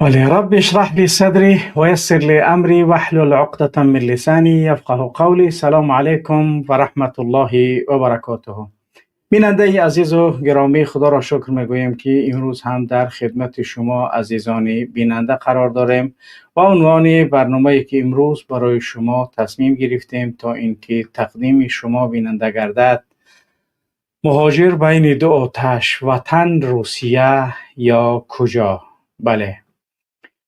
Бале, رب اشرح لي صدري ويسر لي أمري واحلل عقدة من لساني يفقهوا قولي. سلام علیکم و رحمت الله و برکاته. بیننده عزیز و گرامی، خدا را شکر میگوییم که امروز هم در خدمت شما عزیزان بیننده قرار داریم و عنوان برنامه که امروز برای شما تصمیم گرفتیم تا اینکه تقدیم شما بیننده گردد: مهاجر بین دو آتش، وطن روسیه یا کجا؟ بله،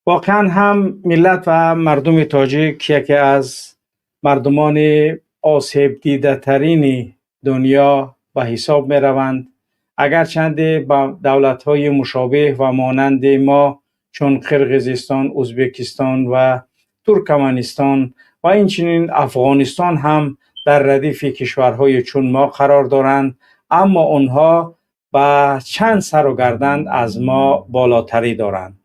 واقعا هم ملت و مردم تاجیک یکی از مردمان آسیب دیده ترین دنیا به حساب می روند. اگرچند به دولت های مشابه و مانند ما چون قرقیزستان، ازبکستان و ترکمنستان و اینچنین افغانستان هم در ردیف کشورهای چون ما قرار دارند، اما آنها به چند سر و گردن از ما بالاتری دارند.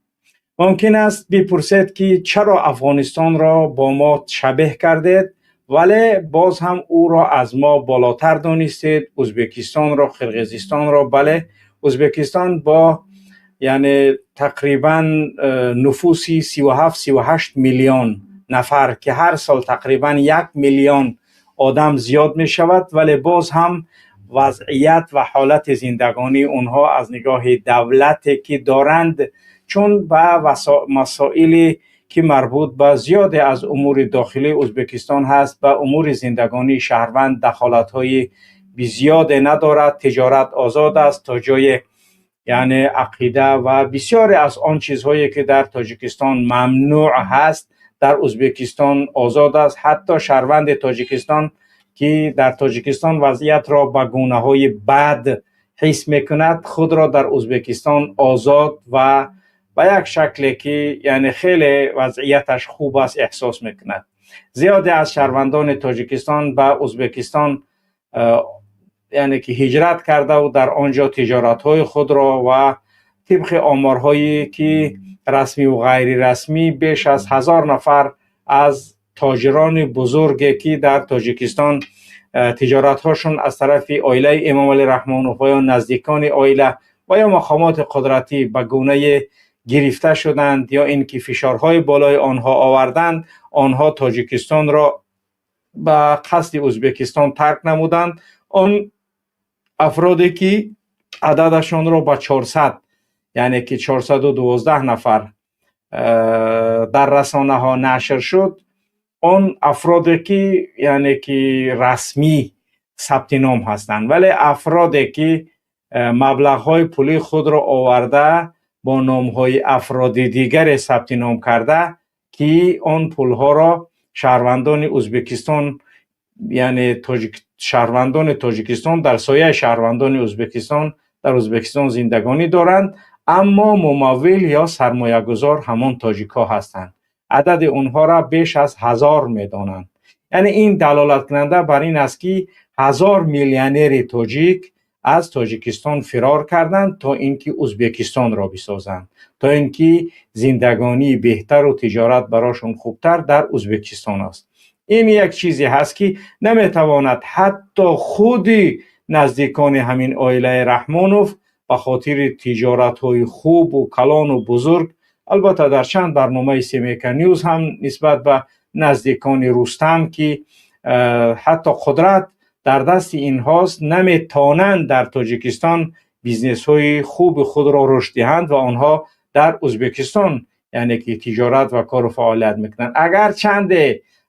ممکن است بپرسید که چرا افغانستان را با ما شبیه کردید ولی باز هم او را از ما بالاتر دانستید، ازبکستان را، قرقیزستان را؟ بله، ازبکستان با یعنی تقریبا نفوسی 37 38 میلیون نفر که هر سال تقریبا 1 میلیون آدم زیاد می شود، ولی باز هم وضعیت و حالت زندگانی اونها از نگاه دولتی که دارند، چون به مسائلی که مربوط به زیاد از امور داخلی ازبکستان هست، به امور زندگانی شهروند دخالت های بسیار ندارد. تجارت آزاد است تا جای یعنی عقیده و بسیاری از آن چیزهایی که در تاجیکستان ممنوع هست در ازبکستان آزاد است. حتی شهروند تاجیکستان که در تاجیکستان وضعیت را به گونه های بد حس میکند، خود را در ازبکستان آزاد و به یک شکلی که یعنی خیلی وضعیتش خوب است احساس میکند. زیادی از شهروندان تاجیکستان به ازبکستان یعنی که هجرت کرده و در آنجا تجارت های خود را و طبق آمارهایی که رسمی و غیر رسمی بیش از 1000 نفر از تاجران بزرگی که در تاجیکستان تجارت هاشون از طرف عائله امام علی رحمان و یا نزدیکان عائله و یا مقامات قدرتی به گونه گرفته شدند یا اینکه فشارهای بالای آنها آوردند، آنها تاجیکستان را به قصد ازبکستان ترک نمودند. آن افرادی که عددشان را به 400، یعنی که 412 نفر در رسانه ها نشر شد، آن افرادی که یعنی که رسمی ثبت نام هستند، ولی افرادی که مبلغ های پولی خود را آورده با نام های افراد دیگر ثبت نام کرده که آن پول ها را شهروندان ازبکستان، یعنی شهروندان تاجیکستان در سایه شهروندان ازبکستان در ازبکستان زندگانی دارند، اما ممول یا سرمایه گذار همان تاجیک ها هستند. عدد اونها را بیش از 1000 میدانند. یعنی این دلالت کننده بر این است که 1000 میلیونر تاجیک از تاجیکستان فرار کردند تا اینکه ازبکستان را بسازند، تا اینکه زندگانی بهتر و تجارت براشون خوبتر در ازبکستان است. این یک چیزی هست که نمیتواند حتی خود نزدیکان همین عائله رحمانوف به خاطر تجارت های خوب و کلان و بزرگ. البته در چند برنامه سمیکا نیوز هم نسبت به نزدیکان رستم که حتی قدرت در دست اینهاست، نمیتونند در تاجیکستان بیزنس های خوب خود را رشد دهند و آنها در ازبکستان یعنی که تجارت و کار و فعالیت میکنند. اگر چند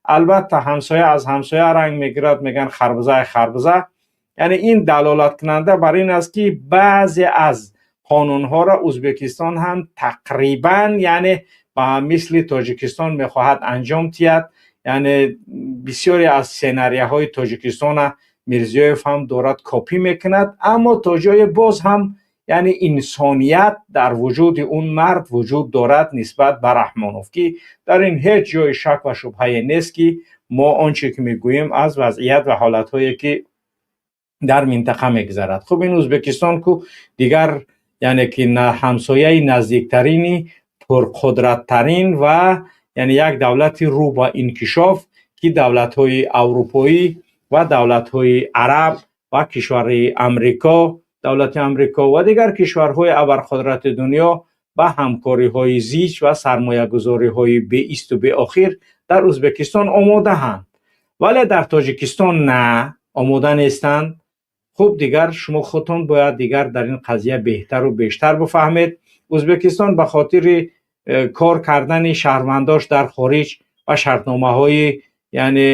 البته همسایه از همسایه رنگ میگیرد، میگن خربزه خربزه. یعنی این دلالت کننده بر این است که بعضی از قانون ها را ازبکستان هم تقریبا یعنی به مثل تاجیکستان میخواهد انجام دهد. یعنی بسیاری از سناریوهای تاجیکستان میرزیایف هم دارد کپی میکند، اما تا جای باز هم یعنی انسانیت در وجود اون مرد وجود دارد نسبت به رحمانوف که در این هیچ جای شک و شبهه نیست که ما آنچه که میگوییم از وضعیت و حالتهایی که در منطقه میگذرد. خب، این ازبکستان کو دیگر یعنی که همسایه نزدیکترینی، پرقدرتترین و یعنی یک دولت رو به انکشاف که دولت های اروپایی و دولت های عرب و کشور امریکا، دولت امریکا و دیگر کشورهای ابرقدرت دنیا ба ҳамкориҳои зич ва сармоягузориҳои беисту беохир дар Ӯзбекистон омодаанд, вале дар Тоҷикистон на, омода нестанд. Хуб, дигар шумо худтон бояд дигар дар ин қазия беҳтару бештар бифаҳмед. Ӯзбекистон ба хотири кор кардани шаҳрвандош дар хориҷ ва шартномаҳои, яъне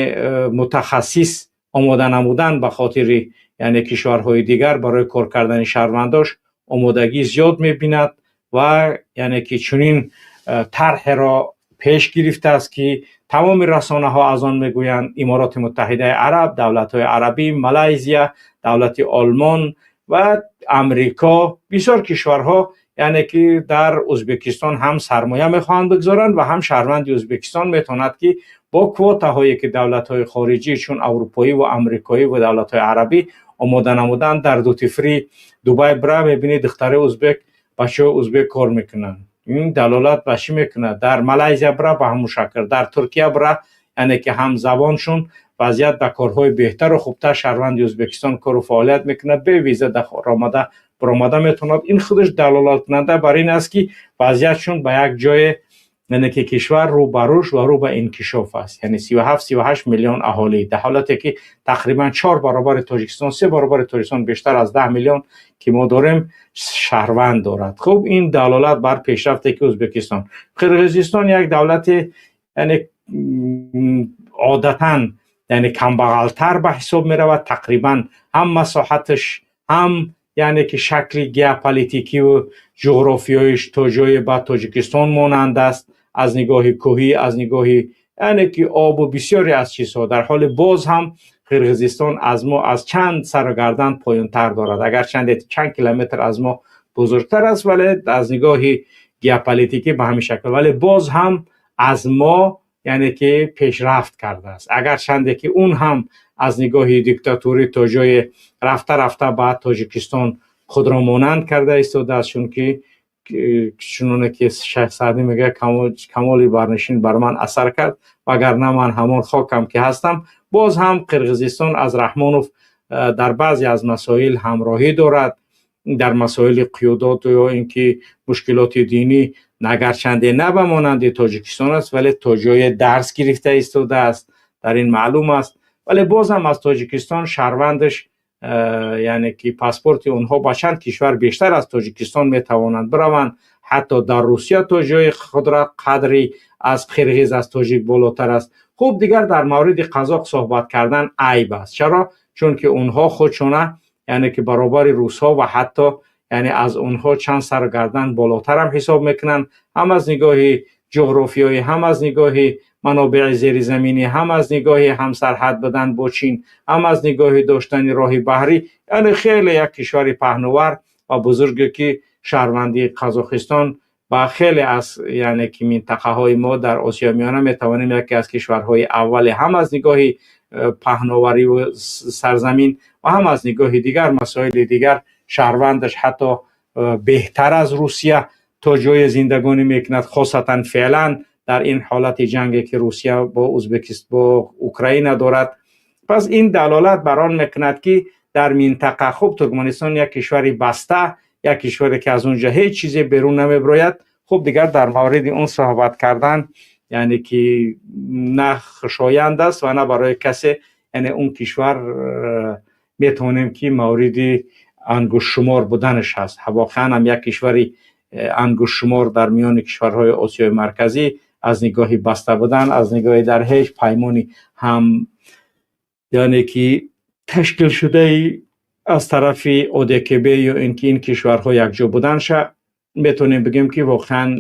мутахассис омода намудан ба хотири, яъне кишварҳои дигар барои кор кардани шаҳрвандош омодагӣ зиёд мебинад ва яъне ки чунин тарҳеро пеш гирифтааст, ки тамоми расонаҳо аз он мегӯянд. Имороти Муттаҳидаи Араб, давлатҳои арабӣ, Малайзия, давлати Олмон ва Амрико, бисёр кишварҳо, яъне ки дар Ӯзбекистон ҳам сармоя мехоҳанд бигзоранд ва ҳам шаҳрванди Ӯзбекистон метавонад, ки бо квотаҳое, ки давлатҳои хориҷӣ чун аврупоӣ ва амрикоӣ ва давлатҳои арабӣ омода намуданд. Дар duty free Дубай бира, мебинӣ, духтари ӯзбек, бачаҳои ӯзбек кор мекунанд. Ин далолат ба чӣ мекунад? Дар Малайзия бира, ба ҳамун шакл, дар Туркия бира, яъне ки ҳамзабоншон вазъият ба корҳои беҳтару хубтар шаҳрванди Ӯзбекистон кору фаъолият мекунад, бе виза омада баромада метавонад. Ин худаш далолаткунанда бар ин аст, ки вазъиятшон ба як ҷое, яъне ки кишвар рӯ ба рушд ва рӯ ба инкишоф аст. Яъне 37, 38 миллион аҳолӣ, дар ҳолате ки тақрибан чор баробари Тоҷикистон, се баробари Тоҷикистон, бештар аз 10 миллион, ки мо дорем, шаҳрванд дорад. Хуб, ин далолат бар пешрафте, ки Ӯзбекистон. Қирғизистон як давлати, яъне одатан, яъне камбағалтар ба ҳисоб меравад. Тақрибан ҳам масоҳаташ, ҳам яъне ки шакли геополитикиву ҷуғрофиёиш то ҷое ба Тоҷикистон монанд аст, аз нигоҳи кӯҳӣ, аз нигоҳи, яъне ки обу бисёре аз чизҳо. Дар ҳоле боз ҳам Қирғизистон аз мо аз чанд сару гардан поёнтар дорад. Агарчанде чанд километр аз мо бузургтар аст, вале аз нигоҳи геополитикӣ ба ҳамин шакл, вале боз ҳам аз мо, яъне ки пешрафт кардааст. Агарчанде ки он ҳам аз нигоҳи диктатурӣ то ҷое рафта рафта ба Тоҷикистон худро монанд карда истодааст, чунки чуноне ки Шайх Саъдӣ мегӯяд: «Камоли барнишин бар ман асар кард, вагарна ман ҳамон хокам, ки ҳастам». Боз ҳам Қирғизистон аз Раҳмонов дар баъзе аз масоил ҳамроҳӣ дорад, дар масоили қиёдот ё ин ки мушкилоти динӣ. Агарчанде на ба монанди Тоҷикистон аст, вале то ҷое дарс гирифта истодааст, дар ин маълум аст. Вале боз ҳам аз Тоҷикистон шаҳрвандаш, яъне ки паспорти онҳо ба чанд кишвар бештар аз Тоҷикистон метавонанд бираванд. Ҳатто дар Русия то ҷои худра қадри аз қирғиз, аз тоҷик болотар аст. Хуб, дигар дар мавриди қазоқ суҳбат кардан айб аст. Чаро? Чунки онҳо худшона, яъне ки баробари русҳо ва ҳатто, яъне аз онҳо чанд сару гардан болотарам ҳисоб мекунанд, ҳам аз нигоҳи ҷуғрофиёӣ, ҳам аз нигоҳи манобеи зеризаминӣ, ҳам аз нигоҳи ҳамсарҳад будан бо Чин, ҳам аз нигоҳи доштани роҳи баҳрӣ. Яъне хеле як кишвари паҳнувар ва бузурге, ки шаҳрвандии Қазоқистон ба хеле аз, яъне ки минтақаҳои мо дар Осиёи Миёна метавонем, яке аз кишварҳои аввале ҳам аз нигоҳи паҳновариву сарзамин ва ҳам аз нигоҳи дигар масоили дигар, шаҳрвандаш ҳатто беҳтар аз Русия то ҷое зиндагонӣ мекунад, хосатан феълан дар ин ҳолати ҷанге, ки Русия бо Узбекист, бо Украина дорад. Пас ин далолат бар он мекунад, ки дар минтақа, хуб, Туркманистон як кишвари баста, як кишваре, ки аз он ҷо ҳеҷ чизе берун намебирояд. Хуб, дигар дар мавриди он суҳбат кардан, яъне ки на хушоянд аст ва на барои касе, яъне он кишвар метавонем, ки мавриди ангуштшумор буданаш ҳаст. Воқеан ҳам як кишвари ангуштшумор дар миёни кишварҳои Осиёи Марказӣ, аз нигоҳи баста будан, аз нигоҳи дар ҳеҷ паймони ҳам, яъне ки ташкилшудаи аз тарафи ОДКБ ё ин ки ин кишварҳо якҷо буданша, метавонем бигӯем, ки воқеан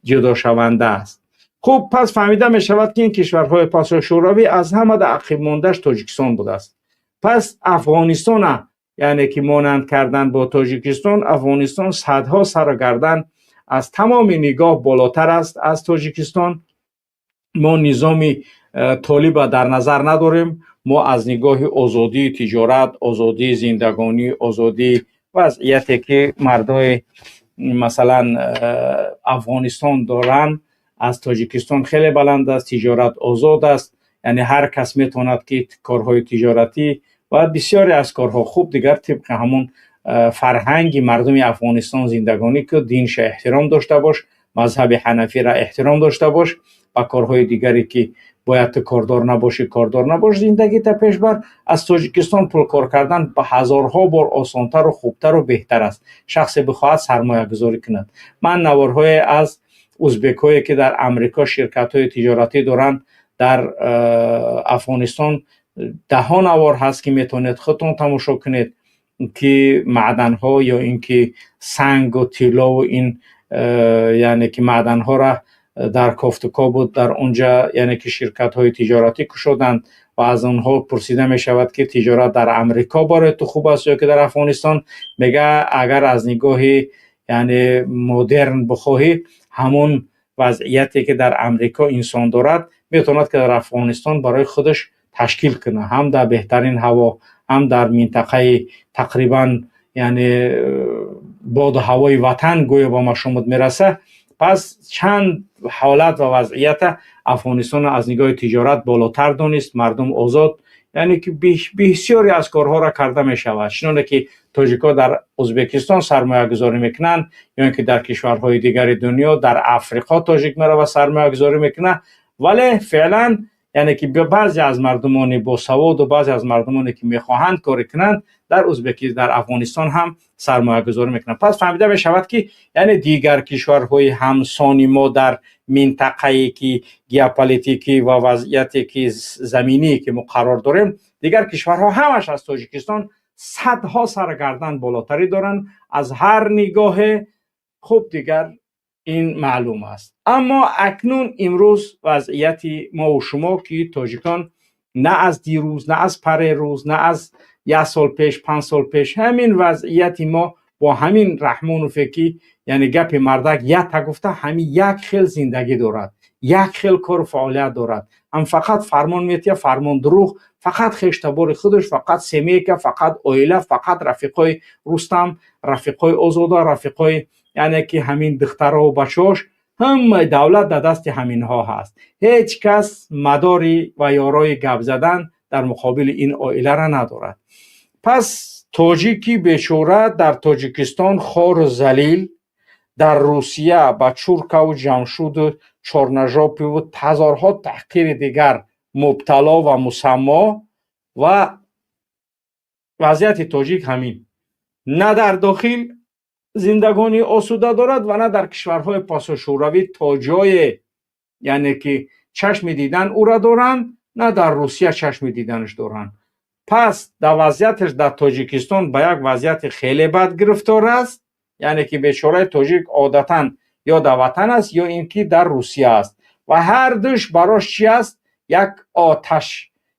ҷудошаванда аст. Хуб, пас фаҳмида мешавад, ки ин кишварҳои пасошӯравӣ аз ҳама дар ақибмондааш Тоҷикистон будааст. Пас Афғонистона, яъне ки монанд кардан бо Тоҷикистон, Афғонистон садҳо сару гардан аз тамоми нигоҳ болотар аст аз Тоҷикистон. Мо низоми толиба дар назар надорем. Мо аз нигоҳи озодии тиҷорат, озодии зиндагонӣ, озодии вазъияте, ки мардои масалан Афғонистон доранд, аз Тоҷикистон хеле баланд аст. Тиҷорат озод аст, яъне ҳар кас метавонад, ки корҳои тиҷоратӣ ва бисёре аз корҳо, хуб, дигар тибқи ҳамон Фарҳанги мардуми Афғонистон зиндагонӣ ку, динша эҳтиром дошта бош, мазҳаби ҳанафиро эҳтиром дошта бош, ба корҳои дигаре ки бояд ту кордор набошӣ, кордор набош, зиндагита пеш бар. Аз Тоҷикистон пул кор кардан ба ҳазорҳо бор осонтару хубтару беҳтар аст, шахсе бихоҳад сармоягузорӣ кунад. Ман наворҳое аз узбекҳое ки дар Амрико ширкатҳои тиҷоратӣ доранд, дар Афғонистон даҳҳо навор ҳаст, ки метавонед худтон тамошо кунед, ки маъданҳо ё ин ки сангу тиллову ин яъне ки маъданҳоро дар кофтукобу дар онҷа, яъне ки ширкатҳои тиҷоратӣ кушоданд ва аз онҳо пурсида мешавад, ки тиҷорат дар Амрико барои ту хуб аст ё ки дар Афғонистон. Мега, агар аз нигоҳи, яъне, модерн бихоҳӣ, ҳамон вазъияте ки дар Амрико инсон дорад, метавонад ки дар Афғонистон барои худаш ташкил кунад, ҳам дар беҳтарин ҳаво, ҳам дар минтақаи тақрибан, яъне, боду ҳавои ватан гӯё ба машомут мерасад. Пас чанд ҳолат ва вазъията Афғонистонро аз нигоҳи тиҷорат болотар донист. Мардум озод, яъне ки бисёре аз корҳоро карда мешавад. Чуноне ки тоҷикҳо дар Ӯзбекистон сармоягузорӣ мекунанд ё ин ки дар кишварҳои дигари дунё, дар Африқо тоҷик мерава, сармоягузорӣ мекунад. Вале феълан, яъне ки баъзе аз мардумони босаводу баъзе аз мардумоне ки мехоҳанд коре кунанд, дар Узбеки, дар Афғонистон ҳам сармоягузорӣ мекунанд. Пас фаҳмида мешавад, ки яъне дигар кишварҳои ҳамсони мо дар минтақае ки геополитикӣ ва вазъияте ки заминие ки мо қарор дорем, дигар кишварҳо ҳамаш аз Тоҷикистон садҳо саргардан болотарӣ доранд аз ҳар нигоҳе. Хуб, дигар ин маълум аст. Аммо акнун имрӯз вазъияти мову шумо, ки тоҷикон на аз дирӯз, на аз парерӯз, на аз як сол пеш, 5 сол пеш, ҳамин вазъияти мо бо ҳамин Раҳмонове ки, яъне, гапи мардак якта гуфта, ҳамин як хел зиндагӣ дорад, як хел кору фаъолият дорад, ҳам фақат фармон метиҳад, фармон дурӯғ, фақат хештабори худаш, фақат семейка, фақат оила, фақат рафиқои Рустам, рафиқои Озода, рафиқои, яъне ки ҳамин духтарову бачаҳош, ҳамаи давлат дар дасти ҳаминҳо ҳаст. Ҳеҷ кас мадори ва ёрои гап задан дар муқобили ин оиларо надорад. Пас тоҷики бечора дар Тоҷикистон хору залил, дар Русия ба чуркаву ҷамшуду чорнажопиву ҳазорҳо таҳқири дигар мубтало ва мусаммо. Ва вазъияти тоҷик ҳамин: на дар дохил зиндагонии осуда дорад ва на дар кишварҳои пасошӯравӣ то ҷое, яъне ки чашми дидан ӯра доранд, на дар Русия чашми диданаш доранд. Пас дар вазъияташ дар Тоҷикистон ба як вазъияти хеле бад гирифтор аст, яъне ки бечораи тоҷик одатан ё дар ватан аст, ё ин ки дар Русия аст ва ҳар душ барош чи аст? Як оташ,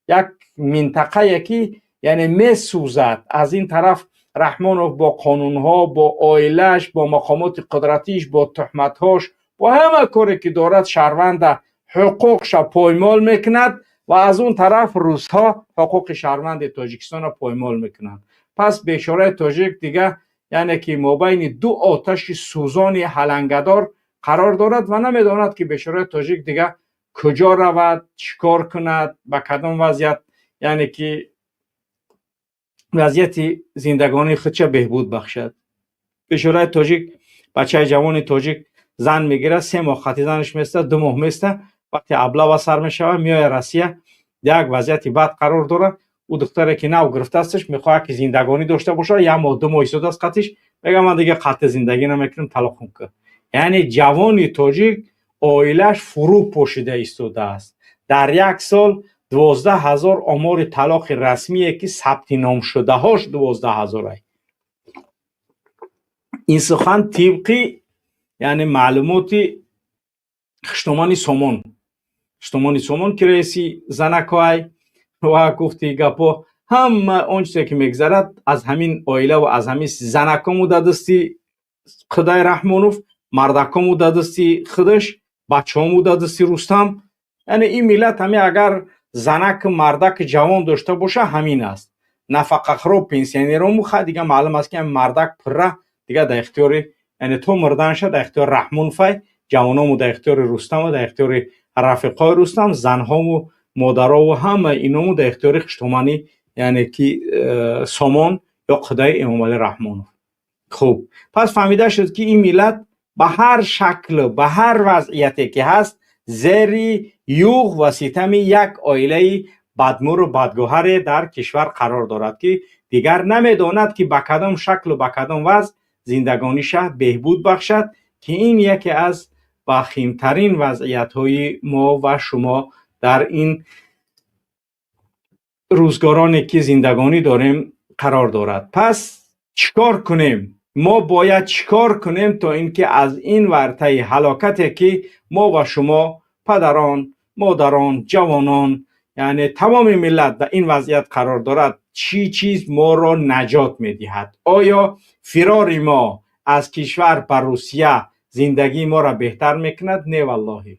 як минтақае ки, яъне, месӯзад. Аз ин тараф Раҳмонов бо қонунҳо, бо оилааш, бо мақомоти қудратиш, бо туҳматҳош, бо ҳама коре ки дорад, шаҳрванда ҳуқуқша поймол мекунад ва аз он тараф русҳо ҳуқуқи шаҳрванди Тоҷикистонро поймол мекунанд. Пас бечораи тоҷик дига, яъне ки мобайни ду оташи сӯзони ҳалангадор қарор дорад ва намедонад, ки бечораи тоҷик дига куҷо равад, чӣ кор кунад, ба кадом вазъият, яъне ки вазъияти зиндагонии худша беҳбуд бахшад. Бечораи тоҷик, бачаи ҷавони тоҷик зан мегирад, 3 моҳ хати занаш места, 2 моҳ места, вақте облава сар мешавад, меояд Россия, як вазъияти бад қарор дорад. Ӯ духтаре ки нав гирифтаасташ, мехоҳад ки зиндагонӣ дошта бошад, як моҳ, 2 моҳ истодааст қатиш, мега: «Ман дига қатъи зиндагӣ намекунам, талоқум кун». Яъне ҷавони тоҷик оилааш фурӯ пошида истодааст. Дар як сол 12 000 омори талоқи расмие ки сабти номшудаҳош 12 000-ай. Ин сухан тибқи, яъне, маълумоти Хуштомани Сомон, Хуштомани Сомон, ки раиси занакоай ва гуфти гапо. Ҳама он чизе ки мегзарад, аз ҳамин оила ва аз ҳамин занакому дар дасти Қудай Раҳмонов, мардакому дар дасти худаш, бачаҳому дар дасти Рустам. Яъне ин миллат ҳамин агар занаку мардаки ҷавон дошта боша, ҳамин аст. Нафақахӯро пенсионерому ха дига маълум аст, ки мардак пурра дига дар ихтиёри, яъне то мурданша дар ихтиёри Раҳмоновай, ҷавоному дар ихтиёри Рустаму дар ихтиёри рафиқҳои Рустам, занҳому модарову ҳама иному дар ихтиёри хуштоманӣ, яъне ки Сомон. Ё құдаи Эмомалӣ Раҳмонов. Хуб, пас фаҳмида шуд, ки ин миллат ба ҳар шаклу ба ҳар вазъияте ки ҳаст, зери юғ ва ситами як оилаи бадмуру бадгӯҳаре дар кишвар қарор дорад, ки дигар намедонад, ки ба кадом шаклу ба кадом вазъ зиндагониша беҳбуд бахшад, ки ин яке аз вахимтарин вазъиятҳои мо ва шумо дар ин рӯзгороне ки зиндагонӣ дорем қарор дорад. Пас чӣ кор кунем? Мо бояд чӣ кор кунем, то ин ки аз ин вартаи ҳалокате, ки мо ва шумо, падарон, модарон, ҷавонон, яъне тамоми миллат дар ин вазъият қарор дорад, чӣ чиз моро наҷот медиҳад? Оё фирори мо аз кишвар ба Русия зиндагии моро беҳтар мекунад? Не, валлоҳӣ,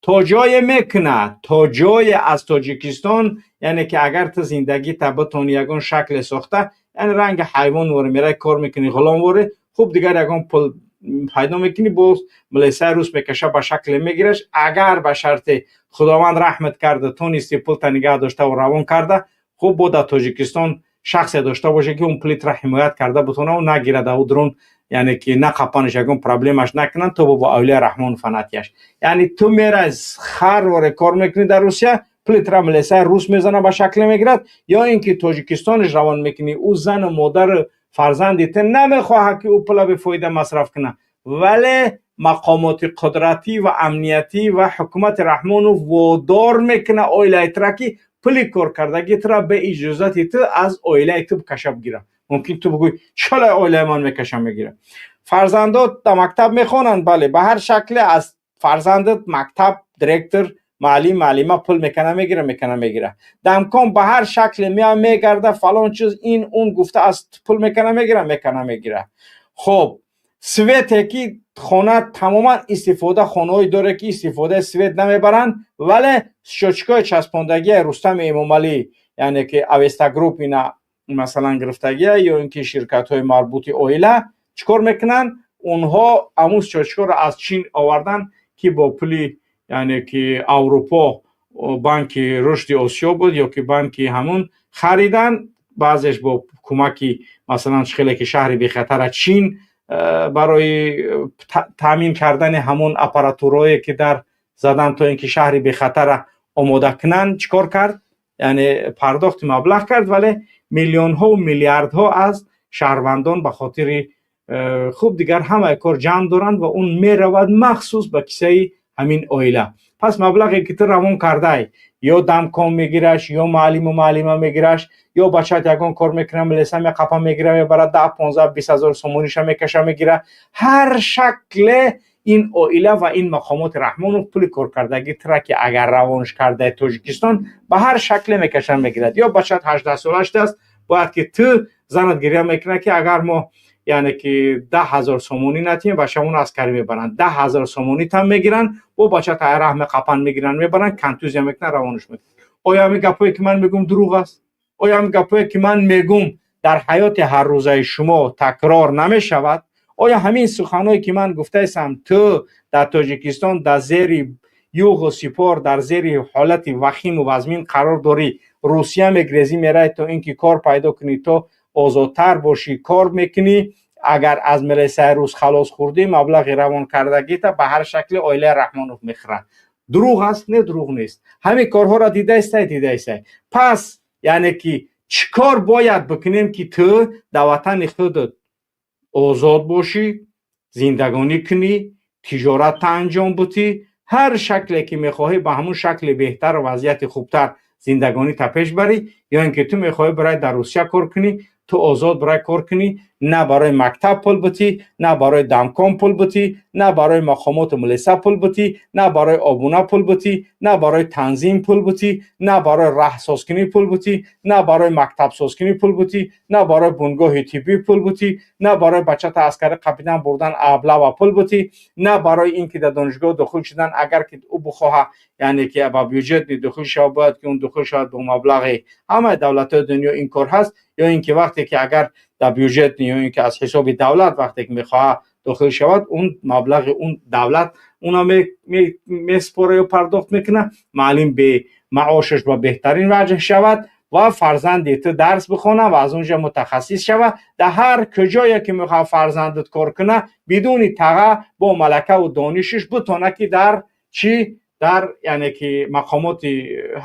то ҷое мекунад, то ҷое аз Тоҷикистон. Яъне ки агар ту зиндагита битони ягон шакле сохта, яъне ранги ҳайвон воре мерай, кор мекунӣ, ғулом воре, хуб, дигар ягон пул пайдо мекунӣ, боз милисаи рус мекаша, ба шакле мегираш. Агар ба шарте Худованд раҳмат карда, тонисти пулта нигаҳ доштаву равон карда, хуб, бо дар Тоҷикистон шахсе дошта боше, ки он пулитра ҳимоят карда бутонаву нагирад ау дрон, яъне ки нақапанаш, ягон проблемаш накунанд, то бо авлия Раҳмон фанатияш. Яъне ту мерай, хар воре кор мекунӣ дар Русия, пулитра милисаи рус мезана, ба шакле мегирад, ё ин ки Тоҷикистонаш равон мекунӣ, ӯ зану модару фарзанди ту намехоҳад, ки ӯ пула бефоида масраф кунад, вале мақомоти қудратӣ ва амниятӣ ва ҳукумати Раҳмонов водор мекунад оилаи тура, ки пули коркардагитра бе иҷозати ту аз оилаи ту каша бигирад. Мумкин ту бигӯй: «Чала оилаи ман мекаша мегирад?» Фарзандот дар мактаб мехонанд, бале, ба ҳар шакле аз фарзандат мактаб, директор, маълим, маълима пул мекана мегира, мекана мегира. Дамкон ба ҳар шакле меа мегарда, фалон чиз, ин он гуфта, аз пул мекана мегира, мекана мегира. Хуб, свете ки хона тамоман истифода, хонаҳое доре, ки истифодаи свет намебаранд, вале счётчикҳои часпондагии Рустами Эмомалӣ, яъне ки Авеста Групп ина масалан гирифтагия ё ин ки ширкатҳои марбути оила, чӣ кор мекунанд? Онҳо амун счётчикҳоро аз Чин овардан, ки бо пули, яъне ки Аврупо, Банки рушди Осиё буд ё ки банки ҳамун, харидан. Баъзеш бо кӯмаки, масалан, хеле ки шаҳри бехатара Чин барои таъмин кардани ҳамон аппаратураое, ки дар задан, то ин ки шаҳри бехатара омода кунанд, чӣ кор кард? Яъне пардохти маблағ кард, вале миллионҳову миллиардҳо аз шаҳрвандон ба хотири хуб дигар ҳамаи кор ҷамъ доранд ва он меравад махсус ба кисаи ҳамин оила. Пас маблағе ки ту равон кардай, ё дамком мегираш, ё маълиму маълима мегираш, ё бачаат ягон кор мекуна, милиса меқапа, мегира, мебарад, 10, 15, 20 ҳазор сомониша мекаша мегира. Ҳар шакле ин оила ва ин мақомоти Раҳмонов пули коркардагӣ тура, ки агар равонш кардаи Тоҷикистон, ба ҳар шакле мекашан мегирад. Ё бачаат 18-сола шудааст, бояд ки ту занат гиря мекунад, ки агар мо, яъне ки 10 000 сомонӣ натиҳем, бачамон аскарӣ мебаранд. 10 000 сомонитам мегиранд, бо бачата раҳ меқапанд, мегиранд, мебаранд, контузия мекунанд, равонаш мекунанд. Оё ҳамин гапҳое, ки ман мегӯм, дурӯғ аст? Оё ҳамин гапҳое, ки ман мегӯм, дар ҳаёти ҳаррӯзаи шумо такрор намешавад? Оё ҳамин суханҳое, ки ман гуфтаистам, ту дар Тоҷикистон дар зери юғу сипор, дар зери ҳолати вахиму вазмин қарор дорӣ, Русия мегрезӣ, мерай, то ин ки кор пайдо кунӣ, то озодтар бошӣ, кор мекунӣ, агар аз милисаи рус халос хӯрдӣ, маблағи равон кардагита ба ҳар шакли оилаи Раҳмонов мехӯрад. Дурӯғ аст? Не, дурӯғ нест. Ҳамин корҳоро дидаистай, дидаистай. Пас яъне ки чӣ кор бояд бикунем, ки ту дар ватани худат озод бошӣ, зиндагонӣ кунӣ, тиҷоратта анҷом бутӣ, ҳар шакле ки мехоҳӣ, ба ҳамун шакли беҳтару вазъияти хубтар зиндагонита пеш барӣ, ё ин ки ту мехоҳӣ барои дар Русия кор кунӣ, ту озод барои кор кунӣ, на барои мактаб пул бутӣ, на барои дамком пул бутӣ, на барои мақомоту милиса пул бутӣ, на барои обуна пул бутӣ, на барои танзим пул бутӣ, на барои раҳсозкунӣ пул бутӣ, на барои мактабсозкунӣ пул бутӣ, на барои бунгоҳи тиббӣ пул бутӣ, на барои бачата аскарӣ қапидан, бурдан, аблава пул бутӣ, на барои ин ки дар донишгоҳ дохил шудан, агар ки ӯ бихоҳа, яъне ки ба бюджет дохил шавад, бояд ки он дохил шавад бо маблағи ҳамаи давлатҳои дунё ин кор ҳаст, ё ин ки вақте ки агар дар бюджет ё ин ки аз ҳисоби давлат вақте ки мехоҳад дохил шавад, он маблағи он давлат уна месупора ё пардохт мекунад, маълим бе маошаш ба беҳтарин ваҷҳ шавад. ва фарзанди ту дарс бихона ва аз онҷо мутахассис шава. Дар ҳар куҷое ки мехоҳад фарзандат кор куна, бидуни таға бо малакаву донишиш бутона ки дар чӣ, дар яъне ки мақомоти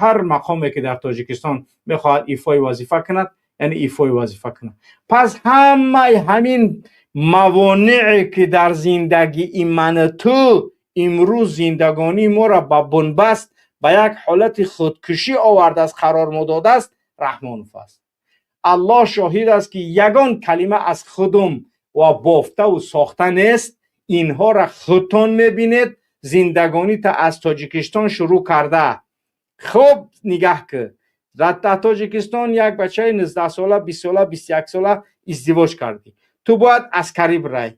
ҳар мақоме ки дар Тоҷикистон мехоҳад ифои вазифа кунад, яъне ифои вазифа кунад. Пас ҳамаи ҳамин мавонеъе ки дар зиндагии ману ту имрӯз зиндагонии моро ба бунбаст, ба як ҳолати худкушӣ овардааст, қарор додааст, Раҳмонов аст. Аллоҳ шоҳид аст, ки ягон калима аз худум ва бофтаву сохта нест. Инҳоро худтон мебинед. Зиндагонита аз Тоҷикистон шурӯъ карда хуб нигаҳ кӣ. Дар Тоҷикистон як бачаи 19 сола, 20 сола, 21 сола издивоҷ кардӣ, ту бояд аскарӣ бирай,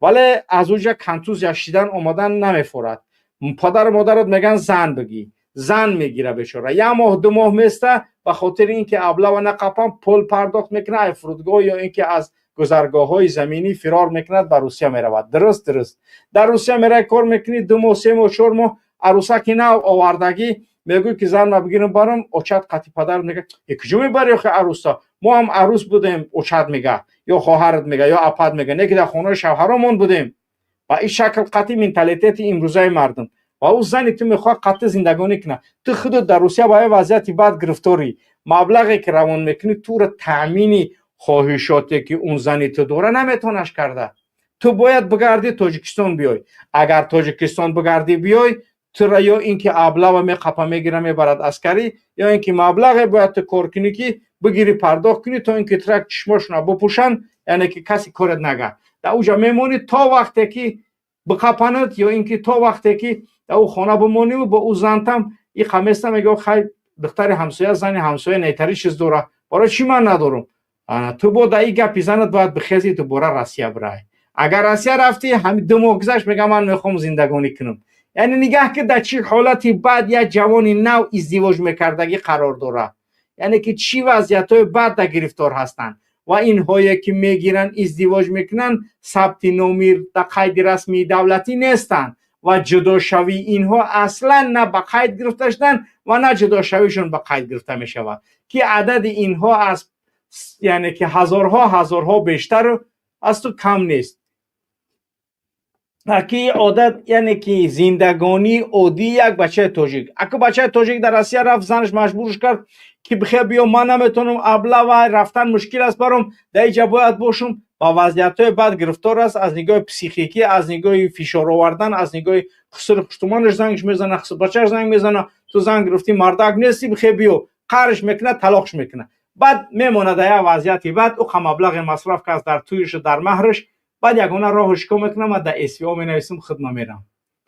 вале аз уҷа контузия шидан омадан намефорад. Падару модарат мегӯянд, зан бигӣ. Зан мегира бечора, як моҳ, 2 моҳ места, ба хотири ин ки облава нақапам, пул пардохт мекунад, ай фурудгоҳ ё ин ки аз гузаргоҳҳои заминӣ фирор мекунад, ба Русия меравад. Дуруст, дар Русия мерай, кор мекунӣ 2 моҳ, 3 моҳ, 4 моҳ. Арӯсаки нав овардагӣ, мегӯй ки зан ма бигирам барам. Очат қати падар мега: «Э, куҷо мебари охи арӯса? Мо ҳам арӯс будем», очат мега ё хоҳарат мега ё апат мега, не ки дар хонаи шавҳаромон будем. Ба ин шакл қати менталитети имрӯзаи мардум. Ва ӯ зани ту мехоҳад қатъи зиндагонӣ кунад. Ту худат дар Русия ба як вазъияти бад гирифторӣ. Маблағе ки равон мекунӣ, туро таъмини хоҳишоте ки он зани ту дора, наметавонаш карда. Ту бояд бигардӣ, Тоҷикистон биёй. Агар Тоҷикистон бигардӣ биёй, тура ё ин ки облава меқапа, мегира, мебарад аскарӣ, ё ин ки маблағе бояд ту кор кунӣ, ки бигирӣ, пардохт кунӣ, то ин ки тура чишмошона бупӯшанд, яъне ки касе корет нага. Дар уҷа мемонӣ то вақте ки биқапанад, ё ин ки то вақте ки дар ӯ хона бимониву бо ӯ зантам иқа места, мега: «Хай, духтари ҳамсоя, зани ҳамсоя нетари чиз дора, барои чӣ ман надорам?» Ту бо дар ин гапи занат бояд бихезӣ, дубора Россия бирай. Агар Россия рафтӣ, ҳами 2 моҳ гузашт, мега: «Ман мехоҳам зиндагонӣ кунам». Яъне нигаҳ ки дар чӣ ҳолати бад як ҷавони нав издивоҷ мекардагӣ қарор дорад, яъне ки чӣ вазъиятҳои бад дар гирифтор ҳастанд. Ва инҳое ки мегиранд, издивоҷ мекунанд, сабти номи дар қайди расмии давлатӣ нестанд ва ҷудошавии инҳо аслан на ба қайд гирифта шуданд ва на ҷудошавишон ба қайд гирифта мешавад, ки адади инҳо аз яъне ки ҳазорҳо, ҳазорҳо бештару аз ту кам нест. Ки одат, яъне ки зиндагонии оддии як бачаи тоҷик. Аку бачаи тоҷик дар Россия рафт, занаш маҷбурш кард ки бихе биё, ман наметавонам, облава рафтан мушкил аст баром, дар иҷа бояд бошум. Ба вазъиятҳои бад гирифтор аст аз нигоҳи психикӣ, аз нигоҳи фишор овардан, аз нигоҳи хусури хуштуманаш. Зангш мезана, бачааш занг мезана: «Ту зан гирифтӣ, мардак нестӣ, бихе биё». Қарш мекунад, талоқш мекунад. Баъд мемонад дар як вазъияти бад. Ӯ маблағи масраф кард дар тӯишу дар маҳраш. Баъд ягона роҳу чикор мекунам? Ман дар СВО менависам, худма мерам.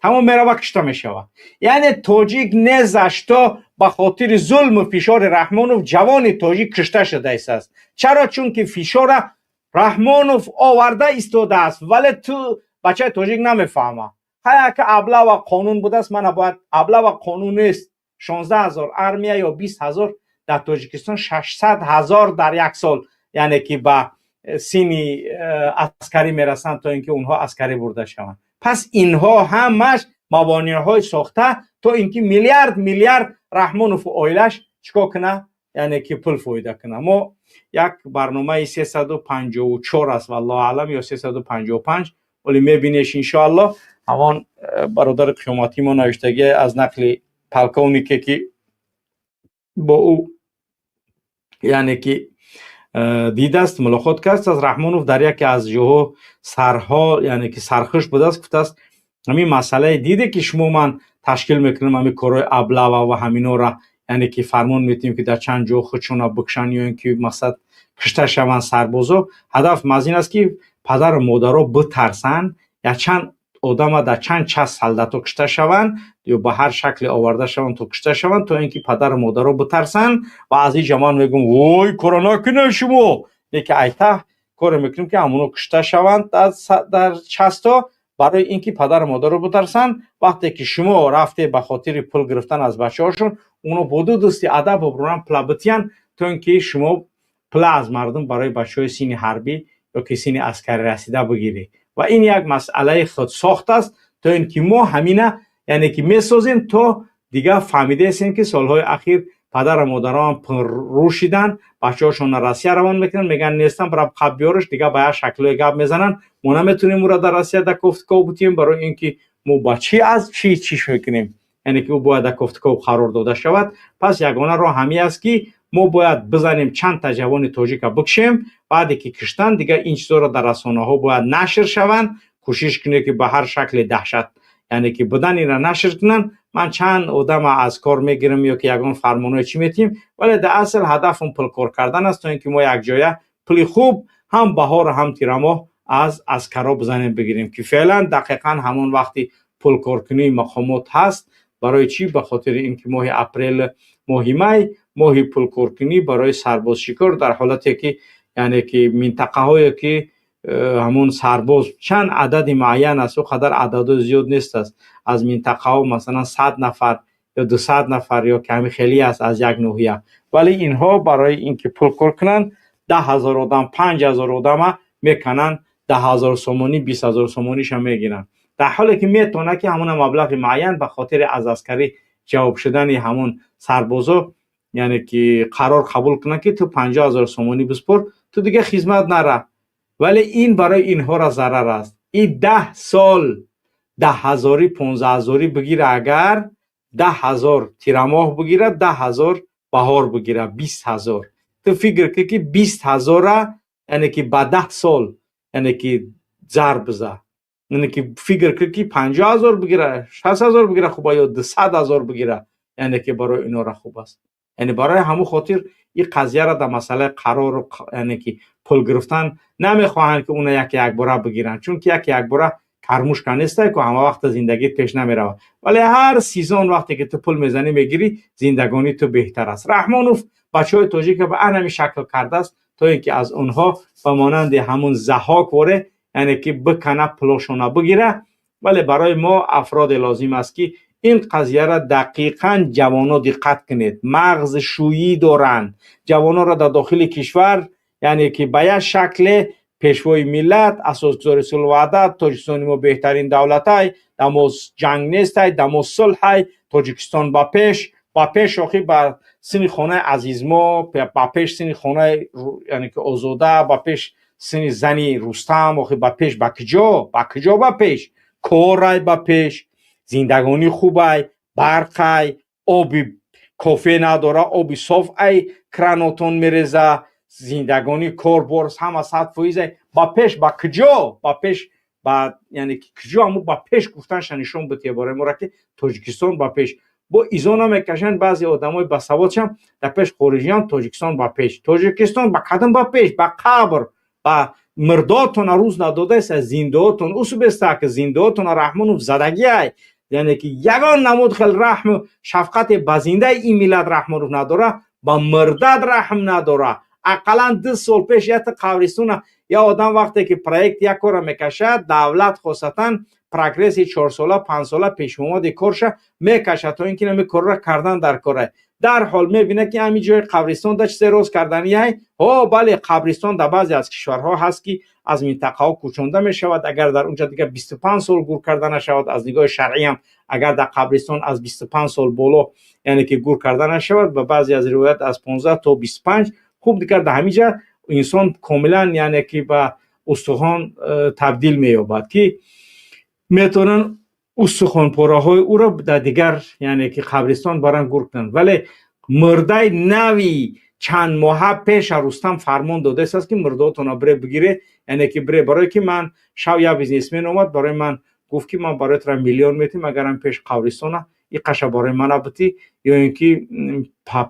Тамом, мерава, кушта мешавад. Яъне тоҷик незашто ба хотири зулму фишори Раҳмонов ҷавони тоҷик кушта шудааст. Чаро? Чунки фишора Раҳмонов оварда истодааст, вале ту бачаи тоҷик намефаҳма. Ҳаяка облава қонун будааст, мана бояд облава қонун нест. 16 000 армия ё 20 000, дар Тоҷикистон 600 000 дар як сол, яъне ки ба синни аскарӣ мерасанд, то ин ки онҳо аскарӣ бурда шаванд. Пас инҳо ҳамаш мавонеъҳои сохта, то ин ки миллиард миллиард Раҳмонову оилаш чикор куна, яъне ки пул фоида куна. Мо як барномаи 354 аст, валлоҳу аълам, ё 355, вале мебинеш, иншоаллоҳ. Ҳамон бародари қиёматӣ мо навиштагӣ аз нақли полковнике, ки бо ӯ яъне ки дидааст, мулоқот кард аз Раҳмонов, дар яке аз ҷоҳо сарҳо, яъне ки сархуш будааст, гуфтааст: «Ҳамин масъалае диде, ки шумо ман ташкил мекунам, ҳамин корҳои облава ва ҳаминора, яъне ки фармон метиҳем, ки дар чанд ҷо худшона бикушанд ё ин ки мақсад кушта шаванд сарбозо. Ҳадаф аз ин аст, ки падару модаро битарсанд, якчанд одама дар чанд час солдатҳо кушта шаванд ё ба ҳар шакле оварда шаванд, то кушта шаванд, то ин ки падару модаро битарсанд». Ва аз ин ҷа ман мегӯям: «Вой, кора накунед шумо». Леки айта коре мекунем, ки ҳамоно кушта шаванд дар часто, барои ин ки падару модаро битарсанд. Вақте ки шумо рафте ба хотири пул гирифтан аз бачаҳошон, оно бо ду дусти адаб обрӯран пула битиянд, то ин ки шумо пула аз мардум барои бачаҳои синни ҳарбӣ ё ки синни аскарӣ расида бигирӣ. Ва ин як масъалаи худсохт аст, то ин ки мо ҳамина, яъне ки месозем, то дигар фаҳмидаестем, ки солҳои ахир Падару модарам рӯ шидан, бачаҳошонро Россия равон мекунанд, мегӯянд нестам, бира қаб биёраш, дига ба як шаклҳои гап мезананд. Мо наметавонем ӯро дар Россия дар кофтуков бутем, барои ин ки мо ба чӣ аз чӣ чиш мекунем, яъне ки ӯ бояд дар кофтуков қарор дода шавад. Пас ягона роҳ ҳамин аст, ки мо бояд бизанем, чанд та ҷавони тоҷика бикушем. Баъде ки киштан, дигар ин чизҳоро дар расонаҳо бояд нашр шаванд. Кӯшиш кунед, ки ба ҳар шакли даҳшат, яъне ки будан, инро нашр кунанд. Ман чанд одама аз кор мегирам ё ки ягон фармонои чӣ метиҳем, вале дар асл ҳадафм пулкор кардан аст, то ин ки мо якҷоя пули хуб ҳам баҳор, ҳам тирамоҳ аз аскаро бизанем, бигирем, ки феълан дақиқан ҳамон вақти пулкоркунии мақомот ҳаст. Барои чӣ? Ба хотири ин ки моҳи апрел, моҳи май моҳи пулкоркунӣ барои сарбозшикор, дар ҳолате ки, яъне ки минтақаҳое ки ҳамон сарбоз чанд адади муайян аст, ӯ қадар ададо зиёд нест аст. Аз минтақаҳо масалан 100 нафар ё 200 нафар ё ками хеле аст аз як ноҳия, вале инҳо барои ин ки пул кор кунанд, 10 000 одам, 5000 одама мекананд, 10 000 сомонӣ, 20 000 сомониша мегиранд, дар ҳоле ки метавонад, ки ҳамона маблағи муайян ба хотири аз аскарӣ ҷавоб шудани ҳамон сарбозо, яъне ки қарор қабул кунанд, ки ту 50 000 сомонӣ биспор, ту дига хизмат нара. Вале ин барои инҳоро зарар аст. И 10 сол 10 ҳазорӣ, 15 ҳазорӣ бигира, агар 10 000 тирамоҳ бигира, 10 000 баҳор бигира, 20 000. Ту фикр кӣ, ки 20 000-а, яъне ки ба 10 сол, яъне ки зарб биза, яъне ки фикр кӣ, ки 50 000 бигира, 60 000 бигира хуба ё 200 000 бигира, яъне ки барои инора хуб аст. Яъне барои ҳамун хотир ин қазияро дар масъалаи қарору, яъне ки пул гирифтан намехоҳанд, ки уна яке якбора бигиранд, чунки яке якбора кормушка нестай ку, ҳама вақта зиндагит пеш намеравад. Вале ҳар сезон вақте ки ту пул мезанӣ, мегирӣ, зиндагонӣ ту беҳтар аст. Раҳмонов бачаҳои тоҷика ба анами шакл кардааст, то ин ки аз онҳо ба монанди ҳамун Заҳҳок воре, яъне ки бикана, пулошона бигира. Вале барои мо афроде лозим аст, ки ин қазияро дақиқан ҷавоно диққат кунед. Мағзшӯӣ доранд ҷавононро дар дохили кишвар, яъне ки ба як шакле пешвои миллат, асосгузори сулҳу ваҳдат, Тоҷикистони мо беҳтарин давлатай, дар мо ҷанг нестай, дар мо сулҳай, Тоҷикистон ба пеш, ба пеш. Охи ба сини хонаи Азизмо, ба пеш сини хонаи, яъне ки Озода, ба пеш сини зани Рустам. Охи ба пеш ба куҷо, ба куҷо ба пеш? Корай ба пеш, зиндагонӣ хубай, барқай, оби кофе надора, оби соф ай кранотон мереза, зиндагонӣ, корбор ҳама 100%-ай. Ба пеш ба куҷо, ба пеш ба, яъне ки куҷо? Ҳаму ба пеш гуфтанша нишон бутия барои мора, ки Тоҷикистон ба пеш. Бо изо намекашанд баъзе одамои басаводшам дар пеш хориҷиям. Тоҷикистон ба пеш, Тоҷикистон ба кадом ба пеш? Ба қабр, ба мирдотона рӯз надодаеста, зиндаотон усубеста, ки зиндаотона Раҳмонов задагиай. Яъне ки ягон намуд хел раҳму шафқате ба зиндаи ин миллат Раҳмонов надора, ба мирдат раҳм надора. Ақаллан 2 сол пеш якта қабристона я одам вақте ки проект як кора мекашад, давлат хосатан прогресси 4-сола, 5-сола пешмомади корша мекашад, то ин ки нами корро кардан дар кора. Дарҳол мебинад, ки ҳамин ҷои қабристон да чизе рост карданиай. Ҳо, бале, қабристон дар баъзе аз кишварҳо ҳаст, ки аз минтақаҳо кӯчонда мешавад, агар дар унҷа дигар 25 сол гур карда нашавад. Аз нигоҳи шаръиам, агар дар қабристон аз 25 сол боло, яъне ки гур карда нашавад, ба баъзе аз ривоят аз 15 то 25, хуб, дигар дар ҳамин ҷа инсон комилан, яъне ки ба устухон табдил меёбад, ки метавонанд устухонпораҳои ӯро дар дигар, яъне ки қабристон баранд, гур кунанд. Вале мурдаи нави чанд моҳа пеша Рустам фармон додааст, ки мурдаотонро бире бигире, яъне ки бире. Барое ки ман шав як бизнесмен омад барои ман, гуфт, ки ман барои тура миллион метиҳам, агарам пеш қабристона и қаша барои мана бутӣ, ё ин ки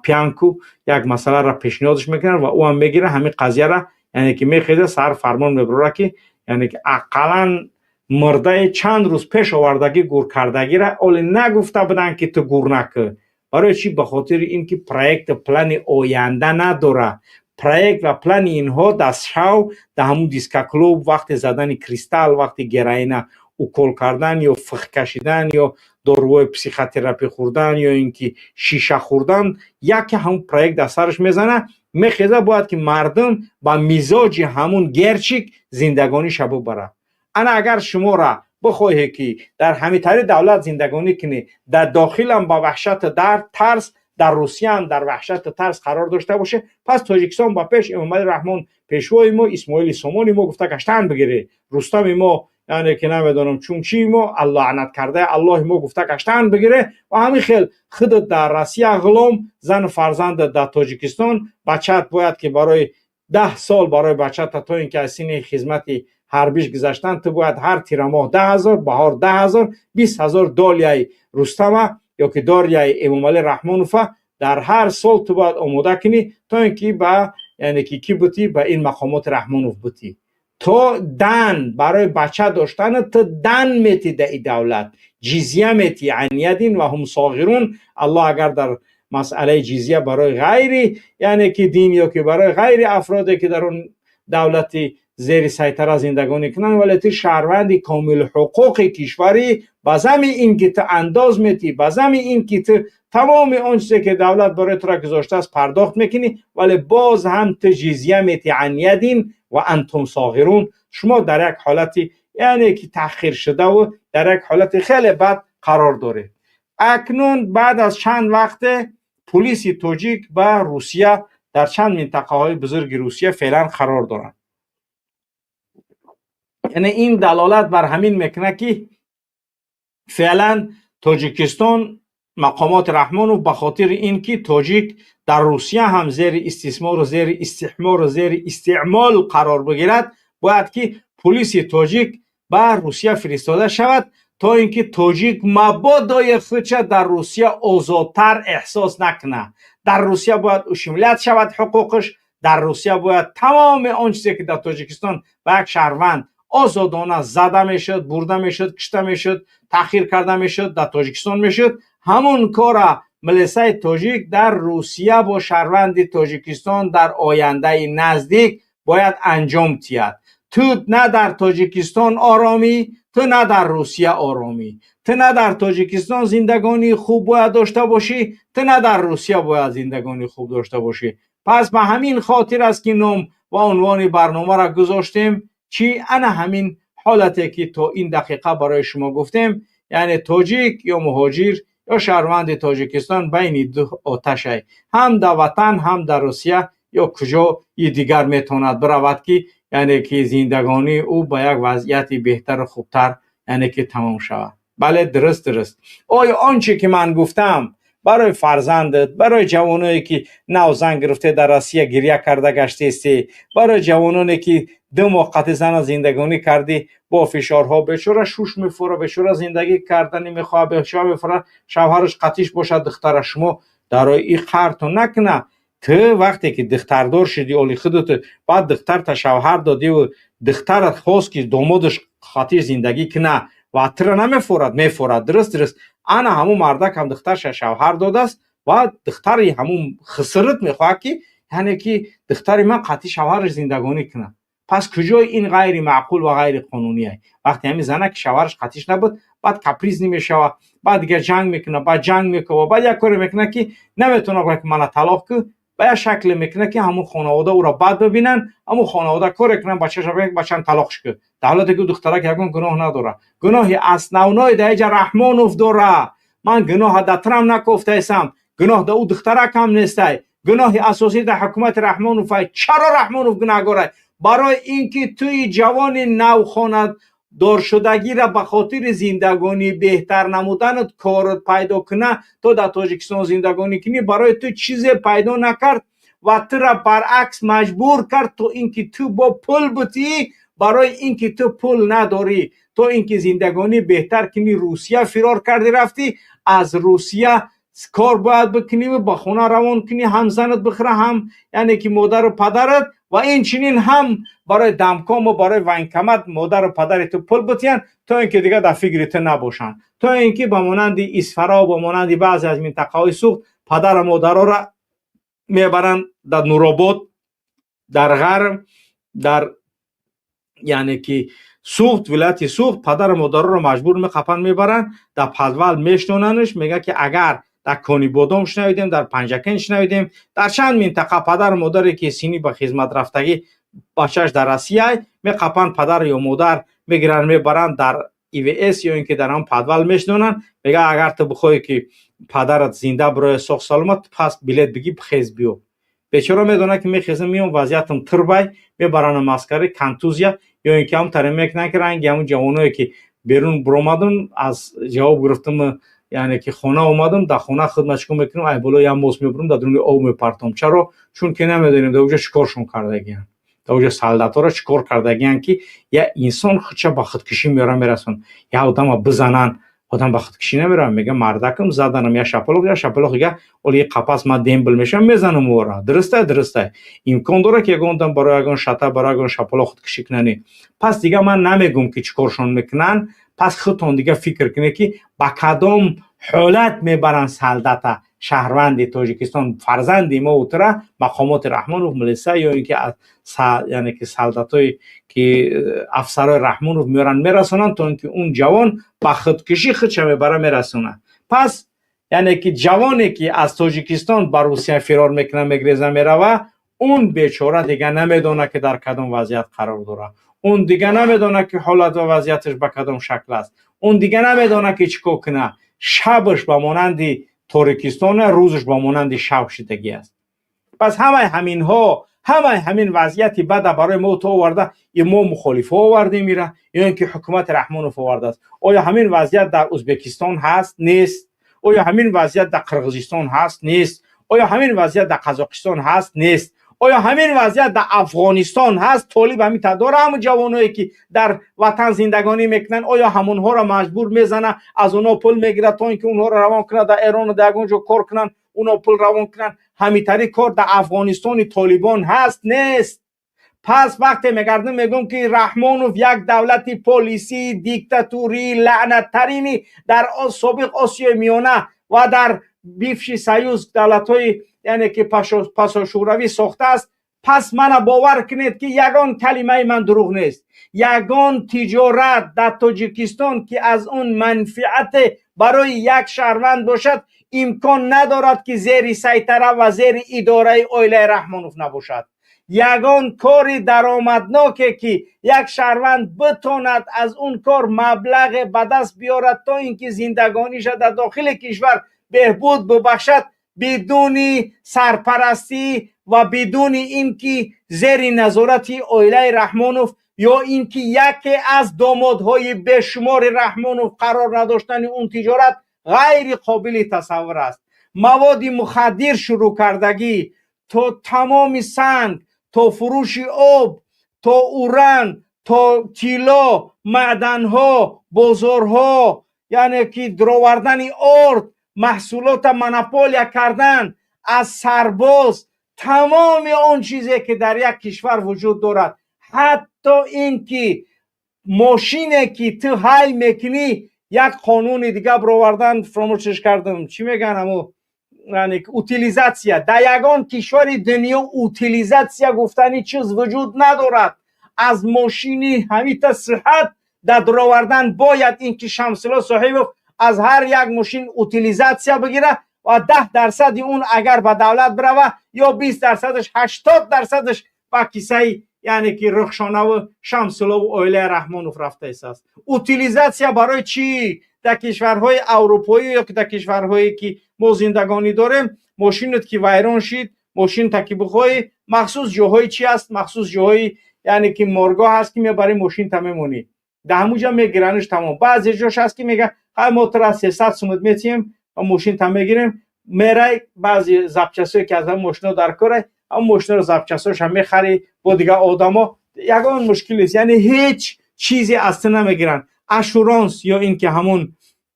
пиянку як масъаларо пешниҳодаш мекунад ва ӯ ҳам мегира ҳамин қазияра, яъне ки мехеза, саҳар фармон мебарора, ки яъне ки ақаллан мурдаи чанд рӯз пеш овардагӣ, гуркардагира оле нагуфта буданд, ки ту гур накӣ. Барои чӣ? Ба хотири ин ки проекту плани оянда надора. Проект ва плани инҳо дар шав, дар ҳамун дискоклуб, вақти задани кристалл, вақти героина укол кардан ё фих кашидан ё доруҳои психотерапия хӯрдан ё ин ки шиша хӯрдан, яке ҳамун проект дар сараш мезана, мехеза. Бояд ки мардум ба мизоҷи ҳамун герчик зиндагониша бубарад. Ана агар шуморо бихоҳе, ки дар ҳамин тари давлат зиндагонӣ кунӣ, дар дохилам ба ваҳшату дард, тарс, дар Русия ҳам дар ваҳшату тарс қарор дошта боше. Пас Тоҷикистон ба пеш, Эмомалӣ Раҳмон пешвои мо, Исмоили Сомони мо гуфта гаштан бигире, Рустами мо, яъне ки намедонам чунчии мо, лаънат кардаи Аллоҳи мо гуфта гаштан бигире. Ва ҳамин хел худат дар Россия ғулом, зану фарзандат дар Тоҷикистон, бачаат бояд ки барои 10 сол барои бачата, то ин ки аз синни хизмати ҳарбиш гузаштан, ту бояд ҳар тирамоҳ 10 000, баҳор 10 000, 20 000 долияи Рустама ё ки долияи Эмомалӣ Раҳмонова дар ҳар сол ту бояд омода кунӣ, то ин ки ба, яъне ки кӣ бутӣ, ба ин мақомоти Раҳмонов бутӣ. То дан барои бача доштана ту дан метӣ да и давлат, ҷизя метӣ, عن يد وهم صاغرون. Аллоҳ агар дар масъалаи ҷизя барои ғайри, яъне ки дин ё ки барои ғайри афроде ки дар он давлати зери сайтара зиндагонӣ кунанд, вале ту шаҳрванди комилҳуқуқи кишварӣ, ба зами ин ки ту андоз метӣ, ба зами ин ки ту тамоми он чизе ки давлат барои тура гузоштааст пардохт мекунӣ, вале боз ҳам ту ҷизя метӣ, عن يد وأنتم صاغرون. Шумо дар як ҳолати, яъне ки таҳқир шудаву дар як ҳолати хеле бад қарор доред. Акнун баъд аз чанд вақте пулиси тоҷик ба Русия дар чанд минтақаҳои бузурги Русия феълан қарор доранд. Яъне ин далолат бар ҳамин мекунад, ки феълан Тоҷикистон, мақомоти Раҳмонов ба хотири ин ки тоҷик дар Русия ҳам зери истисмору зери истиҳмору зери истеъмол қарор бигирад, бояд ки пулиси тоҷик ба Русия фиристода шавад, то ин ки тоҷик мабодои худша дар Русия озодтар эҳсос накунад. Дар Русия бояд ущемлять шавад ҳуқуқаш. Дар Русия бояд тамоми он чизе ки дар Тоҷикистон ба як шаҳрванд озодона зада мешуд, бурда мешуд, кушта мешуд, таъхир карда мешуд, дар Тоҷикистон мешуд, ҳамон кора милисаи тоҷик дар Русия бо шаҳрванди Тоҷикистон дар ояндаи наздик бояд анҷом диҳад. Ту на дар Тоҷикистон оромӣ, ту на дар Русия оромӣ. Ту на дар Тоҷикистон зиндагонии хуб бояд дошта бошӣ, ту на дар Русия бояд зиндагонии хуб дошта бошӣ. Пас ба ҳамин хотир аст, ки ном ва унвони барномаро гузоштем чӣ? Ана ҳамин ҳолате ки то ин дақиқа барои шумо гуфтем, яъне тоҷик ё муҳоҷир ё шаҳрванди Тоҷикистон байни ду оташай, ҳам дар ватан, ҳам дар Русия ё куҷои дигар метавонад биравад, ки, яъне ки зиндагонии ӯ ба як вазъияти беҳтару хубтар, яъне ки тамом шавад. Бале, дуруст. Оё он чӣ ки ман гуфтам барои фарзандат, барои ҷавоное ки нав зан гирифте, дар Россия гиря карда гаштаистӣ, барои ҷавононе ки 2 моҳ қати зана зиндагонӣ кардӣ, бо фишорҳо бечора шуш мефура, бечора зиндагӣ кардани мехоҳад, бечора мефура шавҳараш қатиш бошад, духтара шумо дарои и қарту накуна. Ту вақте ки духтардор шудӣ, оли худату баъд духтарта шавҳар додиву духтарат хост, ки домодаш қатиш зиндагӣ куна, ва тура намефорад? Мефорад, дуруст. Ана ҳамун мардак ҳам духтарша шавҳар додааст ва духтари ҳамун хисрит мехоҳад, ки, яъне ки духтари ман қатъи шавҳараш зиндагонӣ кунад. Пас куҷои ин ғайри маъқул ва ғайри қонуние? Вақте ҳамин зана ки шавҳараш қатиш набуд, баъд капризный мешавад, баъд дигар ҷанг мекунад, баъд ҷанг мекунад, баъд як коре мекунад, ки наметавонад ки мана талоқ ку, ба як шакле мекунад, ки ҳамун хонавода ӯро бад бибинанд, ҳамун хонавода коре кунанд, бачаша бигӯянд, бачам талоқш ку, дар ҳолате ки духтарак ягон гуноҳ надорад. Гуноҳи основной дар иҷа Раҳмонов дора. Ман гуноҳа дар трам накофтаистам, гуноҳ дар ӯ духтаракам нестай, гуноҳи асосӣ дар ҳукумати Раҳмоновай. Чаро Раҳмонов гунаҳгорай? Барои ин ки туи ҷавони навхонадоршудагиро ба хотири зиндагонӣ беҳтар намуданат, корот пайдо куна, то дар Тоҷикистон зиндагонӣ кунӣ, барои ту чизе пайдо накард ва тура баръакс маҷбур кард, то ин ки ту бо пул бутӣ. Барои ин ки ту пул надорӣ, то ин ки зиндагонӣ беҳтар кунӣ, Русия фирор кардӣ, рафтӣ. Аз Русия кор бояд бикунӣ, ба хона равон кунӣ, ҳам занат бихӯра, ҳам, яъне ки модару падарат, ва инчунин ҳам барои домкому барои военкомат модару падари ту пул бутиянд, то ин ки дигар дар фикри ту набошанд, то ин ки ба монанди Исфара, ба монанди баъзе аз минтақаҳои Суғд падару модароро мебаранд дар Нуробод, дар ғарб, дар, яъне ки Суғд, вилояти Суғд, падару модароро маҷбур меқапанд, мебаранд, дар подвал мешнонанш. Мегӯяд, ки агар дар Конибодом шунавидем, дар Панҷакент шунавидем, дар чанд минтақа падару модаре ки синни ба хизмат рафтагӣ, бачааш дар Россия, меқапанд, падар ё модар мегиранд, мебаранд дар ИВС ё ин ки дар ҳам подвал мешинонанд. Мега, агар ту бихоҳӣ, ки падарат зинда бирояд, соғ саломат, пас билет бигир, хез, биё. Бечора медонад, ки мехезам, меом, вазъиятам тирбай, мебаранам маскари, контузия ё ин ки ҳам таре мекунанд, ки ранги ҳамун ҷавоное, ки берун биромадам, аз ҷавоб гирифтам, яъне ки хона омадам, дар хона хидмат чикор мекунам? Ай боло як мост мебурам, дар дуруни об мепартом. Чаро? Чунки намедонем, дар уҷа чӣ коршон кардагиянд, дар уҷа солдаторо чӣ кор кардагиянд, ки як инсон худша ба худкушӣ меёра мерасон. Як одама бизананд, одам ба худкушӣ намерава. Мега, мардакам заданам як шапалоқ, як шапалоқ, дига оли қапас, ман дембел мешавам, мезанам ӯро. Дурустай, дурустай. Имкон дорад, ки ягон одам барои ягон шата, барои ягон шапалоқ худкушӣ кунани? Пас дига ман намегӯм, ки чӣ коршон мекунанд. Пас худтон дига фикр кунед, ки ба кадом ҳолат мебаранд солдата, шаҳрванди Тоҷикистон, фарзанди мо утра, мақомоти Раҳмонов, милиса ё ин ки, яъне ки солдатое ки афсарои Раҳмонов меоранд, мерасонанд, то ин ки он ҷавон ба худкушӣ худша мебара мерасонад. Пас яъне ки ҷавоне, ки аз Тоҷикистон ба Русия фирор мекунад, мегреза, мерава, он бечора дига намедонад, ки дар кадом вазъият қарор дорад. Он дига намедонад, ки ҳолат ва вазъияташ ба кадом шакл аст. Он дига намедонад, ки чӣ кор кунад. Шабаш ба монанди торикистона, рӯзаш ба монанди шаб шидагӣ аст. Пас ҳамаи ҳаминҳо, ҳамаи ҳамин вазъияти бада барои мо то оварда, и мо мухолифо овардем ира ё ин ки ҳукумати Раҳмонов овардааст? Оё ҳамин вазъият дар Ӯзбекистон ҳаст? Нест. Оё ҳамин вазъият дар Қирғизистон ҳаст? Нест. Оё ҳамин вазъият дар Қазоқистон ҳаст? Нест. Оё ҳамин вазъият дар Афғонистон ҳаст? Толиб ҳамин дора, ҳамун ҷавоное, ки дар ватан зиндагонӣ мекунанд, оё ҳамонҳоро маҷбур мезана, аз онҳо пул мегирад, то ин ки онҳоро равон кунад дар Эрону дар ягон ҷо кор кунанд, онҳо пул равон кунанд? Ҳамитари кор дар Афғонистони Толибон ҳаст? Нест. Пас вақте мегардам, мегӯм, ки Раҳмонов як давлати полисии диктатурии лаънаттарини дар собиқ Осиёи Миёна ва дар бывший союз, давлатҳои, яъне ки пасошӯравӣ сохтааст. Пас мана бовар кунед, ки ягон калимаи ман дурӯғ нест. Ягон тиҷорат дар Тоҷикистон, ки аз он манфиате барои як шаҳрванд бошад, имкон надорад, ки зери сайтара ва зери идораи оилаи Раҳмонов набошад. Ягон кори даромадноке, ки як шаҳрванд битонад аз он кор маблағе ба даст биёрад, то ин ки зиндагониша дар дохили кишвар беҳбуд бубахшад, бидуни сарпарастӣ ва бидуни ин ки зери назорати оилаи Раҳмонов ё ин ки яке аз домодҳои бешумори Раҳмонов қарор надоштани он тиҷорат ғайри қобили тасаввур аст. Маводи мухаддир шурӯъ кардагӣ то тамоми санг, то фурӯши об, то уран, то тилло, маъданҳо, бозорҳо, яъне ки дуровардани орд, маҳсулота монополия кардан, аз сарбоз, тамоми он чизе, ки дар як кишвар вуҷуд дорад, ҳатто ин ки мошине, ки ту ҳай мекунӣ, як қонуни дига бировардан, фаромӯшш кардам, чӣ мегӯян, амо яъне утилизация. Дар ягон кишвари дунё утилизация гуфтани чиз вуҷуд надорад. Аз мошини ҳамита сиҳат дар дуровардан бояд ин ки Шамсулло Соҳибов аз ҳар як мошин утилизация бигира ва 10 дарсади он агар ба давлат бирава ё 20 дарсадаш, 80 дарсадаш ба кисаи, яъне ки Рухшонаву Шамсуллову оилаи Раҳмонов рафта истааст. Утилизация барои чӣ? Дар кишварҳои аврупоӣ ё ки дар кишварҳое, ки мо зиндагонӣ дорем, мошинат ки вайрон шид, мошинта ки бихоҳӣ, махсус ҷоҳои чи аст, махсус ҷоҳои, яъне ки моргоҳ ҳаст, ки мебарӣ, мошинта мемонӣ, дар ҳамун мегиранш, тамом. Баъзе ҷош ҳаст, ки мега, хай, мо тура 300 сумат метиҳем ва мошинта мегирем, мерай, баъзе запчастое, ки аз ҳамн мошино дар корай, ҳамн мошиноро запчастҳоша мехарӣ бо дигар одамо, ягон мушкил нест. Яъне ҳеҷ чизе аз ту намегиранд. Assurance ё ин ки ҳамун,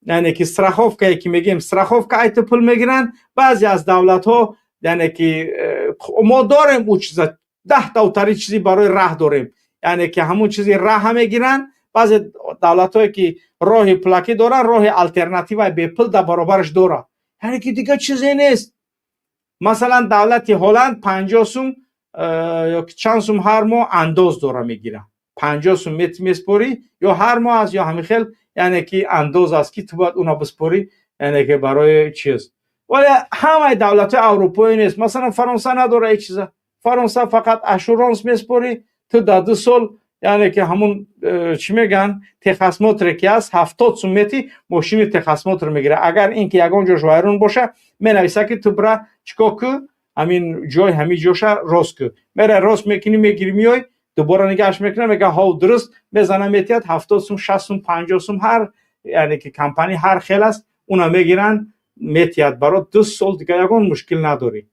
яъне ки страховкае, ки мегӯем, страховка, айти пул мегиранд. Баъзе аз давлатҳо, яъне ки мо дорем ӯ чиза, 10 тавтари чизи барои раҳ дорем, яъне ки ҳамун чизи раҳа мегиранд. Баъзе давлатҳое, ки роҳи пулакӣ доранд, роҳи алтернативаи бепул дар баробараш дорад, яъне ки дигар чизе нест. Масалан, давлати Ҳолланд 50 сум ё чанд сум ҳар моҳ андоз дора мегирад. 50 сум меспорӣ ё ҳар моҳ аст, ё ҳамин хел, яъне ки андоз аст, ки ту бояд уна биспорӣ, яъне ки барои чиз. Вале ҳамаи давлатҳои аврупоӣ нест. Масалан, Фаронса надора ҳеҷ чиза. Фаронса фақат assurance меспорӣ, ту дар 2 сол. Яъне ки ҳамун чӣ мегӯянд, техосмотре ки аст, 70 сум мети, мошини техосмотр мегирад. Агар ин ки ягон ҷош вайрон боша, менависа ки ту бира чикор ку, ҳамин ҷой ҳамин ҷоша рост ку. Мера рост мекунӣ, мегирӣ, меой, дубора нигаҳш мекунад, мега ҳов дуруст, мезана, метиҳад 70 сум, 60 сум, 50 сум, ҳар яъне ки компания ҳар хел аст, уна мегиранд, метиҳад барот. 2 сол дигар ягон мушкил надорӣ.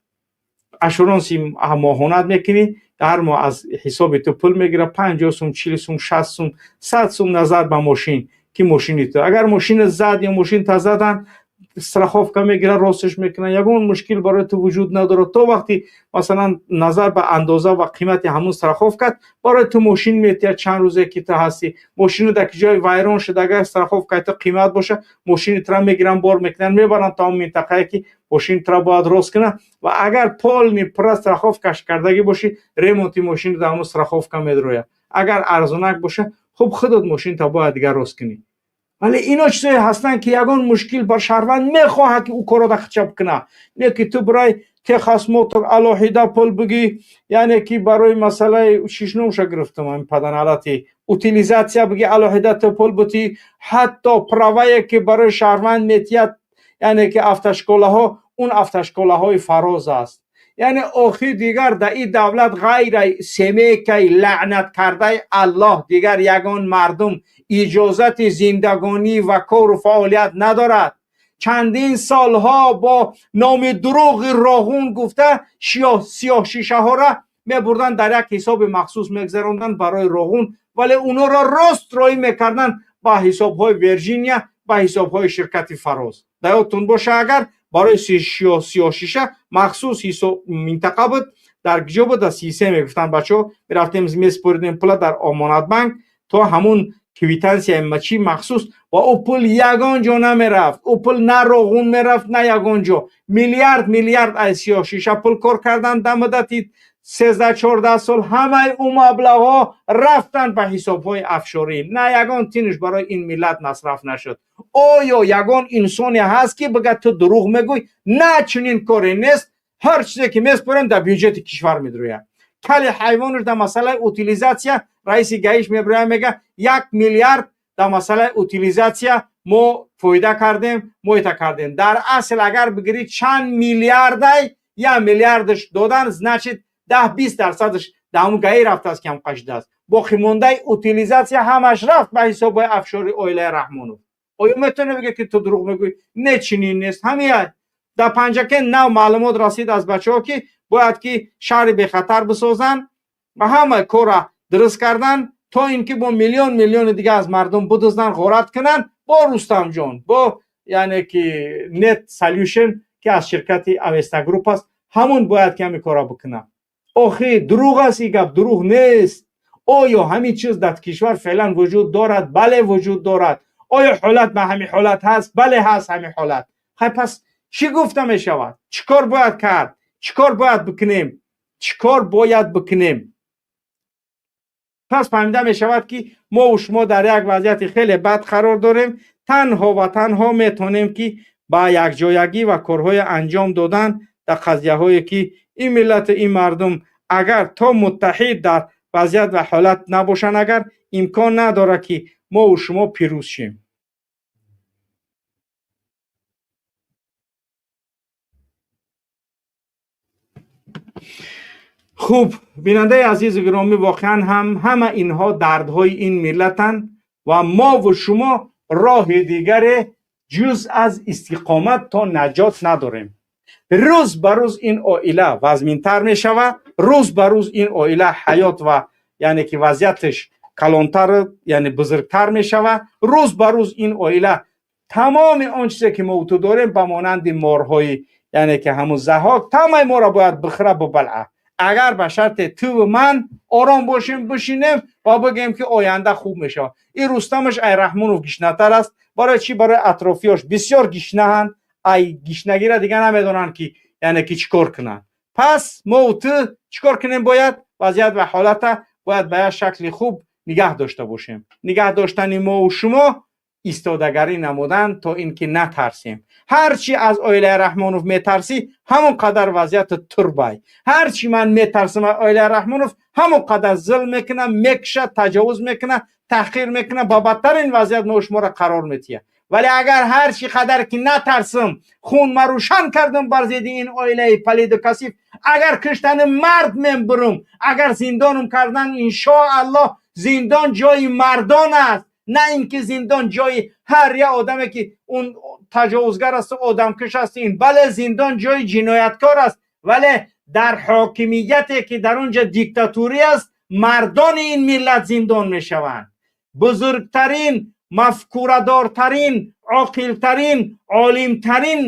Ашуронси моҳонат мекунӣ, ҳар моҳ аз ҳисоби ту пул мегирад, 50 сум, 40 сум, 60 сум, 100 сум, назар ба мошин ки мошини ту. Агар мошина зад ё мошин та задан, страховка мегирад, ростش мекунад, ягон мушкил барои ту вуҷуд надорад. То вақти масалан назар ба андоза ва қимати ҳамун страховкат барои ту мошин метиҳад. Чанд рӯзе ки ту ҳастӣ, мошину дар ки ҷои вайрон шуда, агар страховкаи ту қимат боша, мошини тура мегиранд, бор мекунанд, мебаранд то он минтақае ки мошини тура бояд рост кунад. Ва агар полный пурра страховкаш кардагӣ бошӣ, ремонти мошину дар ҳамун страховка медрояд. Агар арзонак боша, хуб худат мошинта бояд дигар рост кунӣ. Вале ино чизое ҳастанд ки ягон мушкил бар шаҳрванд мехоҳад ки ӯ корро дар худша бикунад. Не ки ту барои техосмотр алоҳида пул бигӣ, яъне ки барои масъалаи шишномша гирифтам, ҳамин паданалати утилизатсия бигӣ, алоҳида ту пул бутӣ. Ҳатто правае ки барои шаҳрванд метиҳад, яъне ки автошколаҳо, он автошколаҳои фароз аст. Яъне охир дигар дар ин давлат ғайра семейкаи лаънат кардаи Аллоҳ дигар ягон мардум иҷозати зиндагонӣ ва кору фаъолият надорад. Чандин солҳо бо номи дурӯғи Роғун гуфта сиёҳшишаҳоро мебурданд, дар як ҳисоби махсус мегзаронданд барои Роғун, вале онҳоро рост роӣ мекарданд ба ҳисобҳои Вирҷиния, ба ҳисобҳои ширкати Фароз. Дар ёдтон боша, агар барои сиёҳшиша махсус ҳисоб минтақа буд, дар киҷо буд, дар 33 мегуфтанд бачаҳо, мерафтем месупоридем пула дар Омонатбанк то ҳамун квитансия чӣ махсус, ва ӯ пул ягон ҷо намерафт, ӯ пул на Роғун мерафт, на ягон ҷо. Миллиард миллиард аз сиёҳшиша пул кор карданд дар муддати 13-14 сол. Ҳамаи ӯ маблағҳо рафтанд ба ҳисобҳои афшорӣ, на ягон тинш барои ин миллат масраф нашуд. Оё ягон инсоне ҳаст ки бигӯяд ту дурӯғ мегӯй? На, чунин коре нест. Ҳар чизе ки месупорем дар бюҷети кишвар медрояд. Кали ҳайвонаш дар масъалаи утилизатсия раиси гаиш меброяд, мега 1 миллиард дар масъалаи утилизатсия мо фоида кардем, мо ита кардем. Дар асл агар бигирӣ чанд миллиардай, 1 миллиардаш додан, значит 10-20% дар ҳамун гаи рафтааст, ки ҳам қашидааст. Боқимондаи утилизатсия ҳамаш рафт ба ҳисоби афшори оилаи Раҳмонов. Оё метавонӣ бигӯ ки ту дурӯғ мегӯӣ? Не, чунин нест. Ҳамин дар Панҷакент нав маълумот расид аз бачаҳо ки бояд ки шаҳри бехатар бисозанд ва ҳама корра дуруст кардан, то ин ки бо миллион миллиони дига аз мардум бидузданд, ғорат кунанд. Бо Рустамҷон, бо яъне ки Нет Солюшн ки аз ширкати Авеста Груп аст, ҳамун бояд ки ҳамин корро бикунад. Охи дурӯғ аст ин гап, дурӯғ нест. Оё ҳамин чиз дар кишвар феълан вуҷуд дорад? Бале, вуҷуд дорад. Оё ҳолат ба ҳамин ҳолат ҳаст? Бале, ҳаст ҳамин ҳолат. Хай, пас чӣ гуфта мешавад? Чӣ кор бояд кард? Чӣ кор бояд бикунем? Чӣ кор бояд бикунем? Пас фаҳмида мешавад ки мо шумо дар як вазъияти хеле бад қарор дорем. Танҳо ва танҳо метавонем ки ба якҷоягӣ ва корҳои анҷом додан дар қазияҳое ки ин миллату ин мардум агар то муттаҳид дар вазъият ва ҳолат набошанд, агар имкон надорад ки мо шумо пирӯз шем. Хуб, бинандаи азизу гиромӣ, воқеан ҳам ҳама инҳо дардҳои ин миллатанд ва мо ву шумо роҳи дигаре ҷуз аз истиқомат то наҷот надорем. Рӯз ба рӯз ин оила вазминтар мешавад, рӯз ба рӯз ин оила ҳаёт ва яъне ки вазъияташ калонтар, яъне бузургтар мешавад. Рӯз ба рӯз ин оила тамоми он чизе ки мо ту дорем, ба монанди морҳои яъне ки ҳамун Заҳок, тамаи моро бояд бихӯра, бибалъа. Агар ба шарте ту ман ором бошем, бишинем ва бигӯем ки оянда хуб мешавад. Ин Рустамаш ай Раҳмонов гишнатар аст. Барои чӣ? Барои атрофиёш бисёр гишнаҳанд, ай гишнагира дига намедонанд ки яъне ки чӣ кор кунанд. Пас мо ту чӣ кор кунем? Бояд вазъият ва ҳолата бояд ба як шакли хуб нигаҳ дошта бошем. Нигаҳ доштани мо шумо истодагарӣ намудан то ин ки натарсем. Ҳарчи аз оилаи Раҳмонов метарсӣ, ҳамон қадар вазъияту турбай. Ҳарчи ман метарсам аз оилаи Раҳмонов, ҳамон қадар зулм мекуна, мекуша, таҷовуз мекуна, таҳқир мекуна, ба бадтарин вазъият мо шуморо қарор метиҳад. Вале агар ҳарчи қадар ки натарсам, хун ма рӯшан кардам бар зидди ин оилаи палиду касиф, агар киштани мард мебурам, агар зиндонам кардан, иншоаллоҳ зиндон ҷои мардон аст, на ин ки зиндон ҷои ҳар як одаме ки он таҷовузгар аст, одамкуш аст. Ин бале, зиндон ҷои ҷинояткор аст, вале дар ҳокимияте ки дар он ҷо диктатурӣ аст, мардони ин миллат зиндон мешаванд. Бузургтарин, мафкурадортарин, оқилтарин, олимтарин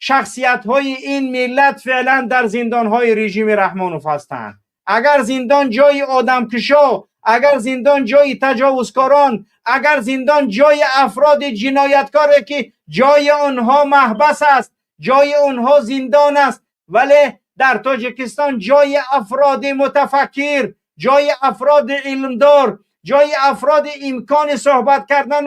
шахсиятҳои ин миллат феълан дар зиндонҳои режими Раҳмонов ҳастанд. Агар зиндон ҷои одамкушо, агар зиндон ҷои таҷовузкорон, агар зиндон ҷои афроди ҷинояткоре ки ҷои онҳо маҳбас аст, ҷои онҳо зиндон аст, вале дар Тоҷикистон ҷои афроди мутафаккир, ҷои афроди илмдор, ҷои афроди имкони суҳбат кардан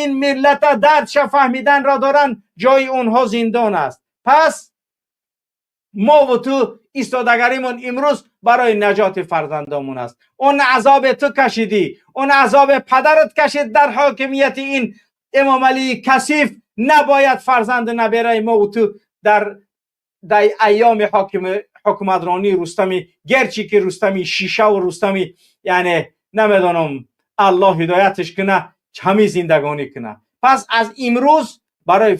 ин миллата дардша фаҳмиданро доранд, ҷои онҳо зиндон аст. Пас мо ву ту истодагаримон имрӯз барои наҷоти фарзандомон аст. Он азоби ту кашидӣ, он азоби падарат кашид дар ҳокимияти ин Эмомалии касиф, набояд фарзанду набераи мо ву ту дар айёми ҳукуматронии Рустами, герчи ки Рустами шишаву Рустами, яъне намедонам, Аллоҳ ҳидоятш куна, ҳамин зиндагонӣ куна. Пас аз имрӯз барои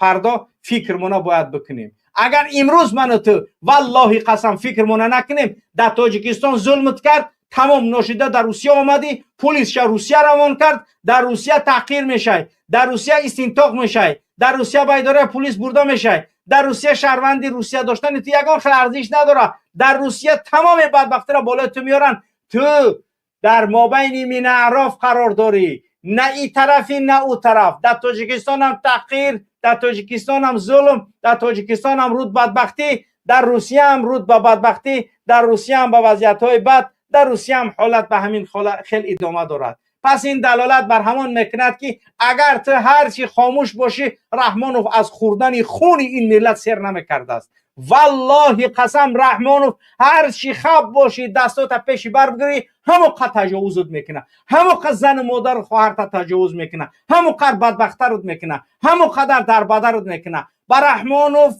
фардо фикрмона бояд бикунем. Агар имрӯз ману ту, валлоҳи қасам, фикрмона накунем, дар Тоҷикистон зулмат кард, тамом ношида дар Русия омадӣ, пулисша Русия равон кард, дар Русия таҳқир мешай, дар Русия истинтоқ мешай, дар Русия ба идораи пулис бурда мешай, дар Русия шаҳрванди Русия доштани ту ягон хел арзиш надорад. Дар Русия тамоми бадбахтиро болои ту меоранд. Ту дар мобайни минаъроф қарор дорӣ, на и тарафи, на ӯ тараф. Дар Тоҷикистонам таҳқир, дар Тоҷикистонам зулм, дар Тоҷикистонам руд бадбахтӣ, дар Русияам руд ба бадбахтӣ, дар Русияам ба вазъиятҳои бад, дар Русияам ҳолат ба ҳамин хел идома дорад. Пас ин далолат бар ҳамон мекунад ки агар ту ҳарчи хомӯш бошӣ, Раҳмонов аз хӯрдани хуни ин миллат сер намекардааст. Валлоҳи қасам, Раҳмонов ҳарчи хаб бошӣ, дастота пеши бар бигирӣ, ҳамон қад таҷовузут мекуна, ҳамон қад зану модару хоҳарта таҷовуз мекуна, ҳамон қад бадбахтарут мекуна, ҳамон қадар дарбадарут мекуна. Ба Раҳмонов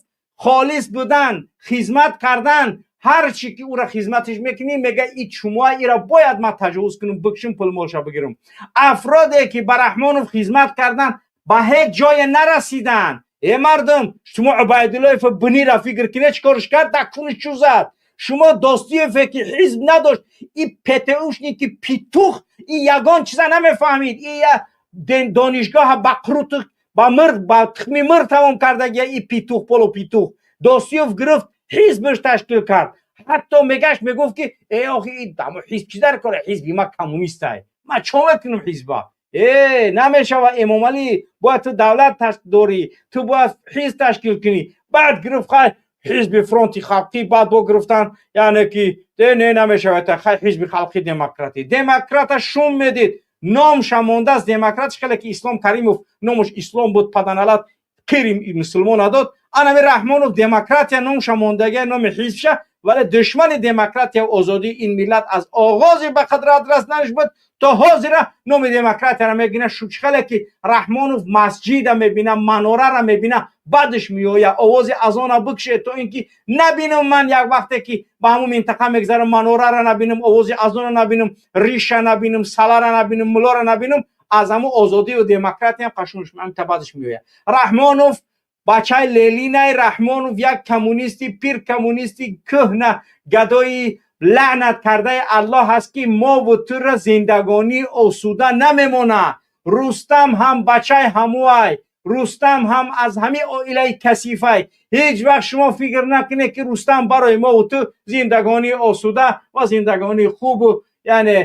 холис будан, хизмат кардан, ҳарчи ки ӯра хизматиш мекунӣ, мега и чумоа, ира бояд ман таҷовуз кунам, бикшим, пулмолша бигирам. Афроде ки ба Раҳмонов хизмат кардан, ба ҳеҷ ҷое нарасиданд. Э мардум, шумо Убайдуллоев бунира фикр кине, чӣ корш кард, дар куниш чӯ зад. Шумо Достиеве ки ҳизб надошт, и ПТУшник и петух, и ягон чиза намефаҳмид, и донишгоҳа ба қуруту ба мирғ, ба тухми мирғ тамом кардагия, и петух, полупетух. Достиев гирифт, ҳизбш ташкил кард. Ҳатто мегашт, мегуфт ки э охи, ҳизб чӣ дар кора, ҳизби ма коммунистай, ман чо мекунам ҳизба? Э, намешава, Эмомалӣ, бояд ту давлат дорӣ, ту бояд ҳизб ташкил кунӣ. Баъд гирифт, хай, ҳизби фронти халқӣ, баъд бо гирифтан, яъне ки не, намешавад, хай, ҳизби халқи демократӣ. Демократа шум медид, номша мондааст демократ, хеле ки Ислом Каримов номаш Ислом буд, паданалат қири мусулмон надод. Анами Раҳмонов демократия номша мондагия, номи ҳизбша, вале душмани демократия, озодии ин миллат аз оғози ба қудрат расиданаш буд то ҳозира номи демократияро мегина. Шучхеле ки Раҳмонов масҷида мебина, манорара мебина, баъдаш меоя, овози азона бикше, то ин ки набинам ман як вақте ки ба ҳамун минтақа мегзарам, манорара набинам, овози азона набинам, риша набинам, салара набинам, мулора набинам, аз ҳамун озодию демократиям қашунш баъдаш меоя. Раҳмонов бачаи Ленинай. Раҳмонов як коммунисти пир, коммунисти кӯҳна, гадои лаънат кардаи Аллоҳ ҳаст ки мову тура зиндагонии осуда намемонад. Рустам ҳам бачаи ҳамуай, Рустам ҳам аз ҳамин оилаи касифай. Ҳеҷ вақт шумо фикр накунед ки Рустам барои мову ту зиндагонии осуда ва зиндагонии хубу, яъне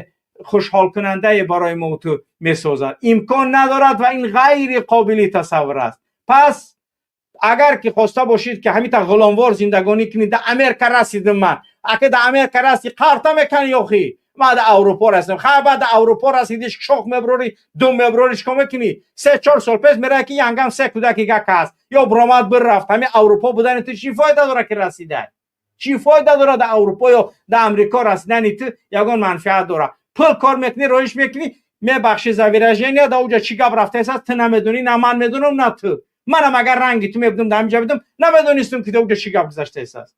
хушҳолкунандае барои мову ту месозад. Имкон надорад ва ин ғайри қобили тасаввур аст. Пас агар ки хоста бошед ки ҳамита ғуломвор зиндагонӣ кунед, дар Америка расидим ман, ака, дар Америка расти, қарта мекани, охи. Ман дар Аврупо расидам. Хай, баъд дар Аврупо расидиш, шох меброри, дум меброри, чикор мекунӣ? 3-4 сол пеш меравӣ, ки янгам се кӯдаки гак ҳаст ё биромад бирафт. Ҳамин Аврупо будани ту чӣ фоида дора, ки расидай? Чӣ фоида дора дар Аврупо ё дар Амрико расидани ту? Ягон манфиат дора? Пул кор мекунӣ, роиш мекунӣ. Мебахшӣ за выражение, дар уҷа чӣ гап рафтааст, ту намедонӣ, на ман медонам, на ту. Манам агар ранги ту мебудам, дар ҳаминҷа будам, намедонистам, ки дар уҷа чӣ гап гузаштааст.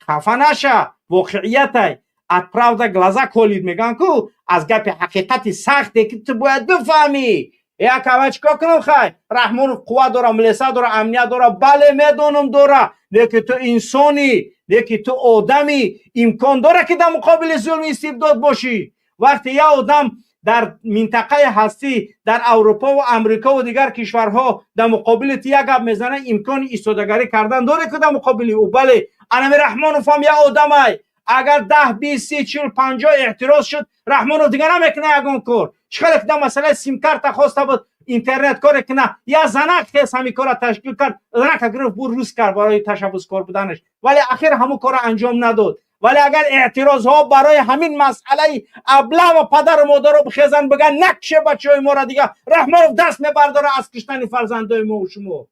Хафа наша, воқеиятай. От правда глаза колит, мегӯянд ку, аз гапи ҳақиқати сахте, ки ту бояд бифаҳмӣ. Як ава чикор кунам? Хай, Раҳмонов қувват дора, милиса дора, амният дора. Бале, медонам, дора, лекин ту инсонӣ, лекин ту одамӣ. Имкон дора, ки дар муқобили зулми истибдод бошӣ? Вақте як одам дар минтақаи ҳастӣ, дар Аврупову Амрикову дигар кишварҳо, дар муқобили ту як гап мезана, имкони истодагарӣ кардан доре, ки дар муқобили ӯ? Бале, анами Раҳмонов ҳам як одамай. Агар 10, 20, 30, 40, 50 эътироз шуд, Раҳмонов дигар намекуна ягон кор. Чӣ хеле ки дар масъалаи симкарта хоста буд интернет коре куна, я занак хес ҳамин кора ташкил кард, занака гирифт, бур, рӯз кард барои ташаббускор буданаш, вале ахир ҳамун кора анҷом надод. Вале агар эътирозҳо барои ҳамин масъалаи аблаҳ ва падару модаро бихезанд, бигӯянд: «Накше бачаҳои моро», дига Раҳмонов даст мебардора аз киштани фарзандои мо шумо.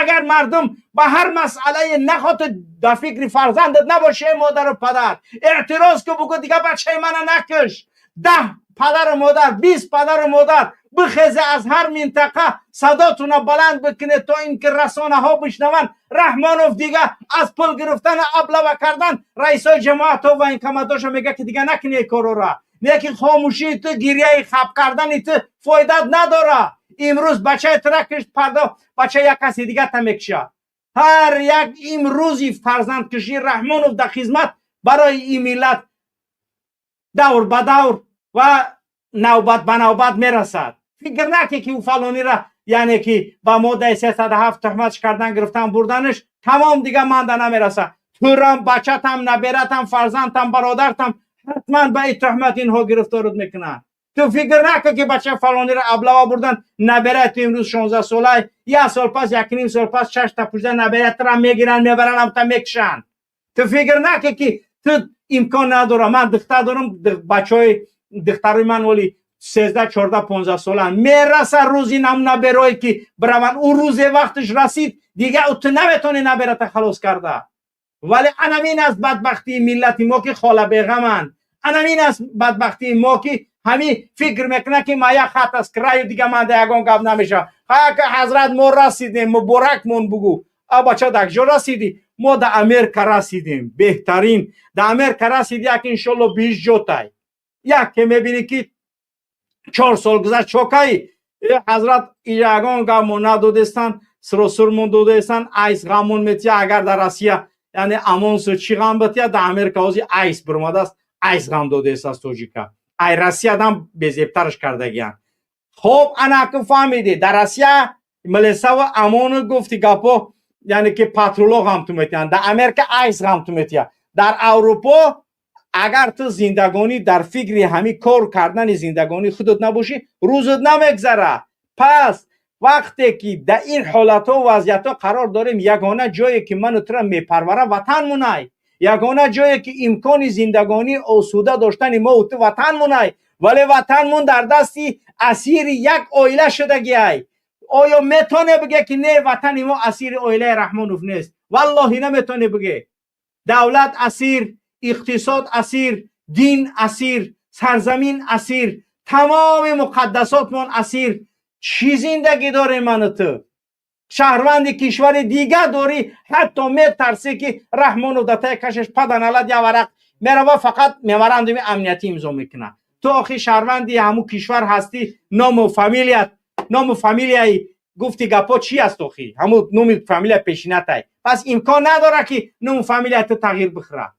Агар мардум ба ҳар масъалае нахоҳ, дар фикри фарзандат набоши, модару падар, эътироз ку, бугӯ: «Дига бачаи мана накиш». 10 падару модар, 20 падару модар бихезе, аз ҳар минтақа садотуна баланд бикунед, то ин ки расонаҳо бишнаванд. Раҳмонов дига аз пул гирифтана, аблава кардан раисои ҷамоатҳо ва инкаматоша мега, ки дига накунед корора. Лекин хомӯшии ту, гиряи хаб кардани ту фоидат надора. Имрӯз бачаи тура кишт, пардо бачаи як каси дигата мекушад. Ҳар як имрӯзи фарзандкушии Раҳмонов дар хизмат барои ин миллат давр ба давр ва навбат ба навбат мерасад. Фикр наке, ки ӯ фалонира, яъне ки ба моддаи 307 туҳматш кардан, гирифтан, бурданаш тамом, дига манда намераса. Турам, бачатам, набератам, фарзандтам, бародартам ҳатман ба ин туҳмат инҳо гирифторут мекунанд. Ту фикр накун, ки бача фалонира аблава бурдан, наберай ту имрӯз 16 солай, як сол пас, якним сол пас, шашта пужда наберай тура мегиранд, мебаранд, амта мекушанд. Ту фикр накун, ки ту имкон надора. Ман духтар дорам, бачаҳои духтарои ман оли 13, 14, 15 солаанд. Мераса рӯзи нам наберое, ки бираванд. Ӯ рӯзе вақташ расид, дига ту наметавонӣ наберата халос карда. Вале анамин аст бадбахтии миллати мо, ки хола беғаманд. Анамин аст бадбахтии мо, ки ҳамин фикр мекунад, ки ма як хат аст краю, дига манда ягон гап намешавад. Ҳака, ҳазрат, мо расидем, муборакмон, бугӯ. А бача, дар куҷо расидӣ? Мо да Америка расидем. Беҳтарин, да Америка расиди, як иншолло биҳишт ҷотай. Яке мебинӣ, ки 4 сол гузашт, чокаи ҳазрат, ягон гапмо надодестан, сиросурмон додестан, ICE ғаммон метия. Агар дар Россия, яъне амонсу чӣ ғам бития, дар Америка ҳозир ICE биромадааст, ICE ғам додестааст тоҷика. Ай Россиядам безебтараш кардагиянд. Хоб, анаку фаҳмидӣ, дар Россия милисаву амону гуфти гапо, яъне ки патруло ғам ту метиҳанд, дар Америка ICE ғам ту метиҳад. Дар Аврупо агар ту зиндагонӣ дар фикри ҳамин кор кардани зиндагонии худат набошӣ, рӯзат намегзара. Пас вақте ки дар ин ҳолатҳо, вазъиятҳо қарор дорем, ягона ҷое, ки ману тура мепарвара, ватанмунай. Ягона ҷое, ки имкони зиндагонии осуда доштани мо ту, ватанмунай. Вале ватанмун дар дасти асири як оила шудагиай. Оё метавоне биге, ки не, ватани мо асири оилаи Раҳмонов нест? Валлоҳи, наметавоне биге. Давлат асир, иқтисод асир, дин асир, сарзамин асир, тамоми муқаддасотмон асир. Чӣ зиндагӣ дорем ману ту? Шаҳрванди кишвари дигар дорӣ, ҳатто метарсӣ, ки Раҳмонов дар таи кашаш паданалад, я варақ мерава, фақат меморандуми амниятӣ имзо мекунад. Ту охи шаҳрванди ҳамун кишвар ҳастӣ. Ному фамилият, ному фамилияи, гуфти гапҳо чӣ аст охи? Ҳамун номи фамилия пешинатай. Пас имкон надорад, ки ному фамилия ту тағйир бихӯрад.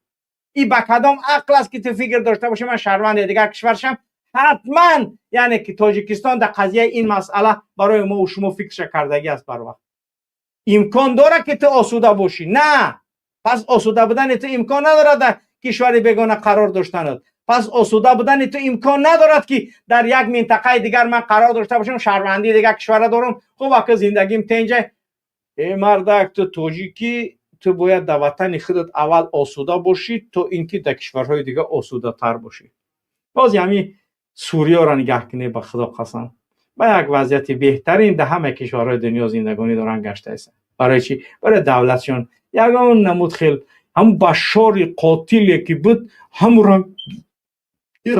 И ба кадом ақл аст, ки ту фикр дошта бошӣ, ман шаҳрванди дигар кишвар шам? Ҳатман, яъне ки Тоҷикистон дар қазияи ин масъала барои мо шумо фикрша кардагӣ аст барвақт. Имкон дорад, ки ту осуда бошӣ? На. Пас осуда будани ту имкон надорад дар кишвари бегона қарор доштанат. Пас осуда будани ту имкон надорад, ки дар як минтақаи дигар ман қарор дошта бошам, шаҳрвандии дигар кишвара дорам, хуб, ака, зиндагим тенҷа. Э мардак, ту тоҷикӣ, ту бояд дар ватани худат аввал осуда бошӣ, то ин ки дар кишварҳои дигар осудатар бошӣ. Боз ҳамин Сурияро нигаҳ кунед, ба Худо қасам, ба як вазъияти беҳтарин дар ҳама кишварҳои дунё зиндагонӣ доранд гаштаистанд. Барои чӣ? Барои давлатшон ягон намуд хел ҳам Башори қотиле ки буд, ҳамуро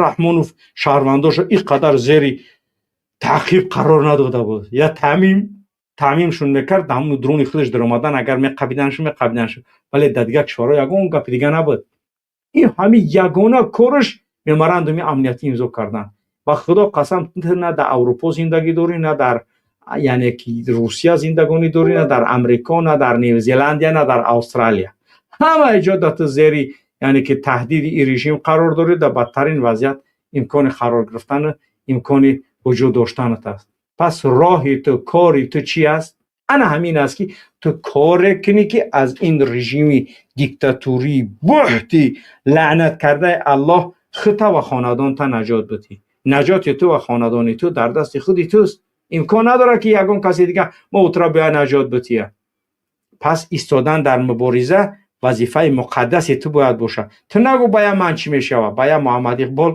Раҳмонов шаҳрвандоша ин қадар зери таъқиб қарор надода буд. Я таъмимшон мекард, ҳамун дрони худаш даромадан, агар меқабиданшон, меқабиданшон. Вале дар дигар кишварҳо ягон гапи дига набуд. Ин ҳамин ягона кораш меморандуми амниятӣ имзо кардан. Ба Худо қасам, ту на дар Аврупо зиндагӣ дорӣ, на дар яъне ки Русия зиндагонӣ дорӣ, на дар Амрико, на дар Нев Зеландия, на дар Австралия. Ҳама ҷо дар ту зери яъне ки таҳдиди ин режим қарор дорӣ, дар бадтарин вазъият имкони қарор гирифтану имкони вуҷуд доштанат аст. Пас роҳи ту, кори ту чӣ аст? Ана ҳамин аст, ки ту коре кунӣ, ки аз ин режими диктатурии буҳти лаънат кардаи Аллоҳ худта ва хонадонта наҷот бидиҳӣ. Наҷоти ту ва хонадони ту дар дасти худи туст. Имкон надорад, ки ягон каси дига мо утро биёя наҷот бидиҳад. Пас истодан дар мубориза вазифаи муқаддаси ту бояд бошад. Ту нагӯ, бая ман чӣ мешавад, бая Муҳаммад Иқбол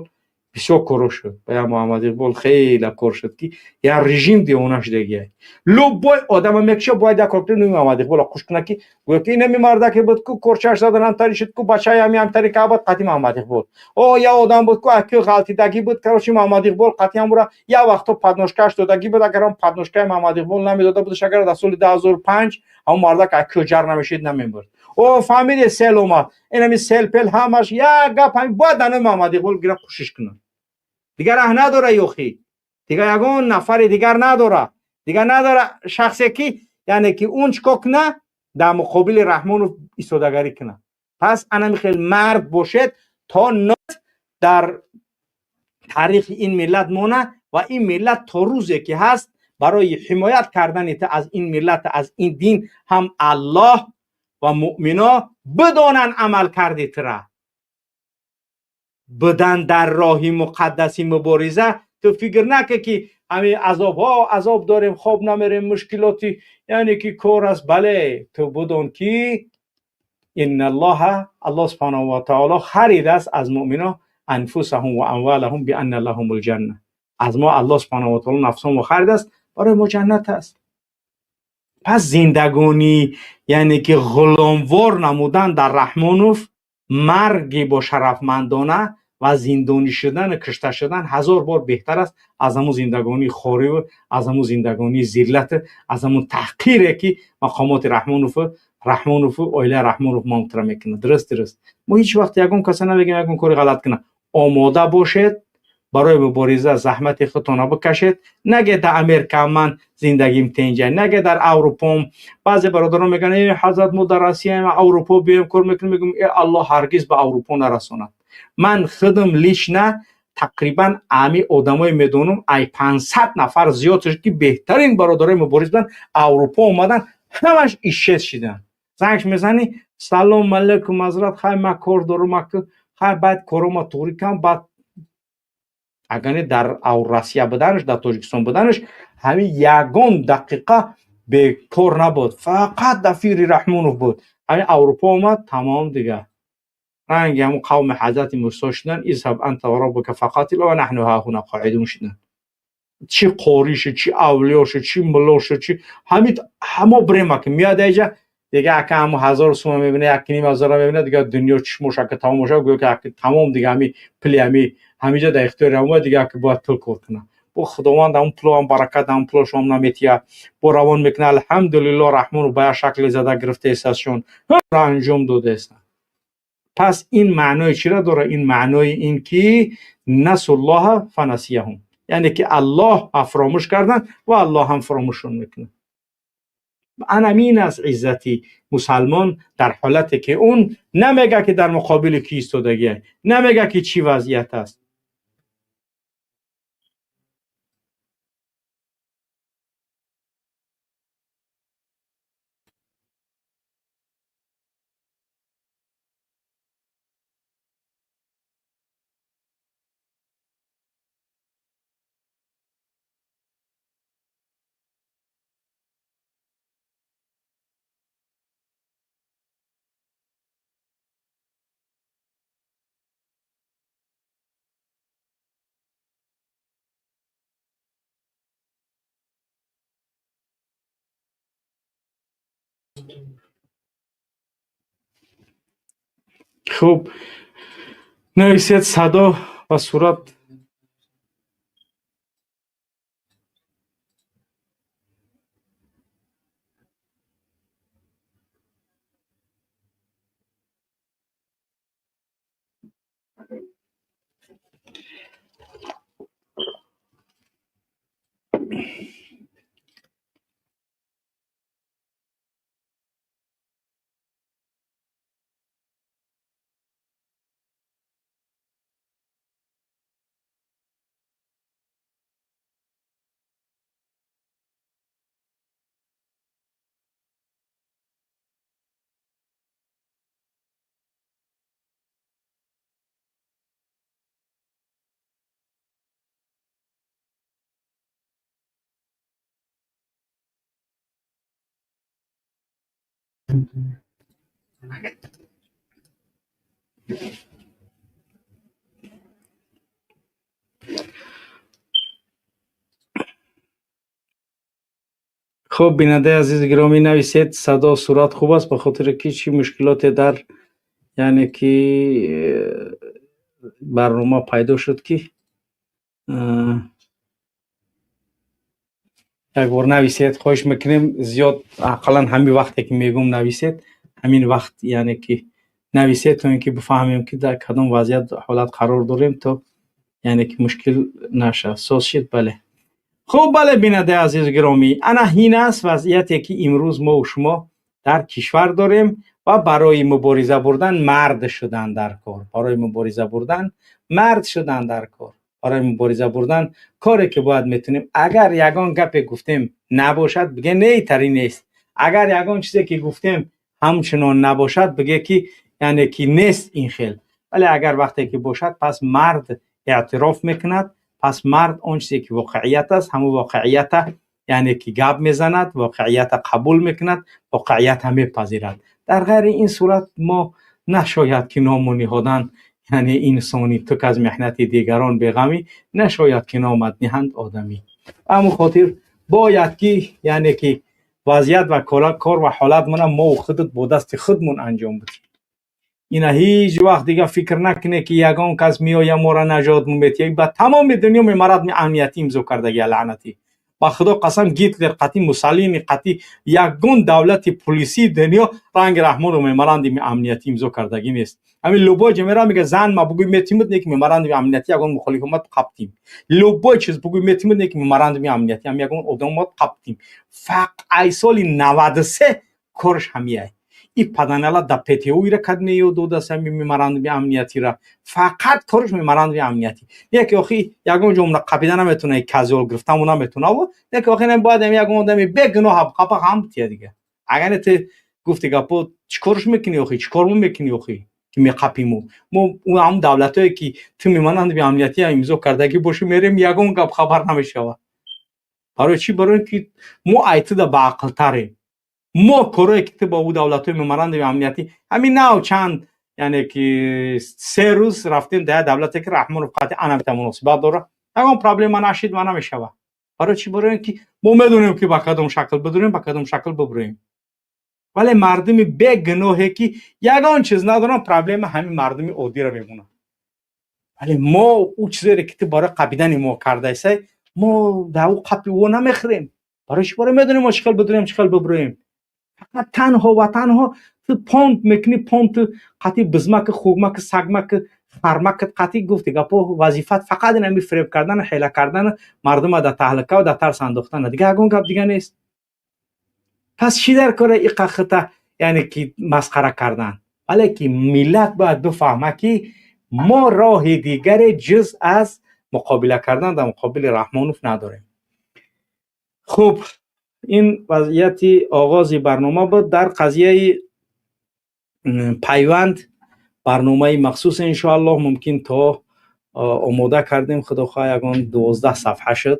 бисёр коро шуд, бая Муҳаммад Иқбол хеле кор шуд, ки як режим девона шудагия. Любой одама мекуша, бояд як кор кунад, нуми Муҳаммад Иқболро қуш кунад, ки гӯяд, ки инами мардаке буд, ку корчаш задан ҳамтари шуд, ку бачаи ҳами ҳамтари каъбат қатъи Муҳаммад Иқбол. О, як одам буд, ку аку ғалтидагӣ буд, короче, Муҳаммад Иқбол қатъи ҳамура як вақто подножкааш додагӣ буд. Агар он подножкаи Муҳаммад Иқбол намедода будаш, агар дар соли 2005 ҳамон мардак аку ҷар намешид, намебурд. О, фаҳмиде, сел омад, инами сел пел ҳамаш як гап, ҳами бояд дар номи Муҳаммад Иқбол гира кӯшиш кунад. Дигар раҳ надора, ёхи дигар ягон нафари дигар надора, дигар надора шахсе, ки яъне ки он чикор куна, дар муқобили Раҳмонов истодагарӣ куна. Пас анами хел мард бошед, то нот дар таърихи ин миллат мона ва ин миллат то рӯзе ки ҳаст барои ҳимоят кардани ту аз ин миллат, аз ин дин ҳам Аллоҳ ва муъмино бидонанд амал карди тура будан дар роҳи муқаддаси мубориза. Ту фикр накун, ки ҳамин азобҳо, азоб дорем, хоб намерем, мушкилоти яъне ки кор аст. Бале, ту будон, ки инналлоҳа, Аллоҳ субҳанаҳу ва таоло харидааст аз муъмино анфусаҳум ва амвалаҳум бианна лаҳумул ҷанна. Аз мо Аллоҳ субҳанаҳу ва таоло нафсҳомо харидааст, барои мо ҷаннат аст. Пас зиндагонӣ яъне ки ғуломвор намудан дар Раҳмонов, марги бо шарафмандона ва зиндонӣ шудану кушта шудан ҳазор бор беҳтар аст аз ҳамун зиндагонии хориву аз ҳамун зиндагонии зиллату аз ҳамун таҳқире, ки мақомоти Раҳмонову оилаи Раҳмонов муомила мекунад. Дуруст, мо ҳеҷ вақт ягон каса намегӯем ягон кори ғалат кунад. Омода бошед барои мубориза, заҳмати худтонро бикашед. Наге дар Америка ман зиндагим тенҷа, наге дар Аврупом. Баъзе бародарон мегӯянд: э, ҳазрат, мо дар Россияем, Аврупо биёем, кор мекунем. Мегӯем: э, Аллоҳ ҳаргиз ба Аврупо нарасонад. Ман худам лично тақрибан ами одамое медонам, ай 500 нафар зиёд шуд, ки беҳтарин бародарои мубориз буданд, Аврупо омадан, ҳамаш исчез шиданд. Зангш мезанӣ: «Салом алейкум, ҳазрат, хай, ман кор дорам, хай, баъд корома туғрӣ кам». Баъд агар не дар Россия буданаш, дар Тоҷикистон буданаш ҳамин ягон дақиқа бекор набуд, фақат дар фикри Раҳмонов буд. Ҳамин Аврупо омад, тамом, дигар ранги ҳамун қавми ҳазрати Мусо шудан: «Изҳаб анта ва роббука фақатила ва наҳну ҳаҳуна қоидун» шудан. Чӣ қоришу, чӣ авлиёшу, чӣ мулошу, чӣ ҳамин ҳамо брема ки меяд аиҷа, дига ака ҳамун 1000 сума мебина, як ним ҳазора мебина, дига дунё чишмош ака тамом бошад, гӯё ки ака тамом, дига ҳами пули ҳами ҳамиҷа дар ихтиёри ҳамон, дига ака бояд пул кор кунад. Бо Худованд ҳамун пулам баракат, ҳамун пулошам наметиҳад, бо равон мекунад. Алҳамдулилло, Раҳмонов ба як шакле зада гирифтаисташон, анҷом додаистанд. Пас ин маънои чиро дорад? Ин маънои ин ки насуллоҳа фанасияҳум, яъне ки Аллоҳ фаромӯш кардан ва Аллоҳ ҳам фаромӯшон мекунад. Анамин аст иззати мусалмон дар ҳолате ки он намега, ки дар муқобили ки истодагия, намега, ки чӣ вазъият аст. Хуб, нависед садо ва сурат. Хуб, бинандаи азизи гиромӣ, нависед садо сурат хуб аст, ба хотире ки чӣ мушкилоте дар яъне ки барнома пайдо шуд, ки як бор нависед, хоҳиш мекунем, зиёд ақаллан ҳамин вақте ки мегӯм нависед, ҳамин вақт яъне ки нависед, то ин ки бифаҳмем ки дар кадом вазъият ҳолат қарор дорем, то яъне ки мушкил нашавад. Соз шид? Бале. Хуб, бале, бинандаи азизи гиромӣ, ана ҳин аст вазъияте ки имрӯз мо шумо дар кишвар дорем ва барои мубориза бурдан мард шудан дар кор, барои мубориза бурдан мард шудан дар кор, барои мубориза бурдан коре ки бояд метунем. Агар ягон гапе гуфтем набошад, биге не, тари нест. Агар ягон чизе ки гуфтем ҳамчунон набошад, биге ки яъне ки нест ин хел. Вале агар вақте ки бошад, пас мард эътироф мекунад, пас мард он чизе ки воқеият аст, ҳамон воқеията яъне ки гап мезанад, воқеията қабул мекунад, воқеията мепазирад. Дар ғайри ин сурат мо нашояд ки ному ниҳодан, яъне инсонӣ, ту ки аз меҳнати дигарон беғамӣ, нашояд ки номат ниҳанд одамӣ. Ба ҳамон хотир бояд ки яъне ки вазъият ва кор ва ҳолатмона мо худат бо дасти худмон анҷом бидиҳем. Ина ҳеҷ вақт дига фикр накуне ки ягон кас меоя моро наҷот метиҳад. Ба тамоми дунё мемарад амнияти имзо кардагия лаънатӣ. Ба худо қасам, Гитлер қатӣ, Муссолини қатӣ, ягон давлати полисии дунё ранги Раҳмону меморандуми амниятӣ имзо кардагӣ нест. Ҳамин любой ҷо мера мега зан ма бугӯй метимуд, не ки меморандуми амниятӣ ягон мухолиф омад қаптим. Любой чиз бугӯй метимуд, не ки меморандуми амниятӣ ҳам ягон одам омад қаптим. Фақат ай соли 93 корш ҳамияй. И паданала да ПТО-ира кад меё додааст ҳамин меморандуми амниятира. Фақат корш меморандуми амниятӣ. Не ки охи ягон ҷо умра қапида наметуна, казиол гирифтаму наметуна, не ки охи бояд ҳам ягон одами бегуноҳ қапа ҳам тия дига. Агар не ту гуфти гапо, чӣ корш мекунӣ охи, чӣ кор мекунӣ охи ки меқапиму? Мо ҳамун давлатое ки ту меморандуми амниятӣ имзо кардагӣ бошӣ, мерем ягон гап хабар намешавад. Барои чӣ? Барои ки мо айтуда баақлтарем. Мо корое ки ту бо ӯ давлатҳои меморандуми амниятӣ ҳамин нав чанд яъне ки 3 рӯз рафтем дар як давлате ки Раҳмонов қатъи анамита муносибат дорад, ягон проблема нашид ва намешавад. Барои чӣ? Барои ин ки мо медонем ки ба кадом шакл бидурем, ба кадом шакл бибурем. Вале мардуми бегуноҳе ки ягон чиз надоранд, проблема ҳамин мардуми оддиро мемонад. Вале мо ӯ чизере ки ту барои қапидани мо кардаисай, мо дар ӯ қапи ӯ намехӯрем. Барои чӣ? Барои медонем мо чӣ хел бидурем, чӣ хел бибурем. Фақат танҳо ва танҳо ту понт мекунӣ, понт қатъи бизмак, хугмак, сагмак, хармак қатъи гуфти гапо, вазифат фақат ин ҳамин фиреб кардан, ҳела кардан, мардума дар таҳлика ва дар тарс андохтан, дига ягон гап дига нест. Пас чӣ дар кора иқа хита яъне ки масхара кардан? Вале ки миллат бояд бифаҳма ки мо роҳи дигаре ҷуз аз муқобила кардан дар муқобили Раҳмонов надорем. Хуб, ин вазъияти оғози барнома буд. Дар қазияи пайванд барномаи махсус иншоаллоҳ мумкин то омода кардем, худо хоҳад ягон 12 сафҳа шуд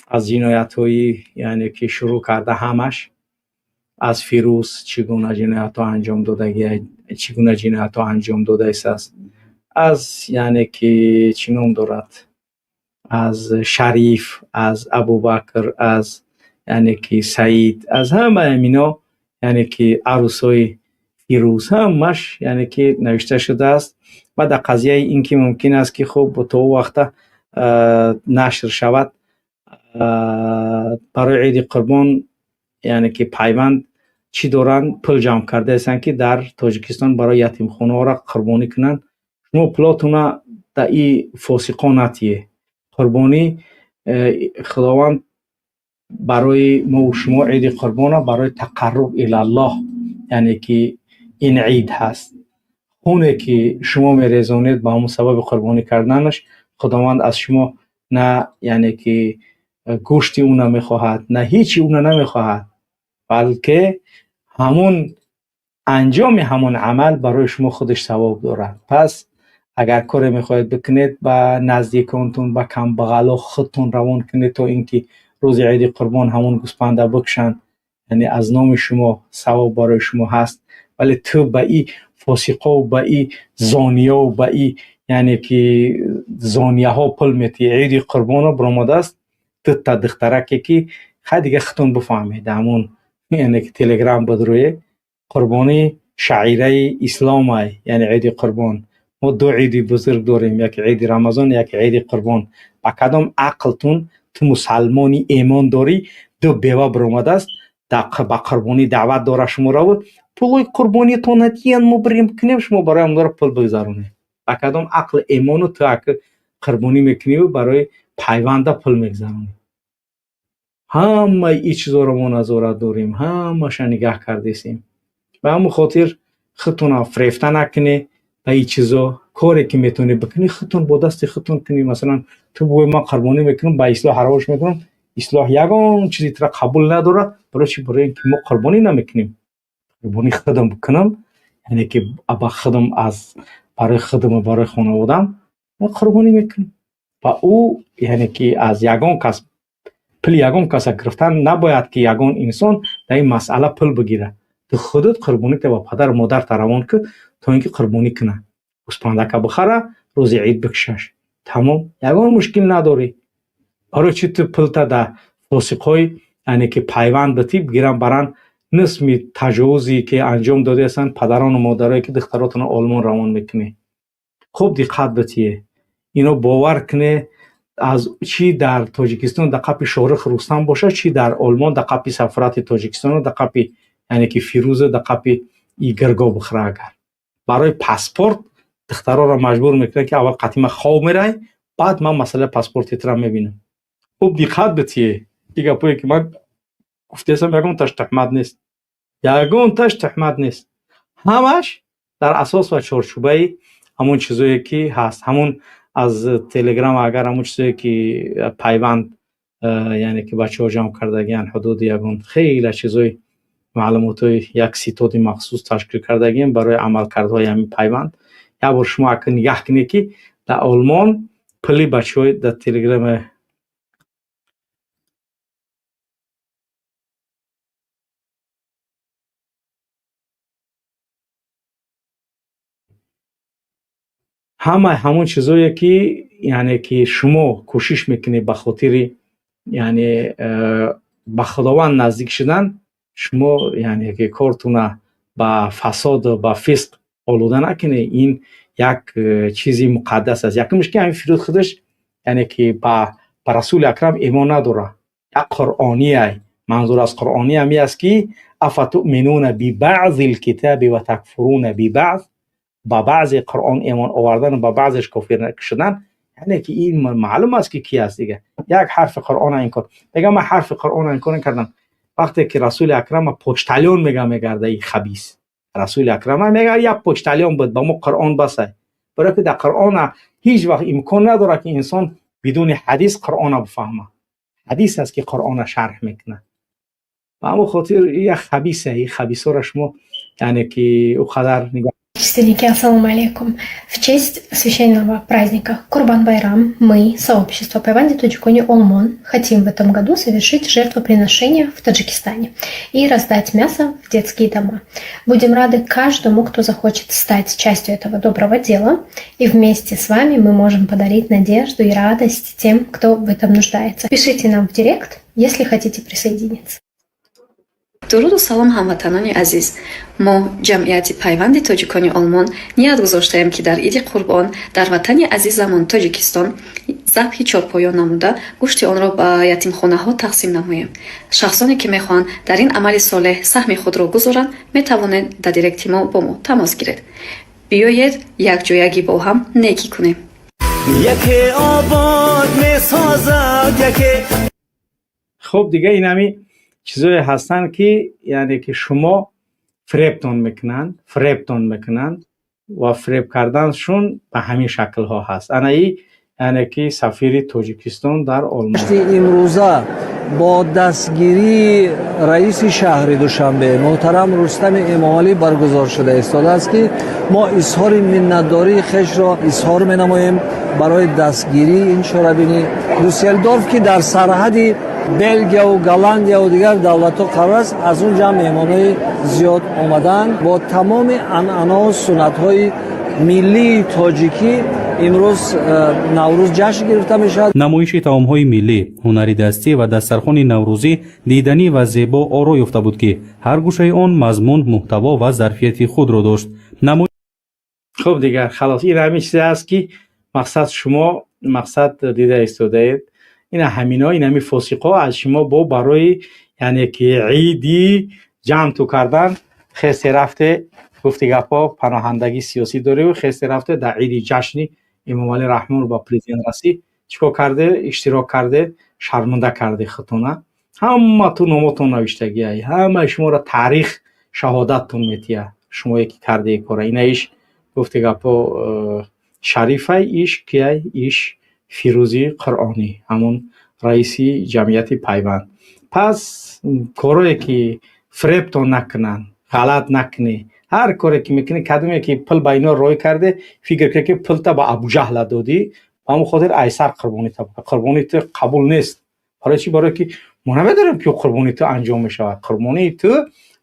аз ҷиноятҳои яъне ки шурӯъ карда ҳамаш аз Фирӯз чӣ гуна ҷиноятҳо анҷом додагӣ, чӣ гуна ҷиноятҳо анҷом додаистааст, аз яъне ки чӣ ном дорад, аз Шариф, аз Абубакр, аз яъне ки Саид, аз ҳамаи мино Яъне ки арӯсҳои Фирӯз ҳамаш, яъне ки навишта шудааст. Ва дар қазияи ин ки мумкин аст, ки хуб, то ӯ вақта нашр шавад барои Иди Қурбон, яъне ки Пайванд чӣ доранд, пул ҷамъ кардаастанд, ки дар Тоҷикистон барои ятимхонаҳоро қурбонӣ кунанд. Шумо пулотуна дар и фосиқо натиҳе. Қурбонӣ, Худованд барои мову шумо Иди Қурбона барои тақарруб илаллоҳ, яъне ки ин ид ҳаст. Хуне ки шумо мерезонед ба ҳамон сабаби қурбонӣ карданаш, Худованд аз шумо на, яъне ки, гӯшти ӯ намехоҳад, на ҳечи ӯ намехоҳад, балки ҳамун анҷоми ҳамон амал барои шумо худаш савоб дорад. Пас агар коре мехоҳед бикунед, ба наздиконтон, ба камбағало худтон равон кунед, то ин ки рӯзи Иди Қурбон ҳамон гӯспанда бикушанд, яъне аз номи шумо савоб барои шумо ҳаст. Вале ту ба и фосиқову ба и зониёву ба и, яъне ки, зонияҳо пул метиҳӣ. Иди Қурбоно биромадааст, дута духтараке ки, хай, дига худтон бифаҳмед, ҳамон, яъне ки, Телеграм будрӯе. Қурбонӣ шаъираи исломай, яъне Иди Қурбон. Мо ду иди бузург дорем: яке Иди Рамазон, яке Иди Қурбон. Ба кадом ақлтун, ту мусалмони, эмон дорӣ, ду бева биромадааст, ба қурбонӣ даъват дора шумораву пулои қурбонитон натиян, мо бирем кунем, шумо барои онро пул бигзаронед? Ба кадом ақли эмону ту аки қурбонӣ мекуниву барои Пайванда пул мегзаронӣ? Ҳамаи ин чизоро мо назорат дорем, ҳамаша нигаҳ кардесем. Ба ҳамон хотир худтонам фирефта накунед ба ин чизо. Коре ки метавонӣ бикунӣ, худтон бо дасти худтон кунӣ. Масалан, ту бигӯй, ман қурбонӣ мекунам, ба Ислоҳ ҳаравош мекунам, Ислоҳ ягон чизи тура қабул надорад. Барои чи? Барои ин ки мо қурбонӣ намекунем. Қурбонӣ худам бикунам, яъне ки ба худам, аз барои худаму барои хонаводам ман қурбонӣ мекунам ва ӯ, яъне ки, аз ягон кас пули ягон каса гирифтан набояд, ки ягон инсон дар ин масъала пул бигирад. Ту худат қурбонита ба падару модарта равон кун, то ин ки қурбонӣ кунад, гӯспандака бихара, рӯзи ид бикушаш, тамом, ягон мушкил надорӣ. Барои чи ту пулта дар фосиқҳои, яъне ки, Пайванд битӣ, бигиранд, баранд? Нисми таҷовузе ки анҷом додаастанд падарону модарое ки духтаротонро Олмон равон мекунӣ. Хуб диққат битие, ино бовар куне, аз чӣ дар Тоҷикистон дар қапи Шоҳрух Рустам бошад, чӣ дар Олмон дар қапи сафорати Тоҷикистону дар қапи, яъне ки, Фирӯза, дар қапи и гирго бихӯра. Агар барои паспорт духтароро маҷбур мекунад, ки аввал қатима хоб мерай, баъд ман масъалаи паспорти тура мебинам. Хуб диққат битие, и гапое ки ман гуфтаастам, ягонташ туҳмат нест, ягонташ туҳмат нест, ҳамаш дар асос ва чорчӯбаи ҳамон чизое ки ҳаст. Ҳамон аз Телеграм, агар ҳамон чизое ки Пайванд, яъне ки, бачаҳо ҷамъ кардагиан, ҳудуди ягон хеле чизои маълумотҳои як ситоди махсус ташкил кардагием барои амалкардҳои ҳамин Пайванд. Як бор шумо ака нигаҳ кунед, ки дар Олмон пули бачаҳои дар Телеграм. Ҳама ҳамон чизое ки, яъне ки, шумо кӯшиш мекунед ба хотири, яъне, ба Худованд наздик шудан, шумо, яъне ки, кортуна ба фасоду ба фисқ олуда накунед. Ин як чизи муқаддас аст. Якумш, ки ҳамин Фирӯз худаш, яъне ки, ба Расули Акрам имон надорад, як қуръонияй. Манзур аз қуръонӣ ҳами аст, ки أفتؤمنون ببعض الكتاب وتكفرون ببعض. Ба баъзе Қуръон имон овардану ба баъзеш кофир шудан, яъне ки, ин маълум аст, ки ки аст. Дига як ҳарфи Қуръона инкор мега, ман ҳарфи Қуръона инкор накардам. Вақте ки Расули Акрама почтальон мега, мегарда и хабис Расули Акрама мега, як почтальон буд, ба мо Қуръон басай. Барои ки дар Қуръона ҳеҷ вақт имкон надорад, ки инсон бидуни ҳадис Қуръона бифаҳма. Ҳадис аст, ки Қуръона шарҳ мекунад. Ба ҳамон хотир як хабисе, и хабисҳоро шумо, яъне ки, ӯ қадар нигоҳ. Отечественники, ассаламу алейкум. В честь священного праздника Курбан-Байрам мы, сообщество Пайванди Тоҷикони Олмон, хотим в этом году совершить жертвоприношение в Таджикистане и раздать мясо в детские дома. Будем рады каждому, кто захочет стать частью этого доброго дела, и вместе с вами мы можем подарить надежду и радость тем, кто в этом нуждается. Пишите нам в директ, если хотите присоединиться. Дуруду салом, ҳамватанони азиз! Мо, ҷамъияти Пайванди тоҷикони Олмон, ният гузоштаем, ки дар Иди Қурбон дар ватани азизамон Тоҷикистон забҳи чорпоён намуда, гӯшти онро ба ятимхонаҳо тақсим намоем. Шахсоне, ки мехоҳанд дар ин амали солеҳ саҳми худро гузоранд, метавонед дар директи мо бо мо тамос гиред. Биёед, якҷоягӣ бо ҳам некӣ кунем. Яке обод месозад, яке Хуб, дига инами чизое ҳастанд, ки яъне ки шумо фиребтон мекунанд, фиребтон мекунанд ва фиреб карданшон ба ҳамин шаклҳо ҳаст. Анаи, яъне ки сафири Тоҷикистон дар Олмон. Имрӯза бо дастгирии раиси шаҳри Душанбе муҳтарам Рустами Эмомалӣ баргузор шуда истодааст, ки мо изҳори миннатдории хешро изҳор менамоем барои дастгирии ин чорабинӣ. Дюссельдорф, ки дар сарҳади Белгияву Голландияву дигар давлатҳо қарор аст, аз он ҷа меҳмонои зиёд омаданд. Бо тамоми анъанаву суннатҳои миллии тоҷикӣ имрӯз Наврӯз ҷашн гирифта мешавад. Намоиши таомҳои миллӣ, ҳунари дастӣ ва дастархони наврӯзӣ диданӣ ва зебо оро ёфта буд, ки ҳар гӯшаи он мазмун, муҳтаво ва зарфияти худро дошт. Хуб, дигар халос, ин ҳамин чизе аст, ки мақсад шумо мақсад дида истодаед. Ина ҳамино, ин ҳамин фосиқҳо аз шумо бо барои, яъне ки иди ҷамъ ту кардан хесе рафте, гуфти гапҳо, паноҳандагии сиёсӣ дореву хесе рафте, дар иди ҷашни Эмомалӣ Раҳмон ба президент расӣ чӣ кор карде, иштирок карде, шарманда карде худтона. Ҳамату номотон навиштагиай, ҳамаи шуморо таърих шаҳодаттон метиҳад, шумое ки карде кора. Ина иш, гуфти гапҳо, Шарифай, иш кияй, иш Фирӯзии Қуръонӣ, ҳамон раиси ҷамъияти Пайванд. Пас корое ки фиребтон накунанд, ғалат накунӣ ҳар коре ки мекунӣ. Кадоме ки пул ба ино рой карде, фикр кунӣ, ки пулта ба Абуҷаҳла додӣ. Ба ҳамон хотир айсар қурбони ту қабул нест. Барои чӣ? Барое ки мо намедонем, ки қурбони ту анҷом мешавад. Қурбонии ту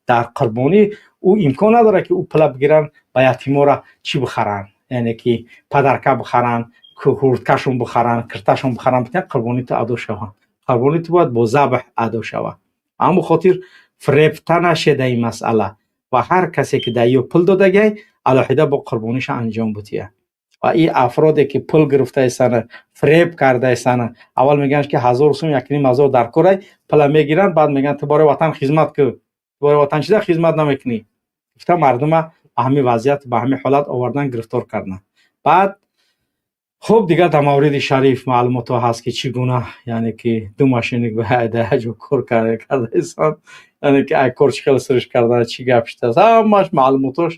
дар қурбонӣ ӯ имкон надорад, ки ӯ пула бигиранд, ба ятимора чӣ бихаранд, яъне ки подарка бихаранд, курткашон бихаранд, кирташон бихаранд, қурбони ту адо шавад. Қурбони ту бояд бо забҳ адо шавад. Ҳамон хотир фиребта нашед ин масъала ва ҳар касе ки дар ё пул додагай, алоҳида бо қурбониша анҷом бутия. Ва ин афроде ки пул гирифтаистана, фиреб кардаистана, аввал мегӯянд, ки 1000 сум, 1500 дар корай, пула мегиранд, баъд мегӯянд: «Ту барои ватан хизмат кун». Барои ватан чиза хизмат намекунӣ? Гуфта, мардума ба ҳамин вазъият, ба ҳамин ҳолат овардан, гирифтор кардан. Баъд, хуб, дигар дар мавриди Шариф маълумотҳо ҳаст, ки чӣ гуна, яъне ки ду мошинник ба ҷо кор кардаисан, яъне ки ай кор чӣ хел сириш кардан, чӣ гап шудааст, ҳамаш маълумотош,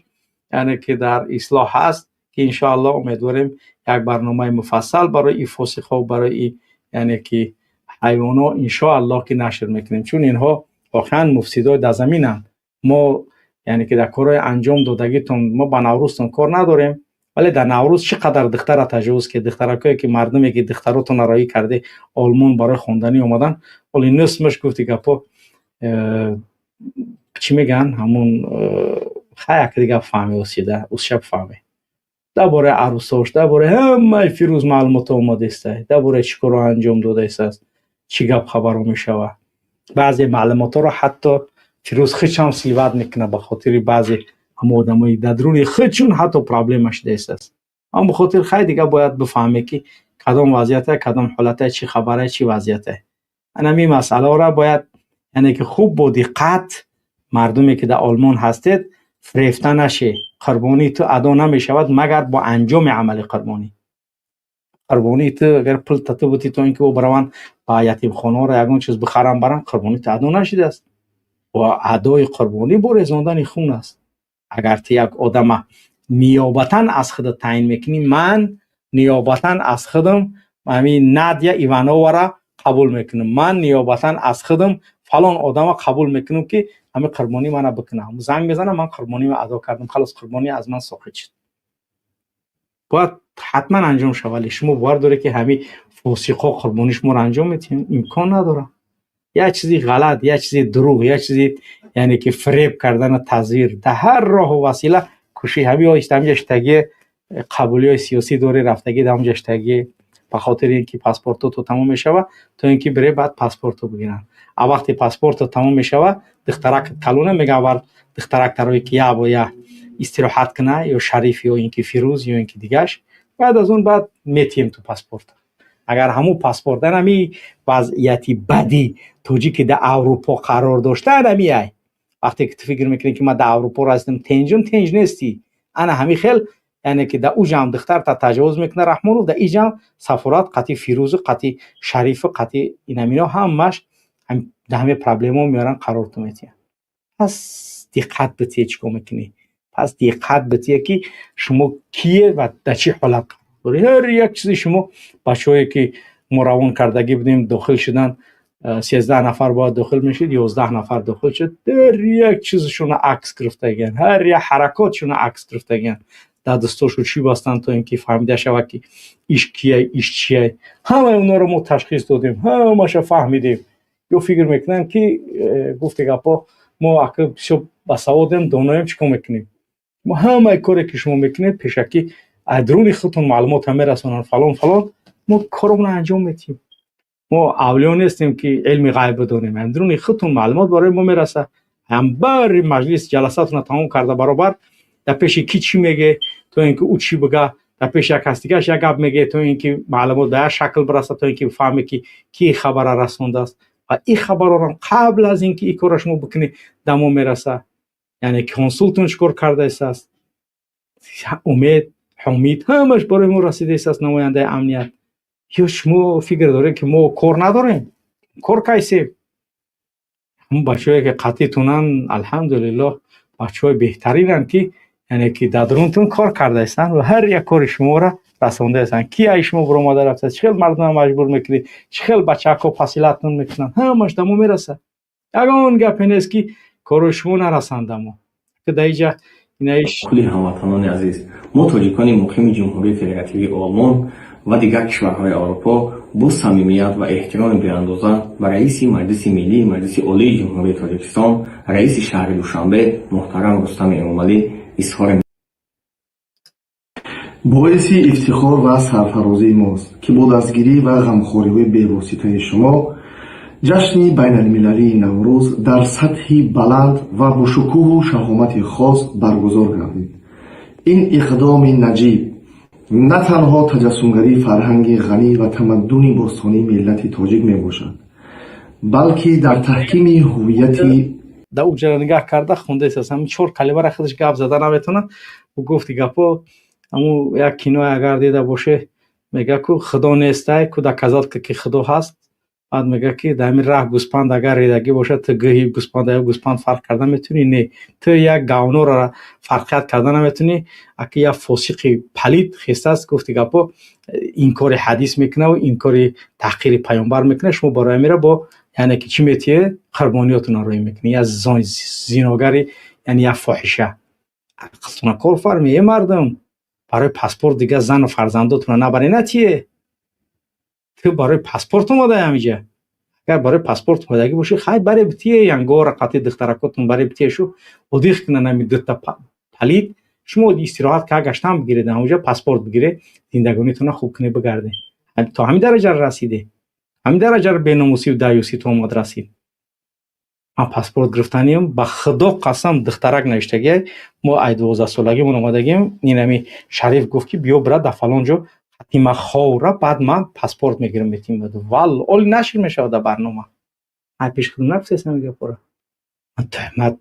яъне ки дар ислоҳ ҳаст, ки иншоаллоҳ умедворем, як барномаи муфассал барои и фосиқҳо, барои и, яъне ки ҳайвонҳо, иншоаллоҳ ки нашр мекунем, чун инҳо воқеан муфсидои дар заминанд. Мо, яъне ки дар корҳои анҷом додагитон мо ба Наврӯзтон кор надорем, вале дар Наврӯз чӣ қадар духтара таҷовуз ки духтаракое ки мардуме ки духтаротонро роҳӣ карде, Олмон барои хонданӣ омадан, ҳоли нисмаш, гуфти гапҳо, чӣ мегӯянд, ҳамун хай як дига фаҳме, усида усшаб фаҳме. Дар бораи арӯсош, дар бораи ҳамаи Фирӯз маълумотҳо омадаиста, дар бораи чӣ корро анҷом додаистааст, чӣ гап хабарҳо мешавад. Баъзе маълумотҳоро ҳатто Фирӯз худшам сливать мекунад, ба хотири баъзе ҳама одамои дар дуруни худшун ҳатто проблема шудаистааст. Ам бихотир, хай, дига бояд бифаҳме, ки кадом вазъияте, кадом ҳолате, чӣ хабаре, чӣ вазъияте. Анами масъалаҳоро бояд, яъне ки хуб бо диққат, мардуме ки дар Олмон ҳастед, фирефта наше. Қурбонии ту адо намешавад, магар бо анҷоми амали қурбонӣ. Қурбонии ту, агар пул тату бутӣ, то ин ки ӯ бараванд, ба ятимхонаҳоро ягон чиз бихаранд, баранд, қурбонии ту адо нашудааст. Ва адои қурбонӣ бо резондани хун аст. Агар ту як одама ниёбатан аз худат таъин мекунӣ, ман ниёбатан аз худам ҳамин Надя Ивановара қабул мекунам, ман ниёбатан аз худам фалон одама қабул мекунам, ки ҳамин қурбонӣ мана бикунам, занг мезанам, ман қурбониро адо кардам, халос, қурбонӣ аз ман соқит шуд, бояд ҳатман анҷом шавад. Вале шумо бовар доред, ки ҳамин фосиқҳо қурбонии шуморо анҷом медиҳанд? Имкон надорад. Як чизи ғалат, як чизи дурӯғ, як чизи, яъне ки фиреб кардану тазвир дар ҳар роҳу васила кӯшиш. Ҳамин ҳамин ҷаштагӣ қабулиҳои сиёсӣ дорӣ, рафтагӣ дар ҳамон ҷаштагӣ. Ба хотири ин ки паспортото тамом мешава, то ин ки бире, баъд паспорто бигиранд. А вақте паспорто тамом мешава, духтарак калона мега, аввал духтарак тарои ки я бо я истироҳат куна, ё Шариф, ё ин ки Фирӯз, ё ин ки дигаш. Баъд аз он баъд метиҳем ту паспорт. Агар ҳамун паспорт, ами вазъияти бади тоҷики дар Аврупо қарор дошта, ами ай вақте ки ту фикр мекунӣ, ки ман дар Аврупо расидам, тенҷум, тенҷ нестӣ. Ана ҳамин хел, яъне ки дар уҷам духтарта таҷовуз мекунад Раҳмонов, дар иҷам сафорат қати Фирӯзу, қати Шарифу, қати инамино ҳамаш дар ҳамин проблемо меоранд, қарор ту метиҳанд. Пас диққат битие, чӣ кор мекунӣ. Пас диққат битие, ки шумо кие ва дар чӣ ҳолат қарор дорӣ. Ҳар як чизи шумо, бачаҳое ки мо равон кардагӣ будем, дохил шудан, 13 нафар бояд дохил мешид, 11 нафар дохил шуд. Ҳар як чизшона акс гирифтагиан, ҳар як ҳаракотшона акс гирифтагиан, дар дастошо чӣ бастанд, то ин ки фаҳмида шавад, ки иш кияй, иш чияй. Ҳамаи онҳоро мо ташхис додем, ҳамаша фаҳмидем. Ё фикр мекунанд, ки гуфти гапҳо, мо ака бисёр басаводем, доноем, чӣ кор мекунем. Мо ҳамаи коре ки шумо мекунед, пешакӣ аз дуруни худтон маълумота мерасонанд, фалон, фалон. Мо коромонро анҷом медиҳем. Мо авлиё нестем, ки илми ғайб бидонем. Аз дуруни худтон маълумот барои мо мерасад. Ҳам бари маҷлис ҷаласатона тамом карда, баробар дар пеши ки чӣ меге, то ин ки ӯ чӣ бига, дар пеши як кас дигаш як гап меге, то ин ки маълумот ба як шакл бирасад, то ин ки фаҳме, ки ки хабара расондааст. Ва ин хабарорам қабл аз ин ки ин корро шумо бикунед, да мо мерасад. Яъне консултон чӣ кор кардаистааст, Умед, Ҳомид, ҳамаш барои мо расидаистааст, намояндаи амният. Ё шумо фикр доред, ки мо кор надорем? Кор кайсем. Ҳамун бачаҳое ки қатъитунанд, алҳамдулиллоҳ, бачаҳои беҳтаринанд, ки яъне ки дар дурунтон кор кардаистанд ва ҳар як кори шуморо расондаистанд. Ки ай шумо буромада рафтааст, чӣ хел мардумро маҷбур мекунед, чӣ хел бачаҳако пасилатон мекунанд, ҳамаш да мо мерасад. Ягон гапе нест, ки корои шумо нарасанд да мо. Дар иҷа инаиш. Кулли ҳамватанони азиз, мо, тоҷикони муқими Ҷумҳурии Федеративии Олмон ва дигар кишварҳои Аврупо, бо самимият ва эҳтироми беандоза ба раиси Маҷлиси Миллии Маҷлиси Олии Ҷумҳурии Тоҷикистон, раиси шаҳри Душанбе муҳтарам Рустами Эмомалӣ изҳори Боиси ифтихор ва сарфарозии мост, ки бо дастгирӣ ва ғамхориҳои бевоситаи шумо ҷашни байналмилалии Наврӯз дар сатҳи баланд ва бошукӯҳу шаҳомати хос баргузор гардид. Ин иқдоми наҷиб на танҳо таҷассумгарии фарҳанги ғанӣ ва тамаддуни бостонии миллати тоҷик мебошад, балки дар таҳкими ҳуввияти Да уҷара нигаҳ карда хондаистааст, ҳамин чор калимаро худаш гап зада наметавонад. Ӯ гуфти гапҳо, ҳамун як киное агар дида боше, мега ку худо нестай, ку доказать ки худо ҳаст. Баъд мега, ки дар ҳамин раҳ гӯспанд агар ридагӣ бошад, ту гӯҳи гӯспанда ё гӯспанд фарқ карда метавонӣ? Не, ту як говноро фарқият карда наметавонӣ. Аки як фосиқи палид хестааст, гуфти гапҳо, инкори ҳадис мекунаву инкори таҳқири паёмбар мекунад. Шумо барои ҳамира бо, яъне ки чӣ метиҳе, қурбониётонро рӯй мекунӣ. Як зиногари, яъне як фоҳиша. Ақлтона кор фарме, е мардум. Барои паспорт дига зану фарзандотона набаре, натие. Ту барои паспорт омадаи ҳамиҷа. Агар барои паспорт омадагӣ бошӣ, хай, баре битие янгора, қатъи духтаракотон баре битиешу одиқ кунанд ҳами дута палид. Шумо истироҳат ка гаштан бигиред, ҳамуҷа паспорт бигире, зиндагонитона хуб кунед, бигарде. То ҳамин дараҷаро расиде, ҳамин дараҷаро беномусию даюсӣ то омад расид. Ман паспорт гирифтаниям, ба худо қасам, духтарак навиштагиай. Мо ай 12-солагимон омадагим. Инами Шариф гуфт, ки биё, бира, дар фалон ҷо қатима ховра, баъд ман паспорт мегирам, метим. Валло, оли нашр мешавад дар барнома. Ай пеш худам нагуфтаистам гапора. Туҳмат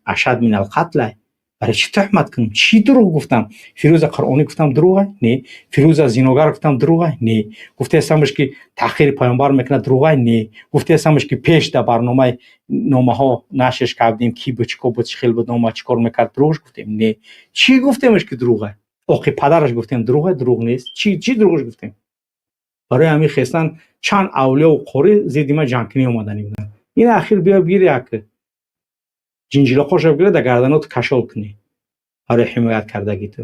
ашад мин алқатлай. Барои чӣ туҳмат кунам? Чӣ дурӯғ гуфтам? Фирӯза қуръонӣ гуфтам, дурӯғай? Не. Фирӯза зиногар гуфтам, дурӯғай? Не. Гуфтаистамаш, ки таҳқири паёмбар мекунад, дурӯғай? Не. Гуфтаистамаш, ки пеш дар барномаи номаҳо нашрш кардем, ки буд, чӣ кор буд, чӣ хел буд, нома чӣ кор мекард, дурӯғш гуфтем? Не. Чӣ гуфтемаш, ки дурӯғай? Оқи падараш гуфтем, дурӯғай? Дурӯғ нест. Чӣ дурӯғш гуфтем? Барои ҳамин хестан чанд авлиёву қорӣ зидди ман ҷангкунӣ омаданӣ буданд. Ин ахир биё бигир, як ҷинҷилоқоша бигира, дар гарданоту кашол кунӣ барои ҳимоят кардагӣ. Ту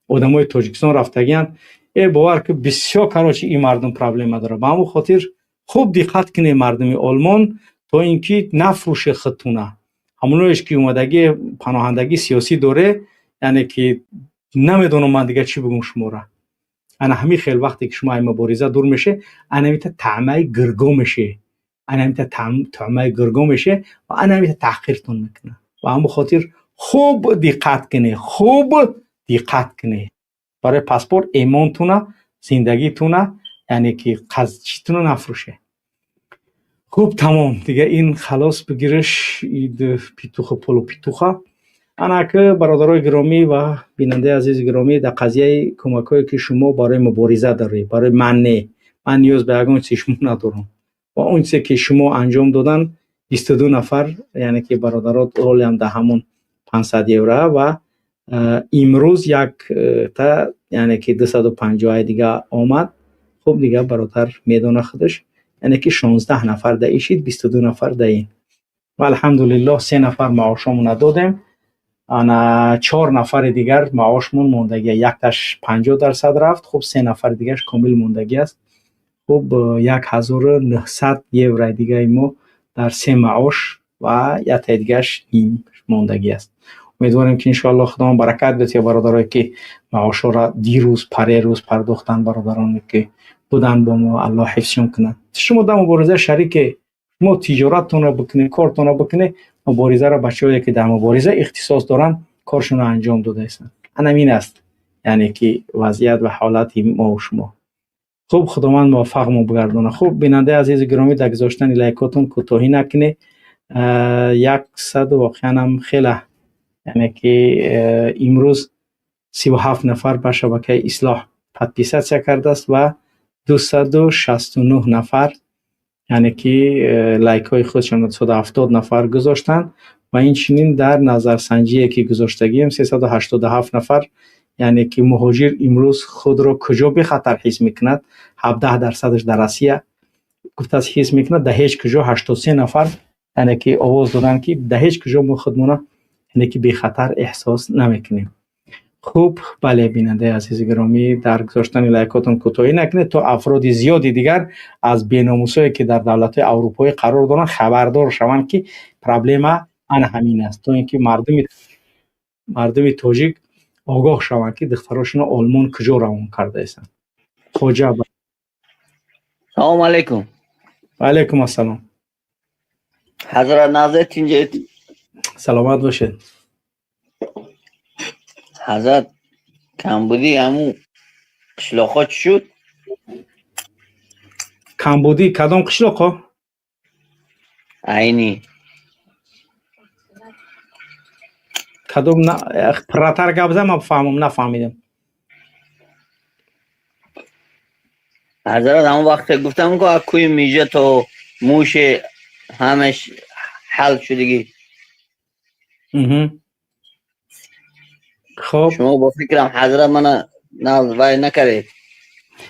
одамои Тоҷикистон рафтагиянд, э бовар ки бисёр, короче, ин мардум проблема дорад. Ба ҳамон хотир хуб диққат кунед, мардуми Олмон, то ин ки нафрӯше худтуна. Ҳамоноеш ки омадагӣ, паноҳандагии сиёсӣ доре, яъне ки намедонам ман дигар чӣ бигӯм шуморо. Ана ҳамин хел вақте ки шумо ай мубориза дур меше, анамита таъмаи гирго меше, анамита таъмаи гирго меше ва анамита таҳқиртон мекунад. Ва ҳамон хотир хуб диққат кунед, хуб диққат кунед. Барои паспорт эмонтуна, зиндагитуна, яъне ки читуна нафурӯше. Хуб, тамом, дига ин халос бигириш ид петуха полупетуха. Ана ки бародарои гиромӣ ва бинандаи азизи гиромӣ, дар қазияи кӯмакҳое ки шумо барои мубориза доред, барои ман не, ман ниёз ба ягон чизи шумо надорам. Ва он чизе ки шумо анҷом додан, 22 нафар, яъне ки бародарот ҳолиам дар ҳамон 500 евро ва имрӯз як та, яъне ки 250 дига омад. Хуб, дига бародар медона худаш, яъне ки 16 нафар да ишид, 22 нафар да ин. Ва алҳамдулиллоҳ, се нафар маошомона додем. Ана чор нафари дигар маошмон мондагӣ, якташ 50% рафт, хуб, се нафари дигарш комил мондагӣ аст. Хуб, 1900 еврои дигаи мо дар се маош ва яктаи дигараш ним мондагӣ аст. Умедворем ки иншоаллоҳ Худованд баракат бидиҳад бародарое ки маошҳоро дирӯз, парерӯз пардохтанд, бародароне ки буданд бо мо, Аллоҳ ҳифзшон кунад. Шумо дар мубориза шарике, шумо тиҷораттонро бикунед, кортонро бикунед, муборизаро бачаҳое ки дар мубориза ихтисос доранд, коршонро анҷом додаистанд. Анамин аст, яъне ки вазъият ва ҳолати мо шумо. Хуб, Худованд муваффақмон бигардонад. Хуб, бинандаи азизи гиромӣ, дар гузоштани лайкотон кӯтоҳӣ накунед. 100 воқеан ҳам хеле, яъне ки имрӯз 37 нафар ба шабакаи Ислоҳ подписаться кардааст ва 269 нафар, яъне ки лайкҳои худшонро 270 нафар гузоштанд. Ва инчунин дар назарсанҷие ки гузоштагием, 387 нафар, яъне ки муҳоҷир имрӯз худро куҷо бехатар ҳис мекунад, 17%-аш дар Россия гуфтааст ҳис мекунад, дар ҳеҷ куҷо. 83 нафар, яъне ки овоз доданд ки дар ҳеҷ куҷо мо худмона, яъне ки бехатар эҳсос намекунем. Хуб, бале, бинандаи азизи гиромӣ, дар гузоштани лайкотон кӯтоҳӣ накунед, то афроди зиёди дигар аз беномусое ки дар давлатҳои аврупоӣ қарор доранд, хабардор шаванд ки проблема ана ҳамин аст, то ин ки мардуми тоҷик огоҳ шаванд ки духтарошонро Олмон куҷо равон кардаистанд. Хоҷа. Салому алайкум. Ва алайкум ассалом. Ҳазрат, назар тинҷед? Саломат бошед. Ҳазрат, камбудии ҳамун қишлоқҳо чӣ шуд? Камбудии кадом қишлоқҳо? Айнӣ. Кадом, пурратар гап зан, ман фаҳмам, нафаҳмидам. Ҳазрат, ҳамон вақте гуфтам ку аз кӯи Мижа то Муше ҳамаш ҳал шудагӣ. Хуб. Шумо бо фикрам, ҳазрат, мана вай накардед.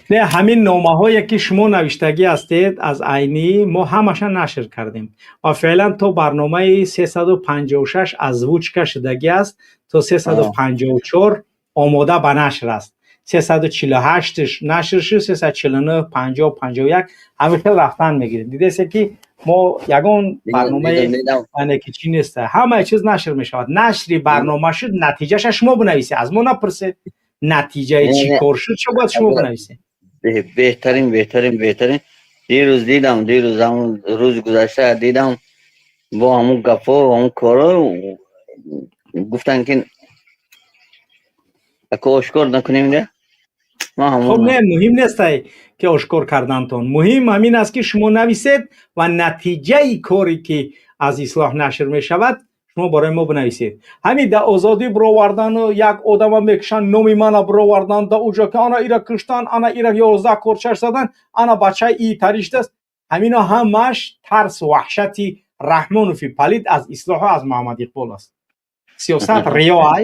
Не, ҳамин номаҳое ки шумо навиштагӣ ҳастед аз Айнӣ, мо ҳамаша нашр кардем ва феълан то барномаи 356 озвучка шудагӣ аст, то 354 омода ба нашр аст, 348 нашр шуд, 349, 50, 51, ҳамин хел рафтан мегирем. Дидесе ки мо ягон барномаи, яъне ки чӣ нест, ҳамаи чиз нашр мешавад. Нашри барнома шуд, натиҷаша шумо бинависед, аз мо напурсед. Натиҷаи чӣ кор шуд, чо бояд шумо бинависед. Беҳтарин, беҳтарин, беҳтарин. Дирӯз дидам, дирӯз, ҳамун рӯзи гузашта дидам, бо ҳамун гапҳо, ҳамун коро гуфтанд ки ако ошкор накунем де. Хуб, не, муҳим нестай ки ошкор кардантон, муҳим ҳамин аст ки шумо нависед ва натиҷаи коре ки аз Ислоҳ нашр мешавад, шумо барои мо бинависед. Ҳамин да озодӣ бировардану як одама мекушанд, номи мана бировардан да уҷо ки ана ира куштан, ана ира 11 корчаш задан, ана бачаи и тариштааст, ҳамино ҳамаш тарсу ваҳшати Раҳмонофи палид аз Ислоҳу аз Муҳаммад Иқбол аст. Сиёсат риё ай,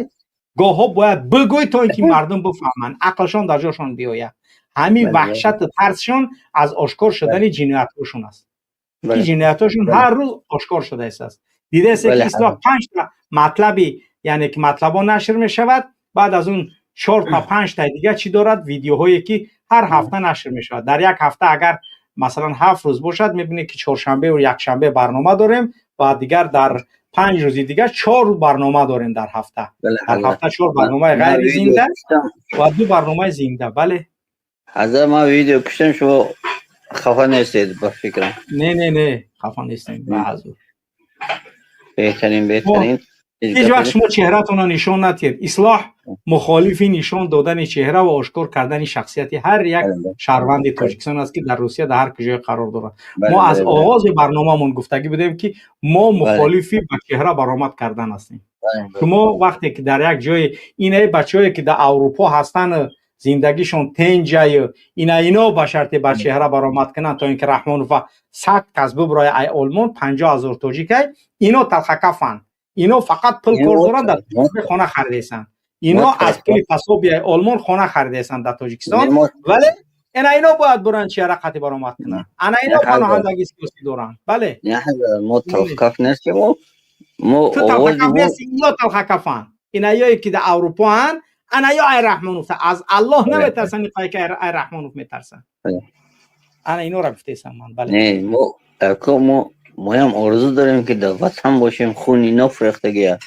гоҳҳо бояд бигӯй то ин ки мардум бифаҳманд, ақлшон дар ҷошон биёяд. Ҳамин ваҳшату тарсшон аз ошкор шудани ҷиноятҳошон аст ки ҷиноятҳошон ҳар рӯз ошкор шудааст. Дидасе ки Ислоҳ панҷта матлаби, яъне ки матлабҳо нашр мешавад, баъд аз он чор та панҷта дигар чӣ дорад, видеоҳое ки ҳар ҳафта нашр мешавад. Дар як ҳафта агар масалан 7 рӯз бошад, мебинед ки чоршанбеву якшанбе барнома дорем ва дигар дар 5 рӯзи дигар чор барнома дорем дар ҳафта. Дар ҳафта чор барномаи ғайри зинда ва ду барномаи зинда. Бале. Ҳазрат, ман видео куштам, шумо хафа нестед, ба фикрам? Не, не, не, хафа нестем, ба ҳазур. Беҳтарин, беҳтарин. Ҳеҷ вақт шумо чеҳратонро нишон надиҳед. Ислоҳ мухолифи нишон додани чеҳра ва ошкор кардани шахсияти ҳар як шаҳрванди Тоҷикистон аст, ки дар Русия, дар ҳар куҷое қарор дорад. Мо аз оғози барномаамон гуфтагӣ будем, ки мо мухолифи ба чеҳра баромад кардан ҳастем. Шумо вақте ки дар як ҷое, инаи бачаҳое ки дар Аврупо ҳастанд, зиндагишон тенҷаю ина, ино ба шарте бар чеҳра баромад кунанд, то ин ки Раҳмонова 100 кас буброя ай Олмон, 50 000 тоҷикай, ино талхакафанд. Ино фақат пул кор доранд, дар хона харидесанд. Ино аз пули пособияи Олмон хона харидесанд дар Тоҷикистон, вале ина ино бояд буранд, чеҳра қатӣ баромад кунанд. Ана ино паноҳандагии сиёсӣ доранд, бале. Мо талхакаф нестем, мо Ту талхакаф нести, ино талхакафанд, инаёе ки дар Аврупоанд. Ана ё ай Раҳмонов аз Аллоҳ наметарсанд, иқое ки ай Раҳмонов метарсанд. Ана инора гуфтесам ман, бале. Не, мо мо моям орзу дорем, ки дар ватан бошем, хуни нофрехтагия.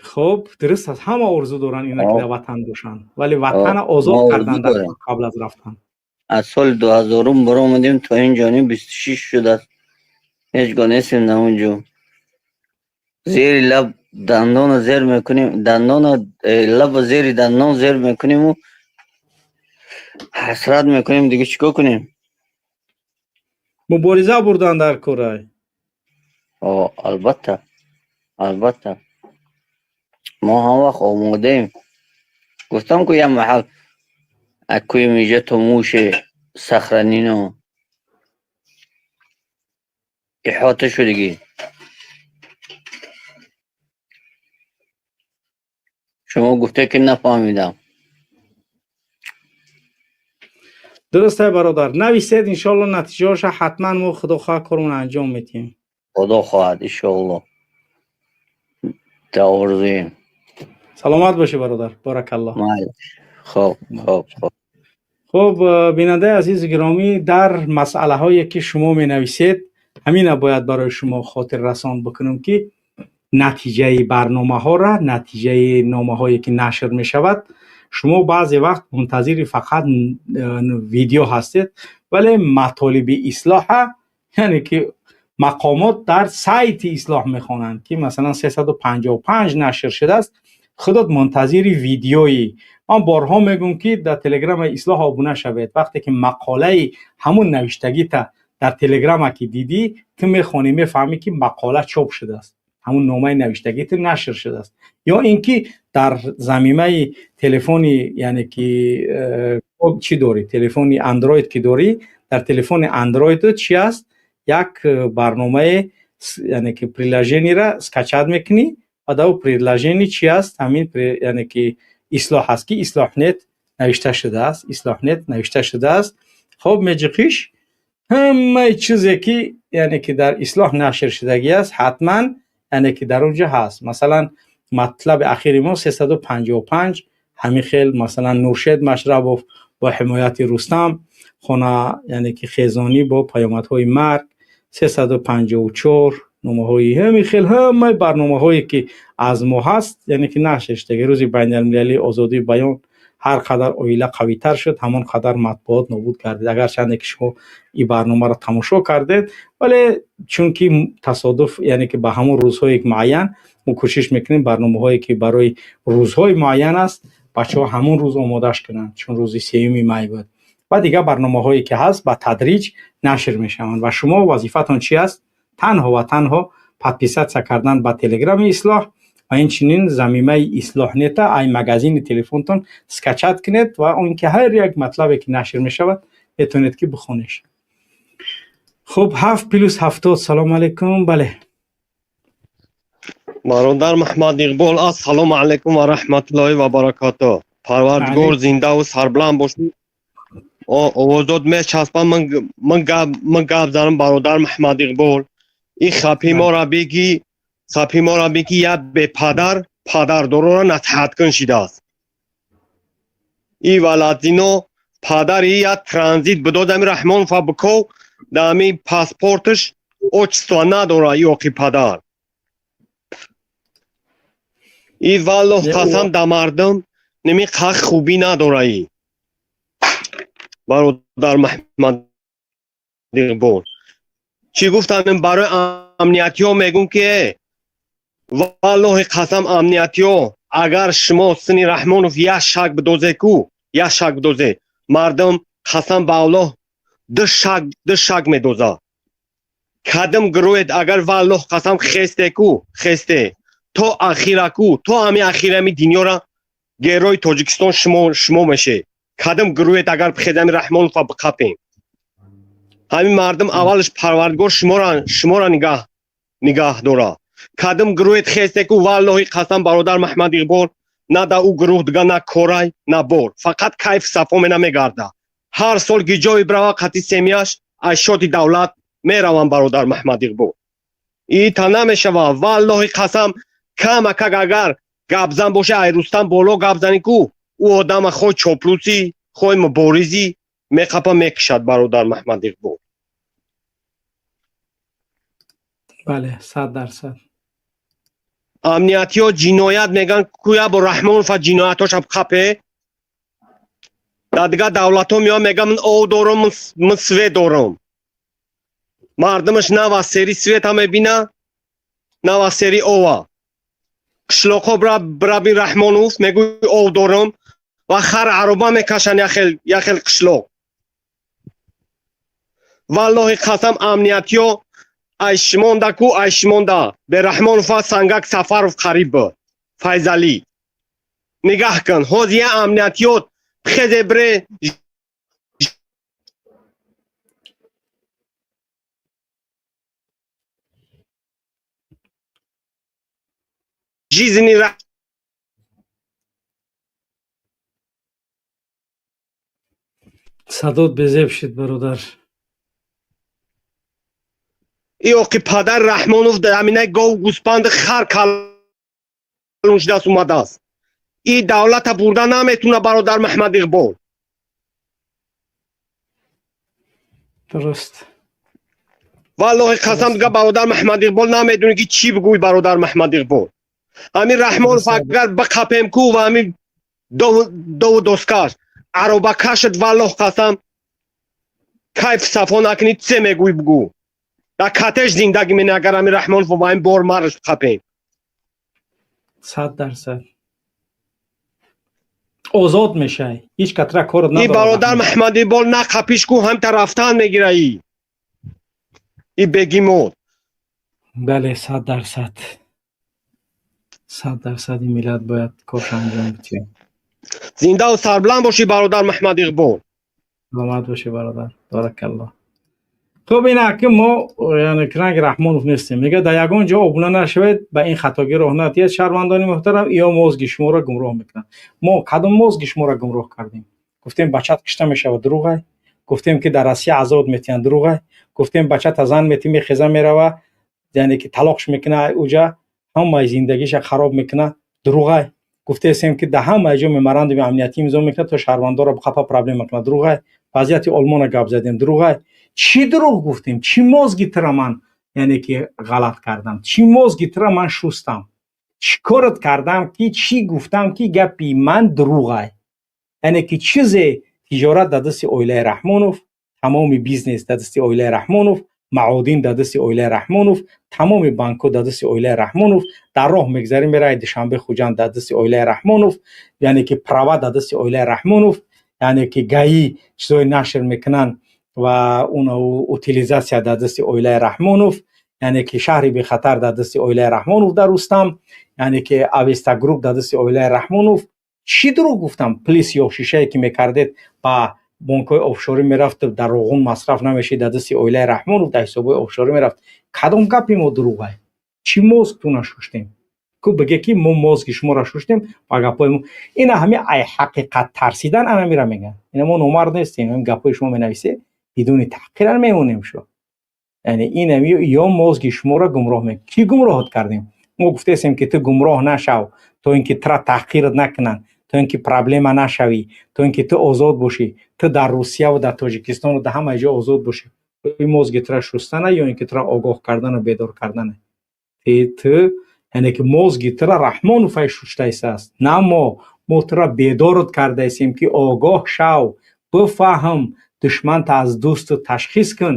Хуб, дуруст аст, ҳама орзу доранд ина, ки дар ватан бошанд, вале ватана озод кардан дар қабл аз рафтан. Аз соли 2000-ум баромадем, то ин ҷониб 26 шудааст, ҳеҷ гоҳ нестем дар он ҷо. Зери лаб дандона зер мекунем, дандона лаба зери дандон зер мекуниму ҳасрат мекунем. Дига чӣ кор кунем? Мубориза бурдан дар корай. Албатта, албатта, мо ҳам вақт омодаем. Гуфтам ку, як маҳал акӯи миҷа то муше сахранино иҳота шудагӣ. Шумо гуфте, ки нафаҳмидам. Дуруст, ай бародар, нависед, иншоалло натиҷаҳоша ҳатман мо, худо хоҳад, кормон анҷом медиҳем. Худо хоҳад, иншоалло, дар орзуем. Саломат бошӣ, бародар, баракаллоҳ. Хоб, хоб, хоб. Хуб, бинандаи азизу гиромӣ, дар масъалаҳое ки шумо менависед, ҳамина бояд барои шумо хотиррасон бикунем, ки натиҷаи барномаҳоро, натиҷаи номаҳое ки нашр мешавад, шумо баъзе вақт мунтазири фақат видео ҳастед, вале матолиби ислоҳа, яъне ки мақомот дар сайти ислоҳ мехонанд, ки масалан 355 нашр шудааст. Худот мунтазири видеои ман борҳо мегӯм, ки дар телеграми ислоҳ обуна шавед. Вақте ки мақолаи ҳамун навиштагита дар телеграма ки дидӣ, ту мехонӣ, мефаҳмӣ, ки мақола чоп шудааст, ҳамун номаи навиштагӣ ту нашр шудааст. Ё ин ки дар замимаи телефони, яъне ки чӣ дорӣ, телефони андроид ки дорӣ, дар телефони андроиду чи аст, як барномае, яъне ки приложениеро скачать мекунӣ ва дар приложение чи аст, ҳамин, яъне ки ислоҳ аст, ки Ислоҳнет навишта шудааст, Ислоҳнет навишта шудааст. Хоб, меҷиқиш, ҳамаи чизе ки, яъне ки дар ислоҳ нашр шудагӣ аст, ҳатман, яъне ки дар он ҷо ҳаст. Масалан, матлаби ахири мо 355 ҳамин хел, масалан, Нуршед Машрабов бо ҳимояти Рустам, хона, яъне ки хезонӣ бо паёмадҳои марг, 354, номаҳои ҳамин хел, ҳамаи барномаҳое ки аз мо ҳаст, яъне ки нашр шудаги. Рӯзи байналмилалии озодии баён, ҳар қадар оила қавитар шуд, ҳамон қадар матбуот нобуд гардид. Агарчанде ки шумо ин барномаро тамошо кардед, вале чунки тасодуф, яъне ки ба ҳамон рӯзҳои муайян мо кӯшиш мекунем, барномаҳое ки барои рӯзҳои муайян аст, бачаҳо ҳамон рӯз омодааш кунанд, чун рӯзи 3 май буд ва дигар барномаҳое ки ҳаст, ба тадриҷ нашр мешаванд. Ва шумо вазифатон чи аст? Танҳо ва танҳо подписаться кардан ба телеграми ислоҳ ва инчунин замимаи Ислоҳнета ай магазини телефонтон скачать кунед ва он ки ҳар як матлабе ки нашр мешавад, метавонед ки бихонеш. Хуб, 7+70, салому алайкум, бале. Бародар Маҳмад Иқбол, ассалому алайкум ва раҳматуллоҳи ва баракату. Парвардигор зиндаву сарбуланд бошӣ. Овозот мечаспам, ман гап занам. Бародар Маҳмад Иқбол, ин хапи мора бигӣ, хапи мора бигӣ, як бепадар падардорора насиҳат кун шидааст. И валадино падари як транзит бидод, ами Раҳмонова биков, да ами паспорташ отчество надора, ёқи падар. И валлоҳ қасам, да мардум ними қақ хубӣ надораи. Бародар Маҳмад Иқбол, чӣ гуфтам? Барои амниятиҳо мегӯм, ки валлоҳи қасам, амниятиҳо, агар шумо сини Раҳмонов як шак бидозе ку, як шак бидозе, мардум, қасам ба Аллоҳ, ду шак медоза. Кадим гурӯҳет агар, валлоҳ қасам, хесте ку, хесте то ахира ку, то ҳами ахирами дунёра герои Тоҷикистон шумо меше. Кадим гурӯҳет агар бихезами Раҳмонова биқапем, ҳамин мардум аввалаш Парвардигор шуморо нигаҳ дора. Кадим гурӯҳет хесте ку, валлоҳи қасам, бародар Маҳмад Иқбол, на да ӯ гурӯҳ дига на корай, на бор, фақат кайф сафо мена мегарда. Ҳар сол гиҷои брава қати семьяш аз шоти давлат меравам. Бародар Маҳмад Иқбол, ита намешава. Валлоҳи қасам, камакак агар гапзан боша, ай Рустам боло гап зани ку, ӯ одама хой чоплусӣ, хой муборизӣ меқапа, мекушад, бародар Маҳмад Иқбол. Бале, 100%. Амниятиҳо ҷиноят мегӯянд куя бо Раҳмонова ҷиноятҳоша қапе. Дар дигар давлатҳо меояд, мегӯяд, ман ов дорам, ман свет дорам. Мардумаш на ва сери света мебина, на ва сери ова. Қишлоқҳо брабин, Раҳмонов мегӯй, ов дорам, ва хар ароба мекашанд яхел қишлоқ. Валлоҳи қасам, амниятиҳо айшмонда ку, айшмонда Бераҳмонова Сангак Сафаров қариб буд, Файзалӣ. Нигаҳ кун, ҳозир я амниятиёт хезе бре. Жизни Садот безеб шид, бародар. И оқи падар Раҳмонов дар ҳаминаи гов, гӯспанди, хар калон шудааст, омадааст. И давлата бурда наметуна, бародар Маҳмад Иқбол. Дуруст. Валлоҳи қасам, дига, бародар Маҳмад Иқбол, намедонӣ, ки чӣ бигӯй. Бародар Маҳмад Иқбол, ҳамин Раҳмонов агар биқапем ку ва ҳамин дову доскаш аробакашат, валлоҳ қасам, кайф сафо накунӣ, це мегӯй, бигӯ. Дар катеш зиндагӣ мене, агар ҳамин Раҳмонов ва ин бор марш қапем. 100% озод мешай, ҳеҷ катра кор И бародар Маҳмад Иқбол, на қапиш ку, ҳамта рафтан мегира и бегимот. Бале, 100%, 100% ин миллат бояд корша анҷом бидиҳад. Зиндаву сарбуланд бошӣ, бародар Маҳмад Иқбол. Саломат бошӣ, бародар, баракаллоҳ. Хуб, ина ки мо, яъне ранги Раҳмонов нестем. Мега, дар ягон ҷо обуна нашавед, ба ин хатогӣ роҳ надиҳед, шаҳрвандони муҳтарам, ё мозги шуморо гумроҳ мекунанд. Мо кадом мозги шуморо гумроҳ кардем? Гуфтем, бачат кишта мешавад, дурӯғай. Гуфтем, ки дар Россия азоб метиҳанд, дурӯғай. Гуфтем, бачата зан метӣ, мехеза, мерава, яъне ки талоқш мекуна, уҷа ҳамаи зиндагиша хароб мекуна, дурӯғай. Гуфтесем, ки дар ҳамаи ҷо меморандуми амниятӣ имзо мекунад, то шаҳрвандоро қапа проблема кунад, дурӯғай. Вазъияти Олмона гап задем, дурӯғай. Чӣ дурӯғ гуфтем? Чӣ мозги тира ман, яъне ки, ғалат кардам? Чӣ мозги тира ман шустам? Чӣ корат кардам, ки чӣ гуфтам, ки гапи ман дурӯғай? Яъне ки чизе тиҷорат дар дасти оилаи Раҳмонов, тамоми бизнес дар дасти оилаи Раҳмонов, маодин дар дасти оилаи Раҳмонов, тамоми банкҳо дар дасти оилаи Раҳмонов. Дар роҳ мегзарем, мераи Душанбе, Хуҷанд, дар дасти оилаи Раҳмонов, яъне ки права дар дасти оилаи Раҳмонов, яъне ки ГАИ чизҳои нашр мекунанд ва он утилизация дар дасти оилаи Раҳмонов, яъне ки шаҳри бехатар дар дасти оилаи Раҳмонов дар Рустам, яъне ки Авеста Групп дар дасти оилаи Раҳмонов. Чӣ дурӯғ гуфтам? Пули сиёҳшишае, ки мекардед, ба бонкҳои офшорӣ мерафт, дар Роғун масраф намешид, дар дасти оилаи Раҳмонов дар ҳисобҳои офшорӣ мерафт. Кадом гапи мо дурӯғай? Чӣ мозгтуна шуштем ку, биге, ки мо мозги шуморо шуштем ба гапҳои мо? Ина ҳами ай ҳақиқат тарсидан анамира мегӯянд. Ина мо номард нестем. Ҳамин гапҳои шумо менависе, бидуни таҳқиран мемонем шо. Яъне инами ё мозги шуморо гумроҳ мекунад. Кӣ гумроҳат кардем? Мо гуфтесем, ки ту гумроҳ нашав, то ин ки тура таҳқират накунанд, то ин ки проблема нашавӣ, то ин ки ту озод бошӣ, ту дар Русияву дар Тоҷикистону дар ҳамаи ҷо озод бошӣ. Мозги тура шустана ё ин ки тура огоҳ кардану бедор кардана? Ту, яъне ки, мозги тура Раҳмонов ай шуштаистааст, на мо. Мо тура бедорот кардаистем, ки огоҳ шав. Бифаҳм, душманта аз дӯсту ташхис кун.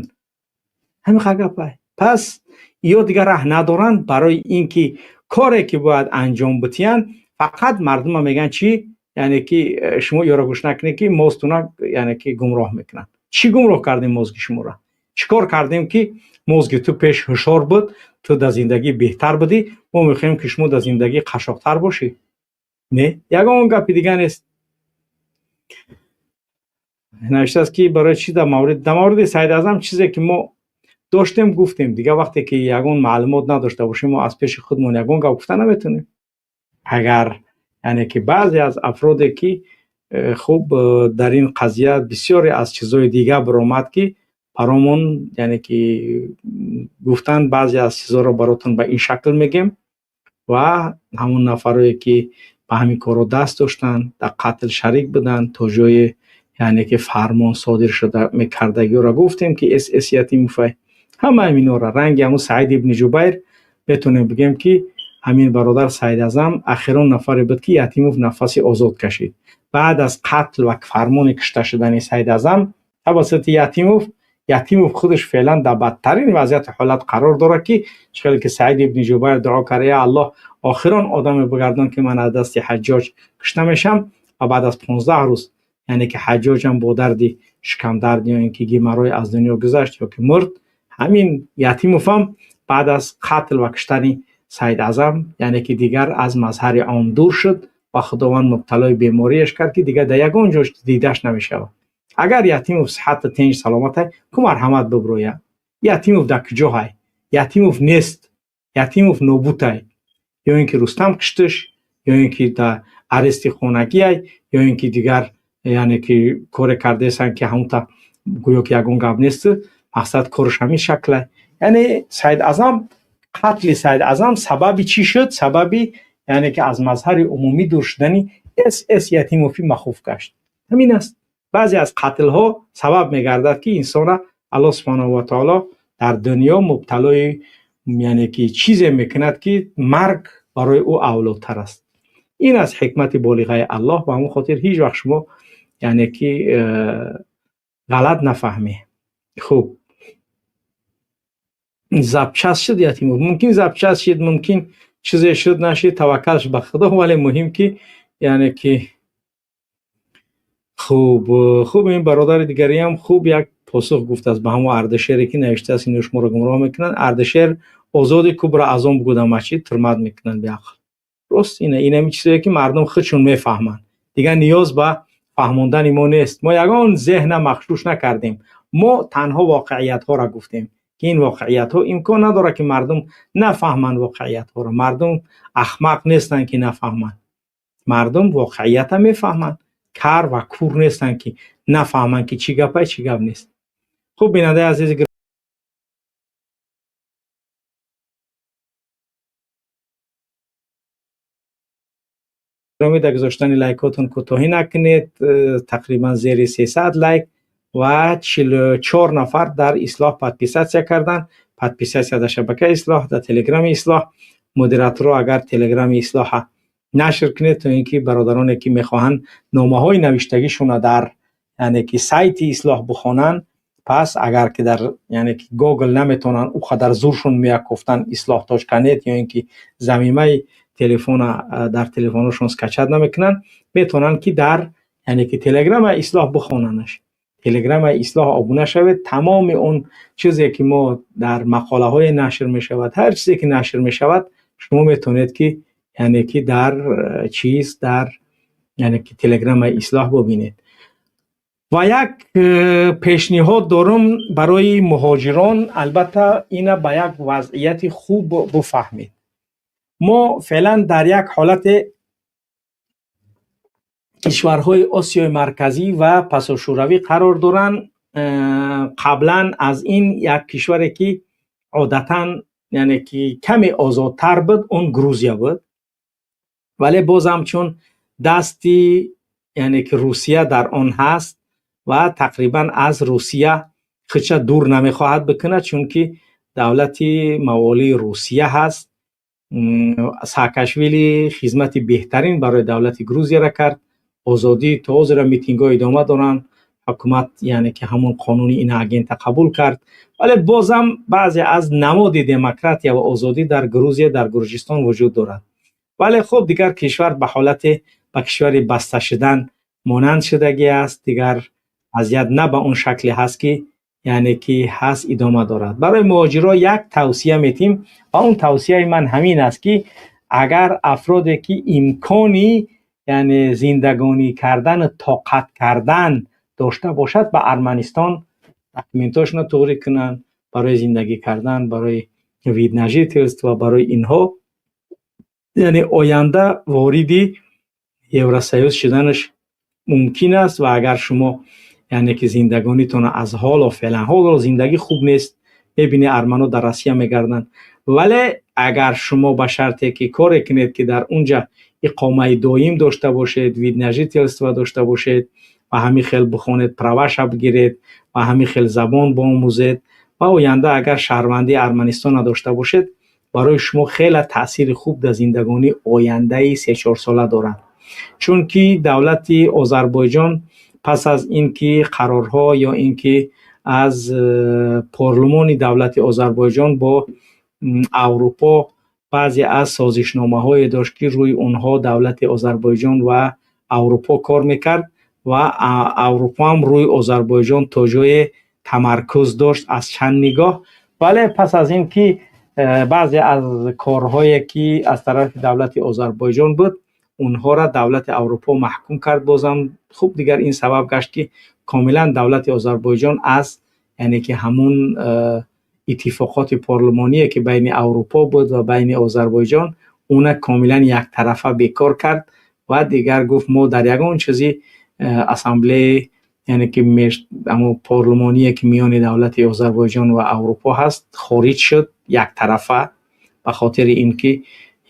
Ҳамин гапай. Пас ё дигар раҳ надоранд барои ин ки коре ки бояд анҷом битиянд, фақат мардума мегӯянд чӣ? Яъне ки шумо ёро гӯш накунед, ки мозтуна, яъне ки гумроҳ мекунанд. Чӣ гумроҳ кардем мозги шуморо? Чӣ кор кардем ки мозги ту пеш ҳушёр буд, ту дар зиндагӣ беҳтар будӣ, мо мехоҳем ки шумо дар зиндагӣ қашшоқтар бошӣ? Не, ягон гапи дига нест. Навиштааст ки барои чӣ дар мавриди Саид Аъзам чизе ки мо доштем гуфтем. Дигар вақте ки ягон маълумот надошта бошем, мо аз пеши худмон ягон гап гуфта наметонем. Агар яъне ки баъзе аз афроде ки хуб дар ин қазия бисёре аз чизҳои дига баромад, ки баромон, яъне ки гуфтан, баъзе аз чизҳоро баротон ба ин шакл мегем ва ҳамон нафарое ки ба ҳамин корро даст доштанд, дар қатл шарик буданд, то ҷое яъне ки фармон содир шуда мекардагиро гуфтем ки СС Ятимовай, ҳама ҳаминҳоро ранги ҳамун Саид ибни Ҷубайр метавонем бигем ки ҳамин бародар Саид Аъзам ахирон нафаре буд ки Ятимов нафаси озод кашид. Баъд аз қатл ва фармони кушта шудани Саид Аъзам тавассути Ятимов, Ятимов худаш феълан дар бадтарин вазъияти ҳолат қарор дорад, ки чӣ хеле ки Саид ибни Ҷубайр дуо кард: я Аллоҳ, охирон одаме бигардон ки ман аз дасти Ҳаҷҷоҷ кушта мешам. Ва баъд аз 15 рӯз, яъне ки Ҳаҷҷоҷам бо дарди шикамдард ё ин ки геморрой аз дунё гузашт ё ки мурд. Ҳамин Ятимов ҳам баъд аз қатл ва куштани Саид Аъзам, яъне ки дигар аз мазҳари ом дур шуд ва Худованд мубталои бемориаш кард, ки дигар дар ягон ҷо дидаш намешавад. Агар Ятимов сиҳату тинҷ саломатай, ку марҳамат биброя. Ятимов дар куҷо ҳай? Ятимов нест, Ятимов нобутай. Ё ин ки Рустам кушташ, ё ин ки дар арести хонагиай, ё ин ки дигар яъне ки коре кардаесанд ки ҳамунта гӯё ки ягон гап нест, мақсад кораш ҳамин шаклай. Яъне Саид Аъзам, қатли Саид Аъзам сабаби чӣ шуд? Сабаби яъне ки аз мазҳари умумӣ дур шудани СС Ятимофӣ махуф гашт. Ҳамин аст. Баъзе аз қатлҳо сабаб мегардад, ки инсона Аллоҳ субҳанаҳу ва таоло дар дунё мубталои яъне ки чизе мекунад, ки марг барои ӯ авлотар аст. Ин аз ҳикмати болиғаи Аллоҳ. Ба ҳамон хотир ҳеҷ вақт шумо яъне ки ғалат нафаҳмед. Хуб, запчас шуд Ятимов, мумкин запчас шуд, мумкин чизе шуд, нашид, таваккалш ба Худо, вале муҳим ки яъне ки хуб ин бародари дигариам хуб як посух гуфтааст ба ҳамон Ардашере ки навиштааст ино шуморо гумроҳ мекунанд. Ардашер озоди кубра азон бугуда масҷид турмат мекунанд беақл. Рост ина, инами чизое ки мардум худшон мефаҳманд, дигар ниёз ба фаҳмондани мо нест. Мо ягон зеҳна махшуш накардем, мо танҳо воқеиятҳоро гуфтем, ки ин воқеиятҳо имкон надорад ки мардум нафаҳманд воқеиятҳоро. Мардум ахмақ нестанд ки нафаҳманд, мардум воқеията мефаҳманд, кар ва кур нестанд ки нафаҳманд ки чӣ гапай, чӣ гап нест. Хуб, бинандаи азиз гиромӣ, дар гузоштани лайкотон кӯтоҳӣ накунед. Тақрибан зери 300 лайк ва 44 нафар дар Ислоҳ подписаться карданд. Подписаться дар шабакаи Ислоҳ, дар телеграми Ислоҳ. Модераторо агар телеграми Ислоҳа нашр кунед, то ин ки бародароне ки мехоҳанд номаҳои навиштагишонро дар яъне ки сайти Ислоҳ бихонанд, пас агар ки дар яъне ки Гугл наметавонанд, ӯ қадар зуршон меякофтанд Ислоҳ точка нет ё ин ки замимаи телефона дар телефонашон скачать намекунанд, метавонанд ки дар яъне ки телеграма Ислоҳ бихонанаш. Телеграма Ислоҳ обуна шавед. Тамоми он чизе ки мо дар мақолаҳое нашр мешавад, ҳар чизе ки нашр мешавад, шумо метавонед ки яъне ки дар чиз дар яъне ки телеграма Ислоҳ бибинед. Ва як пешниҳод дорум барои муҳоҷирон, албатта ина ба як вазъияти хуб бифаҳмед. Мо феълан дар як ҳолате кишварҳои Осиёи Марказӣ ва пасошӯравӣ қарор доранд. Қаблан аз ин як кишваре ки одатан яъне ки каме озодтар буд, он Грузия буд, вале бозам чун дасти яъне ки Русия дар он ҳаст ва тақрибан аз Русия худша дур намехоҳад бикунад, чунки давлати маволии Русия ҳаст. Саакашвили хизмати беҳтарин барои давлати Грузияро кард. Озодӣ то ҳозира митингҳо идома доранд, Ҳукумат, яъне ки ҳамон қонуни иноагента қабул кард, вале бозам баъзе аз намоди демократия ва озодӣ дар Грузия, дар Гурҷистон вуҷуд дорад. Вале хуб, дигар кишвар ба ҳолати ба кишвари баста шудан монанд шудагӣ аст. Дигар вазъият на ба он шакле ҳаст, ки яъне ки ҳаст, идома дорад. Барои муҳоҷиро як тавсия метим ва он тавсияи ман ҳамин аст, ки агар афроде ки имкони, яъне зиндагонӣ кардану тоқат кардан дошта бошад, ба Арманистон документҳошонро туғрӣ кунанд барои зиндагӣ кардан, барои вид на жительство, барои инҳо, яъне оянда вориди Евросоюз шуданаш мумкин аст. Ва агар шумо, яъне ки зиндагонитонро аз ҳоло, феълан ҳоло зиндагӣ хуб нест, мебинӣ, армано дар Россия мегарданд, вале агар шумо ба шарте ки коре кунед, ки дар унҷа иқомаи доим дошта бошед, вид на жительство дошта бошед ва ҳамин хел бихонед, праваша бигиред ва ҳамин хел забон биомӯзед ва оянда агар шаҳрвандии Арманистонро дошта бошед, барои шумо хеле таъсири хуб дар зиндагонии ояндаи 3-4 сола дорад. Чунки давлати Озарбойҷон пас аз ин ки қарорҳо ё ин ки аз парлумони давлати Озарбойҷон бо Аврупо баъзе аз созишномаҳое дошт, ки рӯи онҳо давлати Озарбойҷон ва Аврупо кор мекард ва Аврупо ҳам рӯи Озарбойҷон то ҷое тамаркуз дошт аз чанд нигоҳ. Вале пас аз ин ки баъзе аз корҳое ки аз тарафи давлати Озарбойҷон буд, онҳоро давлати Аврупо маҳкум кард бозам. Хуб, дигар ин сабаб гашт, ки комилан давлати Озарбойҷон аз, яъне ки ҳамун иттифоқоти парлумоние, ки байни Аврупо буд ва байни Озарбойҷон, уна комилан яктарафа бекор кард ва дигар гуфт, мо дар ягон чизи ассамблеи, яъне ки ҳамун парлумоние, ки миёни давлати Озарбойҷон ва Аврупо ҳаст, хориҷ шуд яктарафа, ба хотири ин ки,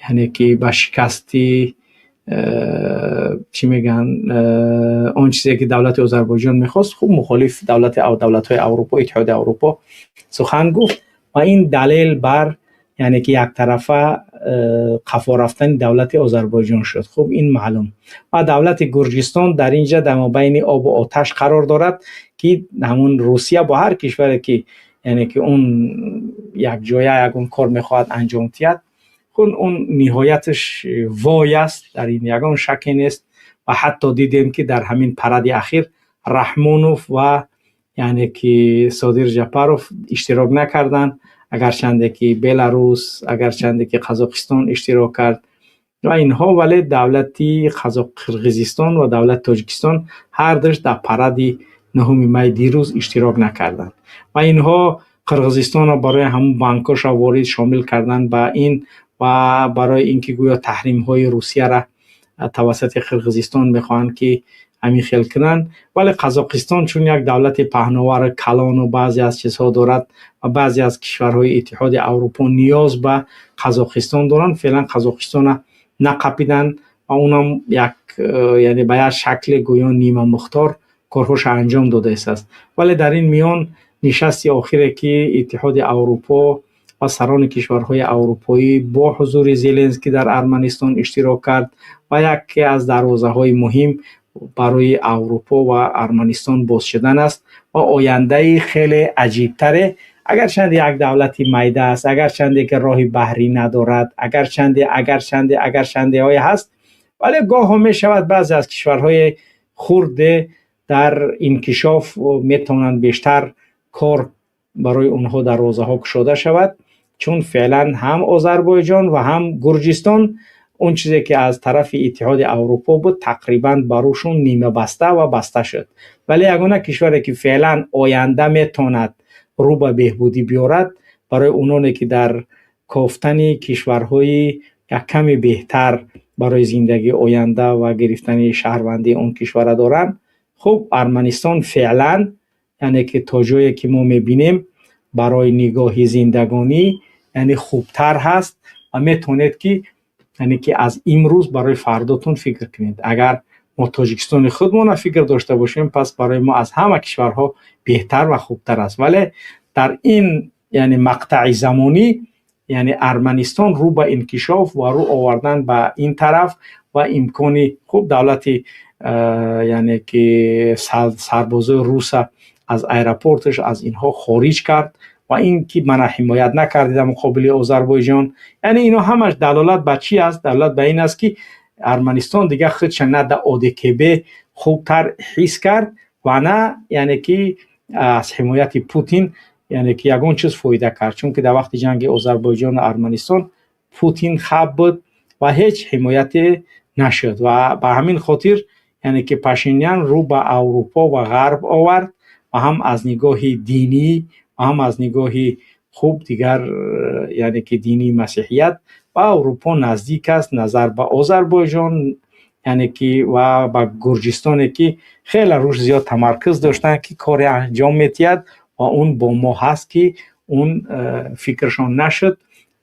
яъне ки ба шикасти, чӣ мегӯянд, он чизе ки давлати Озарбойҷон мехост. Хуб, мухолиф давлати давлатҳои Аврупо, Иттиҳоди Аврупо сухан гуфт ва ин далел бар, яъне ки яктарафа қафо рафтани давлати Озарбойҷон шуд. Хуб, ин маълум. Ва давлати Гурҷистон дар ин ҷа дар мобайни обу оташ қарор дорад, ки ҳамун Русия бо ҳар кишваре ки, яъне ки он якҷоя ягон кор мехоҳад анҷом диҳад, он ниҳояташ вой аст, дар ин ягон шаке нест. Ва ҳатто дидем, ки дар ҳамин паради ахир Раҳмонов ва, яъне ки Содир Жапаров иштирок накарданд, агарчанде ки Беларус, агарчанде ки Қазоқистон иштирок кард ва инҳо, вале давлати Қирғизистон ва давлати Тоҷикистон ҳардуш дар паради 9 май дирӯз иштирок накарданд. Ва инҳо Қирғизистонро барои ҳамун банкоша ворид шомил кардан ба ин ва барои ин ки гӯё таҳримҳои Русияра тавассути Қирғизистон мехоҳанд ки ҳамин хел кунанд. Вале Қазоқистон чун як давлати паҳновар, калону баъзе аз чизҳо дорад ва баъзе аз кишварҳои Иттиҳоди Аврупо ниёз ба Қазоқистон доранд, феълан Қазоқистонро нақапиданд ва унам як, яъне ба як шакле гӯё нимамухтор корҳоша анҷом дода истааст. Вале дар ин миён нишасти охире, ки Иттиҳоди Аврупо ва сарони кишварҳои аврупоӣ бо ҳузури Зеленский дар Арманистон иштирок кард ва яке аз дарвозаҳои муҳим барои Аврупо ва Арманистон боз шудан аст ва ояндаи хеле аҷибтаре, агарчанде як давлати майда аст, агарчанде ки роҳи баҳрӣ надорад, агарчанде, агарчанде, агарчандеҳое ҳаст, вале гоҳо мешавад, баъзе аз кишварҳои хурде дар инкишоф метавонанд бештар кор барои онҳо дарвозаҳо кушода шавад. Чун феълан ҳам Озарбойҷон ва ҳам Гурҷистон он чизе ки аз тарафи Иттиҳоди Аврупо буд, тақрибан барошон нимабаста ва баста шуд. Вале ягона кишваре ки феълан оянда метавонад рӯ ба беҳбудӣ биёрад, барои ононе ки дар кофтани кишварҳои як каме беҳтар барои зиндагии оянда ва гирифтани шаҳрвандии он кишвара доранд, хуб, Арманистон феълан, яъне ки то ҷое ки мо мебинем, барои нигоҳи зиндагонӣ, яъне хубтар ҳаст ва метавонед ки, яъне ки аз имрӯз барои фардотон фикр кунед. Агар мо Тоҷикистони худмона фикр дошта бошем, пас барои мо аз ҳама кишварҳо беҳтар ва хубтар аст. Вале дар ин, яъне мақтаи замонӣ Яъне Арманистон рӯ ба инкишоф ва рӯ овардан ба ин тараф ва имкони хуб давлати, яъне ки сарбозои руса аз аэропорташ, аз инҳо хориҷ кард ва ин ки мана ҳимоят накарди дар муқобили Озарбойҷон. Яъне ино ҳамаш далолат ба чӣ аст? Далолат ба ин аст, ки Арманистон дигар худша на дар ОДКБ хубтар ҳис кард ва на, яъне ки, аз ҳимояти Путин, яъне ки, ягон чиз фоида кард, чунки дар вақти ҷанги Озарбойҷону Арманистон Путин хаб буд ва ҳеҷ ҳимояте нашуд. Ва ба ҳамин хотир, яъне ки, Пашинян рӯ ба Аврупо ва Ғарб овард ва ҳам аз нигоҳи динӣ ва ҳам аз нигоҳи хуб дигар, яъне ки, дини масеҳият ба Аврупо наздик аст назар ба Озарбойҷон, яъне ки, ва ба Гурҷистоне, ки хеле рӯш зиёд тамаркуз доштанд, ки коре анҷом метиҳад ва он бо мо ҳаст, ки он фикрашон нашуд.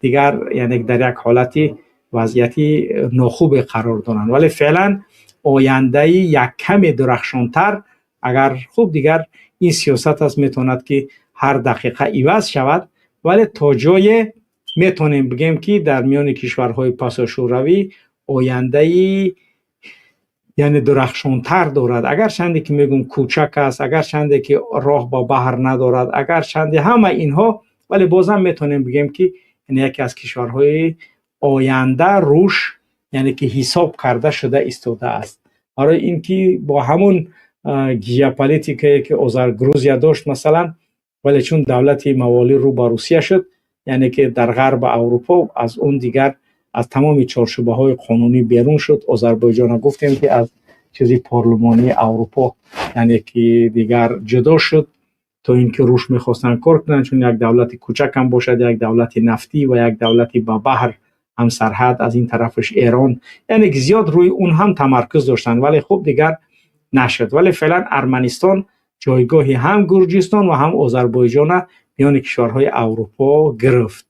Дигар, яъне, дар як ҳолати вазъияти нохубе қарор доранд, вале феълан ояндаи як каме дурахшонтар. Агар хуб дигар ин сиёсат аст, метавонад, ки ҳар дақиқа иваз шавад, вале то ҷое метавонем бигӯем, ки дар миёни кишварҳои пасошӯравӣ ояндаи, яъне, дурахшонтар дорад. Агарчанде ки мегӯм кӯчак аст, агарчанде ки роҳ ба баҳр надорад, агарчанде ҳама инҳо, вале бозам метавонем бигӯем, ки яке аз кишварҳои оянда рӯш, яъне ки, ҳисоб карда шуда истодааст, барои ин ки бо ҳамун геополитикае, ки Грузия дошт, масалан, вале чун давлати маволӣ рӯ ба Русия шуд, яъне ки, дар Ғарби Аврупо аз он дигар аз тамоми чорчӯбаҳои қонунӣ берун шуд. Озарбойҷонро гуфтем, ки аз чизи парлумонии Аврупо, яъне ки, дигар ҷудо шуд, то ин ки рӯш мехостанд кор кунанд, чун як давлати кӯчакам бошад, як давлати нафтӣ ва як давлати ба баҳр ҳамсарҳад, аз ин тарафаш Эрон, яъне ки, зиёд рӯи он ҳам тамаркуз доштанд, вале хуб дигар нашуд. Вале феълан Арманистон ҷойгоҳи ҳам Гурҷистон ва ҳам Озарбойҷона миёни кишварҳои Аврупо гирифт.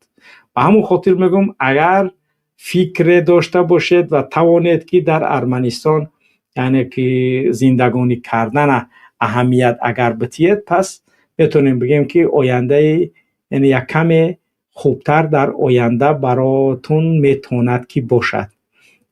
Ба ҳамон хотир мегӯм, агар фикре дошта бошед ва тавонед, ки дар Арманистон, яъне ки, зиндагонӣ кардана аҳамият агар битиед, пас метавонем бигӯем, ки ояндаи, яъне, як каме хубтар дар оянда баротун метавонад, ки бошад.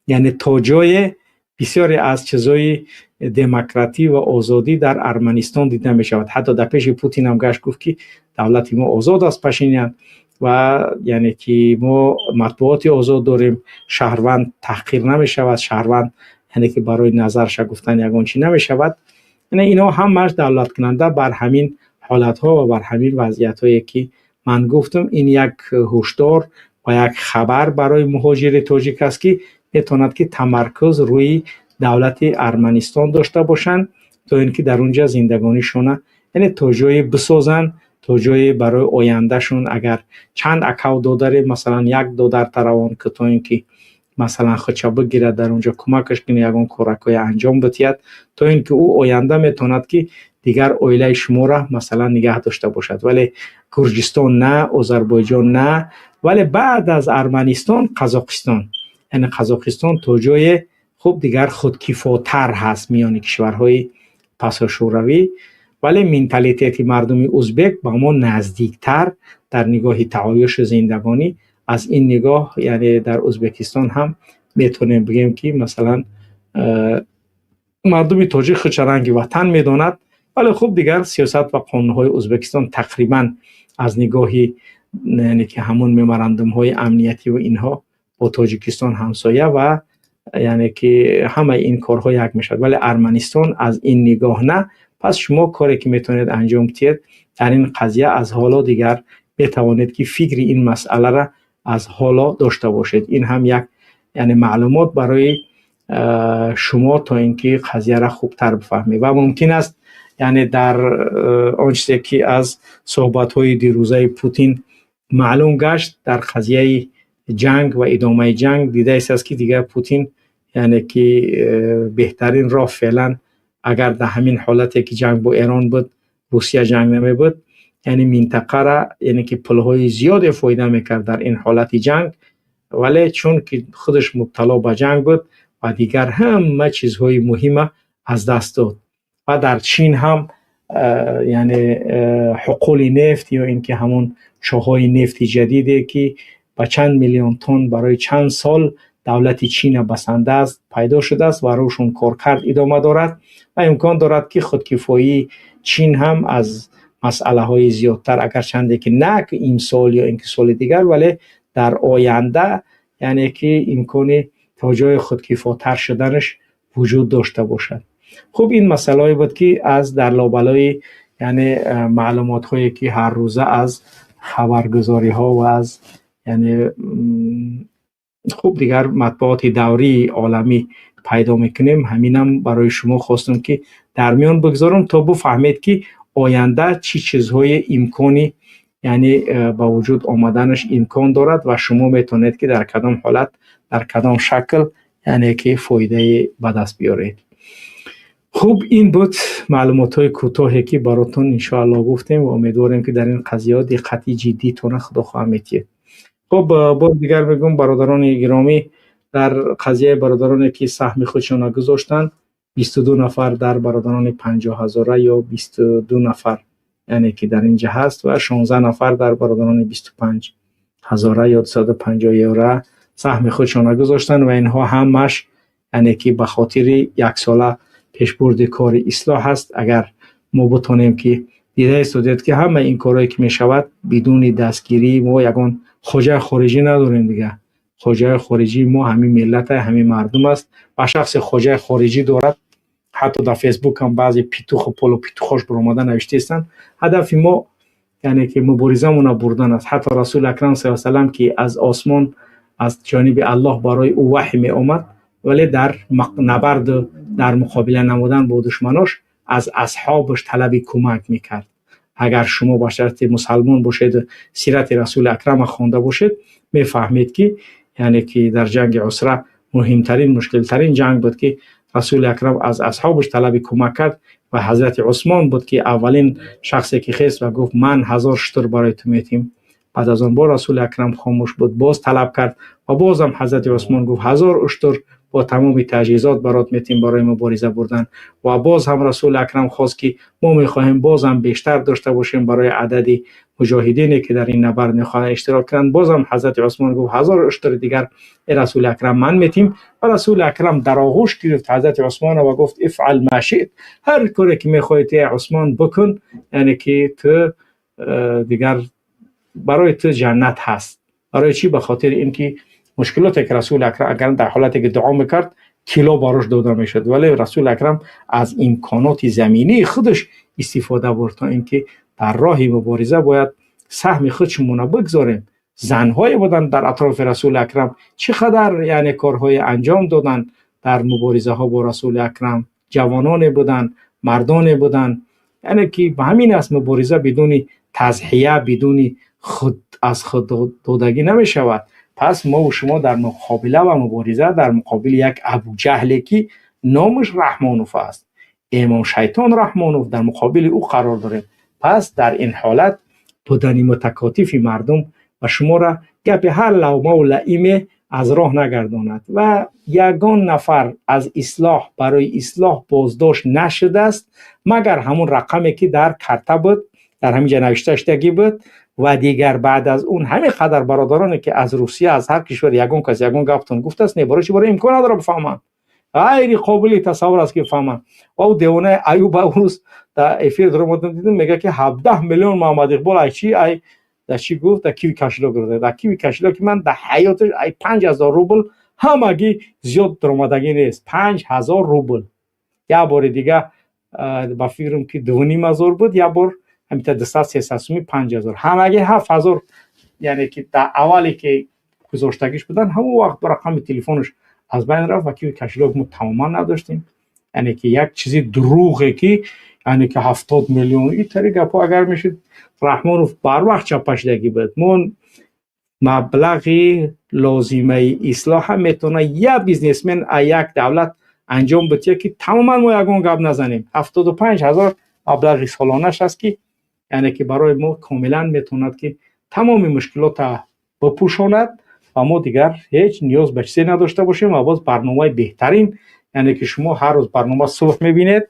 Яъне то ҷое бисёре аз чизҳои демократӣ ва озодӣ дар Арманистон дида мешавад. Ҳатто дар пеши Путин ҳам гашт, гуфт, ки давлати мо озод аст, Пашинян, ва яъне ки, мо матбуоти озод дорем, шаҳрванд таҳқир намешавад, шаҳрванд, яъне ки, барои назарша гуфтан ягон чӣ намешавад. Яъне инҳо ҳамааш далолаткунанда бар ҳамин ҳолатҳо ва бар ҳамин вазъиятҳое, ки ман гуфтам. Ин як ҳушдор ва як хабар барои муҳоҷири тоҷик аст, ки метавонад, ки тамаркуз рӯи давлати Арманистон дошта бошанд, то ин ки дар он ҷа зиндагонишона, яъне, то ҷое бисозанд, то ҷое барои ояндашон. Агар чанд акав додаре, масалан, як додар таравон ки, то ин ки, масалан, худша бигирад, дар он ҷо кӯмакаш кунад, ягон коракҳое анҷом бидиҳад, то ин ки ӯ оянда метавонад, ки дигар оилаи шуморо, масалан, нигаҳ дошта бошад. Вале Гурҷистон на, Озарбойҷон на, вале баъд аз Арманистон Қазоқистон, яъне Қазоқистон то ҷое хуб дигар худкифотар ҳаст миёни кишварҳои пасошӯравӣ, вале менталитети мардуми узбек ба мо наздиктар дар нигоҳи таоюшу зиндагонӣ. Аз ин нигоҳ, яъне, дар Узбекистон ҳам метавонем бигӯем, ки, масалан, мардуми тоҷик худша ранги ватан медонад. Вале хуб дигар сиёсат ва қонунҳои Узбекистон тақрибан аз нигоҳи, яъне ки, ҳамон меморандумҳои амниятӣ ва инҳо бо Тоҷикистон ҳамсоя ва, яъне ки, ҳамаи ин корҳо як мешавад, вале Арманистон аз ин нигоҳ на. Пас шумо коре, ки метавонед анҷом диҳед дар ин қазия, аз ҳоло дигар метавонед, ки фикри ин масъаларо аз ҳоло дошта бошед. Ин ҳам як, яъне, маълумот барои шумо, то ин ки қазияро хубтар бифаҳмед. Ва мумкин аст, яъне, дар он чизе, ки аз суҳбатҳои дирӯзаи Путин маълум гашт дар қазияи ҷанг ва идомаи ҷанг, дидаист, ки дигар Путин, яъне ки, беҳтарин роҳ феълан, агар дар ҳамин ҳолате, ки ҷанг бо Эрон буд, Русия ҷанг намебуд, яъне минтақара, яъне ки, пулҳои зиёде фоида мекард дар ин ҳолати ҷанг. Вале чун ки худаш мубтало ба ҷанг буд ва дигар ҳама чизҳои муҳима аз даст дод. Ва дар Чин ҳам, яъне, ҳуқули нефт ё ин ки ҳамон чоҳҳои нефти ҷадиде, ки ба чанд миллион тонн барои чанд сол давлати Чина басанда аст, пайдо шудааст ва рӯшон коркард идома дорад ва имкон дорад, ки худкифоии Чин ҳам аз масъалаҳои зиёдтар, агарчанде ки на имсол ё ин ки соли дигар, вале дар оянда, яъне ки имкони то ҷои худкифотар шуданаш вуҷуд дошта бошад. Хуб, ин масъалаҳое буд, ки аз дар лобалои, яъне маълумотҳое, ки ҳаррӯза аз хабаргузориҳо ва аз, яъне хуб, дигар матбуоти даврии оламӣ пайдо мекунем, ҳаминам барои шумо хостам, ки дар миён бигзорам, то бифаҳмед, ки оянда чӣ чизҳое имкони, яъне ба вуҷуд омаданаш имкон дорад ва шумо метавонед, ки дар кадом ҳолат, дар кадом шакл, яъне ки фоидае ба даст биёред. Хуб, ин буд маълумотҳои кӯтоҳе, ки баротон иншоаллоҳ гуфтем ва умедворем, ки дар ин қазияҳо диққати ҷиддитона худо хоҳа метиҳед. Хуб, бори дигар мегӯм, бародарони гиромӣ, дар қазияи бародароне, ки саҳми худшона гузоштанд, 22 нафар дар бародарони 50 ҳазора ё 22 нафар, яъне ки дар инҷа ҳаст, ва 16 нафар дар бародарони 25 ҳазора ё 250 евро саҳми худшона гузоштанд ва инҳо ҳамаш, яъне ки ба хотири яксола пешбурди кори ислоҳ аст. Агар мо битонем, ки дида истодед, ки ҳама ин корҳое, ки мешавад, бидуни дастгирии мо, ягон хоҷаи хориҷӣ надорем. Дигар хоҷаи хориҷии мо ҳамин миллата, ҳамин мардум аст ва шахсе хоҷаи хориҷӣ дорад, ҳатто дар Фейсбук ҳам баъзе петуху полупетухош баромада навиштаистанд. Ҳадафи мо, яъне ки муборизамона бурдан аст. Ҳатто Расули Акрам са салам, ки аз осмон, аз ҷониби Аллоҳ барои ӯ ваҳй меомад, вале дар набарду дар муқобила намудан бо душманош аз асҳобаш талаби кӯмак мекард. Агар шумо ба шарти мусалмон бошеду сирати Расули Акрама хонда бошед, мефаҳмед, ки яъне ки дар ҷанги Усра, муҳимтарин, мушкилтарин ҷанг буд, ки Расули Акрам аз асҳобаш талаби кӯмак кард ва ҳазрати Усмон буд, ки аввалин шахсе, ки хест ва гуфт: «Ман 1000 шутур барои ту метим». Баъд аз он бо Расули Акрам хомӯш буд, боз талаб кард ва бозам ҳазрати Усмон гуфт: «1000 уштур бо тамоми таҷҳизот барот метим барои мубориза бурдан». Ва боз ҳам Расули Акрам хост, ки мо мехоҳем бозам бештар дошта бошем барои адади муҷоҳидине, ки дар ин набард мехоҳанд иштирок кунанд. Бозам ҳазрати Усмон гуфт: «1000 уштури дигар, э Расули Акрам, ман метим». Ва Расули Акрам дар оғӯш гирифт ҳазрати Усмона ва гуфт: «افعل ما شئت», ҳар коре ки мехоҳӣ ту, Усмон, бикун, яъне ки ту дигар барои ту ҷаннат ҳаст. Барои чӣ? Ба хотири ин ки мушкилоте, ки Расули Акрам агар дар ҳолате ки дуо мекард, тилло барош дода мешуд, вале Расули Акрам аз имконоти заминии худаш истифода бурд, то ин ки дар роҳи мубориза бояд саҳми худшмона бигзорем. Занҳое буданд дар атрофи Расули Акрам, чӣ қадар, яъне корҳое анҷом доданд дар муборизаҳо бо Расули Акрам. Ҷавононе буданд, мардоне буданд, яъне ки ба ҳамин аст: мубориза бидуни тазҳия, бидуни худ аз худ додагӣ намешавад. Пас мову шумо дар муқобила ва мубориза дар муқобили як Абуҷаҳле, ки номаш Раҳмонов аст, Имом Шайтон Раҳмонов, дар муқобили ӯ қарор дорем. Пас дар ин ҳолат будани мутакотифи мардум ва шуморо гапи ҳар лавмаву лаиме аз роҳ нагардонад. Ва ягон нафар аз ислоҳ, барои ислоҳ боздошт нашудааст, магар ҳамун рақаме, ки дар карта буд, дар ҳамин ҷа навишта шудагӣ буд. Ва дигар баъд аз он ҳамин қадар бародароне, ки аз Русия, аз ҳар кишвар, ягон кас ягон гаптон гуфтааст? Не. Барои чи? Барои имкон надора бифаҳманд, ғайри қобили тасаввур аст, ки бифаҳманд. Ва ӯ девонаи Аюб рӯз дар эфир даромадам, дидам, мега, ки 17 миллион Муҳаммад Иқбол ай чи, ай дар чӣ гуфт, дар Киви кошелёк гирифта. Дар Киви кошелёк и ман дар ҳаёташ ай 5000 рубл ҳамагӣ зиёд даромадагӣ нест. 5000 рубл. Як бори дига ба фикрам, ки 2500 буд, як бор ҳамита 200, 300 суми, 5000, ҳамагӣ 7000. Яъне ки дар аввале, ки гузоштагиш будан, ҳамон вақт рақами телефонаш аз байн рафт ва Киви кошелёк мо тамоман надоштем. Яъне ки як чизи дурӯғе, ки яъне ки 70 миллион, ин тари гапҳо агар мешуд, Раҳмонов барвақт чапашидагӣ буд. Мо маблағи лозимаи ислоҳа метавона як бизнесмен а як давлат анҷом бития, ки тамоман мо ягон гап назанем. 75 000 маблағи солонаш аст, ки яъне ки барои мо комилан метавонад, ки тамоми мушкилота бипӯшонад ва мо дигар ҳеҷ ниёз ба чизе надошта бошем. Ва боз барномаи беҳтарин, яъне ки шумо ҳар рӯз барнома субҳ мебинед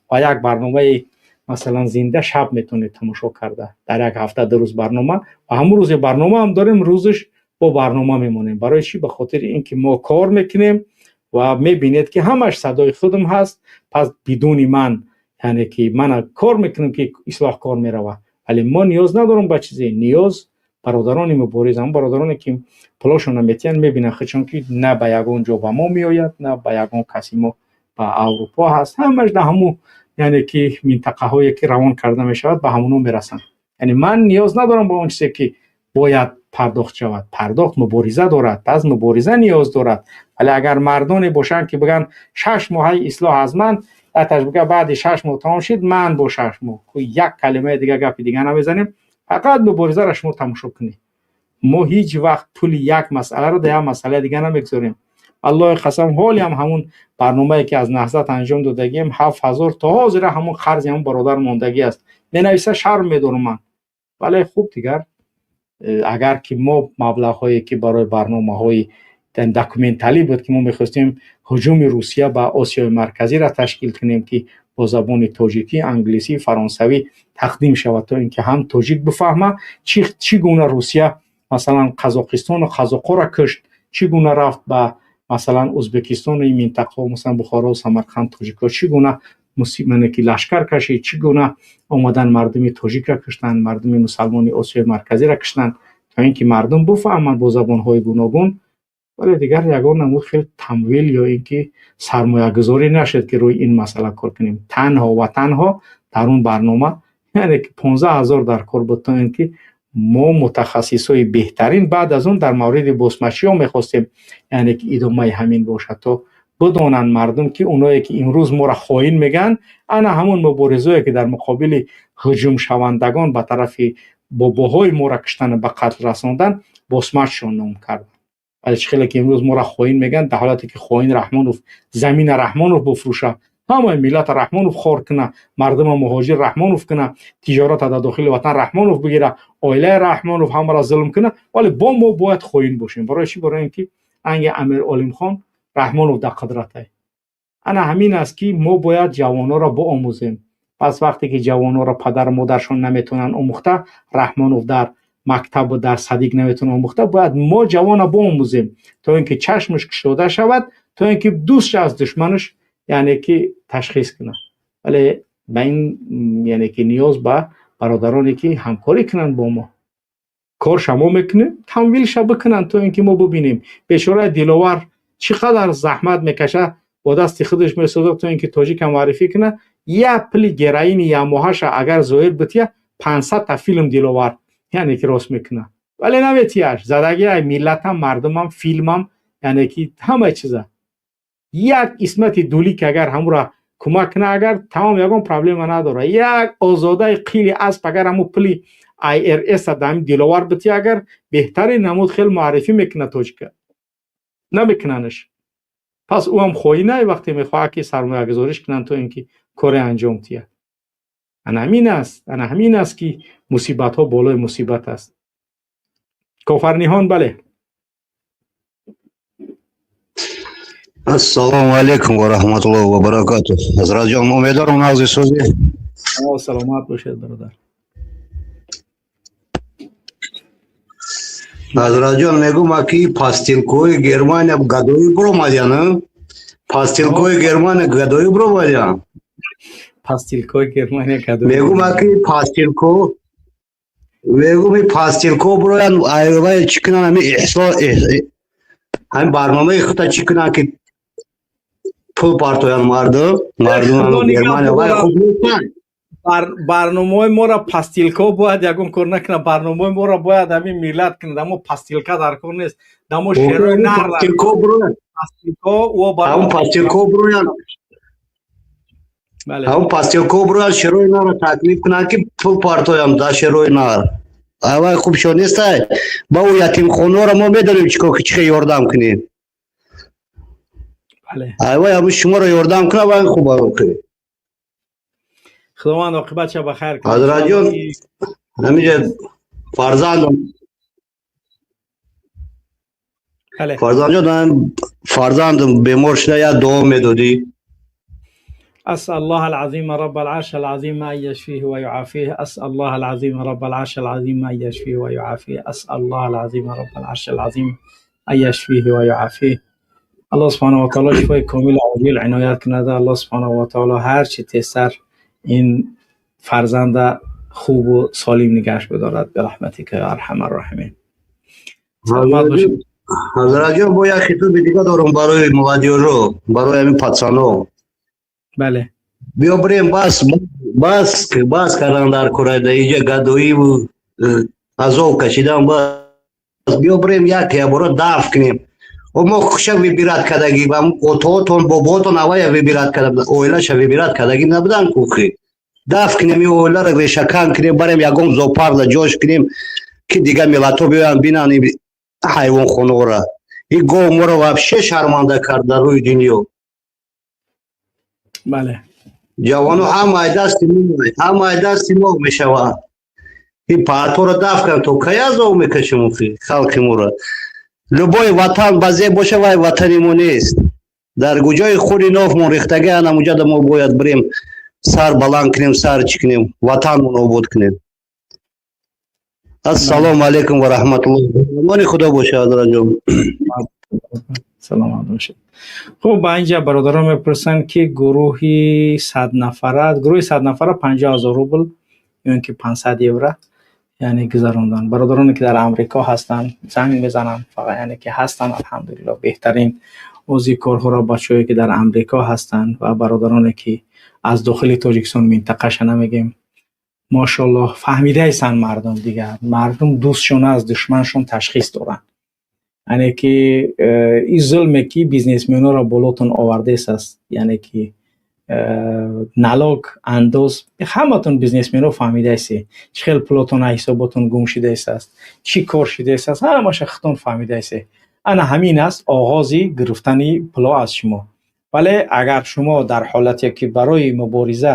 ва як барномаи, масалан, зинда шаб метавонед тамошо карда, дар як ҳафта 2 рӯз барнома ва ҳамун рӯзе барнома ҳам дорем, рӯзаш Бо барнома мемонем. Барои чӣ? Ба хотири ин ки мо кор мекунем ва мебинед, ки ҳамаш садои худам ҳаст. Пас бидуни ман, яъне ки мана кор мекунем, ки ислоҳ кор меравад, вале мо ниёз надорем ба чизе. Ниёз бародарони мубориз, ҳамон бародароне ки пулошонро метиҳанд, мебинанд худшон, ки на ба ягон ҷо ба мо меояд, на ба ягон каси мо ба Аврупо ҳаст. Ҳамаш дар ҳамун, яъне ки минтақаҳое ки равон карда мешавад, ба ҳамуно мерасанд. Яъне ман ниёз надорам ба он чизе ки бояд пардохт шавад. Пардохт мубориза дорад, пас мубориза ниёз дорад. Вале агар мардоне бошанд, ки бигӯянд 6 моҳаи ислоҳ аз ман, яташ бигӯяд, баъди 6 моҳ тамом шид, ман бо 6 моҳ як калимаи дига, гапи дига намезанем, фақат муборизаро шумо тамошо кунед. Мо ҳеҷ вақт пули як масъаларо дар як масъалаи дига намегузорем. Аллоҳи қасам, ҳоли ҳам ҳамун барномае ки аз Наҳзат анҷом додагием, 7000 то ҳозира ҳамун қарзи ҳамун бародар мондагӣ аст. Менависа, шарм медорам ман. Вале хуб, дигар агар ки мо маблағҳое ки барои барномаҳои документалӣ буд, ки мо мехостем ҳуҷуми Русия ба Осиёи Марказиро ташкил кунем, ки бо забони тоҷикӣ, англисӣ, фаронсавӣ тақдим шавад, то ин ки ҳам тоҷик бифаҳма, чӣ гуна Русия, масалан, Қазоқистону қазоқҳоро кушт, чӣ гуна рафт ба, масалан, Ӯзбекистону ин минтақаҳо, масалан, Бухоро, Самарқанд, тоҷикҳо чӣ гуна ки лашкар кашид, чӣ гуна омадан мардуми тоҷикро куштанд, мардуми мусалмони Осиёи Марказиро куштанд, то ин ки мардум бифаҳманд бо забонҳои гуногун. Вале дигар ягон намуд хел тамвил ё ин ки сармоягузорӣ нашуд, ки рӯи ин масъала кор кунем. Танҳо ва танҳо дар он барнома, яъне ки 15 000 дар кор буд, то ин ки мо мутахассисҳои беҳтарин, баъд аз он дар мавриди босмачиҳо мехостем, яъне ки идомаи ҳамин бошад, то бидонанд мардум, ки оное ки имрӯз моро хоин мегӯянд, ана ҳамон муборизое ки дар муқобили ҳуҷумшавандагон ба тарафи бобоҳои моро куштану ба қатл расондан, босмачшон ном карданд. Вале чӣ хеле ки имрӯз моро хоин мегӯянд, дар ҳолате ки хоин Раҳмонов замина Раҳмонов бифурӯша, ҳамаи миллата Раҳмонов хор куна, мардума муҳоҷир Раҳмонов куна, тиҷората дар дохили ватан Раҳмонов бигира, оилаи Раҳмонов ҳамаро зулм куна, вале бо мо бояд хоин бошем. Барои чӣ? Барои ин ки анги Амир Олимхон Раҳмонов дар қудратай. Ана ҳамин аст, ки мо бояд ҷавонҳоро боомӯзем. Пас вақте ки ҷавонҳоро падару модаршон наметавонанд омӯхта, Раҳмонов дар мактабу дар садик наметавонад омӯхта, бояд мо ҷавона боомӯзем, то ин ки чашмаш кушода шавад, то ин ки дӯстш аз душманаш, яъне ки, ташхис кунад. Вале ба ин, яъне ки, ниёз ба бародароне ки ҳамкорӣ кунанд бо мо. Корша мо мекунем, тамвилша бикунанд, то ин ки мо бибинем. Бечораи Диловар чӣ қадар заҳмат мекашад, бо дасти худаш месозад, то ин ки тоҷика муаррифӣ кунад. Як пули героини якмоҳаша агар зоҳир бития, 500-та филм Диловар, яъне ки, рост мекунад, вале наметияш. Задагиай миллатам, мардумам, филмам, яъне ки ҳамаи чиза. Як исмати дулӣ ки агар ҳамура кӯмак кунад, агар тамом, ягон проблема надорад. Як озодаи қили асп агар ҳаму пули IRS дар ҳамин Диловар бития, агар беҳтарин намуд хел муаррифӣ мекунад тоҷика. Намекунанаш. Пас ӯ ҳам хоинай, вақте мехоҳад ки сармоягузориш кунанд, то ин ки коре анҷом диҳад. Ана ҳамин аст, ана ҳамин аст, ки мусибатҳо болои мусибат аст. Кофарниҳон, бале. Ассалому алайкум ва раҳматуллоҳи ва баракатуҳ. Ҳазратҷон, умедворам нағзи созӣ. Саломат бошед, бародар. Ҳазратҷон, мегӯм, аки пастилкои Германия гадоӣ биромадян, пастилкои Германия гадоӣ биромадян. Пастилкои Германия гадоӣ. Мегӯм, аки пастилко, мегӯм, пастилко бироян, айвай чӣ кунан, ҳами эҳсо ҳамин барномаи худта чӣ кунан, ки пул партоян мардум Германия, вай хуб нестан. Барномаҳои моро пастилко бояд ягон кор накунад, барномаҳои моро бояд ҳамин миллат кунад. Аммо пастилка дар кор нест, дамо шерои нар. Ҳамун пастилко бироян, ҳамун пастилко бироян, шерои нарро таклиф кунанд, ки пул партоям дар шерои нар. Авай хуб шо нестай. Ба ӯ ятимхонаро мо медонем, чӣ кор, чӣ ёрдам кунем. Авай ҳамун шуморо ёрдам кунад, вай хуб. Худованд оқибатша ба хайр кунад. Ҳазратҷон, ҳаминҷа фарзандам, фарзандҷон, фарзандам бемор шуда, як дуо медодӣ. أسأل الله العظيم رب العرش العظيم أن يشفيه ويعافيه. أسأل الله العظيم رب العرش العظيم أن يشفيه ويعافيه. أسأل الله العظيم رب العرش العظيم أن يشفيه ويعافيه. الله سبحانه وتعالی شفای کامل عاجل عنایت کند. الله سبحانه و تعالی هر چی تیزتر این فرزند خوب و سالم نگهش بدارد برحمتک یا ارحم الراحمین. سلامت باشید. ҳазрат ҷон, бо як хитоби дига дорам барои молодёжо, барои ҳамин пацано. بله. Биё бирем, бас, бас, бас кардан дар кора, да иҷа гадоиву азоб кашидан бас. Биё бирем, як ябора даф кунем. О, мо хуша выбирать кардагӣ ва отоотон, бобоотон авая выбирать карда, оилаша выбирать кардагӣ набудан кухи. Даф кунем ин оиларо, решакан кунем, барем ягон зоопаркда ҷош кунем, ки дигар миллатҳо биёянд, бинанд ин ҳайвонхонаро. Ин гов моро вообще шарманда кард дар рӯи дунё. بله. Ҷавоно ҳамаи дасти мо, ҳамаи дасти мо мешаванд. Ин парторо даф кунам, то кай азоб мекашем охи халқи моро? Любой ватан базе боша, вай ватани мо нест. Дар куҷои хуни нофмон рехтагӣ, анамуҷада мо бояд бирем, сар баланд кунем, сар чӣ кунем, ватанмон обод кунем. Ассалому алайкум ва раҳматуллоҳ. Амони худо боша, ҳазратҷон. Саломат бошед. Хуб, ба инҷа бародарон мепурсанд, ки гурӯҳи 100 нафара, гурӯҳи 100 нафара 50 000 рубл ё ин ки 500 евро, яъне гузарондан. Бародароне ки дар Амрико ҳастанд, занг мезананд фақат, яъне ки ҳастанд, алҳамдулилло, беҳтарин ози корҳоро бачаҳое ки дар Амрико ҳастанд ва бародароне ки аз дохили Тоҷикистон, минтақаша намегем, мошоаллоҳ, фаҳмидаистанд мардум. Дигар мардум дӯстшон аз душманшон ташхис доранд. Яъне ки ин зулме ки бизнесменоро болотон овардааст аст, яъне ки налог, андоз, ҳаматон бизнесмено фаҳмидаисте, чӣ хел пулотон аз ҳисоботон гум шудааст, чӣ кор шудааст, ҳамаша худтон фаҳмидаисте. Ана ҳамин аст оғози гирифтани пуло аз шумо. Вале агар шумо дар ҳолате ки барои мубориза,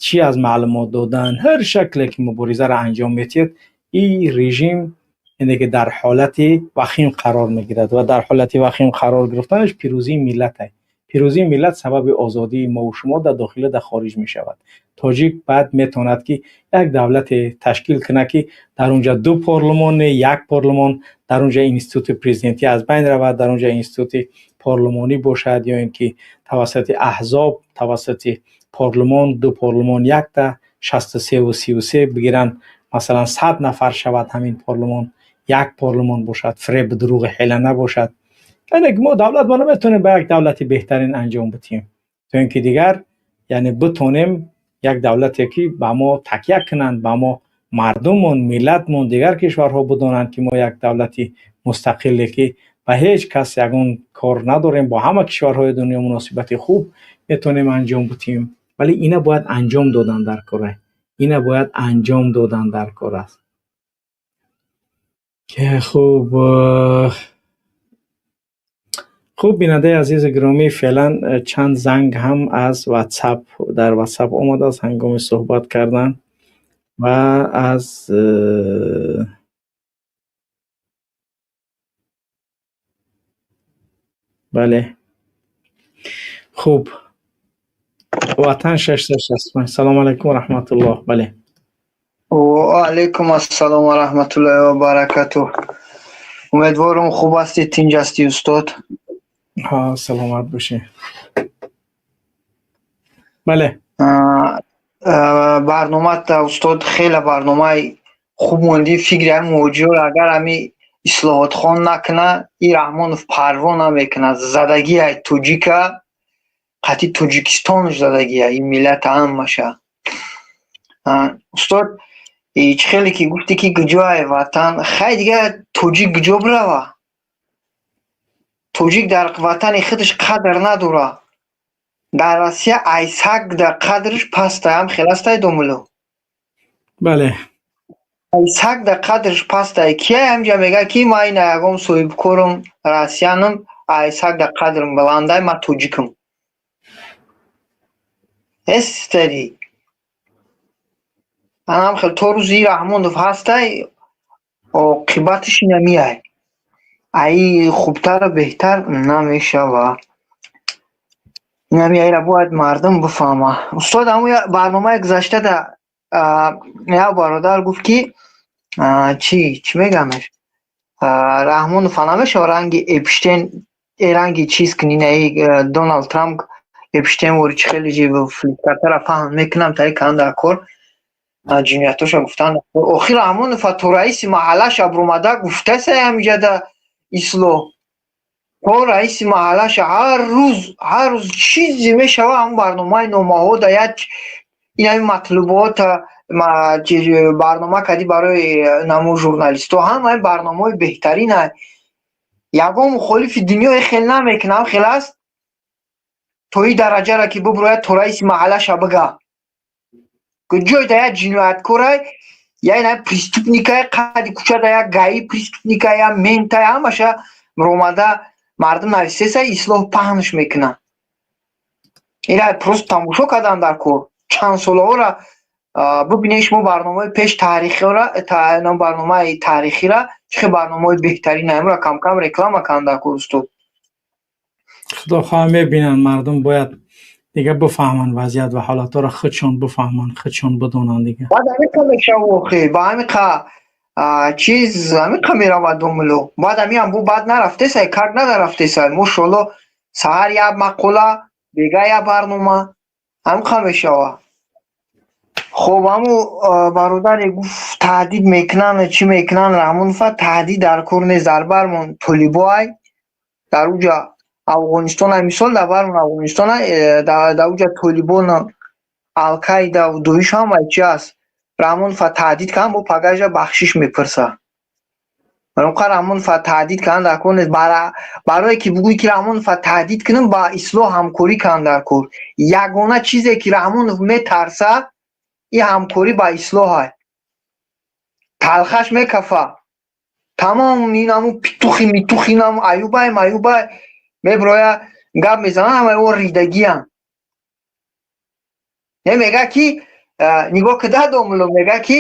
чӣ аз маълумот додан, ҳар шакле ки муборизаро анҷом медиҳед, ин режим, яъне ки дар ҳолати вахим қарор мегирад ва дар ҳолати вахим қарор гирифтанаш пирӯзии миллат аст. Пирӯзии миллат сабаби озодии мову шумо дар дохила, дар хориҷ мешавад. Тоҷик баъд метавонад ки як давлате ташкил кунад, ки дар онҷа ду парлумон не, як парлумон, дар онҷа институти президентӣ аз байн равад, дар онҷа институти парлумонӣ бошад ё ин ки тавассути аҳзоб, тавассути парлумон, ду парлумон якта, 63-33 бигиранд, масалан, 100 нафар шавад ҳамин парлумон, як парлумон бошад, фиреб, дурӯғи ҳила набошад. Яъне ки мо давлат мо наметавонем ба як давлати беҳтарин анҷом бидиҳем, то ин ки дигар, яъне битонем як давлате ки ба мо такя кунанд, ба мо мардумон, миллатмон, дигар кишварҳо бидонанд, ки мо як давлати мустақиле ки ба ҳеҷ кас ягон кор надорем, бо ҳама кишварҳои дунё муносибати хуб метавонем анҷом бидиҳем. Вале ина бояд анҷом додан дар кор, ина бояд анҷом додан дар кор аст. Хуб, хуб, бинандаи азизу гиромӣ, феълан чанд занг ҳам аз Ватсап, дар Ватсап омадааст ҳангоми суҳбат кардан ва аз бале, хуб, Ватан 665, салому алайкум ва раҳматуллоҳ, бале. Ва алайкум ассалом ва раҳматуллоҳи ва баракатуҳ. Умедворам, хуб ҳастӣ, тинҷ ҳастӣ, устод. Ҳа, саломат бошӣ, бале. Барномат, устод, хеле барномаи хуб мондӣ. Фикри ҳами муҳоҷирро агар ҳами ислоҳотхон накуна, и Раҳмонов парво намекунад. Задагиай тоҷика, қатъи Тоҷикистонш задагия, ин миллата ҳамаша. Устод, чӣ хеле ки гуфтӣ, ки куҷоай ватан, хай, дигар тоҷик куҷо бирава? Тоҷик дар ватани худаш қадр надора. Дар Россия айсак дар қадрш пастай, ҳам хеластай, домуло. Бале. Айсак дар қадрш пастай. Кия ҳамҷа мега, ки ман ина ягон соҳибкорум, россиянам, айсак дар қадрм баландай, ман тоҷикам эстади. Анам хел то рӯзи Раҳмонов ҳастай, оқибаташ инамиай. Аи хубтару беҳтар намешава. Инами айра бояд мардум бифаҳма. Устод, ҳамун барномаи гузашта да як бародар гуфт, ки чӣ мегӯямеш, Раҳмонов намешава ранги Эпштейн, ранги чиз кунӣ, наи Доналд Трамп, Эпштейн вори чӣ хеле флипкартара паҳн мекунам, таи кан дар кор ҷиноятоша гуфтан. Охир Раҳмонов то раиси маҳаллаша буромада гуфтаса ҳамиҷада ислоҳ то раиси маҳаллаша ҳар рӯз, ҳар рӯз чизе мешава, ҳамн барномаи номаҳо да як инами матлубота барнома кардӣ барои намо журналистҳо, ҳамаи барномаҳои беҳтарина. Ягон мухолифи дунёе хел намекунам, хел аст то ин дараҷара, ки бубурояд, то раиси маҳаллаша бига, ҷой да як ҷинояткорай, я ина преступникай, қади кӯча да як гаи преступникай, я ментай, ҳамаша ромада мардум нависеса, ислоҳ паҳнш мекунад. Ира просто тамошо кардан дар кор. Чанд солаҳоро бубинед шумо, барномаи пеш таърихиро, барномаи таърихира, чӣ хел барномаҳои беҳтарин, амро камкам реклама карданд дар кор, устод. Худо хоҳа, мебинанд. Мардум бояд дига бифаҳманд вазъият ва ҳолатҳоро, худшон бифаҳманд, худшон бидонанд дига. Баъд ҳамиқа мешава, охи ба ҳамиқа чиз ҳамиқа меравад домуло. Баъд ҳамиам бу баъд нарафтесай, кард надарафтесай, мошолло, саҳар як мақола, бега як барнома, ҳамиқа мешава. Хоб, ҳаму бародаре гуфт, таҳдид мекунанд, чӣ мекунанд Раҳмонова, таҳдид дар кор нест, дар бармон толибоай, дар уҷа Афғонистон, мисол, дар бармон Афғонистон, дар уҷа толибон, Алқаида, Доиш, ҳамаи чи аст. Раҳмонова таҳдид карданд, бо пагажа бахшиш мепурса. Қа Раҳмонова таҳдид кардан дар кор нест. Барое ки бугӯй, ки Раҳмонова таҳдид кунам, ба ислоҳ ҳамкорӣ карданд дар кор. Ягона чизе, ки Раҳмонов метарса, ин ҳамкорӣ ба ислоҳай. Талхаш мекафа тамом, инаму питухи митухи, инаму аюбай маюбай меброя, гап мезанад, ҳамаи о ридагиян. Не мега, ки нигоҳ кида домуло, мега, ки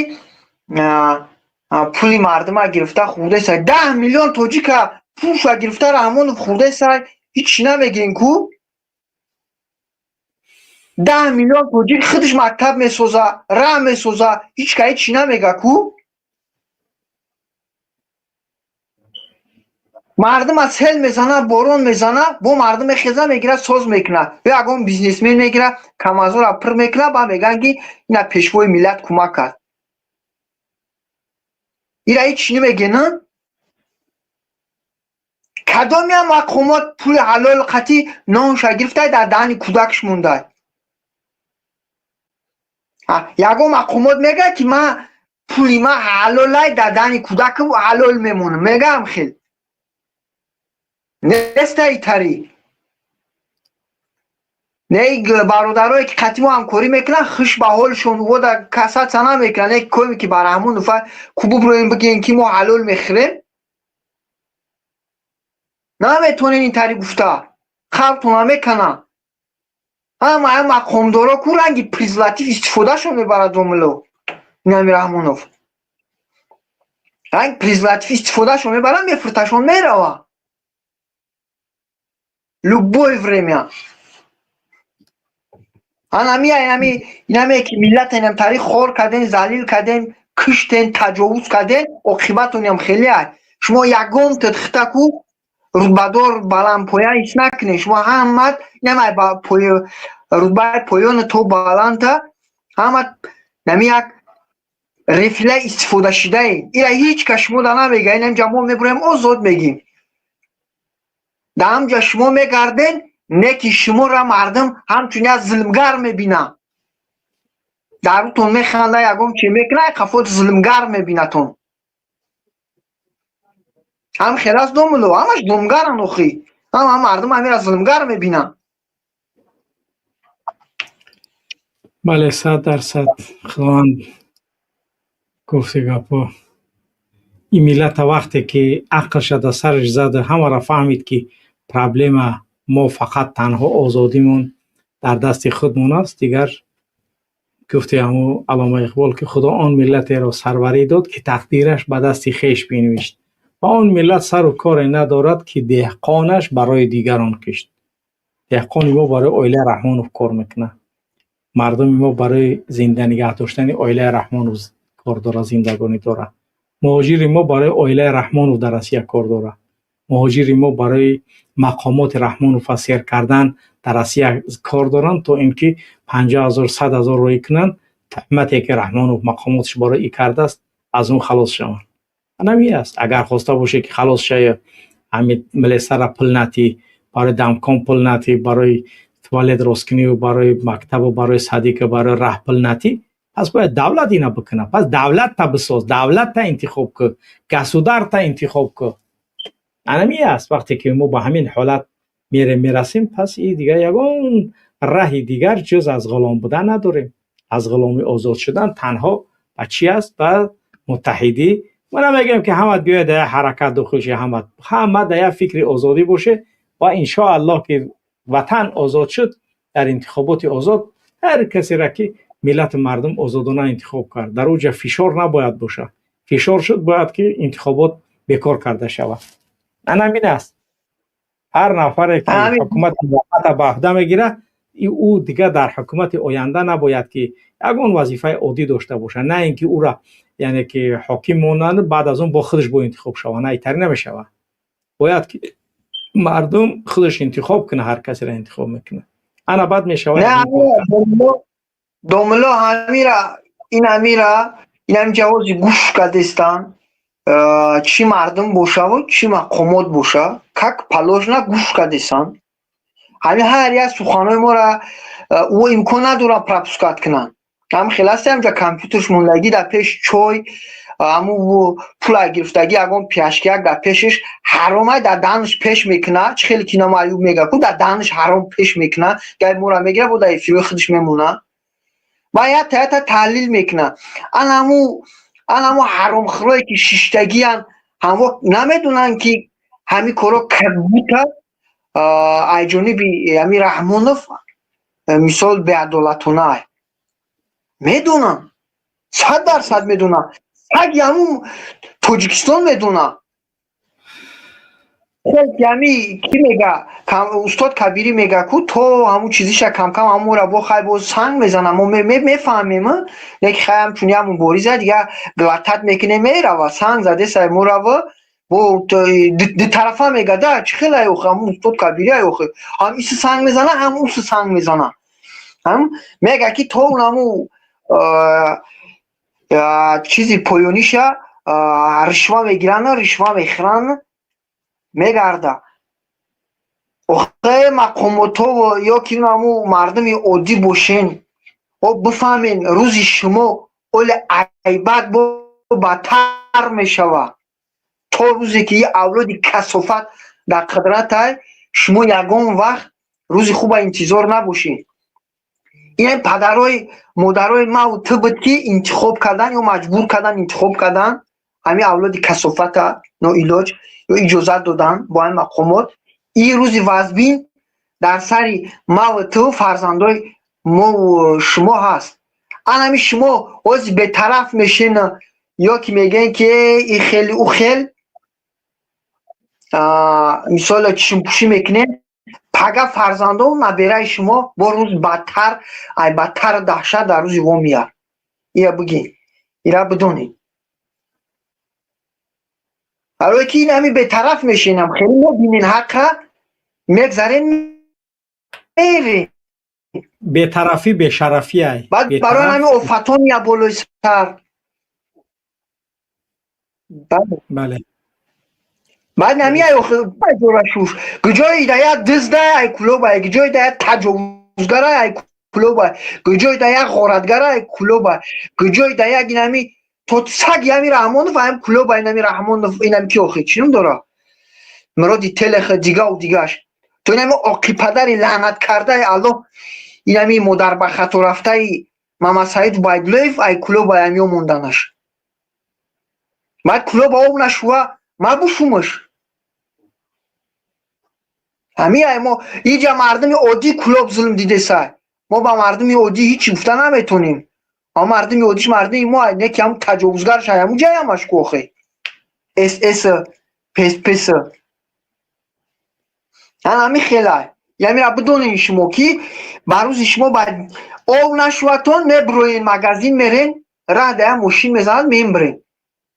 пули мардума гирифта хӯрдесай, 10 миллион тоҷика пулша гирифта Раҳмонов хӯрдесай, ҳичи намегирин ку. 10 миллион тоҷик худаш мактаб месоза, раҳ месоза, ҳеч ка ҳичи намега ку. Мардум аз сел мезана, борон мезана, бо мардум мехеза, мегира, соз мекуна, ё ягон бизнесмен мегира, камазора пур мекуна, ба мегӯянд, ки ина пешвои миллат кӯмак кард. Ира ҳеч намегӯ. Кадомиам мақомот пули ҳалол қатӣ нонша гирифтай, дар даҳани кӯдакш мондай? Ягон мақомот мегӯяд, ки ман пули ман ҳалолай, дар даҳани кӯдакам ҳалол мемонам, мегаам? Хел нестай тари. Не, бародарое, ки қатъи мо ҳамкорӣ мекунанд, хуш ба ҳолшон, вода касатса намекунанд. Не коме, ки ба Раҳмонов ку буброем, бигӯем, ки мо ҳалол мехӯрем, наметонем ин тари гуфта, халқтон намекунанд. Ҳама мақомдоро ку ранги презерватив истифодашон мебарад домуло, инами Раҳмонов ранги презерватив истифодашон мебарад, мефурташон, мерава любое время. Анами инами инаме, ки миллата инам тари хор карден, залил карден, киштен, таҷовуз карден, оқибатонам хеле ай. Шумо ягон тидхита ку рутбадор баландпоя ҳис накунед. Шумо ҳамат инам рутбаи поёна то баланда, ҳамат нами як рефила истифода шудаед. Ира ҳеҷ кас шумо да намега. Инам ҷа мо мебуроем, озод мегим. Дар ҳамҷа шумо мегарден, не ки шуморо мардум ҳамчун як зулмгар мебинад, дар рӯтон механда, ягон чи мекуна, қафоти зулмгар мебинатон. Ҳам хел аст домуло, ҳамаш зулмгаранд охи, ҳама мардум ҳамира зулмгар мебинанд. Бале, 100%. Худованд гуфти гапо, ин миллата вақте ки ақлша дар сараш зада, ҳамаро фаҳмид, ки проблема мо фақат танҳо озодимон дар дасти худмон аст. Дигар гуфти ҳаму Аллома Иқбол, ки Худо он миллатеро сарварӣ дод, ки тақдираш ба дасти хеш бинавишт, ва он миллат сару коре надорад, ки деҳқонаш барои дигарон кишт. Деҳқони мо барои оилаи Раҳмонов кор мекунад. Мардуми мо барои зинда нигаҳ доштани оилаи Раҳмонов кор дорад, зиндагонӣ дорад. Муҳоҷири мо барои оилаи Раҳмонов дар Россия кор дорад. Муҳоҷири мо барои мақомоти Раҳмонова сер кардан дар Россия кор доранд, то ин ки 50 000, 100 000 роӣ кунанд, туҳмате ки Раҳмонов мақомоташ барои и кардааст, аз он халос шаванд. Ҳамин аст. Агар хоста боше, ки халос шавӣ, ҳамин милисара пул натӣ, барои дамкон пул натӣ, барои туалет росткуниву барои мактабу барои садика, барои раҳ пул натӣ, пас бояд давлат ина бикунад. Пас давлатта бисоз, давлатта интихоб кун, государта интихоб кун. Анами аст. Вақте ки мо ба ҳамин ҳолат мерем, мерасем, пас и дигар ягон раҳи дигар ҷуз аз ғулом будан надорем. Аз ғуломӣ озод шудан танҳо ба чӣ аст? Ба муттаҳидӣ. Ма намегӯем, ки ҳама биёяд дар як ҳаракат дохил шавад, ҳама дар як фикри озодӣ боше ва иншоаллоҳ, ки ватан озод шуд, дар интихоботи озод ҳар касеро, ки миллату мардум озодона интихоб кард, дар оҷа фишор набояд бошад. Фишор шуд, бояд ки интихобот бекор карда шавад. Анамин аст. Ҳар нафаре ки ҳукумати муваққата ба ӯҳда мегирад, ӯ дигар дар ҳукумати оянда набояд ки ягон вазифаи оддӣ дошта бошад. На ин ки ӯра, яъне ки ҳоким монанд, баъд аз он бо худаш бо интихоб шавад. На, итари намешавад. Бояд ки мардум худаш интихоб кунад, ҳар касеро интихоб мекунад. Ана баъд мешавад. Домулло, ҳамира, ин ҳамира, ин ҳами ҷавози гӯш кардестан, чӣ мардум бошаву чӣ мақомот боша, как положено гӯш кардесан. Ҳами ҳар як суханҳои моро ӯ имкон надорад пропускать кунанд. Ҳам хеласе ҳамҷа компютерш мондагӣ дар пеш, чой, ҳаму пула гирифтагӣ, ягон пиёшкияк дар пешаш, ҳаромай дар данаш пеш мекуна. Чӣ хеле ки нома Аюб мега ку, дар данаш ҳаром пеш мекуна, гай мора мегира, бо дар эфирои худаш мемона ва ята ята таҳлил мекуна. Анаму ҳаромхӯрое ки шиштагиян, ҳамо намедонанд, ки ҳамин коро как будто ай ҷониби ҳами Раҳмонов, мисол, беадолатона. Медонанд, 100% медонанд. Саги ҳамун Тоҷикистон медонад. Ҳами ки мега, устод Кабирӣ мега ку, то ҳамун чизиша камкам ҳамура бо хай бо санг мезанам, мо мефаҳмем, леки хай ҳамчун як мубориза дига глотать мекунем, мерава. Санг задесай морава, бо дутарафа мега да. Чӣ хеле охи, ҳамун устод Кабирӣ ай охи, ҳам иси санг мезана, ҳам уси санг мезана. Ҳам мега, ки то унаму чизи поёниша ришва мегиранд, ришва мехӯранд, мегарда. Охе, мақомотҳо ё ки ҳаму мардуми оддӣ бошен, о бифаҳмен, рӯзи шумо оле айбат бо бадтар мешавад. То рӯзе ки и авлоди касофат дар қудратай, шумо ягон вақт рӯзи хуба интизор набошед. Ин падарои модарои маву ту буд, ки интихоб кардан ё маҷбур кардан, интихоб кардан ҳамин авлоди касофата, ноилоҷ ё иҷозат додан бо ҳамин мақомот. Ин рӯзи вазбин дар сари маву ту, фарзандои мову шумо ҳаст. Анами шумо ҳози бетараф мешен ё ки мегӯен, ки и хели ӯ хел, мисол, чишмпӯшӣ мекунем, пага фарзандону набераи шумо бо рӯз бадтар, ай бадтар даҳшат дар рӯзи во меяд. Ира бигин, ира бидонед. Барое ки ин ҳами бетараф мешинам, хеле мебинен, ҳаққа мегзарен, мерем. Бетарафӣ бешарафӣ ай. Баъд барои ҳамин офатон я болои сар. Бале. Баъд ҳами ай ҷорашуш гуҷои да як дизда ай кулоба, гуҷои да як таҷовузгара ай кулоба, гуҷои да як ғоратгара ай кулоба, гуҷои да як инами то саги ҳами Раҳмонов ҳам кулоба. Инами Раҳмонов, инами ки охи чӣ ном дора, Муроди Телех, дигаву дигаш, то инами оқи падари лаънат кардаи Аллоҳ, инами модарбахато рафтаи Мамасаид Убайдуллоев ай кулоба ҳамиё монданаш. Баъд кулоба об нашува, мабушумаш. Ҳами ай мо иҷа мардуми оддӣ Кулоб зулм дидесай. Мо ба мардуми оддӣ ҳичи гуфта наметонем. Ама мардуми оддиш мардуми мо не, ки ҳамн таҷовузгарш ай ҳамун ҷаямаш ку охе сс пс пс ҳами хелай. Ямира бидонед шумо ки ба рӯзи шумо ба ов нашуватон меброен, магазин мерен, раҳ дая мошин мезанад, мембрен.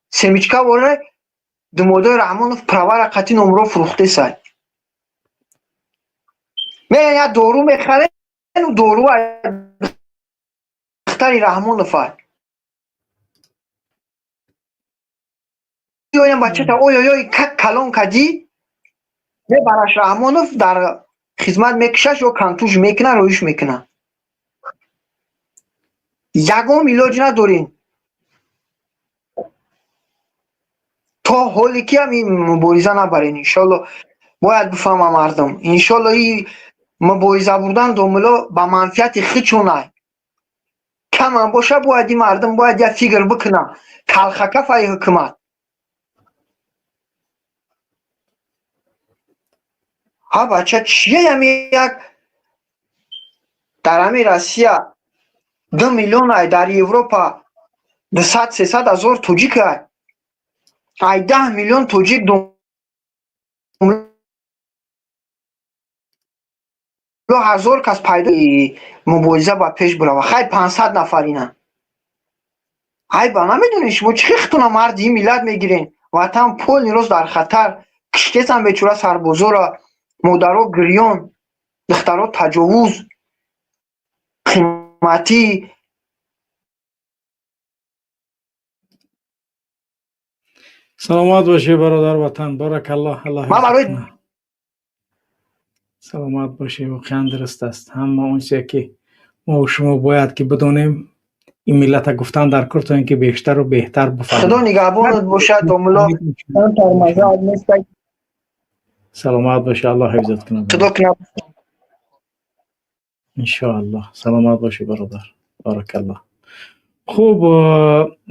Семечка воре думодои Раҳмонов правара қати номро фурӯхтесай. Мерен як дору мехарен, дору духтари Раҳмонов ай. Оям бачата ой ой ой как калон кадӣ, мебараш Раҳмонов дар хизмат мекушаш ё кантуж мекуна, роиш мекуна. Ягон илоҷ надорем. То ҳоле ки ҳам ин мубориза набарен, иншолло бояд бифаҳма мардум. Иншолло ин мубориза бурдан домило ба манфиати худшонай. Камам боша бояд ин мардум бояд як фикр бикунад. Талхакафаи ҳукумат. Ҳа бача чие ами як дар ами Россия 2 миллион ай, дар Европа 200-300 ҳазор тоҷик ай. Ай 10 миллион тоҷик ҳазор кас пайдо мубориза ба пеш бурава. Хай 500 нафар ина. Ай ба намедонед шумо чӣ хитона марди ин миллат мегирен. Ватан полный рост дар хатар. Киштесан бечора сарбозора, модаро гирён, духтаро таҷовуз, қиматӣ. Саломат бошӣ бародар ватан. Баракаллоҳ, Аллоҳ Ман барои саломат бошӣ. Воқеан дуруст аст. Ҳама он чизе ки мо шумо бояд ки бидонем, ин миллата гуфтан дар кор то ин ки бештару беҳтар бифаҳмем. Худо нигаҳбонат бошад, домулло. Саломат бошӣ, Аллоҳ ҳифзат кунад. Худо кунад. Иншоаллоҳ. Саломат бошӣ бародар. Баракаллоҳ. Хуб,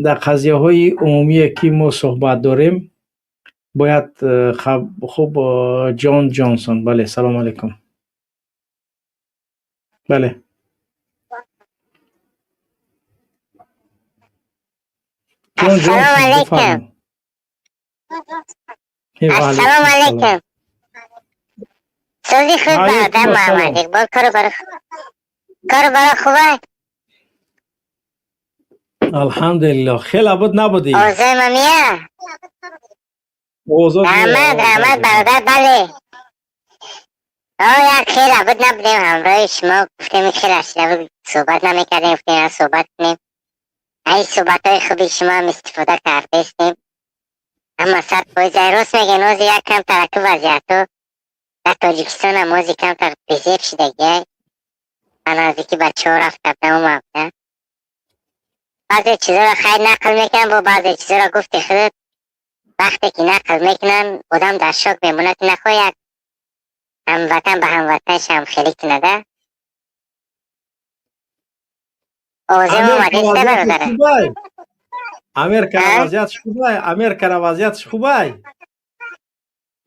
дар қазияҳои умумие ки мо суҳбат дорем, бояд хуб Ҷон Ҷонсон. Бале, салом алейкум. Бале. Ҷон Ассалому Ҷонсон, алайкум. бифармо. Ва алейкум Ассалому ассалом. алайкум. Сӯзи худ Алейкум бародар Муҳаммад ассалом. Иқбол, кору баро хубай? Алҳамдулиллоҳ. Хеле буд набудӣ. Овозои мамия? Овозот Раҳмат, раҳмат бародар, бале. Як хеле буд набудем ҳамроҳи шумо, гуфтем хеле шуда буд суҳбат намекардем, гуфтем суҳбат кунем. Ай суҳбатҳои хуби шумо ҳам истифода кардастем. Ҳама 100% ай рост мегӯен, ози як камтар аку вазъиятҳо дар Тоҷикистон ҳам ози камтар безеб шудагиай. Ба наздикӣ ба чор ҳафта будам омада. Баъзе чизҳоро хайр нақл мекунам, бо баъзе чизҳоро гуфти худат вақте ки нақл мекунанд, одам дар шок мемонад, ки нахоҳ як ҳамватан ба ҳамватанаш ҳам хелӣ кунада. Овозем Америка омадеста вазъияташ бародарам. хубай? Америкара вазъияташ хубай? Америкара вазъияташ хубай?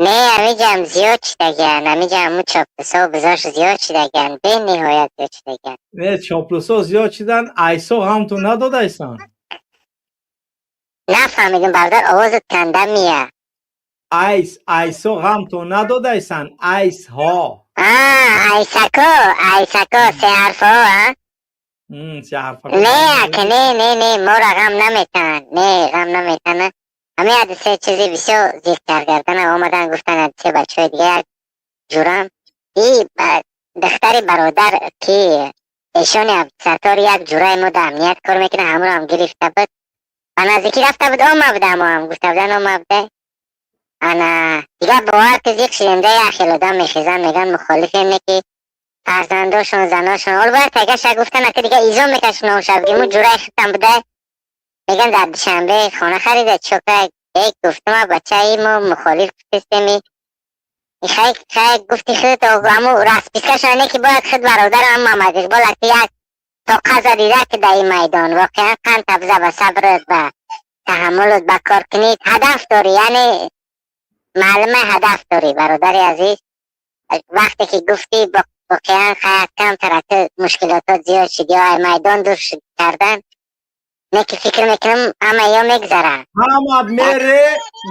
Не, амиҷам зиёд шудагиан, амиҷам ҳамун чоплусо бузош зиёд шудагиан, бениҳоят зиёд шудагиан. Не, чоплусо зиёд шудан, айсо ҳам ту надодайсан. Нафаҳмидум бародар, овозат канда мия. Айс, айсо ҳам ту надодайсан, айсҳо. Айсако, айсако, се ҳарфҳо, а? Се ҳарфҳо. Не, ака, не, не, не, моро ғам наметананд, не, ғам наметананд. Ҳамин ҳадди се чизи бисёр зиқ каргардана омадан гуфтан ҳадди се бачаҳои дига як ҷурам. И духтари бародар ки эшони Абдусаттор як ҷураи мо дар амният кор мекунад, ҳамонро ҳам гирифта буд. Ба наздикӣ рафта буд, ома буда, ҳамо ҳам гуфта будан ома буда. Ана дигар бовар ки зиқ шудем, да як хел одам мехезанд, мегӯянд мухолифем, не ки фарзандошон, заношон. Ҳол бояд тагаша гуфтан, ака дига изо мекашон шаб, ки мо ҷураи худтам буда. Мегӯянд дар Душанбе хона харида, чока ек гуфтума бачаи мо мухолиф гуфтестеми. Хай хай гуфти худ ҳаму распискашон не ки бояд худ бародарам Муҳаммад Иқбол аки як тоқа задида ки дар ин майдон воқеан қанд табза ба сабрат, ба таҳаммулут, ба кор кунид. Ҳадаф дорӣ, яъне маълума ҳадаф дорӣ бародари азиз. Вақте ки гуфтӣ воқеан хай камтар аки мушкилотот зиёд шуд ё ай майдон дур шуд кардан, Не ки фикр мекунам, ҳама ё мегзара. Ҳама мере,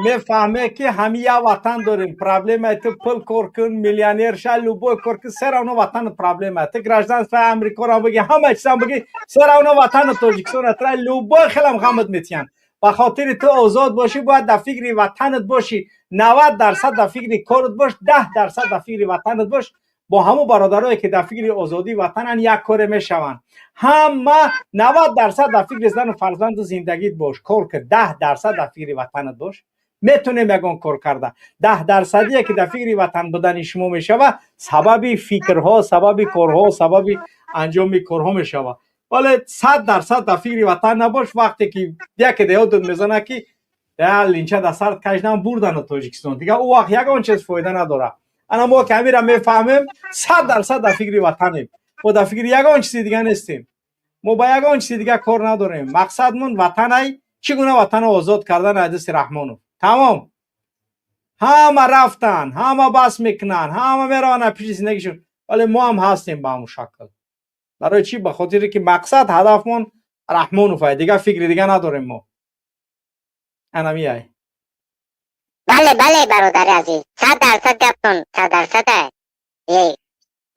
мефаҳме, ки ҳами як ватан дорем. Проблемаи ту пул кор кун, миллионер ша, любой кор кун, все равно ватанат проблема. Ту гражданство Амрикоро бигӣ, ҳама чизам бигӣ, все равно ватани Тоҷикистон тра любой хелам ғамат метиҳанд. Ба хотири ту озод бошӣ, бояд дар фикри ватанат бошӣ. 90% дар фикри корат бош, 10% дар фикри ватанат бош. Бо ҳамун бародарое, ки дар фикри озодии ватананд, як коре мешаванд ҳама. 90% дар фикри зану фарзанду зиндагит бош, кор кар, 10% дар фикри ватанат бош. Метонем ягон кор карда. 10 дарсадие, ки дар фикри ватан будани шумо мешава, сабаби фикрҳо, сабаби корҳо, сабаби анҷоми корҳо мешава. Вале 100% дар фикри ватан набош. Вақте ки яке деҳотут мезана, ки линча дар сарт кашдан бурдану Тоҷикистон, дигар ӯ вақт ягон чиз фоида надорад. Ана мо ки ҳамира мефаҳмем, 100% дар фикри ватанем. Мо дар фикри ягон чизи дига нестем, мо ба ягон чизи дига кор надорем. Мақсадмон ватанай, чӣ гуна ватанро озод кардан аз дасти Раҳмонов. Тамом. Ҳама рафтан, ҳама бас мекунанд, ҳама мераванд аз пиши зиндагишон, вале мо ҳам ҳастем ба ҳамун шакл. Барои чӣ? Ба хотире ки мақсад, ҳадафмон Раҳмонов ай, дигар фикри дига надорем мо. Анамиай. Бале, бародари азиз, 100% гаптон 100% ай.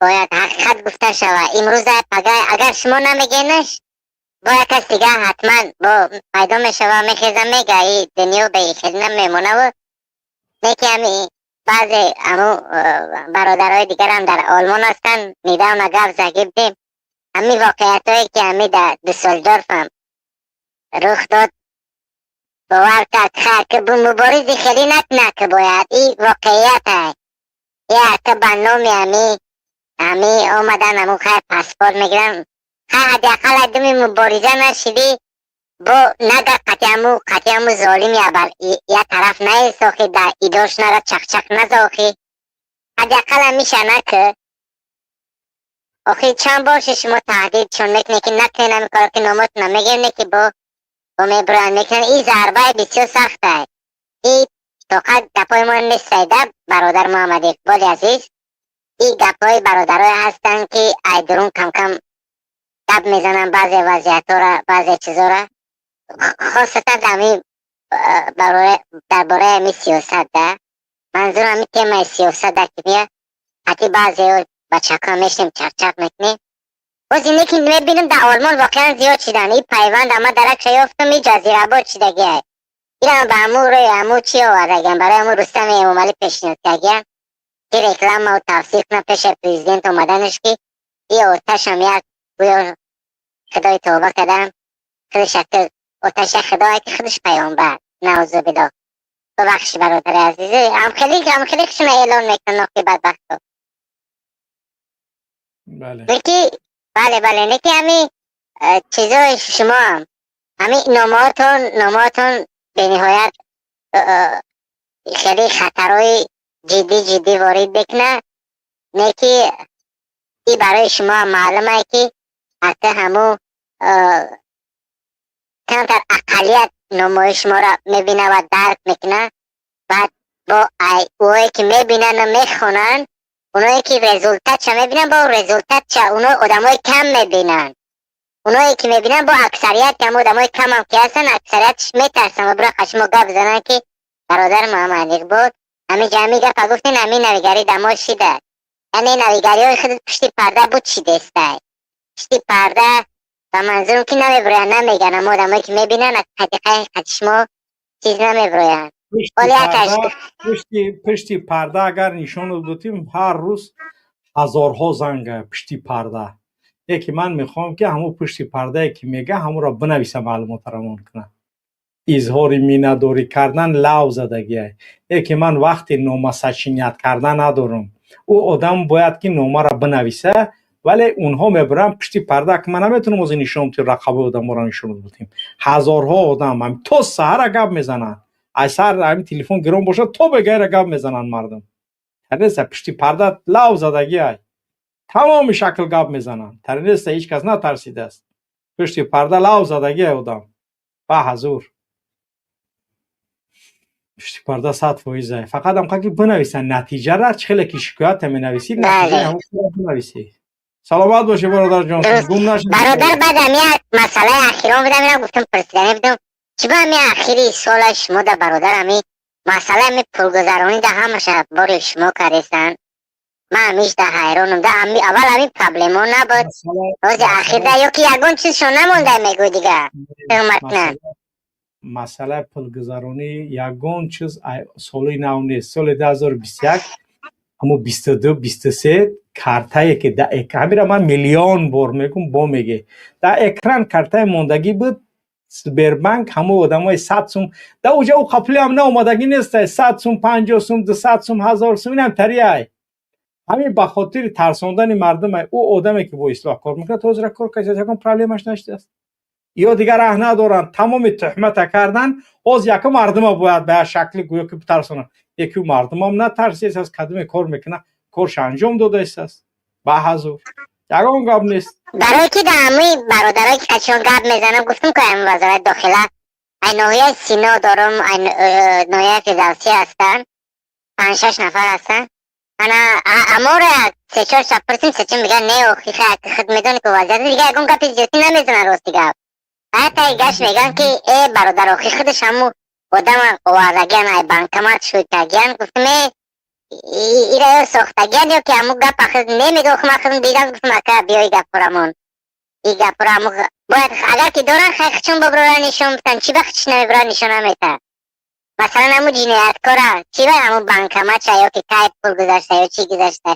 Бояд ҳақиқат гуфта шава. Имрӯза, пага агар шумо намегенаш, бояд кас дига ҳатман бо пайдо мешава, мехеза, мега. И дунё бехел намемонаву неки ҳами баъзе аму бародарои дигарам дар Олмон ҳастанд. Недавно гап загибдем, ҳами воқеиятҳое, ки ҳами дар Дюссельдорфам рух дод. Бовар кард, хайр, ки муборизи хеле накна, ки бояд и воқеият ай. Яка ба номи ҳами омадан, аму хайр, паспорт мегиран. Хайр, ҳадди ақал думи мубориза нашидӣ, бо нага қатиаму золим я тараф наесохи, да идош нара чақчақ назохи, ҳадди ақал ҳамиша наки. Охи чанд бор шумо таҳдидшон мекунед, ки накунед ҳами коро, ки номотона мегирне, ки бо мебуранд, мекунанд. И зарбаи бисёр сахтай, и тоқат гапҳои мо нестайда. Бародар Муҳаммад Иқболи азиз, и гапҳои бародарое ҳастанд, ки айдурун камкам гап мезананд баъзе вазъиятҳоро, баъзе чизҳоро, хосатан дар бораи ҳами сиёсат. Да, манзурам ҳами темаи сиёсат да, ки мия ҳати баъзео бачаҳо мешинем, чақчақ мекунем. Боз ине ки мебинам, дар Олмон воқеан зиёд шидан. И пайванд ама даракша ёфтам, и Ҷазираобод шидагиай. Инам ба ҳамун рӯи ҳамун чӣ овардагиам, барои ҳамун Рустами Эмомалӣ пешниҳод кардагиам, ки рекламау тавсиф кунам пеши президент омаданаш, ки и оташам як гӯё худои тавба кардам, худаш як оташа худое, ки худаш паёмбар, наузубилло. Бубахши, бародари азиз, ҳамхеле хушона эълон мекунам, охи бадбахто. Леки бале, леки ҳами чизои шумоам, ҳами номаотон бениҳоят хеле хатарҳои ҷиддӣ ҷиддӣ ворид мекунад. Не ки и барои шумо маълумае, ки ҳатто ҳамун камтар ақаллият номои шуморо мебинад ва дарк мекунад. Баъд бо ӯое, ки мебинану мехонанд, оное ки результатша мебинанд, бо результатша оно одамои кам мебинанд. Оное ки мебинанд, бо аксарият, ҳам одамои камам ки ҳастанд, аксариятш метарсанд ва бироқа шумо гап зананд, ки бародар Муҳаммад Иқбол, ҳами ҷамъи гапа гуфтин, ҳамин навигарӣ дамо шида. Яъне навигариҳои худ пушти парда буд, шидестай пушти парда. Ба манзурам, ки намебироянд, намеган. Аммо одамое ки мебинанд, ҳақиқати қати шумо чиз намебироянд. Пушти парда агар нишон додем, ҳар рӯз ҳазорҳо занга пушти парда. Яке ман мехоҳам, ки ҳамун пушти пардае, ки мега, ҳамонро бинависа, маълумотро равон кунам. Изҳори миннатдорӣ кардан лав задагиай. Яке ман вақти нома сочинять кардан надорам. Ӯ одам бояд ки номаро бинависа, вале онҳо мебаранд пушти парда, ки ман наметавонам ози нишон бидем, рақабои одаморо нишон бидем. Ҳазорҳо одам то саҳара гап мезананд. Аз сар ҳамин телефон гирон бошад, то бегайра гап мезананд мардум. Тареста пушти парда лав задагиай, тамоми шакл гап мезананд. Тареста ҳеҷ кас натарсидааст. Пушти парда лав задагиай одам ба ҳазур пушти парда 100%-ай. Фақат ҳам ки бинависанд натиҷара, чӣ хеле ки шикоята менависӣ, натиҷаи ҳамон бинависӣ. Саломат бошӣ, бародар Ҷонсон. Дуруст. Гум нашед. Бародар, баъд ами як масъалаи ахирон будам, ина гуфтам, пурсидани будам, чӣ ба ами ахири сола шумо да, бародар, ами масъалаи ами пулгузаронӣ да ҳамаша бори шумо кардестанд? Ман ҳамиш да ҳайронам да. Ами аввал ами проблемо набуд, ҳози ахир да ё ки ягон чизшон намонда, мегӯй, дига туҳмат кунанд. Масъалаи пулгузаронӣ ягон чиз соли нав нест. Соли 2021, ҳамо 22, 23 картае ки да ҳамира ман миллион бор мегум, бо меге, дар экран картаи мондагӣ буд, Сбербанк. Ҳамо одамои 100 сум да уҷа ӯ қаплиам наомадагӣ нестай, 100 сум, 50 сум, 200 сум, 1000 сум, инам тариай. Ҳамин ба хотири тарсондани мардумай. Ӯ одаме ки бо ислоҳ кор мекунад, ҳозира кор кардааст, ягон проблемаш нашудааст. Ё дигар раҳ надоранд, тамоми туҳмата кардан. Ҳоз яка мардума бояд ба як шакли гӯё ки битарсонанд. Яки мардумам натарсист, кадоме кор мекунад, корша анҷом додаистааст, ба ҳазур ягон гап нест. Барое ки да ҳамаи бародарое ки қачон гап мезанам, гуфтам, ки ами вазорати дохила, ай ноҳияи Сино дорум, ай ноҳияи Фирдавсӣ ҳастанд, панҷ шаш нафар ҳастанд. Ана аморо як се-чор шаб пурсим, сечим мегӯяд, не, охи, худ медонӣ ки вазъият, дига ягон гапи зиёдӣ намезанад, рости гап. Ҳатто гаш мегӯянд, ки э бародар, охи, худаш ҳаму одама овардагиан, ай банкомат шӯйтагиан. Гуфтам, э ира ё сохтагиан, ё ки ҳаму гап ахир немега. Охи, ман худам дидам, гуфтам, ака, биёи гапорамон, и гапора ҳаму бояд, агар ки доран, хай, чун боброра нишон битан, чӣ ба худш намебурад, нишон наметаҳад? Масалан, ҳаму ҷинояткора чӣ ба ҳаму банкоматша, ё ки кай пул гузашта, ё чӣ гузашта,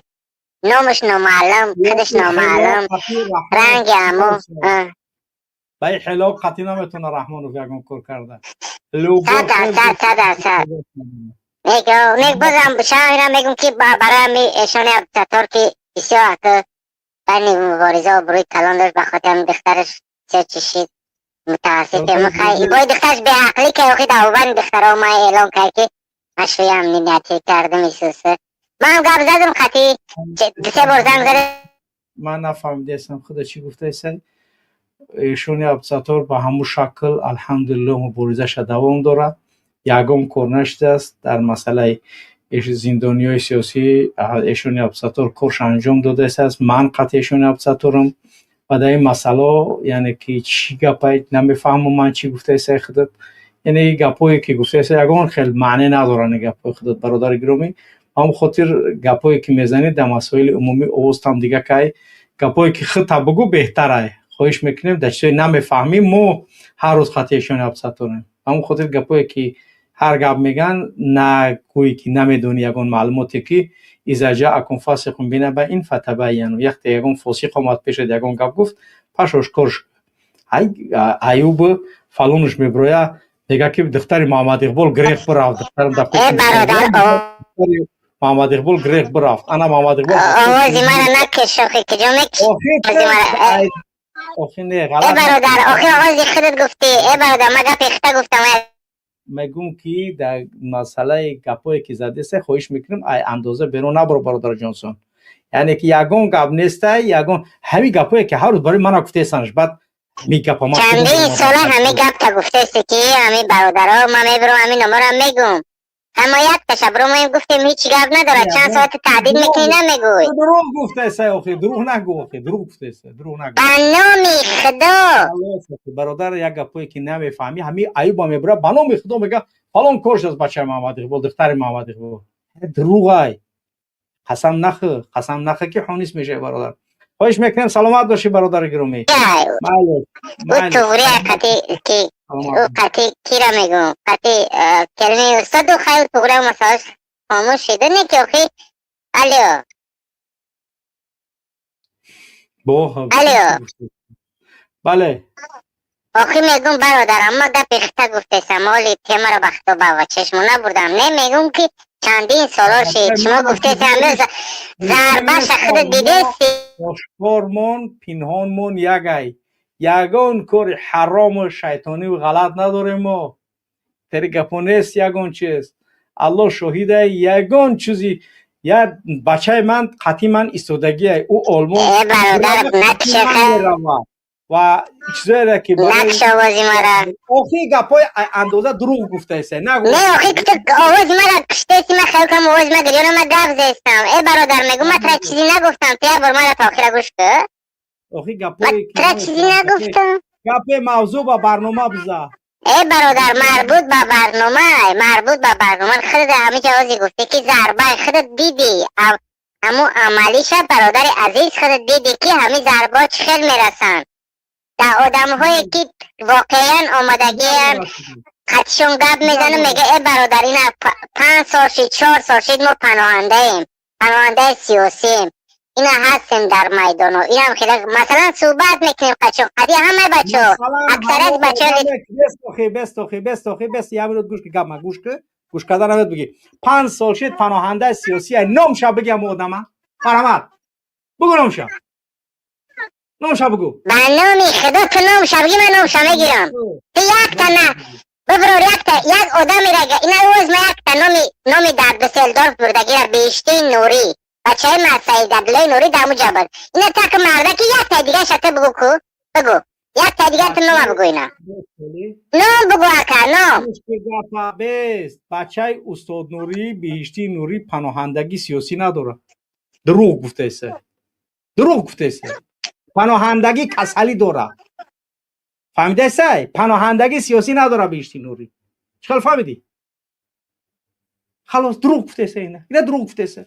номаш номаълум, худаш номаълум, ранги ҳаму. Ба ин хело қатъӣ наметавона Раҳмонов ягон кор карда. 100%, 100%. Нек, бозам шаҳра мегум, ки барои ҳами эшони Абдусаттор, ки бисёр ҳатто байни мубориза обрӯи калон дошт, ба хотири ҳами духтараш бисёр чишид, мутаассифем. Хай, бои духтараш беақлӣ ки охи дар духтаро ма эълон кард, ки ман шӯи амниятӣ кардам. Исуса, ман гап задам, хати дусе бор занг зада. Ман нафаҳмидаастам, худа чӣ гуфтаеса. Эшони Абдусаттор ба ҳамун шакл, алҳамдулиллоҳ, муборизаша давом дорад, ягон кор нашудааст. Дар масъалаи зиндониҳои сиёсӣ эшони Абдусаттор корша анҷом додааст. Ман қатъи эшони Абдусатторам ва дар ин масъалао, яъне ки чӣ гапай, намефаҳмам ман чӣ гуфтаеса худат. Яъне гапҳое ки гуфтаеса, ягон хел маъне надоранд гапҳои худат, бародари гиромӣ. Ба ҳамон хотир гапҳое ки мезанед дар масоили умумӣ, овозтам дига кай, гапҳое ки худта бугӯ, беҳтарай. Хоҳиш мекунем, дар чизое намефаҳмем, мо ҳар рӯз қатъи эшони Абдусатторем. Ба ҳамон хотир гапҳое ки ҳар гап мегӯянд, нагӯӣ ки намедонӣ ягон маълумоте, ки إذا جاءكم فاسق بنبإ فتبينوا. Яхте ягон фосиқ омад пешат, ягон гап гуфт, паш ошкор. Аюб фалонуш меброя, мега, ки духтари Муҳаммад Иқбол грех бирафт, духтарам дар Муҳаммад Иқбол грех бирафт, ана Муҳаммад Иқбол. Овози мара накеш, охи, куҷо мекиш? Охи, не. Э, бародар, охи, овози худат гуфтӣ. Э, бародар, ма гапи хита гуфтам. Мегум, ки дар масъалаи гапҳое ки задеста, хоҳиш мекунем, ай андоза берун набро, бародар Ҷонсон. Яъне ки ягон гап нестай, ягон ҳамин гапҳое ки ҳар рӯз барои мана гуфтаесанаш, баъд ҳамин гапа ман. Чандин сола ҳамин гапта гуфтаесте, ки ҳамин бародаро, ман мебурам, ҳамин номаро мегум, аммо як ташаббур гуфтем, ҳеҷ гап надорад. Чанд соати таҳдид мекунӣ, намегӯй. Дурӯғ гуфтаеса, охи, дурӯғ нагӯ, охи, дурӯғ гуфтаеса, дурӯғ нагӯ. Ба номи Худо. Бародар, як гапое ки намефаҳмӣ, ҳамин Аюба мебура, ба номи Худо мега, фалон кор шуд, бачаи Муҳаммад Иқбол, духтари Муҳаммад Иқбол. Дурӯғай, қасам нахӯ, қасам нахӯ, ки ҳонис мешавӣ, бародар. Хоҳиш мекунем, саломат бошӣ, бародари гиромӣ. Ӯ туғри қати ки, ӯ қати кира мегӯм, қати калимаи устоду хайр, туғри масалаш хомӯш шида, не ки охи. Алё. Бо. Алё. Бале. Охи, мегум, бародар, амма гапи хита гуфтесам, оли темаро ба худо ба чашмо набурдам. Не, мегум, ки чандин соло шид, шумо гуфтесам, зарбаша худат дидеси. Ошкормон, пинҳонмон ягай, ягон кори ҳарому шайтониву ғалат надорем мо. Тари гапо нест ягон чиз, Аллоҳ шоҳидай, ягон чизи. Я бачаи ман қатъи ман истодагиай, ӯ Олмон. Э, бародар, накиша. Ва чизоеро ки накш овози мара. Охи гапҳои андоза дурӯғ гуфтаеса, нагу. Не, охи, ту овози мара куштеси, ман хел кам овози ма гирёна, ма гап зестам. Э, бародар, мегу, ма тра чизи нагуфтам, ту як бор мара то охира гӯш кӯ. Охи гапҳое ки тра чизи нагуфтам. Гапе мавзӯъ ба барнома биза. Э, бародар, марбут ба барнома, марбут ба барнома. Худат ҳамин ҷавози гуфтӣ, ки зарбаи худат дидӣ, ҳамун амалиша, бародари азиз, худат дидӣ, ки ҳамин зарбаҳо чӣ хел мерасанд дар одамҳое, ки воқеан омадагианд, қатишон гап мезанам, мега: «Э, бародар, ина 5 сол шид, 4 сол шид, мо паноҳандаем, паноҳандаи сиёсием, ина ҳастем дар майдоно». Инам хеле, масалан, суҳбат мекунем қачон қади ҳамаи бачаҳо, аксарияти бачаҳо. Бес, бес, бес, як минут гӯш ки, гап ма гӯш ки, гӯш кардан навед. Бигӣ 5 сол шид паноҳандаи сиёсӣ, номша бигӣ ҳамон одама, марҳамат, бугӯ номша, номша бугӯ. Ба номи Худо, ту номша бигӣ, ман номша мегирам. Ту якта на биброр, якта як одамеро ина оз ма якта номи дар Дюссельдорф бурдагира, Беҳиштии Нурӣ, бачаи ма Саид Абдуллои Нурӣ дар ҳамун ҷо буд. Ина так мардаки якта дигаша ту бугӯ ку, бугӯ якта дигар, ту нома бугӯ, ина ном бугӯ, ака, ном. Бест, бачаи устод Нурӣ, Беҳиштии Нурӣ паноҳандагӣ сиёсӣ надорад. Дурӯғ гуфтаеса, дурӯғ гуфтаеса. Паноҳандагӣ касалӣ дорад, фаҳмидаесай? Паноҳандагӣ сиёсӣ надорад Беҳишти Нурӣ. Чӣ хел фаҳмидӣ? Халос, дурӯғ гуфтаеса, ина дурӯғ гуфтаеса.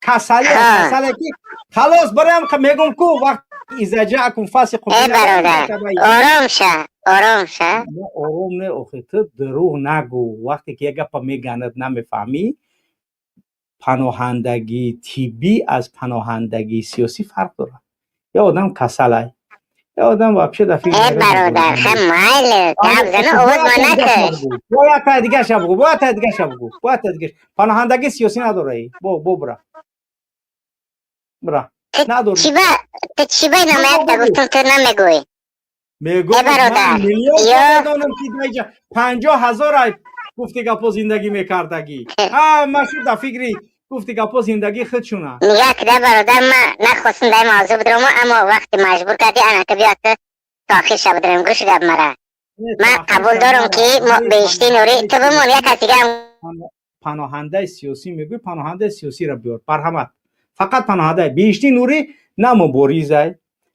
Касалӣ, касале ки халос, бароям мегум ку вақт إذا جاءكم فاسق. Э, бародар, ором ша, ором ша. Ором не, охи, ту дурӯғ нагӯ. Вақте ки як гапа меганад, намефаҳмӣ. Паноҳандагии тиббӣ аз паноҳандагии сиёсӣ фарқ дорад. Я одам касалай, я одам вообще да фикр. Э, бародар, ха, майли, гап зана, овоз ма накаш. Бояд тай дигаша бугӯ, бояд тай дигаша бугӯ, бояд тай дигаш. Паноҳандагии сиёсӣ надораи, бо бира, бира, надорӣ. Чиба ту, чиба инама якта гуфтум, ту намегӯӣ? Мегӯм. Э, бародар, миллион ё медонам, ки даиҷа 50 000 ай гуфти гапо зиндагӣ мекардагӣ, ҳамашу да фикри гуфти гапо зиндагӣ худшуна. Нигоҳ кида, бародар, ма нахостум дар ин мавзӯъ бидурам, аммо вақти маҷбур кардӣ, анака биё, ту то охир ша бидурем. Гӯш гап мара, ман қабул дорам, ки Беҳиштии Нурӣ, ту бимон, як кас дига. Паноҳандаи сиёсӣ мегӯй, паноҳандаи сиёсиро биёр, марҳамат. Фақат паноҳандаи Беҳиштии Нурӣ на муборизай,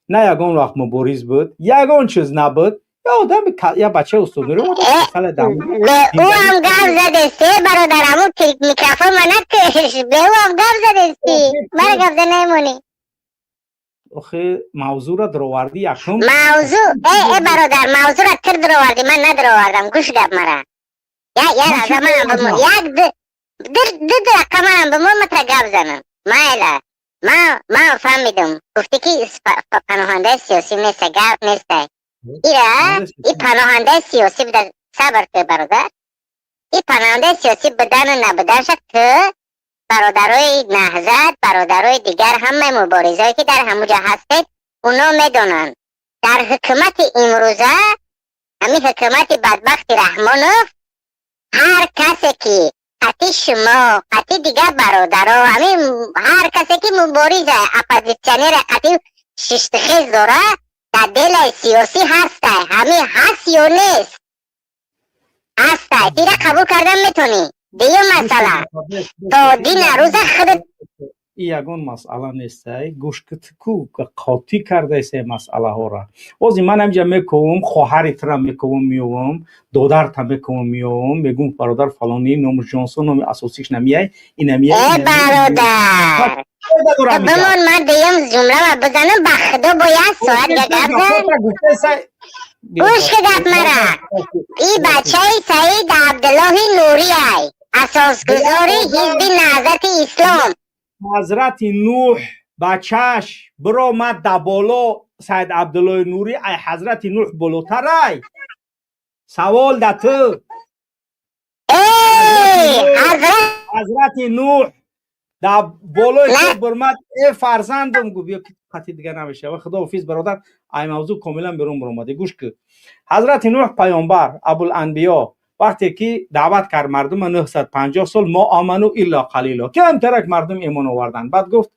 на ягон вақт мубориз буд, ягон чиз набуд. Я одами, я бачаи устод Нурӣ, одам касале дам. Бе ӯ ҳам гап задести, бародар, ҳамун микрофон ма накиш, бе ӯ ҳам гап задести, мара гап за намемонӣ. Охи, мавзӯъро даровардӣ якум. Мавзӯъ, э, бародар, мавзӯъро тир даровардӣ, ман надаровардам. Гӯш гап мара, я лаҳза манам бимон, як ду дақиқа манам бимон, ма тра гап занам. Майла, ман фаҳмидум, гуфтӣ, ки паноҳандаи сиёсӣ неста, гап нестай. Ира и паноҳандаи сиёсӣ буда, сабр кӯ, бародар, и паноҳандаи сиёсӣ будану набуданша ту, бародарои Наҳзат, бародарои дигар, ҳамаи муборизое, ки дар ҳамуҷо ҳастед, уно медонанд. Дар ҳукумати имрӯза, ҳамин ҳукумати бадбахти Раҳмонов, ҳар касе ки қати шумо, қати дигар бародаро, ҳамин ҳар касе ки мубориза, оппозитсионера, қати шиштихез дора, дар делаи сиёсӣ ҳастай. Ҳамин ҳаст ё нест? Ҳастай, тира қабул кардан метонӣ. Дуюм масъала, то дина рӯза худат И ягон масъала нестай. Гӯш ку, қотӣ кардаесай масъалаҳоро. Ози ман ҳамҷа мекувам, хоҳари тира мекувам, меовам, додарта мекувам, меовам, мегӯм: бародар фалонӣ, номи Ҷонсон, номи асосиш намияй, инамияй. Э, бародар, бимон, ман дуюм ҷумлама бизанам. Ба Худо, бо як соат гап зан. Гӯш ки гап мара, и бачаи Саид Абдуллоҳи Нурияй, асосгузори ҳизби Наҳзати Ислом. Ҳазрати Нуҳ бачаш биромад да боло. Саид Абдуллои Нурӣ ай ҳазрати Нуҳ болотарай? Савол да ту. Ҳазрати Нуҳ да болои ту бурмад, э, фарзандам, гуфт, ё қати дига намешава. Худоҳофиз, бародар, ай мавзӯъ комилан берун баромадӣ. Гӯш ки, ҳазрати Нуҳ паёмбар, абуланбиё, вақте ки даъват кард мардума 950 сол, ما آمنوا إلا قليلا, камтарак мардум имон оварданд. Баъд гуфт: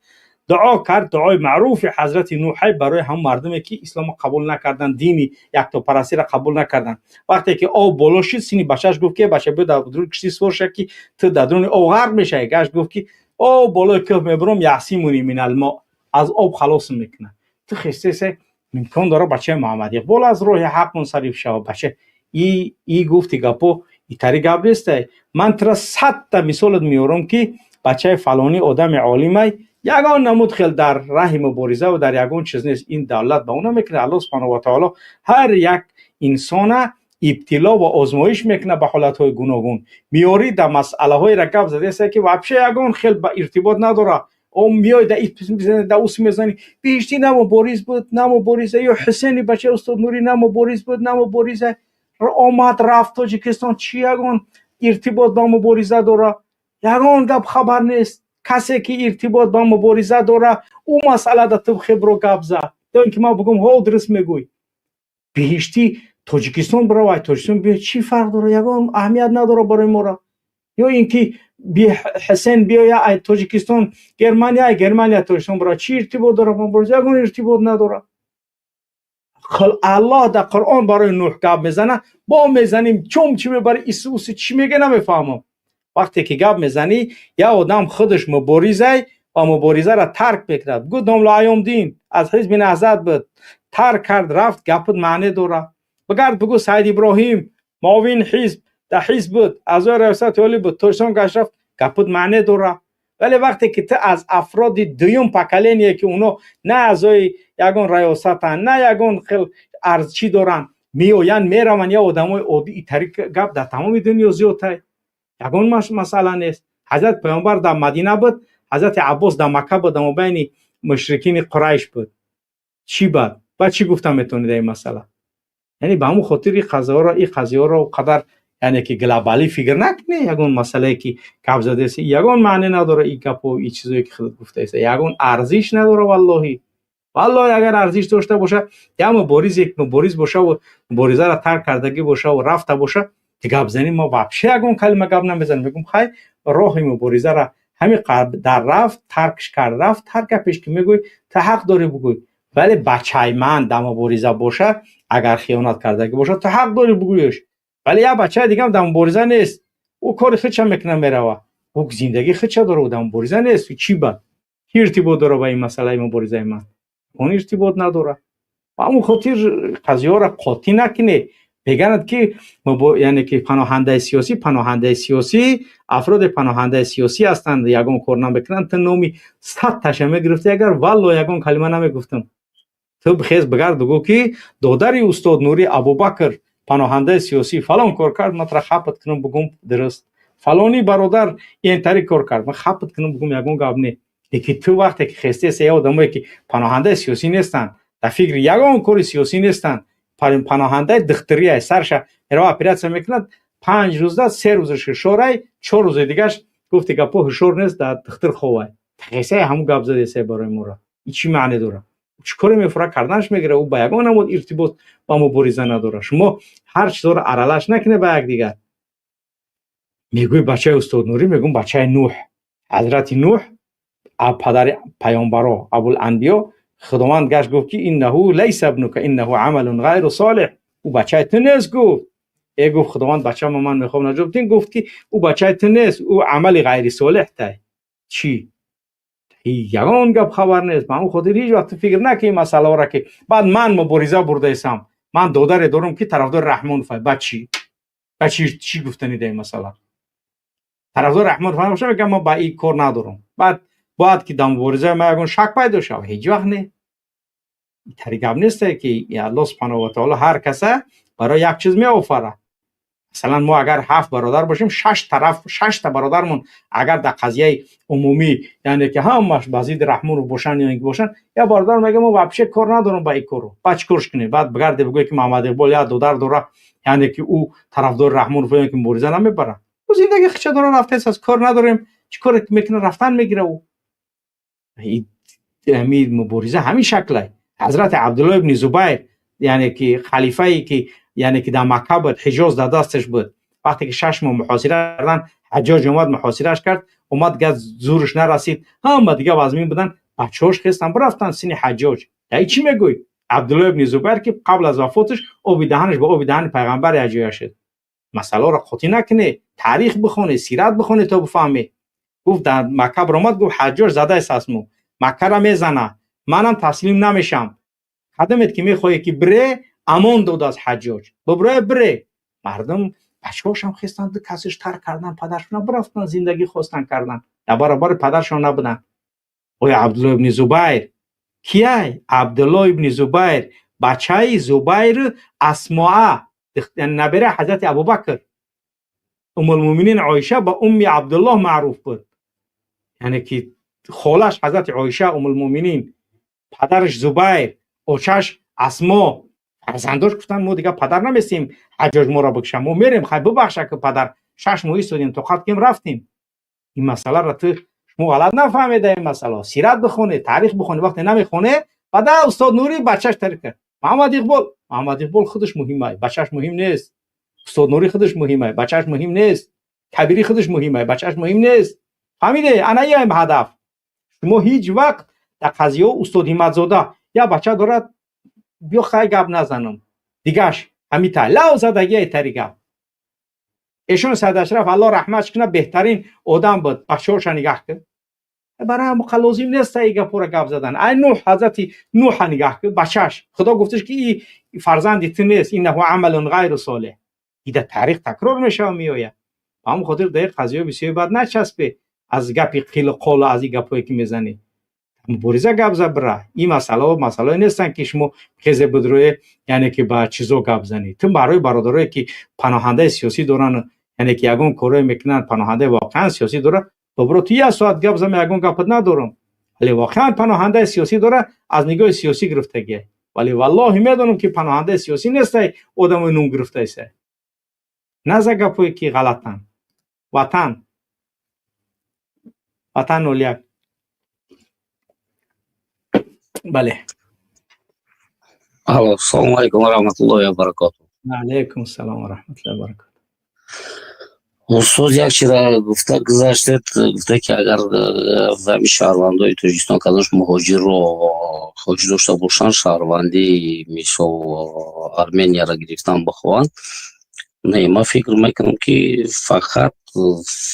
Дуо кард, дуои маъруфи ҳазрати Нӯҳай барои ҳамон мардуме ки исломро қабул накарданд, дини яктопарастиро қабул накарданд. Вақте ки об боло шид, сини бачааш гуфт ки бача, биё дар дуруни киштӣ сувор ша, ки ту дар дуруни об ғарқ мешавӣ. Гашт гуфт ки об болои кӯҳ мебурам, يعصمني من الماء, аз об халосм мекунад. Ту хестесе, имкон дора бачаи Муҳаммад Иқбол аз роҳи ҳақ мунсариф шава. Бача и гуфти гапо итари гап нестай. Ман тура 100-та мисолат меорам, ки бачаи фалонӣ одами олимай, ягон намуд хел дар раҳи мубориза ва дар ягон чиз нест. Ин давлат ба ӯ намекунад. Аллоҳ субҳанаҳу ва таоло ҳар як инсона ибтило ва озмоиш мекунад ба ҳолатҳои гуногун. Меёрӣ дар масъалаҳоеро гап задаеста, ки вообще ягон хел ба иртибот надорад. О меёй да мезани, да ус мезани, биҳиштӣ на мубориз буд, на мубориза, ё Ҳусени бачаи устод Нурӣ на мубориз буд, на мубориза, омад рафт Тоҷикистон, чӣ ягон иртибот ба мубориза дора? Ягон гап хабар нест. Касе ки иртибот ба мубориза дора, ӯ масъала да ту хебро гап зад, то ин ки ман бугум: ҳо, дуруст мегӯй. Биҳиштӣ Тоҷикистон биравай, Тоҷикистон биё, чӣ фарқ дора? Ягон аҳамият надора барои мора. Ё ин ки Ҳусен биёя ай Тоҷикистон Германия, ай Германия Тоҷикистон бира, чӣ иртибот дора ба мубориза? Ягон иртибот надора. Аллоҳ дар Қуръон барои Нӯҳ гап мезана, бо мезанем чум чӣ мебари, Исуси чӣ мега, намефаҳмам. Вақте ки гап мезанӣ, як одам худаш муборизай ва муборизаро тарк мекунад, бугӯ домла Аёмдин аз ҳизби Наҳзат буд, тарк кард, рафт, гапат маъне дорад. Бигард бугӯ Саид Иброҳим муовини ҳизб дар ҳизб буд, аъзои раёсати олӣ буд, Тоҷикистон гашт рафт, гапат маъне дорад. Вале вақте ки ту аз афроди дуюм поколение, ки оно на аъзои ягон раёсатанд, на ягон хел арзчӣ доранд, меоянд, мераванд, я одамои оддӣ, итари гап дар тамоми дунё зиёдтай, ягон масъала нест. Ҳазрати Паёмбар дар Мадина буд, ҳазрати Аббос дар Макка буд, дар мобайни мушрикини Қурайш буд. Чӣ бад баъд чӣ гуфта метавонед дар ин масъала? Яъне ба ҳамон хотир ин қазияҳоро қадар, яъне ки глобалӣ фикр накунӣ. Ягон масъалае ки гап задаеси, ягон маъне надора. Ин гапо, ин чизое ки худат гуфтаеса, ягон арзиш надора. Валлоҳи, валлоҳи, агар арзиш дошта боша, як муборизе мубориз бошаву муборизаро тарк кардагӣ бошаву рафта боша, гап занӣ, мо вообще ягон калима гап намезанем. Мегӯм: хай, роҳи муборизаро ҳамин дар рафт, таркш кард, рафт. Ҳар гапеш ки мегӯй, ту ҳақ дорӣ бугӯй. Вале бачаи ман дар мубориза боша, агар хиёнат кардагӣ боша, ту ҳақ дорӣ бугӯеш. Вале як бачаи дигам дар мубориза нест, ӯ кори худша мекунад, мерава, ӯ зиндагии худша дора, ӯ дар мубориза нест. Чӣ бад, чӣ иртибот дора ба ин масъалаи муборизаи ман? Он иртибот надорад. Ба ҳамон хотир қазияҳоро қотӣ накунед. Меганад ки, яъне ки паноҳандаи сиёсӣ, афроди паноҳандаи сиёсӣ ҳастанд, ягон кор намекунанд. Ту номи 100-таша мегирифтӣ агар, валло, ягон калима намегуфтам. Ту бихез, бигард, бигӯ ки додари устод Нурӣ Абубакр паноҳандаи сиёсӣ фалон кор кард, ман тура хапат кунам, бугум: дуруст, фалони бародар интари кор кард, ман хапат кунам, бугум: ягон гап не. Лекин ту вақте ки хестеса, я одамое ки паноҳандаи сиёсӣ нестанд, дар фикри ягон кори сиёсӣ нестанд, паноҳандаи духтурия, сарша мерава, оператсия мекунад, 5 рӯзда 3 рӯзаш ҳушорай, 4 рӯзи дигаш, гуфти гапо, ҳушор нест, дар духтур ховай. Хесаи ҳамун гап задесай барои мора, и чӣ маъне дорад? Чӣ коре мефура карданаш мегира? Ӯ ба ягон намуд иртибот ба мубориза надорад. Шумо ҳар чизоро аралаш накунед ба якдигар. Мегӯи бачаи устод Нурӣ, мегӯм бачаи Нӯҳ, ҳазрати Нӯҳ, падари паёмбаро, Абуланбиё. Худованд гашт гуфт ки إنه ليس ابنك إنه عمل غير صالح. Ӯ бачаи ту нест, гуфт. Э, гуфт Худованд, бачаама ман мехоҳам наҷот дин. Гуфт ки ӯ бачаи ту нест, ӯ амали ғайри солеҳ тай. Чӣ, ягон гап хабар нест. Ба ҳамон хотир ҳеҷ вақт ту фикр накунӣ ин масъалаҳоро, ки баъд ман мубориза бурдаесам, ман додаре дорам, ки тарафдори Раҳмонов. Баъд чӣ, баъд чӣ, чӣ гуфтанӣ дар ин масъала? Тарафдори Раҳмонов боша, мегӯям: ман ба ин кор надорам. Баъд бояд ки дар муборизаи ман ягон шак пайдо шавад? Ҳеҷ вақт не. Тари гап несте, ки Аллоҳ субҳанаҳу ва таоло ҳар каса барои як чиз меофарад. Масалан, мо агар ҳафт бародар бошем, шаш тараф, шашта бародармон агар дар қазияи умумӣ, яъне ки ҳамаш ба зидди Раҳмонов бошанд ё ин ки бошанд, як бародар мега: мо вообще кор надорам ба ин кору. Баъд чӣ корш кунем? Баъд бигарде бигӯе ки Муҳаммад Иқбол як додар дора, яъне ки ӯ тарафдори Раҳмонов ё ки мубориза намебарад, ӯ зиндагии худша дора, рафтааст, аз кор надорем, чӣ коре мекунад, рафтан мегира. Ӯ ҳами мубориза ҳамин шаклай. Ҳазрати Абдулло ибни Зубайр, яъне ки халифае ки, яъне ки дар Макка буд, Ҳиҷоз дар дасташ буд, вақте ки 6 моҳ муҳосира кардан, Ҳаҷоҷ омад, муҳосираш кард, омад, газ зӯрш нарасид, ҳама дига вазмин будан. Бачаҳош хестан бирафтан сини Ҳаҷҷоҷ. Дай чӣ мегӯй? Абдулло ибни Зубайр, ки қабл аз вафоташ оби даҳанаш ба оби даҳани пайғамбар якҷоя шуд. Масъаларо қотӣ накунӣ, таърих бихонӣ, сират бихонӣ то бифаҳмӣ. Гуфт, дар Макка баромад, гуфт: «Ҳаҷҷоҷ задааст асмо, Маккара мезана, манам таслим намешам. Қадамет ки мехоҳе ки бире, амон додааст Ҳаҷҷоҷ, бибирое, бире». Мардум, бачаҳошам хестанд, ду касиш тарк кардан падаршона, бирафтан, зиндагӣ хостан кардан, дар баробари падаршон набуданд. Оё Абдулло ибни Зубайр кияй? Абдулло ибни Зубайр бачаи Зубайру Асмоа, набераи ҳазрати Абубакр. Умулмӯминин Оиша ба Умми Абдуллоҳ маъруф буд, яъне ки холаш ҳазрати Оиша Умулмӯминин. Падараш Зубайр, очаш Асмо. Фарзандош гуфтанд: «Мо дигар падар наместем, Ҳаҷҷоҷ моро бикша, мо мерем. Хай, бибахша ки падар, 6 моҳ истодем, тоқат кем, рафтем». Ин масъаларо ту шумо ғалат нафаҳмеда. Ин масъала сират бихонед, таърих бихонед. Вақте намехонед, бада устод Нурӣ бачаш тариқ кард. Муҳаммад Иқбол, Муҳаммад Иқбол худаш муҳимай, бачаш муҳим нест. Устод Нурӣ худаш муҳимай, бачаш муҳим нест. Кабирӣ худаш муҳимай, бачаш муҳим нест. Фаҳмиде? Ана иам ҳадаф. Шумо ҳеҷ вақт дар қазияҳо устод Ҳимматзода як бача дорад, биё, хай, гап назанам, дигаш ҳамита лав задагиай тари гап. Эшон Саид Ашраф, Аллоҳ раҳматш кунад, беҳтарин одам буд. Бачаҳоша нигаҳ кун. Барои муқа лозим нест ай гапҳоро гап задан. Ай Нуҳ, ҳазрати Нуҳа нигаҳ кун, бачаш Худо гуфташ ки и фарзанди ту нест, إنه عمل غير صالح. Ида таърих такрор мешава, меояд. Ба ҳамон хотир дар ин қазияҳо бисёр бад начаспе. Аз гапи қилу қолу, аз ин гапҳое ки мезанӣ, мубориза гап за, бира. Ин масъалаҳо масъалаҳое нестанд, ки шумо хезе бидрӯе, яъне ки ба чизо гап занӣ. Ту барои бародарое ки паноҳандаи сиёсӣ доранд, яъне ки ягон корое мекунанд, паноҳандаи воқеан сиёсӣ дорад, добро, ту як соат гап зам, ягон гапат надорам. Вале воқеан паноҳандаи сиёсӣ дорад, аз нигоҳи сиёсӣ гирифтагия. Вале валлоҳи медонам, ки паноҳандаи сиёсӣ нестай, одамои нум гирифтаиса. Наза гапое ки ғалатанд. Ватан, Ватан 01, бале. Алло, салому алейкум ва раҳматуллоҳи ва баракоту. Алейкум салом ва раҳматуллоҳи ва баракоту. Устод, як чиза гуфта гузаштед, гуфта ки агар ҳами шаҳрвандои Тоҷикистон кадомш муҳоҷирро хоҳиш дошта бошанд, шаҳрвандии мисол Арменияро гирифтан бихоҳанд. Не, ман фикр мекунам, ки фақат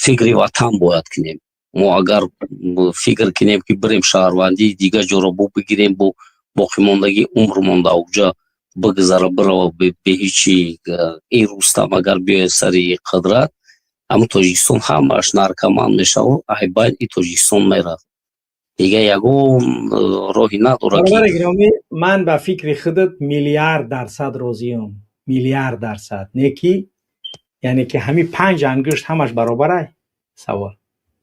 фикри ватан бояд кунем. Мо агар фикр кунем, ки бирем шаҳрвандии дигар ҷоро бо бигирем, бо боқимондагии умрмон дар уҷа бигзара, бирава беҳичи. Ин Рустам агар биёяд сари қудрат, ҳамн Тоҷикистон ҳамааш наркоман мешавад, айбайн и Тоҷикистон меравад. Дигар ягон роҳи надорад. Бародари гиромӣ, ман ба фикри худат миллиард дарсад розиём, миллиард дарсад. Не ки, яъне ки ҳамин панҷ ангушт ҳамаш баробарай? Савол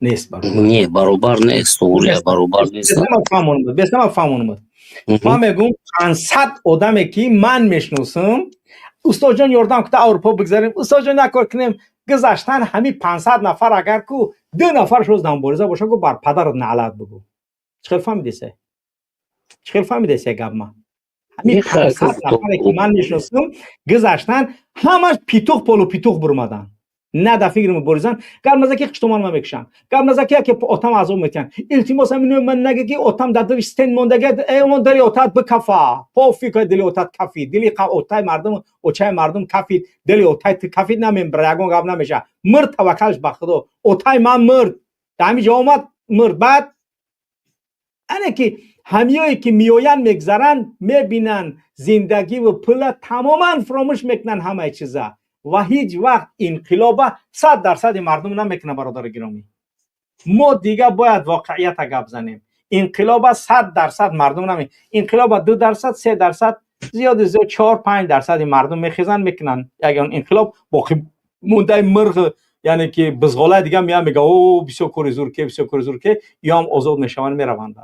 нест баробар. Не, баробар нест, баробар нест. Бесама фаҳмонумад. Ман мегӯм, 500 одаме ки ман мешиносам, устодҷон, ёрдам кута, Аврупо бигзарем, устодҷон, як кор кунем, гузаштан. Ҳамин 500 нафар агар ку ду нафарш рӯз мубориза боша, гу бар падарат наълат бугӯ. Чӣ хел фаҳмидесе? Чӣ хел фаҳмидесе гап ма? Ҳамин 500 нафаре ки ман мешиносам, гузаштан, ҳамаш питух, полупитух бурмаданд, на дар фикри муборизан. Гап наза ки қиштоман мекушанд, гап наза ки яке отам азоб метиҳанд. Илтимос, ҳамин ман нага ки отам дар дили стен мондаги, он дили отат бикафа, пофи ка дили отат кафид, дили отай мардум, очаи мардум кафид, дили отай ту кафид, намембира, ягон гап намеша. Мурд, таваккалш ба Худо. Отай ман мурд, дар ҳамин ҷо омад, мурд. Баъд ане ки ҳамиёе ки меоянд, мегзаранд, мебинанд зиндагиву пула, тамоман фуромӯш мекунанд ҳамаи чиза ва ҳеҷ вақт инқилоба 100 дарсади мардум намекунад. Бародари гиромӣ, мо дига бояд воқеията гап занем. Инқилоба 100% мардум наме, инқилоба 2%, 3%, зиёди зиёд 4-5 дарсади мардум мехезанд, мекунанд ягон инқилоб. Боқӣ мондаи мирғ, яъне ки бизғолаи дига меян, мега: «О, бисёр кори зур ке, бисёр кори зур ке», ёам озод мешаванд, мераванд.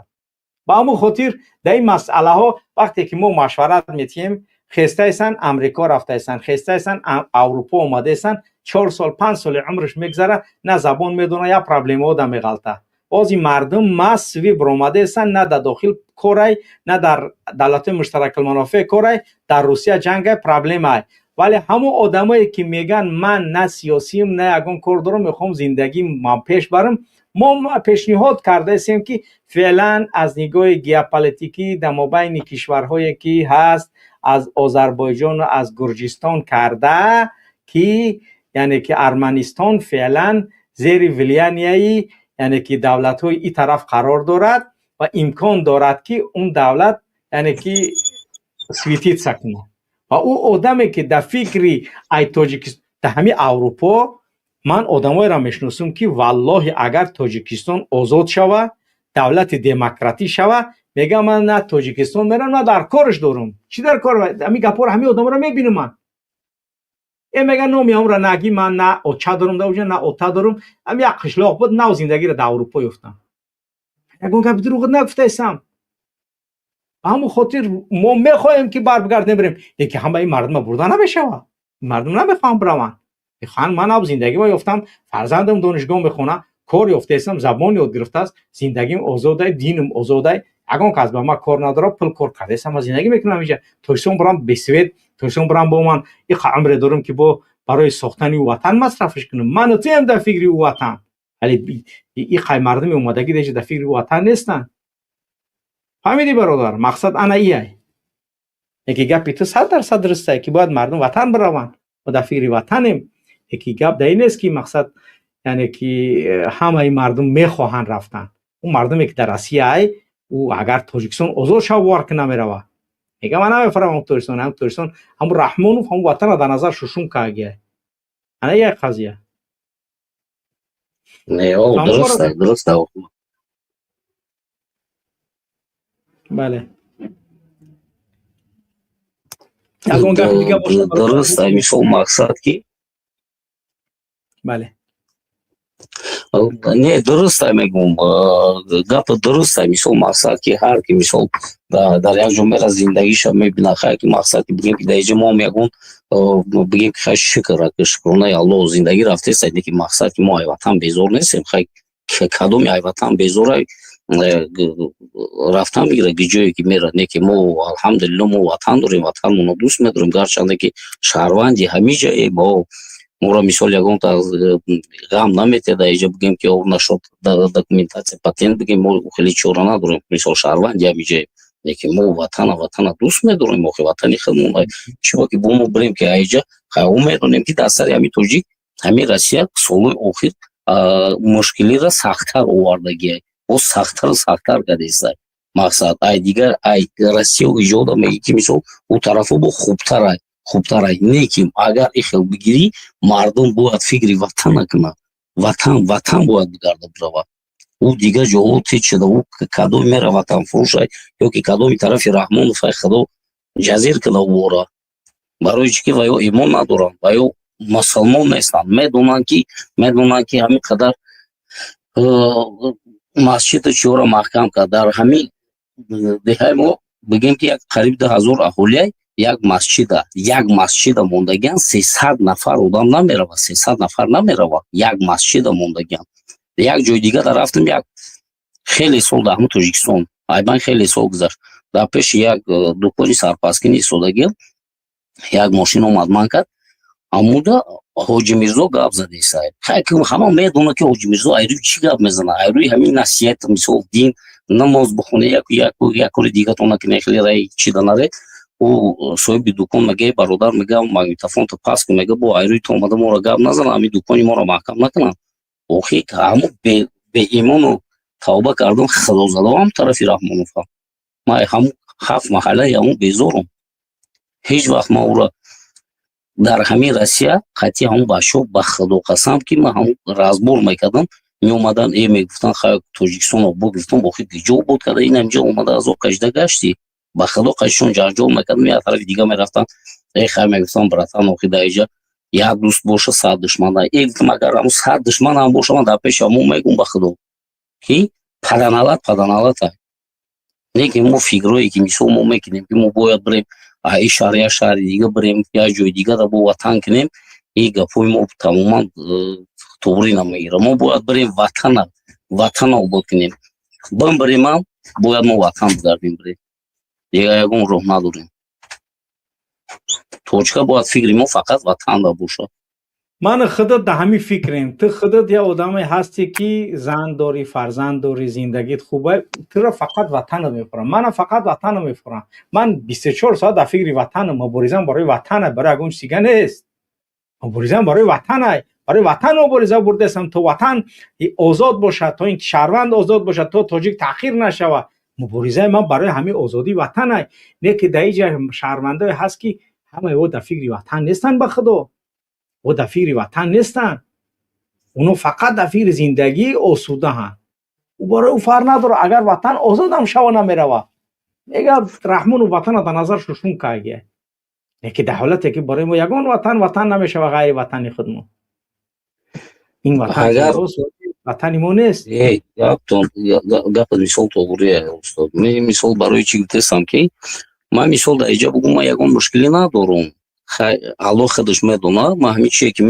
Ба ҳамон хотир дар ин масъалаҳо вақте ки мо машварат метиҳем, хестаесан, Амрико рафтаесан, хестаесан, Аврупо омадаесан, 4 сол, 5 соли умрш мегзара, на забон медона, як проблемаҳо да меғалта. Бози мардум массово биромадаесан, на дар дохил корай, на дар давлатҳои муштаракулманофеъ корай, дар Русия ҷангай, проблемай. Вале ҳамон одамое ки мегӯянд: «Ман на сиёсием, на ягон кор дорам, мехоҳам зиндагӣ ман пеш барам», Мо пешниҳод кардаистем, ки феълан аз нигоҳи геополитикӣ дар мобайни кишварҳое ки ҳаст, аз Озарбойҷону аз Гурҷистон карда, ки яъне ки Арманистон феълан зери влиянияи, яъне ки, давлатҳои ин тараф қарор дорад ва имкон дорад, ки он давлат, яъне ки, светиться кунад. Ва ӯ одаме ки дар фикри ай Тоҷикистон, дар ҳамин Аврупо ман одамоеро мешиносам, ки валлоҳи, агар Тоҷикистон озод шава, давлати демократӣ шава, мегӯям, ман на Тоҷикистон мерам, на дар кораш дорам. Чӣ дар кор? Ҳамин гапҳоро, ҳамин одаморо мебинам ман. Мега, номи ҳамро нагӣ, ман на оча дорам дар оҷа, на ота дорам. Ҳам як қишлоқ буд, нав зиндагиро дар Аврупо ёфтам. Ягон гапи дурӯғ нагуфтаистам. Ба ҳамон хотир мо мехоҳем, ки барбигардем, бирем, лекин ҳамаи мардума бурда намешавад. Мардум намехоҳанд бираванд, мехоҳанд: ман нав зиндагиро ёфтам, фарзандам донишгоҳ мехонад, кор ёфтаистам, забон ёд гирифтааст, зиндагим озодай, динам озодай, ягон кас ба ман кор надорад, пул кор кардаистам, ман зиндагӣ мекунам инҷа. Тоҷикистон бурам, бесвет, Тоҷикистон бурам, бо ман иқа умре дорам, ки бо барои сохтани ватан масрафаш кунам. Ману туем дар фикри ватан, вале иқай мардуми омадагӣ деша дар фикри ватан нестанд. Фаҳмидӣ, бародар? Мақсад ана ияй. Яки гапи ту 100% дурустае, ки бояд мардум ватан бираванд, мо дар фикри ватанем, яки гап дар ин нест, ки мақсад, яъне ки, ҳамаи мардум мехоҳанд рафтан. Ӯ мардуме ки дар Россияй, ӯ агар Тоҷикистон озод шава, бовар ки намерава. Мега, ман намефаҳмам Тоҷикистон, ҳам Тоҷикистон, ҳамун Раҳмонов ҳамун ватанро дар назар шушум кардагиай. Ана як қазия. Не, дуруст, дуруст. Бале, ягон гапи дига бошад? Дуруст, мисол, мақсад ки Бале. Не, дуруст мегӯм, гапа дуруст. Мисол, мақсад ки ҳар ки, мисол, дар як ҷо мера, зиндагиша мебина. Хай, ки мақсад ки бигем, ки дар иҷа мо ягон бигем, ки хай, шукр, шукронаи Аллоҳ, зиндагӣ рафтест, ки мақсад ки мо ай ватан безор нестем. Хай, кадоми ай ватан безора рафтан мегирад, ки ҷое ки мерад? Не, ки мо, алҳамдулилло, мо ватан дорем, ватанмонро дӯст медорем, гарчанде ки шаҳрванди ҳамиҷаем. Моро, мисол, ягонта ғам наметиҳад иҷа, бигем ки нашод документация, патент бигем, мо хеле чора надорем, мисол, шаҳрванди ҳамиҷаем. Лекин мо ватана дӯст медорем, охи ватани худмон. Чиба ки бо мо бирем, ки аиҷа хай медонем, ки дар сари ҳамин тоҷик ҳамин Россия солҳои охир мушкилиро сахттар овардагиай, боз сахттару сахттар кардеста. Мақсад, ай дигар ай Россия иҷода мегӣ, ки мисол, ӯ тарафо бо хубтарай, хубтарай. Не ки агар ихел бигирӣ, мардум бояд фикри ватана кунад, ватан бояд бигарда, бирава. Ӯ дигар ҷоҳо тез шуда, ӯ кадоми мера ватанфурӯшай ё ки кадоми тарафи Раҳмоновай, худо ҷазир кунад ӯро. Барои чӣ ки ва ё имон надоранд, ва ё мусулмон нестанд. Медонанд, ки ҳамин қадар масҷиду чиҳоро маҳкам кард. Дар ҳамин деҳаи мо, бигем, ки як қариб 2000 аҳолиай, як масҷида мондагиан 300 нафар одам намерава, 300 нафар намерава, як масҷида мондагиан. Як ҷои дига да рафтем, як хеле сол, дар ҳамин Тоҷикистон, айбан хеле сол гузашт, дар пеши як дукони сарпаскини истодагиам, як мошин омад, ман кард, амуда Ҳоҷи Мирзо гап задеса. Ҳама медонад, ки Ҳоҷи Мирзо айрӯи чӣ гап мезанад, айрӯи ҳамин насиҳат, мисол, дин, намоз бихоне, як кори дигатон накунед, хеле раи чӣ да наре. Ӯ соҳиби дукон мега: «Бародар, мега, магнитофонто пас кун», мега, бо айрӯи то омада моро гап назанад, ҳамин дукони моро маҳкам накунанд. Охи ҳамо беимону тавба кардам, худозадоам тарафи Раҳмонов. Ман ҳамун ҳафт маҳаллаи ҳамун безорум. Ҳеҷ вақт ман ӯро дар ҳамин Россия қатъи ҳамун бачаҳо, ба худо қасам, ки ман ҳамун разбор мекардам, меомадан, мегуфтанд: «Хай, Тоҷикистон обод». Гуфтам: «Охи киҷо обод карда? Ин ҳамҷо омада азоб кашида гаштӣ». Ба худо, қашишон ҷанҷол мекардам, як тарафи дига мерафтам. Хай, мегуфтам, братан, охи дар иҷа як дӯст боша, 100 душман. Гуфтам, агар ҳамун 100 душман ҳам боша, ман дар пеши ҳамон мегум, ба худо, ки паданалат, паданалата. Не ки мо фикрое ки, мисол, мо мекунем, ки мо бояд бирем, ин шаҳр як шаҳри дига бирем, як ҷои дига да бо ватан кунем, ин гапҳои мо тамоман туғрӣ намегирад. Мо бояд бирем, ватана обод кунем. Бимбиремам, бояд мо ватан бигардем, бирем, дигар ягон роҳ надорем. Точка, бояд фикри мо фақат ватанда бошад. Ман худат да ҳамин фикрем. Ту худат як одаме ҳастӣ, ки зан дорӣ, фарзанд дорӣ, зиндагит хуба, туро фақат ватанат мефурам, манам фақат ватанам мефурам. Ман 24 соат дар фикри ватанам, муборизам барои ватана, барои ягон чиз дига нест. Муборизам барои ватана, барои ватан мубориза бурдастам, то ватан озод бошад, то ин ки шаҳрванд озод бошад, то тоҷик таъхир нашавад. Муборизаи ман барои ҳамин озодии ватана. Не ки дар иҷа шаҳрвандое ҳаст, ки ҳамаи о дар фикри ватан нестанд. Ба худо, о дар фикри ватан нестанд, оно фақат дар фикри зиндагии осудаҳанд. Ӯ барои ӯ фарқ надорад, агар ватан озодам шава, намерава. Мега, Раҳмону ватана дар назар шушун кагия. Лекин дар ҳолате ки барои мо ягон ватан ватан намешава ғайри ватани худмо. Ин ватан ватани мо нест. Гапа мисол тоғрия, устод. Мисол, барои чӣ гуфтестам, ки ман мисол дар иҷа бугум, ман ягон мушкилӣ надорум. Аллоҳ худаш медонад. Ман ҳамин чие ки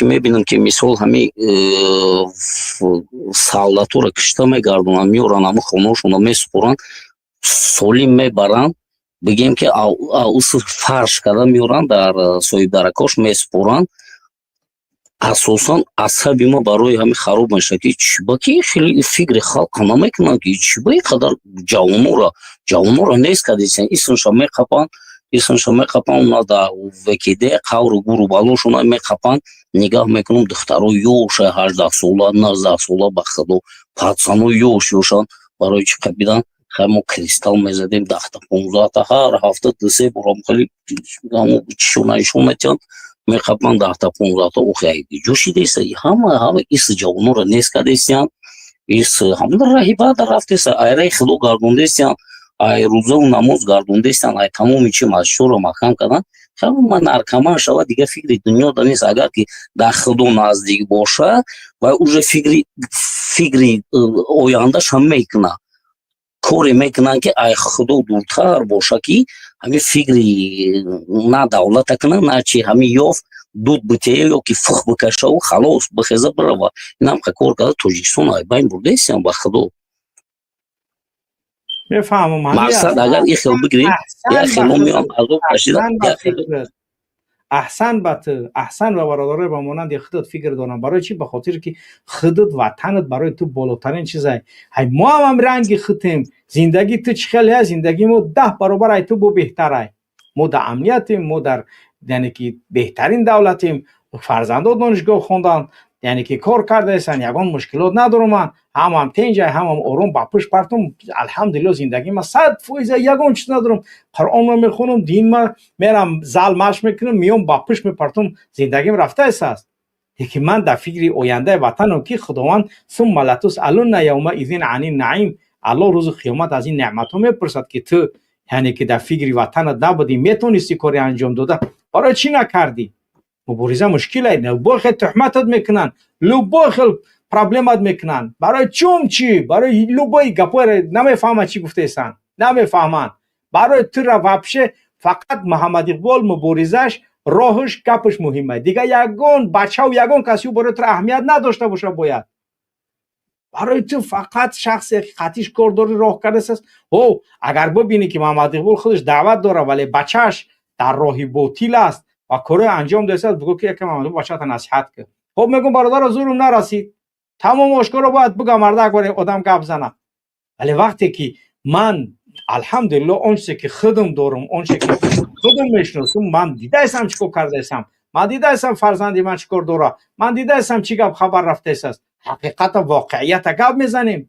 мебинам, ки мисол ҳами солдаторо кишта мегардонанд, меоранд, ҳамун хонаошонро месупоранд, солим мебаранд, бигем ки уср фарш карда меоранд, дар соҳибдаракош месупоранд. Асосан асаби ма барои ҳамин хароб мешавад, ки чиба ки хеле фикри халқа намекунанд, ки чиба ин қадар ҷавонора нест кардесен. Исмша меқапанд, исмша меқапанд, уна дар ВКД қавру гуру балошона меқапанд. Нигаҳ мекунам, духтаро ёша, 18-сола, 19-сола, ба худо, пацано ёш ёшанд. Барои чӣ қабидан? Хай, мо кристалл мезадем 10-та, 15-та, ҳар ҳафта дусе борам. Хеле чишона ишон метиҳанд, меқапанд 10-та, 15-та. Охи, ҷӯшидеса ҳама ис ҷавонора нест кардесиянд, ис ҳамон раҳи бада рафтеса, айраи худо гардондесиянд, ай рӯзаву намоз гардондесиянд, ай тамоми чи масҷидҳоро маҳкам кардан. Ман наркоман шава, дига фикри дунё да нест. Агар ки дар худо наздик боша, вай уже фикри ояндаша мекунад, коре мекунанд, ки ай худо дуртар боша, ки ҳамин фикри на давлата кунад, на чи, ҳамин ёфт дуд битея ё ки фух бикашаву халос, бихеза, бирава. Инам кор карда, Тоҷикистон ай байн бурдесиям, ба худо. Мефаҳмам. Мақсад, агар ин хел бигирем, як хело меоям, азоб кашида. Аҳсан ба ту, аҳсан ба бародарои ба монанди худат фикр дорам. Барои чӣ? Ба хотире ки худат ватанат барои ту болотарин чизай. Ҳай, мо ҳам ранги худем. Зиндагии ту чӣ хеле ҳаст, зиндагии мо 10 баробар ай ту бо беҳтарай. Мо дар амниятем, мо дар, яъне ки, беҳтарин давлатем. Фарзандо донишгоҳ хонданд, яъне ки кор кардаестанд, ягон мушкилот надорам. Ман ҳамам тенҷай, ҳамам ором, ба пушт партум. Алҳамдулилло, зиндагӣ ма 100%, ягон чиз надорам. Қуръонро мехонам, динма мерам, зал машқ мекунам, меём, ба пушт мепартум, зиндагим рафтаест аст. Лекин ман дар фикри ояндаи ватанам, ки Худованд ثم لتسألن يومئذ عن النعيم, Аллоҳ рӯзи қиёмат аз ин неъматҳо мепурсад, ки ту, яъне ки, дар фикри ватанат набудӣ, метонисти кори анҷом дода, барои чӣ накардӣ? Мубориза мушкил ай, любой хел туҳматат мекунанд, любой хел проблемат мекунанд. Барои чум чӣ, барои любой гапоеро намефаҳманд, чӣ гуфтаестанд намефаҳманд. Барои тура вообще фақат Муҳаммад Иқбол, муборизаш, роҳаш, гапаш муҳим аст. Дигар ягон бачаву ягон каси барои тура аҳамият надошта боша. Бояд барои ту фақат шахсе ки қатиш кор дори, роҳ кардааст. Ҳо, агар бибинӣ, ки Муҳаммад Иқбол худаш даъват дорад, вале бачааш дар роҳи ботил аст ва корҳои анҷом додааст, бигӯ, ки якам Муҳаммад бачаата насиҳат кун. Хоб, мегӯм, бародаро, зурум нарасид, тамом ошкоро бояд бугам, мардак боре одам гап зана. Вале вақте ки ман, алҳамдулилло, он чизе ки худам дорам, он чизе ки худам мешиносам, ман дидаестам чӣ кор кардаестам, ман дидаестам фарзанди ман чӣ кор дора, ман дидаестам чӣ гап хабар рафтаест. Ҳақиқата, воқеията гап мезанем.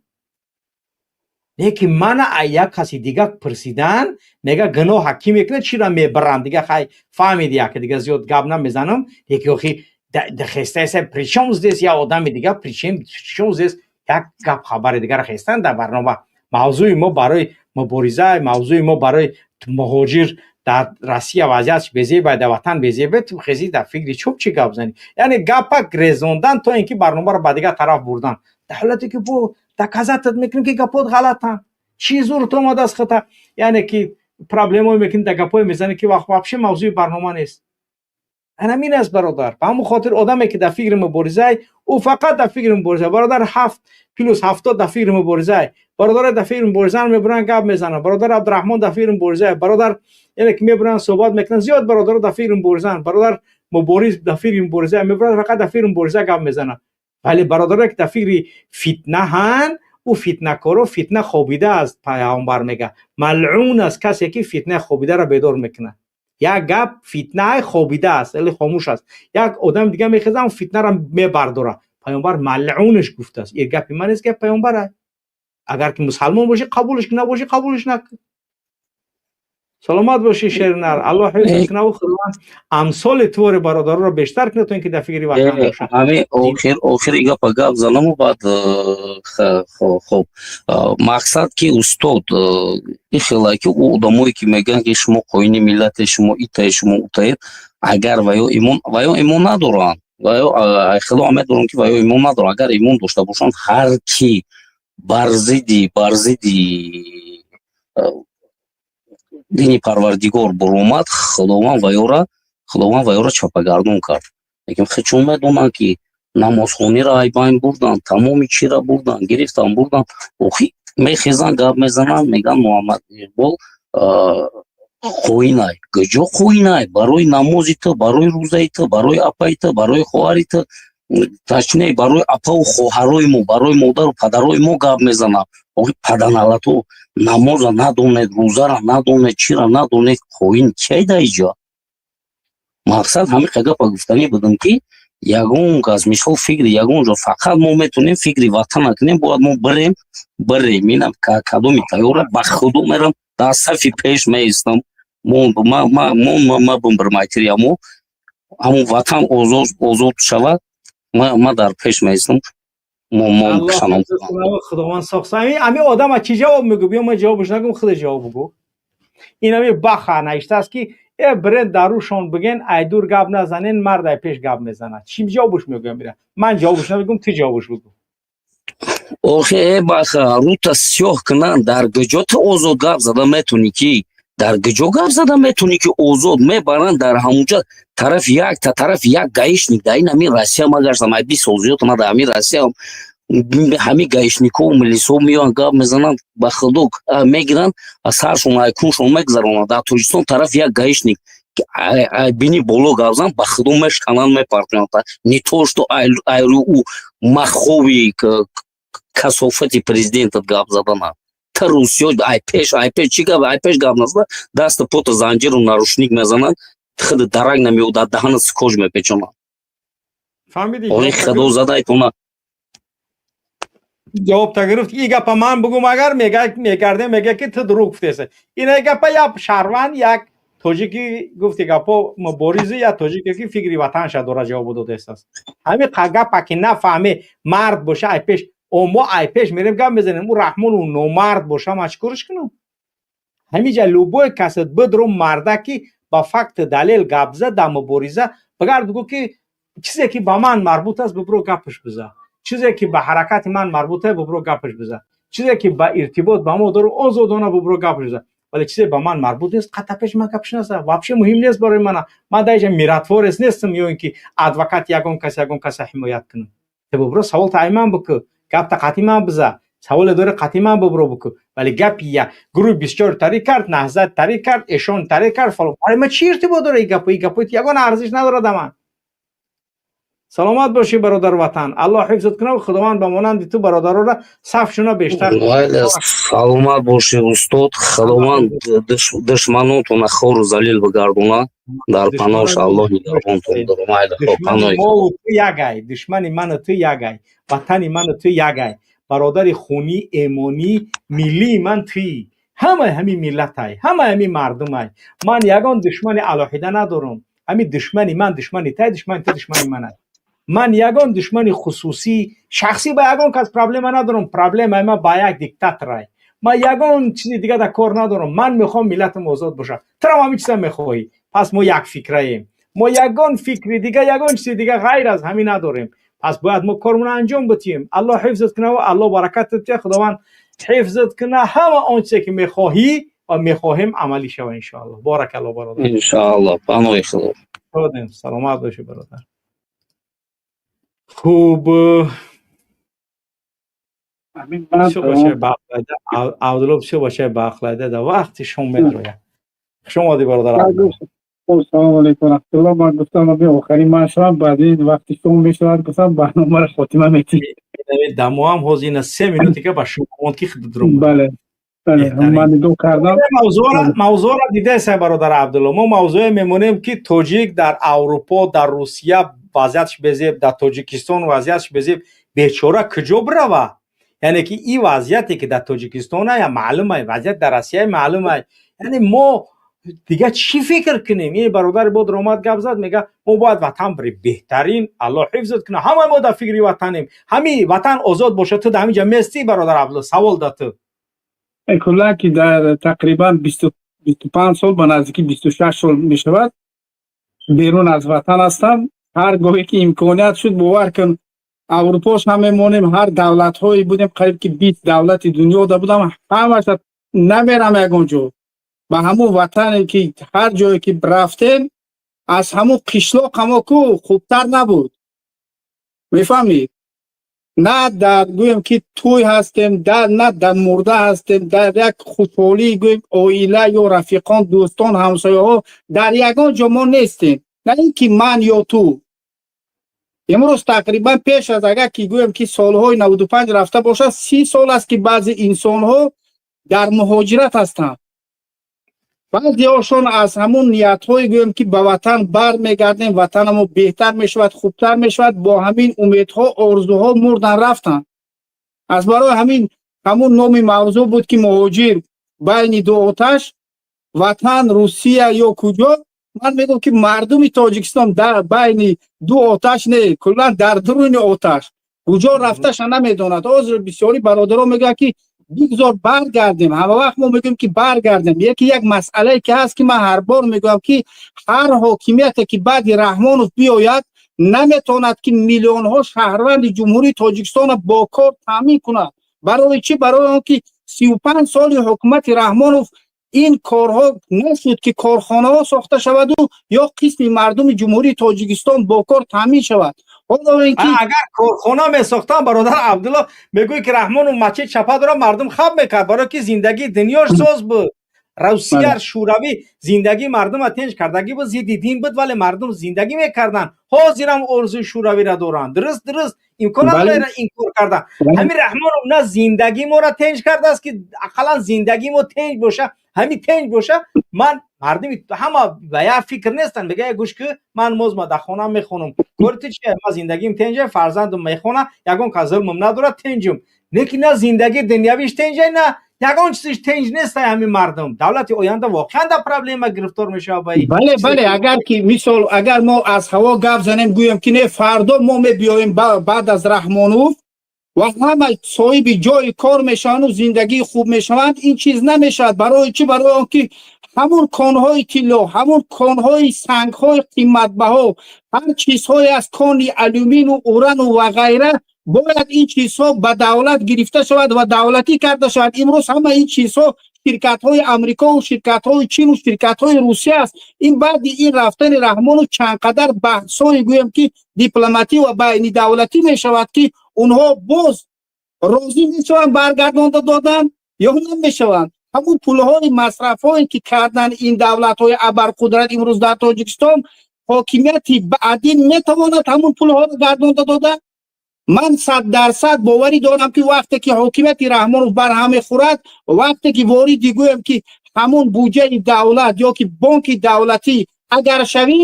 Лекин мана як каси дига пурсидан, мега, гуноҳа кӣ мекунад, чиро мебаранд? Дига хай, фаҳмиди, яке дига зиёд гап намезанам. Лекин охи хестаеса, причём здесь як одами дига, причём здесь як гап хабари дигара хестан дар барнома? Мавзӯи мо барои мубориза, мавзӯи мо барои муҳоҷир дар Россия вазъиятш безебай, дар ватан безебе, ту хези дар фикри чӯб чӣ гап занӣ? Яъне гапа резондан, то ин ки барномаро ба дигар тараф бурдан, дар ҳолате ки бо доказать мекунем, ки гапот ғалатанд. Чӣ зурт омадааст хата, яъне ки, проблемое мекунӣ, дар гапое мезанӣ, ки вақт вообще мавзӯи барнома нест. Ҳамин аст, бародар. Ба ҳамон хотир одаме ки дар фикри муборизай, ӯ фақат дар фикри мубориза. Бародар, ҳафт плюс 70 дар фикри муборизай. Бародар, дар фикри мубориза мебуранд, гап мезананд. Бародар Абдураҳмон дар фикри мубориза, бародар, яъне ки, мебуранд, суҳбат мекунанд. Зиёд бародаро дар фикри муборизаанд, бародар. Мубориз дар фикри мубориза мебарад, фақат дар фикри мубориза гап мезанад. Вале бародарое ки дар фикри фитна ҳанд, ӯ фитнакоро фитна хобида аст. Пайғамбар мега: малъун аст касе ки фитнаи хобидаро бедор мекунад. Як гап фитнаи хобида аст, вале хомӯш аст, як одами дига мехеза, он фитнаро мебардора. Пайғамбар малъунаш гуфтааст. Ин гапи ман нест, гапи пайғамбар. Агар ки мусалмон бошӣ, қабулш, набошӣ, қабулш накун. Саломат бошӣ, шернар, Аллоҳ ҳифз кунаву Худованд амсоли туори бародаронро бештар кунад, то ин ки дар фикри ватан бошанд. Ҳамин охири гапа гап занаму баъд. Хоб, мақсад ки, устод, ин хела ки ӯ одамое ки мегӯянд, ки шумо қоини миллате, шумо итае, шумо утаед, агар ваё имон надоранд, ваё хело медорам, ки ваё имон надоранд. Агар имон дошта бошанд, ҳар ки бар зидди дини Парвардигор буромад, Худованд ваёра чапагардон кард. Лекин чун медонанд, ки намозхониро айбайн бурданд, тамоми чиро бурданд, гирифтанд, бурданд, охи мехезанд, гап мезананд, мегӯянд Муҳаммад Иқбол хоинай. Куҷо хоинай? Барои намози ту, барои рӯзаи ту, барои апаи ту, барои хоҳари ту, точнее, барои апаву хоҳарои мо, барои модару падарои мо гап мезананд. Охи, паданалато, намоза надонед, рӯзара надонед, чира надонед, хоин кай да иҷо? Мақсад ҳамин гапа гуфтанӣ будам, ки ягон кас, мисол, фикри ягон ҷо, фақат мо метавонем фикри ватана кунем. Бояд мо бирем, инам кадоми тайёра, ба худо мерам, дар сафи пеш меистам. Ма бимбирмайтириямо, ҳамон ватан озод шавад, ма дар пеш меистам. Худованд сохса. Ами одама чӣ ҷавоб мегӯ? Биё, ман ҷавобаш нагӯм, худа ҷавоб бугӯ. Ин ами баха наиштааст, ки э бирен дарушон биген, айдур гап назанен, мард ай пеш гап мезанад. Чӣ ҷавобаш мегӯям? Ира ман ҷавобаш намегӯм, ту ҷавобаш бигӯ. Охе, э баха, рута сиёҳ кунанд, дар куҷо ту озод гап зада метавонӣ, ки дар куҷо гап зада метавонӣ, ки озод мебаранд дар ҳамунҷа тараф якта тараф як гаишник. Дар ин ҳамин Россия ма гаштам, ай 20 сол зиёд ма дар ҳамин Россия, ҳамин гаишникову милисо меоянд, гап мезананд, ба худо мегиранд, саршон айкуншон мегузаронанд. Дар Тоҷикистон тараф як гаишник бини боло гап зан, ба худо мешкананд, мепартоянд. Не то что айрӯ ӯ махови касофати президентат гап задана. Та русиё ай пеш чӣ гап, ай пеш гап назада, дасту пота занҷиру наручник мезананд, худ дарак намеёдад, даҳана скотч мепечонанд. Фаҳмидӣ? Ори, худо задайтона. Ҷавоб та гирифт. И гапа ман бугум, агар мегардем, мега, ки ту дурӯғ гуфтеса. Ина гапа як шаҳрванд, як тоҷики гуфти, гапо муборизи, як тоҷике ки фикри ватанша дора, ҷавобу додааст. Ҳами гапа ки нафаҳме, мард боша, ай пеш мо ай пеш мерем, гап мезанем. Ӯ Раҳмону номард боша, ман чӣ кориш кунам? Ҳамиҷа любой касат бидро, марда ки ба факти далел гап зад дар мубориза, багар бигӯ, ки чизе ки ба ман марбут аст, бибро гапаш биза, чизе ки ба ҳаракати ман марбут аст, бибро гапаш биза, чизе ки ба иртибот ба мо дору, озодона бибро гапаш биза. Вале чизе ба ман марбут нест, қата пеш ман гапш наза, вообще муҳим нест барои мана. Ман дар иҷа миротворец нестам ё ин ки адвокат, ягон кас ягон каса ҳимоят кунам. Бибро, савол таи ман бикӯ, гапта қатъи ман биза, саволе дори, қатъи ман бибро бикӯ. Вале гапи я гурӯҳи 24 тариқ кард, Наҳзат тариқ кард, эшон тариқ кард, фалон, барои ман чӣ иртибот дора и гапо? И гапо ягон арзиш надорад. Ман саломат бошӣ, бародар ватан, Аллоҳ ҳифзат кунад. Худованд ба монанди ту бародарора сафшуна бештар. Саломат бошӣ, устод. Худованд душманотона хору залил бигардона. Дар паноҳш Аллоҳ нигаҳбонтон дорам. Мову ту ягай, душмани ману ту ягай, ватани ману ту ягай, бародари хунӣ, эмонӣ, миллии ман туӣ. Ҳамаи ҳамин миллатай, ҳамаи ҳамин мардумай. Ман ягон душмани алоҳида надорам. Ҳамин душмани ман душмани тай, душмани ту душмани ман аст. Ман ягон душмани хусусӣ, шахсӣ ба ягон кас проблема надорам. Проблемаи ман ба як диктаторай. Ман ягон чизи дига дар кор надорам. Ман мехоҳам миллатам озод бошад, турам ҳамин чиза мехоҳӣ. Пас мо якфикраем. Мо ягон фикри дига, ягон чизи дига ғайр аз ҳамин надорем. Пас бояд мо кормона анҷом битиҳем. Аллоҳ ҳифзат кунад ва Аллоҳ баракатат диҳад. Худованд ҳифзат кунад, ҳама он чизе ки мехоҳӣ ва мехоҳем, амалӣ шава, иншоаллоҳ. Боракалло, бародар. Иншоаллоҳ, паноҳи Худо. Саломат бошӣ, бародар. Хуб, Абдулло бисёр бачаи баақлайда, дар вақти шом медрояд. Хуш омадӣ, бародар. Салому алейкум раҳматуллоҳ. Ман гуфтам, аби охирин ман шавам, баъди вақти шом мешавад, гуфтам, барномаро хотима метиҳем. Дамоам ҳозир ина 3 минуте ка ба шумо монд, ки дурум. Бале, ман нигоҳ кардам. Мавзӯъро дидаеса, бародар Абдулло? Мо мавзӯе мемонем, ки тоҷик дар Аврупо, дар Русия вазъиятш безеб, дар Тоҷикистон вазъиятш безеб, бечора куҷо бирава? Яъне ки ин вазъияте ки дар Тоҷикистон ая маълум ай, вазъият дар Россия маълум ай. Яъне мо дигар чӣ фикр кунем? Ин бародари бодр омад, гап зад, мега, мо бояд ватан бирем, беҳтарин, Аллоҳ ҳифзат кунад, ҳамаи мо дар фикри ватанем, ҳами ватан озод бошад, ту дар ҳамин ҷа местӣ? Бародар Абдулло, савол да ту. Куллан ки дар тақрибан 25 сол, ба наздики 26 сол мешавад, берун аз ватан ҳастам. Ҳар гоҳе ки имконият шуд, бовар кун, Аврупош ҳам мемонем, ҳар давлатҳое будем, қариб ки 20 давлати дунёда будам, ҳамаша намерам ягон ҷо. Ба ҳамун ватане ки ҳар ҷое ки рафтем, аз ҳамун қишлоқамо ку хубтар набуд, мефаҳмед? На дар, гӯем ки, тӯй ҳастем, на дар мурда ҳастем, дар як хушҳолӣ, гӯем, оила ё рафиқон, дӯстон, ҳамсояҳо, дар ягон ҷо мо нестем. На ин ки ман ё ту. Имрӯз тақрибан пеш аз, агар ки гӯем ки солҳои 95 рафта бошад, 30 сол аст, ки баъзе инсонҳо дар муҳоҷират ҳастанд. Баъзеҳошон аз ҳамун ниятҳое, гӯем ки ба ватан бармегардем, ватанамо беҳтар мешавад, хубтар мешавад, бо ҳамин умедҳо, орзуҳо мурдан, рафтанд. Аз барои ҳамин ҳамун номи мавзӯъ буд, ки муҳоҷир байни ду оташ, ватан, Русия ё куҷо. Ман мегӯям, ки мардуми Тоҷикистон дар байни ду оташ не, куллан дар дуруни оташ, куҷо рафташа намедонад. Ҳозир бисёри бародарон мегӯянд, ки бигзор баргардем. Ҳама вақт мо мегӯем, ки баргардем. Яке як масъалае ки ҳаст, ки ман ҳар бор мегӯям, ки ҳар ҳокимияте ки баъди Раҳмонов биёяд, наметавонад, ки миллионҳо шаҳрванди Ҷумҳурии Тоҷикистонро бо кор таъмин кунад. Барои чӣ? Барои он ки 35 соли ҳукумати Раҳмонов ин корҳо нашуд, ки корхонаҳо сохта шаваду ё қисми мардуми Ҷумҳурии Тоҷикистон бо кор таъмин шавад. Ҳоло ин ки Агар корхона месохтам, бародар Абдулло, мегӯй ки Раҳмонов масҷид чапа дора, мардум хаб мекард, барое ки зиндагии дунёш соз буд. Русия, Шӯравӣ зиндагии мардума тинҷ кардагӣ буд, зидди дин буд, вале мардум зиндагӣ мекарданд. Ҳозирам орзуи шӯравиро доранд. Дуруст, имкон надора инкор кардан. Ҳамин Раҳмонов на зиндагии моро тинҷ кардааст, ки ақаллан зиндагии мо тинҷ боша. Ҳамин тинҷ боша, ман мардуми ҳама ба як фикр нестанд. Мега, гӯш ки, ман мозма дар хона мехонам, кори ту чия? Ман зиндагиим тинҷа, фарзандам мехона, ягон кас зулмам надорад, тинҷум. Лекин на зиндагии дунявиш тинҷа, на ягон чизиш тинҷ нест. Ҳамин мардум, давлати оянда воқеан дар проблема гирифтор мешавад ба Бале, агар ки мисол, агар мо аз ҳаво гап занем, гӯем ки не, фардо мо мебиёем баъд аз Раҳмонов ва ҳама соҳиби ҷои кор мешаванду зиндагии хуб мешаванд, ин чиз намешавад. Барои чӣ? Барои он ки ҳамун конҳои тилло, ҳамун конҳои сангҳои қиматбаҳо, ҳар чизҳое аз кони алюмину, урану ва ғайра, бояд ин чизҳо ба давлат гирифта шавад ва давлатӣ карда шавад. Имрӯз ҳама ин чизҳо ширкатҳои Амрикову ширкатҳои Чину ширкатҳои Русия аст. Ин баъди ин рафтани Раҳмону чанд қадар баҳсҳое, гӯем ки, дипломатӣ ва байнидавлатӣ мешавад, ки онҳо боз розӣ мешаванд баргардонда додан ё намешаванд. Ҳамун пулҳои масрафҳое ки карданд ин давлатҳои абарқудрат имрӯз дар Тоҷикистон, ҳокимияти баъдӣ метавонад ҳамун пулҳоро гардонда дода? Ман 100% боварӣ дорам, ки вақте ки ҳокимияти Раҳмонов барҳам мехӯрад, вақте ки вориди, гӯем ки, ҳамун буҷаи давлат ё ки бонки давлатӣ агар шавӣ,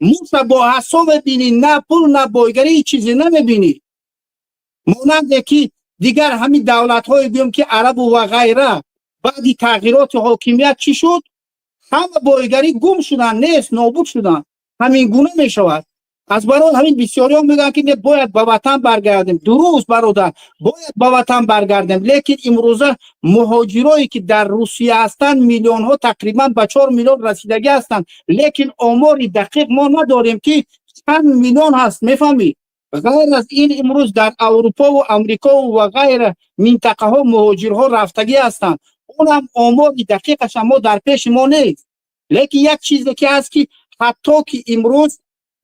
муша бо ҳасо мебинӣ, на пул, на бойгарӣ, ҳеҷ чизе намебинӣ. Монанде ки дигар ҳамин давлатҳое, гӯем ки, арабу ва ғайра, баъди тағйироти ҳокимият чӣ шуд? Ҳама бойгарӣ гум шуданд, нест, нобуд шуданд. Ҳамин гуна мешавад. Аз барои ҳамин бисёриён мегӯянд, ки не, бояд ба ватан баргардем. Дуруст, бародар, бояд ба ватан баргардем, лекин имрӯза муҳоҷирое ки дар Русия ҳастанд, миллионҳо, тақрибан ба 4 миллион расидагӣ ҳастанд, лекин омори дақиқ мо надорем, ки чанд миллион ҳаст, мефаҳмӣ? Ғайр аз ин, имрӯз дар Аврупову Амрикову ва ғайра минтақаҳо муҳоҷирҳо рафтагӣ ҳастанд. Онам омори дақиқаша мо дар пеши мо нест. Лекин як чизе ки ҳаст, ки ҳатто ки имрӯз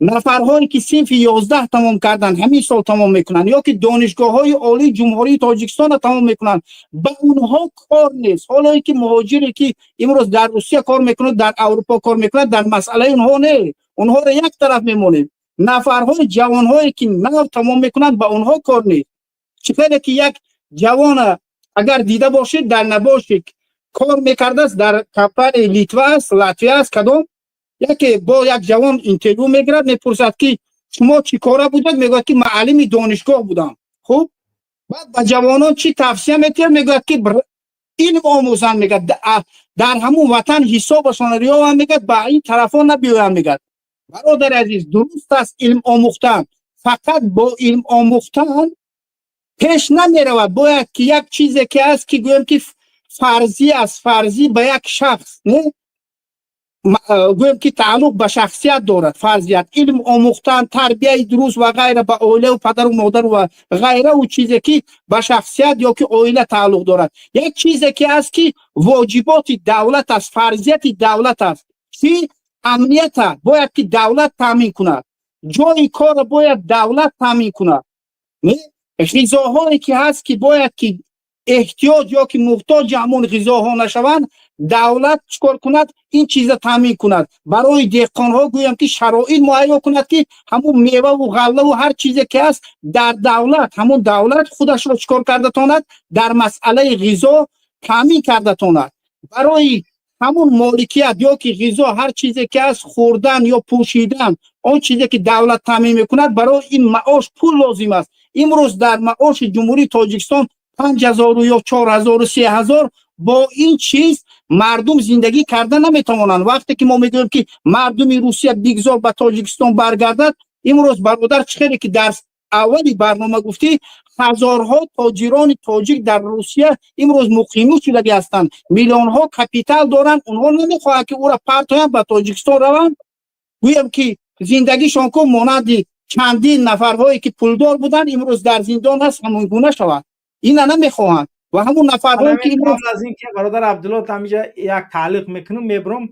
Нафарҳое ки синфи 11 тамом карданд, ҳамин сол тамом мекунанд ё ки донишгоҳҳои олии Ҷумҳурии Тоҷикистонро тамом мекунанд, ба онҳо кор нест. Ҳолое ки муҳоҷире ки имрӯз дар Русия кор мекунад, дар Аврупо кор мекунад, дар масъалаи онҳо не, онҳоро як тараф мемонем. Нафарҳои ҷавонҳое ки нав тамом мекунанд, ба онҳо кор нест. Чӣ хеле ки як ҷавона агар дида бошед, дар набошед, кор мекардааст дар компанияи Литва аст, Латвия аст, кадом яке бо як ҷавон интервю мегирад, мепурсад ки шумо чӣ кора будед? Мегӯяд ки муаллими донишгоҳ будам. Хуб, баъд ба ҷавонон чӣ тавсия метиҳад? Мегӯяд ки илм омӯзанд, мегӯяд, дар ҳамун ватан ҳисобашонро риёванд, мегӯяд, ба ин тарафҳо набиёянд, мегӯяд. Бародари азиз, дуруст аст, илм омӯхтан, фақат бо илм омӯхтан пеш намеравад. Бояд ки як чизе ки аст, ки гӯем ки фарзӣ аст, фарзӣ ба як шахс не, гӯем ки тааллуқ ба шахсият дорад. Фарзият, илм омӯхтан, тарбияи дуруст ва ғайра ба оилаву падару модару ва ғайраву чизе ки ба шахсият ё ки оила тааллуқ дорад. Як чизе ки аст, ки воҷиботи давлат аст, фарзияти давлат аст, ки амнията бояд ки давлат таъмин кунад, ҷои корро бояд давлат таъмин кунад, ғизоҳое ки ҳаст, ки бояд ки эҳтиёҷ ё ки муҳтоҷи ҳамон ғизоҳо нашаванд, давлат чӣ кор кунад? Ин чиза таъмин кунад. Барои деҳқонҳо гӯям ки шароит муҳайё кунад, ки ҳамун меваву ғаллаву ҳар чизе ки ҳаст дар давлат, ҳамун давлат худашро чӣ кор карда тонад? Дар масъалаи ғизо таъмин карда тонад. Барои ҳамун моликият ё ки ғизо, ҳар чизе ки ҳаст, хӯрдан ё пӯшидан, он чизе ки давлат таъмин мекунад, барои ин маош, пул лозим аст. Имрӯз дар маоши Ҷумҳурии Тоҷикистон 5000-у ё 4000-у 3000, бо ин чиз мардум зиндагӣ карда наметавонанд. Вақте ки мо мегӯем ки мардуми Русия бигзор ба Тоҷикистон баргардад, имрӯз, бародар, чӣ хеле ки дар аввали барнома гуфтӣ, ҳазорҳо тоҷирони тоҷик дар Русия имрӯз муқимӣ шудагӣ ҳастанд, миллионҳо капитал доранд. Онҳо намехоҳанд ки ӯра партоянд, ба Тоҷикистон раванд, гӯям ки зиндагишон ку монанди чандин нафарҳое ки пулдор буданд, имрӯз дар зиндон ҳаст, ҳамон гуна шавад. Ина намехоҳанд ва ҳамун нафарҳое ки имрӯз Аз ин ки бародар Абдулло, ҳамиҷа як таълиқ мекунам, мебурам.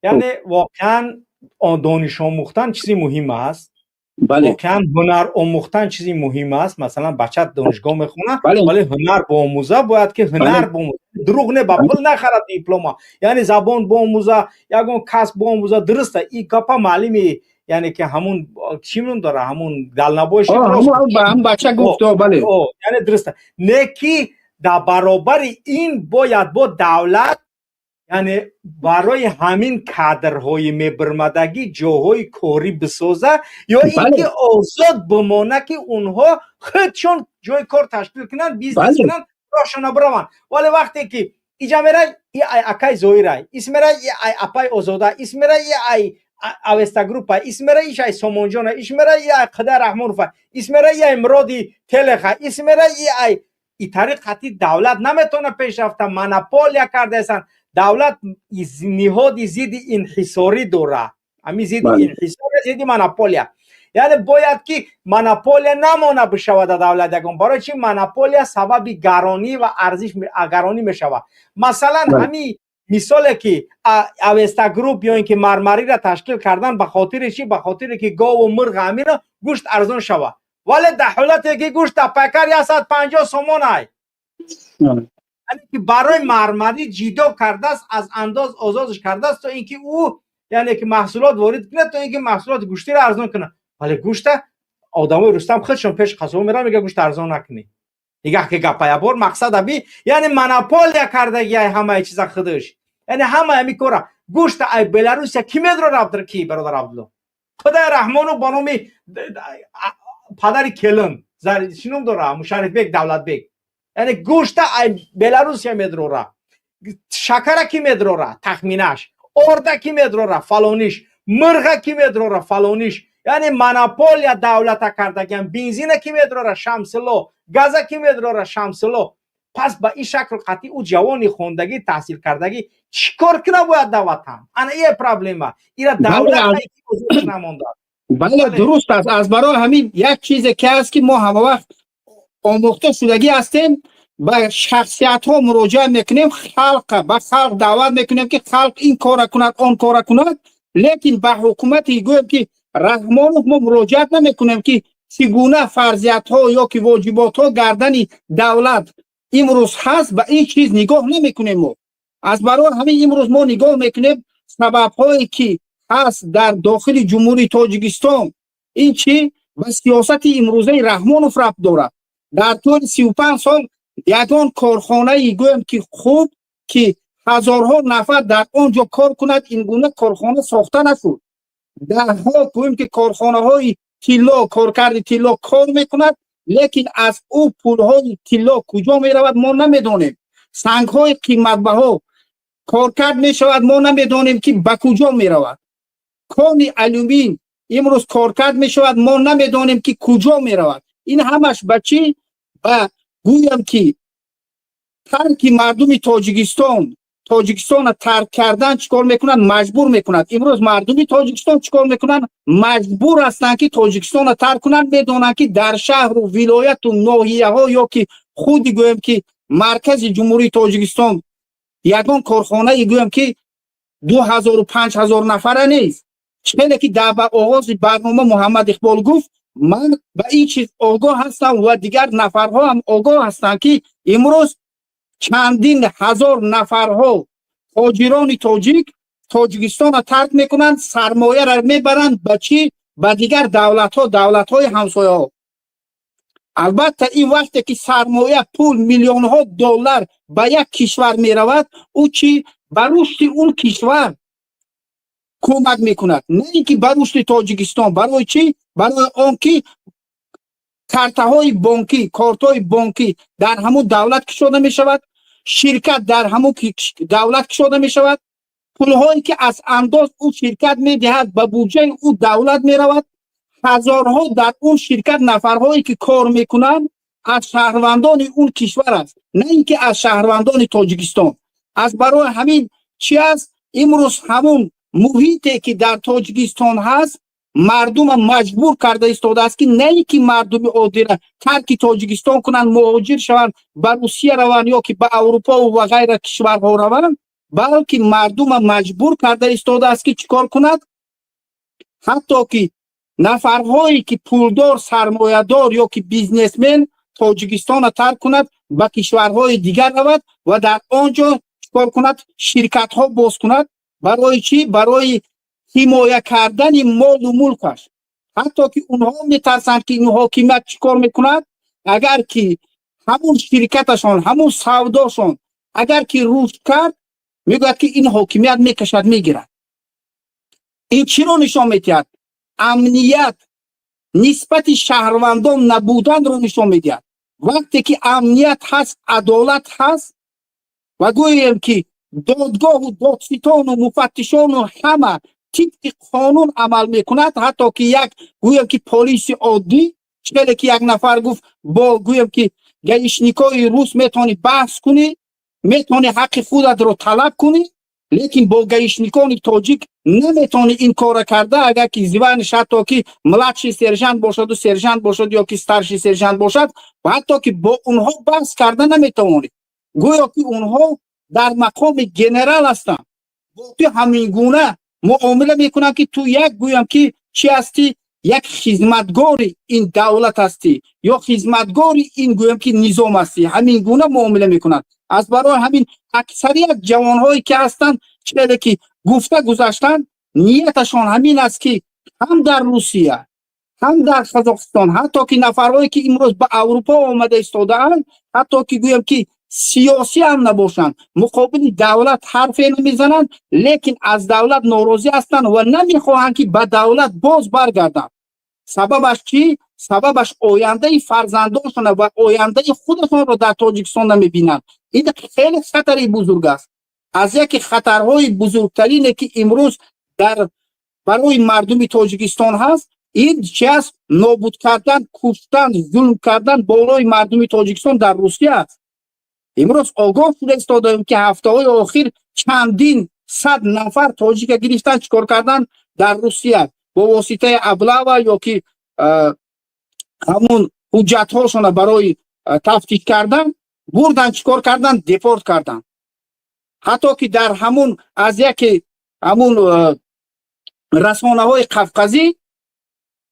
Яъне воқеан дониш омӯхтан чизи муҳим аст, воқеан ҳунар омӯхтан чизи муҳим аст. Масалан, бача донишгоҳ мехонад, вале ҳунар боомӯза, бояд ки ҳунар боомӯза, дурӯғ не, ба пул нахарад диплома, яъне забон боомӯза, ягон касб боомӯза, дуруста. И гапа муаллими, яъне ки ҳамун чӣ ном дора, ҳамун далнабойши. Бача гуфт, бале. Яъне дуруста, не ки дар баробари ин бояд бо давлат, яъне барои ҳамин кадрҳои мебирмадагӣ ҷоҳои корӣ бисоза ё ин ки озод бимона, ки онҳо худшон ҷои кор ташкил кунанд, бизнес кунанд, роҳшона бираванд. Вале вақте ки иҷа мерай, и ай акай Зоирай, ис мерай, и ай апай Озода, ис мерай, и ай Авеста Группа, ис мерай, иш ай Сомонҷона, иш мерай, и ай Қидай Раҳмонова, ис мерай, и ай Муроди Телеха, ис мерай, и ай и тариқ қатъи давлат наметавона пеш рафта. Монополия кардаестанд. Давлат ниҳоди зидди инҳисорӣ дора, ҳамин зидди инҳисор, зидди монополия. Яъне бояд ки монополия намона бишавад дар давлат ягон. Барои чи монополия сабаби гаронӣ ва арзиш гаронӣ мешавад? Масалан, ҳамин мисоле ки Авеста Групп ё ин ки Мармариро ташкил кардан, ба хотири чи? Ба хотире ки гову мурғ, ҳамино гӯшт арзон шавад. Вале дар ҳолате ки гӯшт дар пайкар 150 сомон ай, яъне ки барои Мармарӣ ҷидо кардааст, аз андоз озодш кардааст, то ин ки ӯ, яъне ки маҳсулот ворид кунад, то ин ки маҳсулоти гӯштиро арзон кунад. Вале гӯшта одамои Рустам худшон пеш қасобо мераванд, мега гӯшт арзон накунӣ. Нигаҳ ки гапа ябор мақсад аби, яъне монополия кардагиай ҳамаи чиза худаш, яъне ҳамаи ҳами кора. Гӯшта ай Беларусия ки медорад? Ки, бародар Абдулло? Худои Раҳмону ба номи падари келин чӣ ном дора, Мушарифбек Давлатбек, яъне гӯшта ай Беларусия медрора. Шакара ки медрора? Тахминаш. Орда ки медрора? Фалониш. Мурға ки медрора? Фалониш. Яъне монополия давлата кардагиам. Бензина ки медрора? Шамсило. Газа ки медрора? Шамсило. Пас ба ин шакл қатъи ӯ ҷавони хондагӣ, таҳсилкардагӣ чӣ кор куна бояд дар ватан? Ана ие проблема, ира давлат намонда. Бале, дуруст аст. Аз барои ҳамин як чизе ки ҳаст, ки мо ҳамавақт омӯхта шудагӣ ҳастем, ба шахсиятҳо муроҷиат мекунем, халқа, ба халқ даъват мекунем, ки халқ ин кора кунад, он кора кунад, лекин ба ҳукумати гӯем ки Раҳмонов мо муроҷиат намекунем, ки чӣ гуна фарзиятҳо ё ки воҷиботҳо гардани давлат имрӯз ҳаст, ба ин чиз нигоҳ намекунем мо. Аз барои ҳамин имрӯз мо нигоҳ мекунем сабабҳое, ки ҳаст дар дохили Ҷумҳурии Тоҷикистон. Ин чӣ ба сиёсати имрӯзаи Раҳмонов рабт дорад. Дар тӯли 35 сол ягон корхонаи, гӯем ки, хуб, ки ҳазорҳо нафар дар он ҷо кор кунад, ин гуна корхона сохта нашуд. Даҳҳо, гӯем ки, корхонаҳои тилло, коркарди тилло кор мекунад, лекин аз ӯ пулҳои тилло куҷо меравад, мо намедонем. Сангҳои қиматбаҳо коркард мешавад, мо намедонем, ки ба куҷо меравад. Кони алюмин имрӯз коркард мешавад, мо намедонем, ки куҷо меравад. Ин ҳамаш ба чӣ? Ба, гӯям ки, тарки мардуми Тоҷикистон, Тоҷикистонро тарк кардан чӣ кор мекунанд? Маҷбур мекунад. Имрӯз мардуми Тоҷикистон чӣ кор мекунанд? Маҷбур ҳастанд, ки Тоҷикистонро тарк кунанд. Медонанд, ки дар шаҳру вилояту ноҳияҳо ё ки худи, гӯем ки, маркази Ҷумҳурии Тоҷикистон ягон корхонаи, гӯем ки, 2000-у 5000 нафара нест. Хеле ки дар оғози барнома Муҳаммад Иқбол гуфт, ман ба ин чиз огоҳ ҳастам ва дигар нафарҳо ҳам огоҳ ҳастанд, ки имрӯз чандин ҳазор нафарҳо, тоҷирони тоҷик, Тоҷикистонро тарк мекунанд, сармояро мебаранд ба чӣ? Ба дигар давлатҳо, давлатҳои ҳамсояҳо. Албатта, ин вақте ки сармоя, пул, миллионҳо доллар ба як кишвар меравад, ӯ чӣ ба рушди он кишвар кӯмак мекунад, на ин ки ба рушди Тоҷикистон. Барои чӣ? Барои он ки картаҳои бонкӣ, кортҳои бонкӣ дар ҳамун давлат кушода мешавад, ширкат дар ҳамун давлат кушода мешавад, пулҳое ки аз андоз ӯ ширкат медиҳад, ба буҷаи ӯ давлат меравад. Ҳазорҳо дар он ширкат нафарҳое ки кор мекунанд, аз шаҳрвандони он кишвар аст, на ин ки аз шаҳрвандони Тоҷикистон. Аз барои ҳамин чӣ аст? Имрӯз ҳамун муҳите, ки дар Тоҷикистон ҳаст, мардума маҷбур карда истодааст, ки на ин ки мардуми оддира тарки Тоҷикистон кунанд, муҳоҷир шаванд, ба Русия раванд ё ки ба Аврупо ва ғайра кишварҳо раванд, балки мардума маҷбур карда истодааст, ки чӣ кор кунад? Ҳатто ки нафарҳое ки пулдор, сармоядор ё ки бизнесмен Тоҷикистонро тарк кунад, ба кишварҳои дигар равад ва дар он ҷо чӣ кор кунад? Ширкатҳо боз кунад. Барои чӣ? Барои ҳимоя кардани молу мулкаш. Ҳатто ки онҳо метарсанд, ки ин ҳокимият чӣ кор мекунад, агар ки ҳамун ширкаташон, ҳамун савдошон агар ки рушд кард, мегӯяд, ки ин ҳокимият мекашад, мегирад. Ин чиро нишон медиҳад? Амният нисбати шаҳрвандон набуданро нишон медиҳад. Вақте ки амният ҳаст, адолат ҳаст ва, гӯем ки, додгоҳу додситону муфаттишону ҳама тибқи қонун амал мекунад, ҳатто ки як, гӯем ки, полиси оддӣ, хеле ки як нафар гуфт, бо, гӯем ки, гаишникои рус метавонӣ баҳс кунӣ, метавонӣ ҳаққи худатро талаб кунӣ, лекин бо гаишникони тоҷик наметавонӣ ин корро карда. Агар ки звание ш ҳатто ки младший сержант бошаду сержант бошад ё ки старший сержант бошад, ҳатто ки бо онҳо баҳс карда наметавонӣ. Гӯё ки онҳо дар мақоми генерал ҳастанд, бо ту ҳамин гуна муомила мекунанд, ки ту як, гӯям ки, чӣ ҳастӣ? Як хизматгори ин давлат ҳастӣ ё хизматгори ин, гӯям ки, низом ҳастӣ. Ҳамин гуна муомила мекунанд. Аз барои ҳамин аксарият ҷавонҳое ки ҳастанд, чизе ки гуфта гузаштанд, нияташон ҳамин аст, ки ҳам дар Русия, ҳам дар Қазоқистон, ҳатто ки нафарҳое ки имрӯз ба Аврупо омада истодаанд, ҳатто ки, гӯям ки, сиёсӣ ҳам набошанд, муқобили давлат ҳарфе намезананд, лекин аз давлат норозӣ ҳастанд ва намехоҳанд, ки ба давлат боз баргарданд. Сабабаш чӣ? Сабабаш ояндаи фарзандоншона ва ояндаи худашонро дар Тоҷикистон намебинанд. Ин хеле хатари бузург аст. Аз яке хатарҳои бузургтарине, ки имрӯз дар барои мардуми Тоҷикистон ҳаст, ин чи аст? Нобуд кардан, куштан, зулм кардан болои мардуми Тоҷикистон дар Русия аст. Имрӯз огоҳ шуда истодаем, ки ҳафтаҳои охир чандин сад нафар тоҷика гирифтан, чӣ кор кардан дар Русия, бо воситаи облава ё ки ҳамун ҳуҷҷатҳошона барои тафтиш кардан бурдан, чӣ кор кардан? Депорт кардан. Ҳатто ки дар ҳамун аз яке ҳамун расонаҳои қавқазӣ.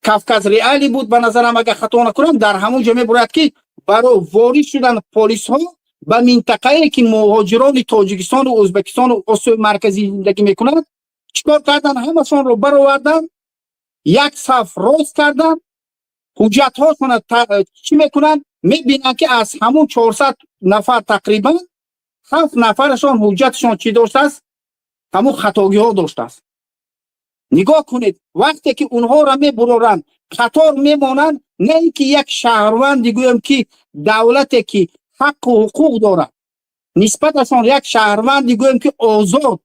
Кавказ Реалии буд, ба назарам, агар хато накунам, дар ҳамон ҷо мебурад, ки барои ворид шудан полисҳо ба минтақае, ки муҳоҷирони Тоҷикистону Ӯзбекистону Осиёи Марказӣ зиндагӣ мекунанд, чӣ кор кардан? Ҳамашонро баровардан, як саф рост кардан, ҳуҷҷатҳошона чӣ мекунанд, мебинанд, ки аз ҳамун 400 нафар тақрибан ҳафт нафарашон ҳуҷҷатшон чӣ доштааст? Ҳамун хатогиҳо доштааст. Нигоҳ кунед, вақте ки онҳоро мебуроранд, қатор мемонанд, на ин ки як шаҳрванди, гӯем ки, давлате ки ҳаққу ҳуқуқ дорад, нисбаташон як шаҳрванди, гӯем ки, озод,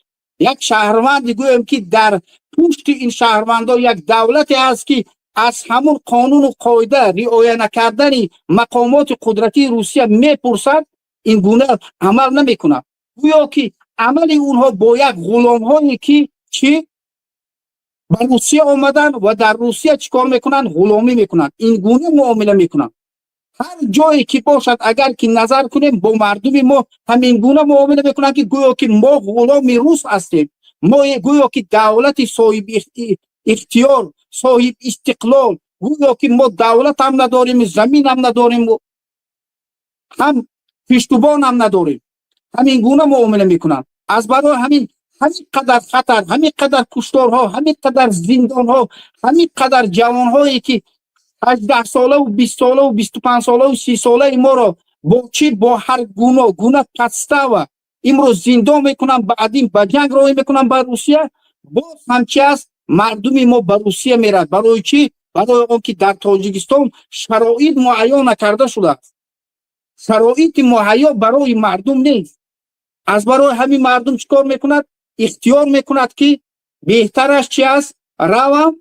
як шаҳрванди, гӯем ки, дар пушти ин шаҳрвандо як давлате ҳаст, ки аз ҳамун қонуну қоида риоя накардани мақомоти қудратии Русия мепурсад, ин гуна амал намекунад. Гӯё ки амали онҳо бо як ғуломҳое ки чӣ ба Русия омаданд ва дар Русия чӣ кор мекунанд? Ғуломӣ мекунанд. Ин гуна муомила мекунанд. Ҳар ҷое ки бошад, агар ки назар кунем, бо мардуми мо ҳамин гуна муомила мекунанд, ки гӯё ки мо ғуломи рус ҳастем, мо гӯё ки давлати соҳиби ихтиёр, соҳиби истиқлол, гӯё ки мо давлат ҳам надорем, замин ҳам надорем, ҳам пиштубон ҳам надорем. Ҳамин гуна муомила мекунанд. Аз барои ҳамин ҳамин қадар хатар, ҳамин қадар кушторҳо, ҳамин қадар зиндонҳо, ҳамин қадар ҷавонҳое ки 18-солаву 20-солаву 25-солаву 30-солаи моро бо чӣ, бо ҳар гуно гуна подстава имрӯз зиндон мекунанд, баъдин ба ҷанг роҳӣ мекунанд ба Русия. Боз ҳам чи аст? Мардуми мо ба Русия меравад. Барои чӣ? Барои он ки дар Тоҷикистон шароит муҳайё накарда шудааст, шароити муҳайё барои мардум нест. Аз барои ҳамин мардум чӣ кор мекунад? Ихтиёр мекунад, ки беҳтараш чи аст? Равам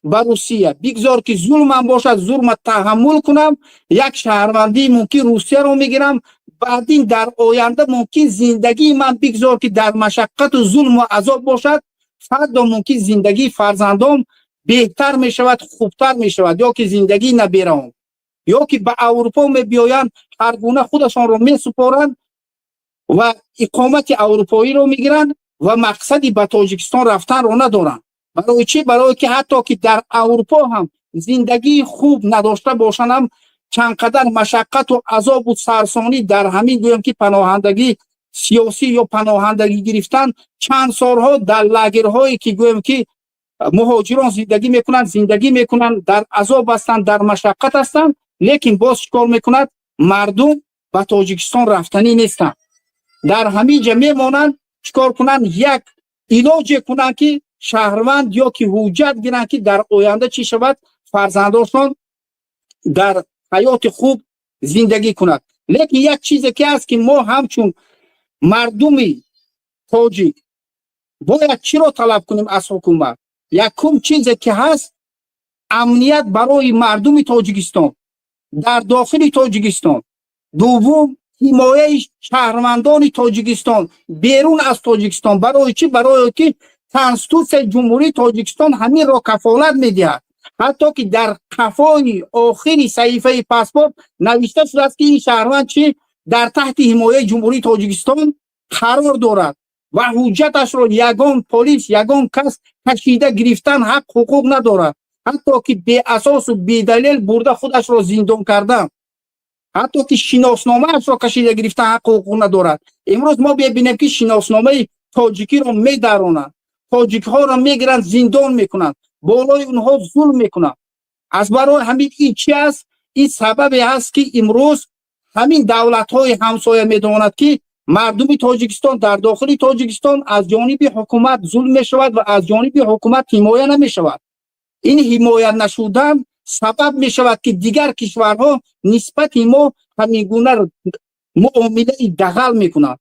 ба Русия, бигзор ки зулмам бошад, зулма таҳаммул кунам, як шаҳрвандии мумкин Русияро мегирам, баъдин дар оянда мумкин зиндагии ман бигзор ки дар машаққату зулму азоб бошад, фардо мумкин зиндагии фарзандом беҳтар мешавад, хубтар мешавад, ё ки зиндагии набераом, ё ки ба Аврупо мебиёянд, ҳар гуна худашонро месупоранд ва иқомати аврупоиро мегиранд ва мақсади ба Тоҷикистон рафтанро надоранд. Барои чӣ? Барое ки ҳатто ки дар Аврупо ҳам зиндагии хуб надошта бошанд ҳам, чанд қадар машаққату азобу сарсонӣ дар ҳамин, гӯем ки, паноҳандагӣ сиёсӣ ё паноҳандагӣ гирифтан, чанд солҳо дар лагерҳое ки, гӯем ки, муҳоҷирон зиндагӣ мекунанд, дар азоб ҳастанд, дар машаққат ҳастанд, лекин боз чӣ кор мекунад? Мардум ба Тоҷикистон рафтанӣ нестанд, дар ҳамин ҷа мемонанд. Чӣ кор кунанд? Як илоҷе кунанд, ки шаҳрванд ё ки ҳуҷҷат гиранд, ки дар оянда чӣ шавад? Фарзандошон дар ҳаёти хуб зиндагӣ кунад. Лекин як чизе ки ҳаст, ки мо ҳамчун мардуми тоҷик бояд чиро талаб кунем аз ҳукумат? Якум чизе ки ҳаст, амният барои мардуми Тоҷикистон дар дохили Тоҷикистон, дуввум, ҳимояи шаҳрвандони Тоҷикистон берун аз Тоҷикистон. Барои чӣ? Барое ки Конститутсияи Ҷумҳурии Тоҷикистон ҳаминро кафолат медиҳад. Ҳатто ки дар қафои охири саҳифаи паспорт навишта шудааст, ки ин шаҳрванд чӣ дар таҳти ҳимояи Ҷумҳурии Тоҷикистон қарор дорад ва ҳуҷҷаташро ягон полис, ягон кас кашида гирифтан ҳақ ҳуқуқ надорад, ҳатто ки беасосу бедалел бурда худашро зиндон кардан, ҳатто ки шиносномаашро кашида гирифтан ҳаққу ҳуқуқ надорад. Имрӯз мо мебинем, ки шиносномаи тоҷикиро медаронанд, тоҷикҳоро мегиранд, зиндон мекунанд, болои онҳо зулм мекунанд. Аз барои ҳамин ин чи аст? Ин сабабе ҳаст, ки имрӯз ҳамин давлатҳои ҳамсоя медонад, ки мардуми Тоҷикистон дар дохили Тоҷикистон аз ҷониби ҳукумат зулм мешавад ва аз ҷониби ҳукумат ҳимоя намешавад. Ин ҳимоя нашудан сабаб мешавад, ки дигар кишварҳо нисбати мо ҳамин гуна муомилаи дағал мекунанд.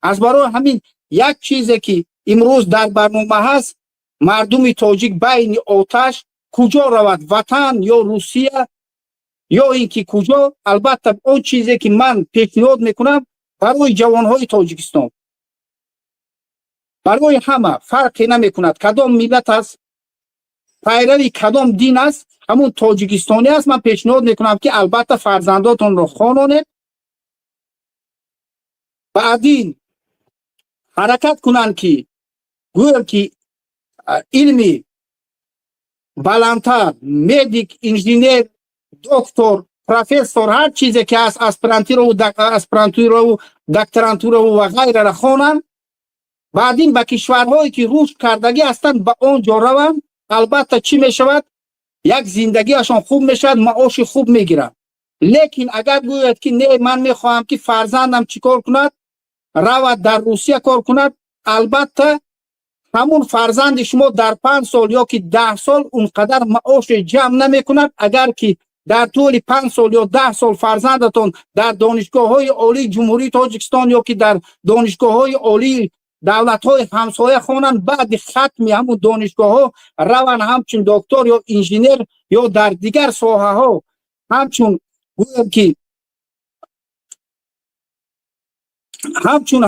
Аз барои ҳамин як чизе ки имрӯз дар барнома ҳаст: мардуми тоҷик байни оташ куҷо равад, ватан ё Русия ё ин ки куҷо? Албатта, он чизе ки ман пешниҳод мекунам барои ҷавонҳои Тоҷикистон, барои ҳама, фарқе намекунад кадом миллат аст, пайрави кадом дин аст, ҳамун тоҷикистонӣ аст, ман пешниҳод мекунам, ки албатта фарзандотонро хононед, баъдин ҳаракат кунанд, ки гӯям ки илми Баландтар медик, инженер, доктор, профессор, ҳар чизе ки ҳаст, аспирантураву докторантураву ва ғайрара хонанд, баъдин ба кишварҳое ки рушд кардагӣ ҳастанд, ба он ҷо раванд. Албатта, чӣ мешавад? Як зиндагиашон хуб мешавад, маоши хуб мегиранд. Лекин агар гӯяд ки не, ман мехоҳам ки фарзандам чӣ кор кунад, равад дар Русия кор кунад, албатта, ҳамун фарзанди шумо дар 5 сол ё ки 10 сол он қадар маоше ҷамъ намекунад. Агар ки дар тӯли 5 сол ё 10 сол фарзандатон дар донишгоҳҳои олии Ҷумҳурии Тоҷикистон ё ки дар донишгоҳҳои олии давлатҳои ҳамсоя хонанд, баъди хатми ҳамун донишгоҳҳо раванд, ҳамчун доктор ё инженер ё дар дигар соҳаҳо, ҳамчун гӯем ки ҳамчун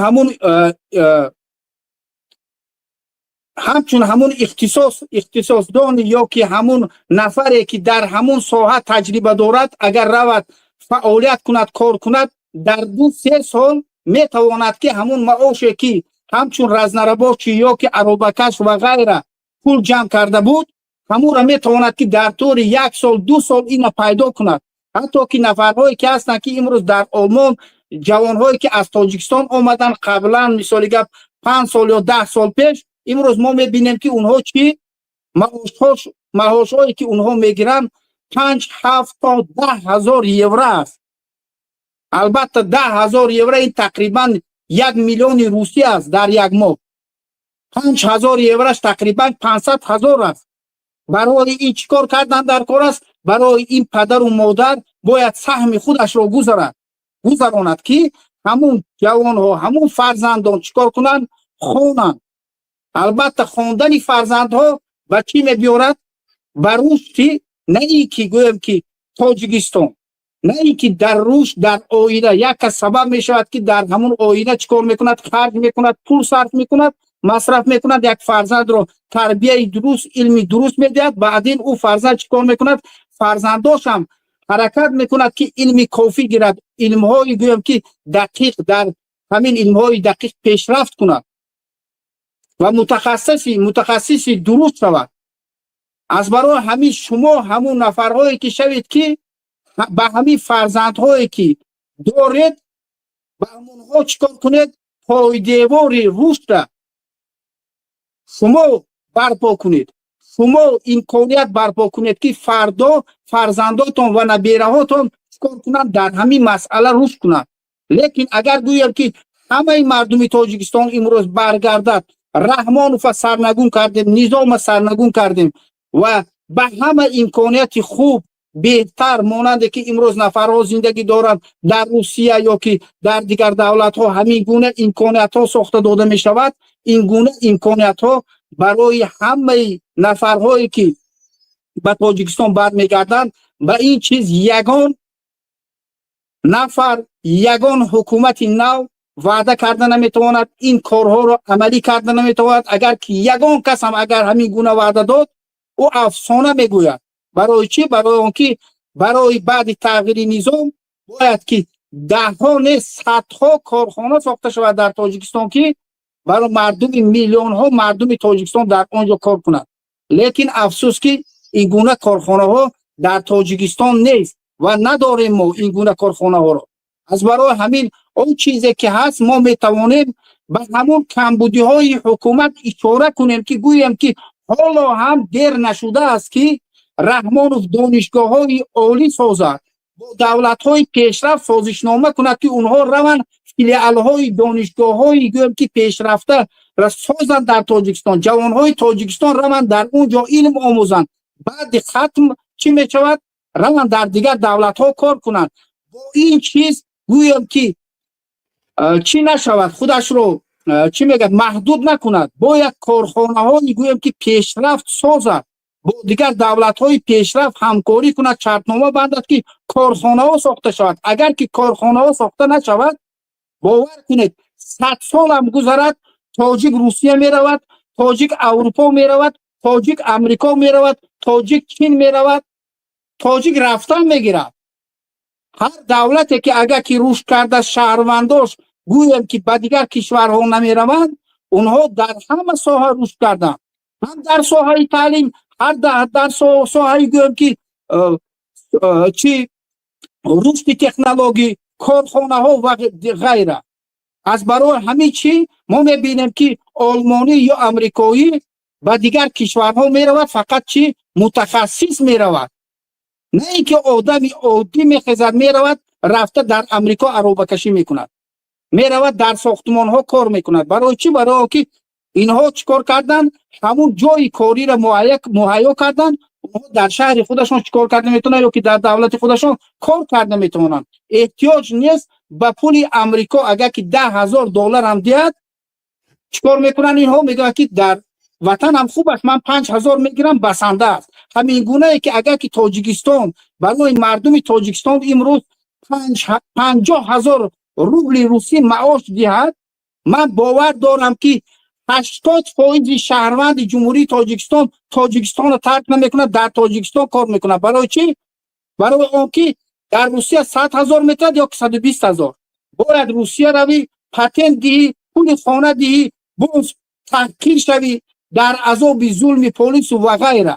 ҳамун ихтисосдони ё ки ҳамун нафаре ки дар ҳамун соҳа таҷриба дорад, агар равад, фаъолият кунад, кор кунад, дар 2-3 сол метавонад ки ҳамун маоше ки ҳамчун разнорабочий ё ки аробакаш ва ғайра пул ҷамъ карда буд, ҳамунро метавонад ки дар тӯли як сол, 2 сол ина пайдо кунад. Ҳатто ки нафарҳое ки ҳастанд, ки имрӯз дар Олмон ҷавонҳое ки аз Тоҷикистон омаданд қаблан, мисоли гап, 5 сол ё 10 сол пеш, имрӯз мо мебинем ки онҳо чӣ маошҳое ки онҳо мегиранд, 5, 7 то 10 ҳазор евро аст. Албатта, 10 ҳазор евро ин тақрибан 1 миллиони русӣ аст дар як моҳ. 5 ҳазор евроаш тақрибан 500 ҳазор аст. Барои ин чӣ кор кардан дар кор аст? Барои ин падару модар бояд саҳми худашро гузаронад, ки ҳамун ҷавонҳо, ҳамун фарзандон чӣ кор кунанд? Хонанд. Албатта, хондани фарзандҳо ба чӣ мебиёрад? Ба рушди на ин ки гӯем ки Тоҷикистон, на ин ки дар рушд дар оила як кас сабаб мешавад, ки дар ҳамун оила чӣ кор мекунад? Харҷ мекунад, пул сарф мекунад, масраф мекунад, як фарзандро тарбияи дуруст, илми дуруст медиҳад. Баъдин ӯ фарзанд чӣ кор мекунад? Фарзандошам ҳаракат мекунад, ки илми кофӣ гирад, илмҳои гӯем ки дақиқ, дар ҳамин илмҳои дақиқ пешрафт кунад ва мутахассиси дуруст шавад. Аз барои ҳамин шумо ҳамун нафарҳое ки шавед, ки ба ҳамин фарзандҳое ки доред, ба ҳамонҳо чӣ кор кунед? Пойдевори рушдра шумо барпо кунед, шумо имконият барпо кунед, ки фардо фарзандотон ва набераҳотон чӣ кор кунанд? Дар ҳамин масъала рушд кунанд. Лекин агар гӯям ки ҳамаи мардуми Тоҷикистон имрӯз баргардад, Раҳмонова сарнагун кардем, низома сарнагун кардем ва ба ҳама имконияти хуб, беҳтар, монанде ки имрӯз нафарҳо зиндагӣ доранд дар Русия ё ки дар дигар давлатҳо, ҳамин гуна имкониятҳо сохта дода мешавад. Ин гуна имкониятҳо барои ҳамаи нафарҳое ки ба Тоҷикистон бармегарданд, ба ин чиз ягон нафар, ягон ҳукумати нав ваъда карда наметавонад, ин корҳоро амалӣ карда наметавонад. Агар ки ягон кас ҳам агар ҳамин гуна ваъда дод, ӯ афсона мегӯяд. Барои чӣ? Барои он ки барои баъди тағйири низом бояд ки даҳҳо не, садҳо корхона сохта шавад дар Тоҷикистон, ки барои мардуми миллионҳо мардуми Тоҷикистон дар он ҷо кор кунад. Лекин афсӯс, ки ин гуна корхонаҳо дар Тоҷикистон нест ва надорем мо ин гуна корхонаҳоро. Аз барои ҳамин он чизе ки ҳаст, мо метавонем ба ҳамон камбудиҳои ҳукумат ишора кунем, ки гӯем ки ҳоло ҳам дер нашудааст, ки Раҳмонов донишгоҳҳои олӣ созад, бо давлатҳои пешрафт созишнома кунад, ки онҳо раванд, филиалҳои донишгоҳҳои гӯем ки пешрафта созанд дар Тоҷикистон, ҷавонҳои Тоҷикистон раванд, дар он ҷо илм омӯзанд, баъди хатм чӣ мешавад? Раванд, дар дигар давлатҳо кор кунанд. Бо ин чиз гӯем ки чӣ нашавад, худашро чӣ мегӯяд, маҳдуд накунад. Бояд корхонаҳои гӯем ки пешрафт созад, бо дигар давлатҳои пешрафт ҳамкорӣ кунад, шартнома бандад, ки корхонаҳо сохта шавад. Агар ки корхонаҳо сохта нашавад, бовар кунед, 100 солам гузарад, тоҷик Русия меравад, тоҷик Аврупо меравад, тоҷик Амрико меравад, тоҷик Чин меравад, тоҷик рафтан мегирад. Ҳар давлате ки агар ки рушд карда, шаҳрвандош гӯем ки ба дигар кишварҳо намераванд, онҳо дар ҳама соҳа рушд карданд, ҳам дар соҳаи таълим. Ҳар дар соҳаи, гӯем ки, чӣ, рушди технологӣ, корхонаҳо ва ғайра. Аз барои ҳамин чӣ мо мебинем, ки олмонӣ ё амрикоӣ ба дигар кишварҳо меравад, фақат чӣ, мутахассис меравад, на ин ки одами оддӣ мехезад, меравад, рафта дар Амрико аробакашӣ мекунад, меравад, дар сохтмонҳо кор мекунад. Барои чӣ? Барои он ки инҳо чӣ кор карданд? Ҳамун ҷои кориро муҳайё карданд. Онҳо дар шаҳри худашон чӣ кор карда метавонанд ё ки дар давлати худашон кор карда метавонанд. Эҳтиёҷ нест ба пули Амрико. Агар ки 10 000 доллар ҳам диҳад, чӣ кор мекунанд инҳо? Мегӯянд, ки дар ватанам хуб аст, ман 5000 мегирам, басанда аст. Ҳамин гунае ки агар ки Тоҷикистон барои мардуми Тоҷикистон имрӯз 50 000 рубли русӣ маош диҳад, ман бовар дорам, ки 80 фоизи шаҳрванди Ҷумҳурии Тоҷикистон Тоҷикистонро тарк намекунад, дар Тоҷикистон кор мекунад. Барои чӣ? Барои он ки дар Русия 100 000 метавад ё 120 000. Бояд Русия равӣ, патент диҳӣ, пули хона диҳӣ, боз таҳқир шавӣ, дар азоби зулми полису ва ғайра.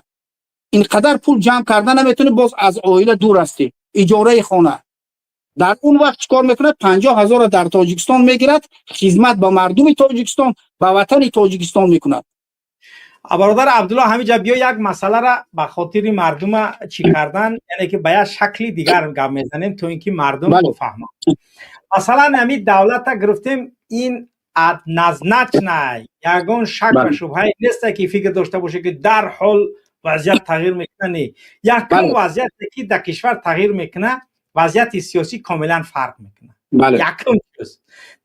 Ин қадар пул ҷамъ карда наметавонӣ, боз аз оила дур ҳастӣ, иҷораи хона. Дар он вақт чӣ кор мекунад? 50 000-ро дар Тоҷикистон мегирад, хизмат ба мардуми Тоҷикистон, ба ватани Тоҷикистон мекунад. Бародар Абдулло, ҳамиҷа биё, як масъаларо ба хотири мардума чӣ кардан, яъне ки ба як шакли дигар гап мезанем, то ин ки мардум бифаҳманд. Масалан, ҳамин давлата гирифтем, ин однозначно ягон шак ва шубҳае неста, ки фикр дошта боше, ки дарҳол вазъият тағйир мекунад. Не, якум вазъияте ки дар кишвар тағйир мекунад, вазъияти сиёсӣ комилан фарқ мекунад. Якум чиз,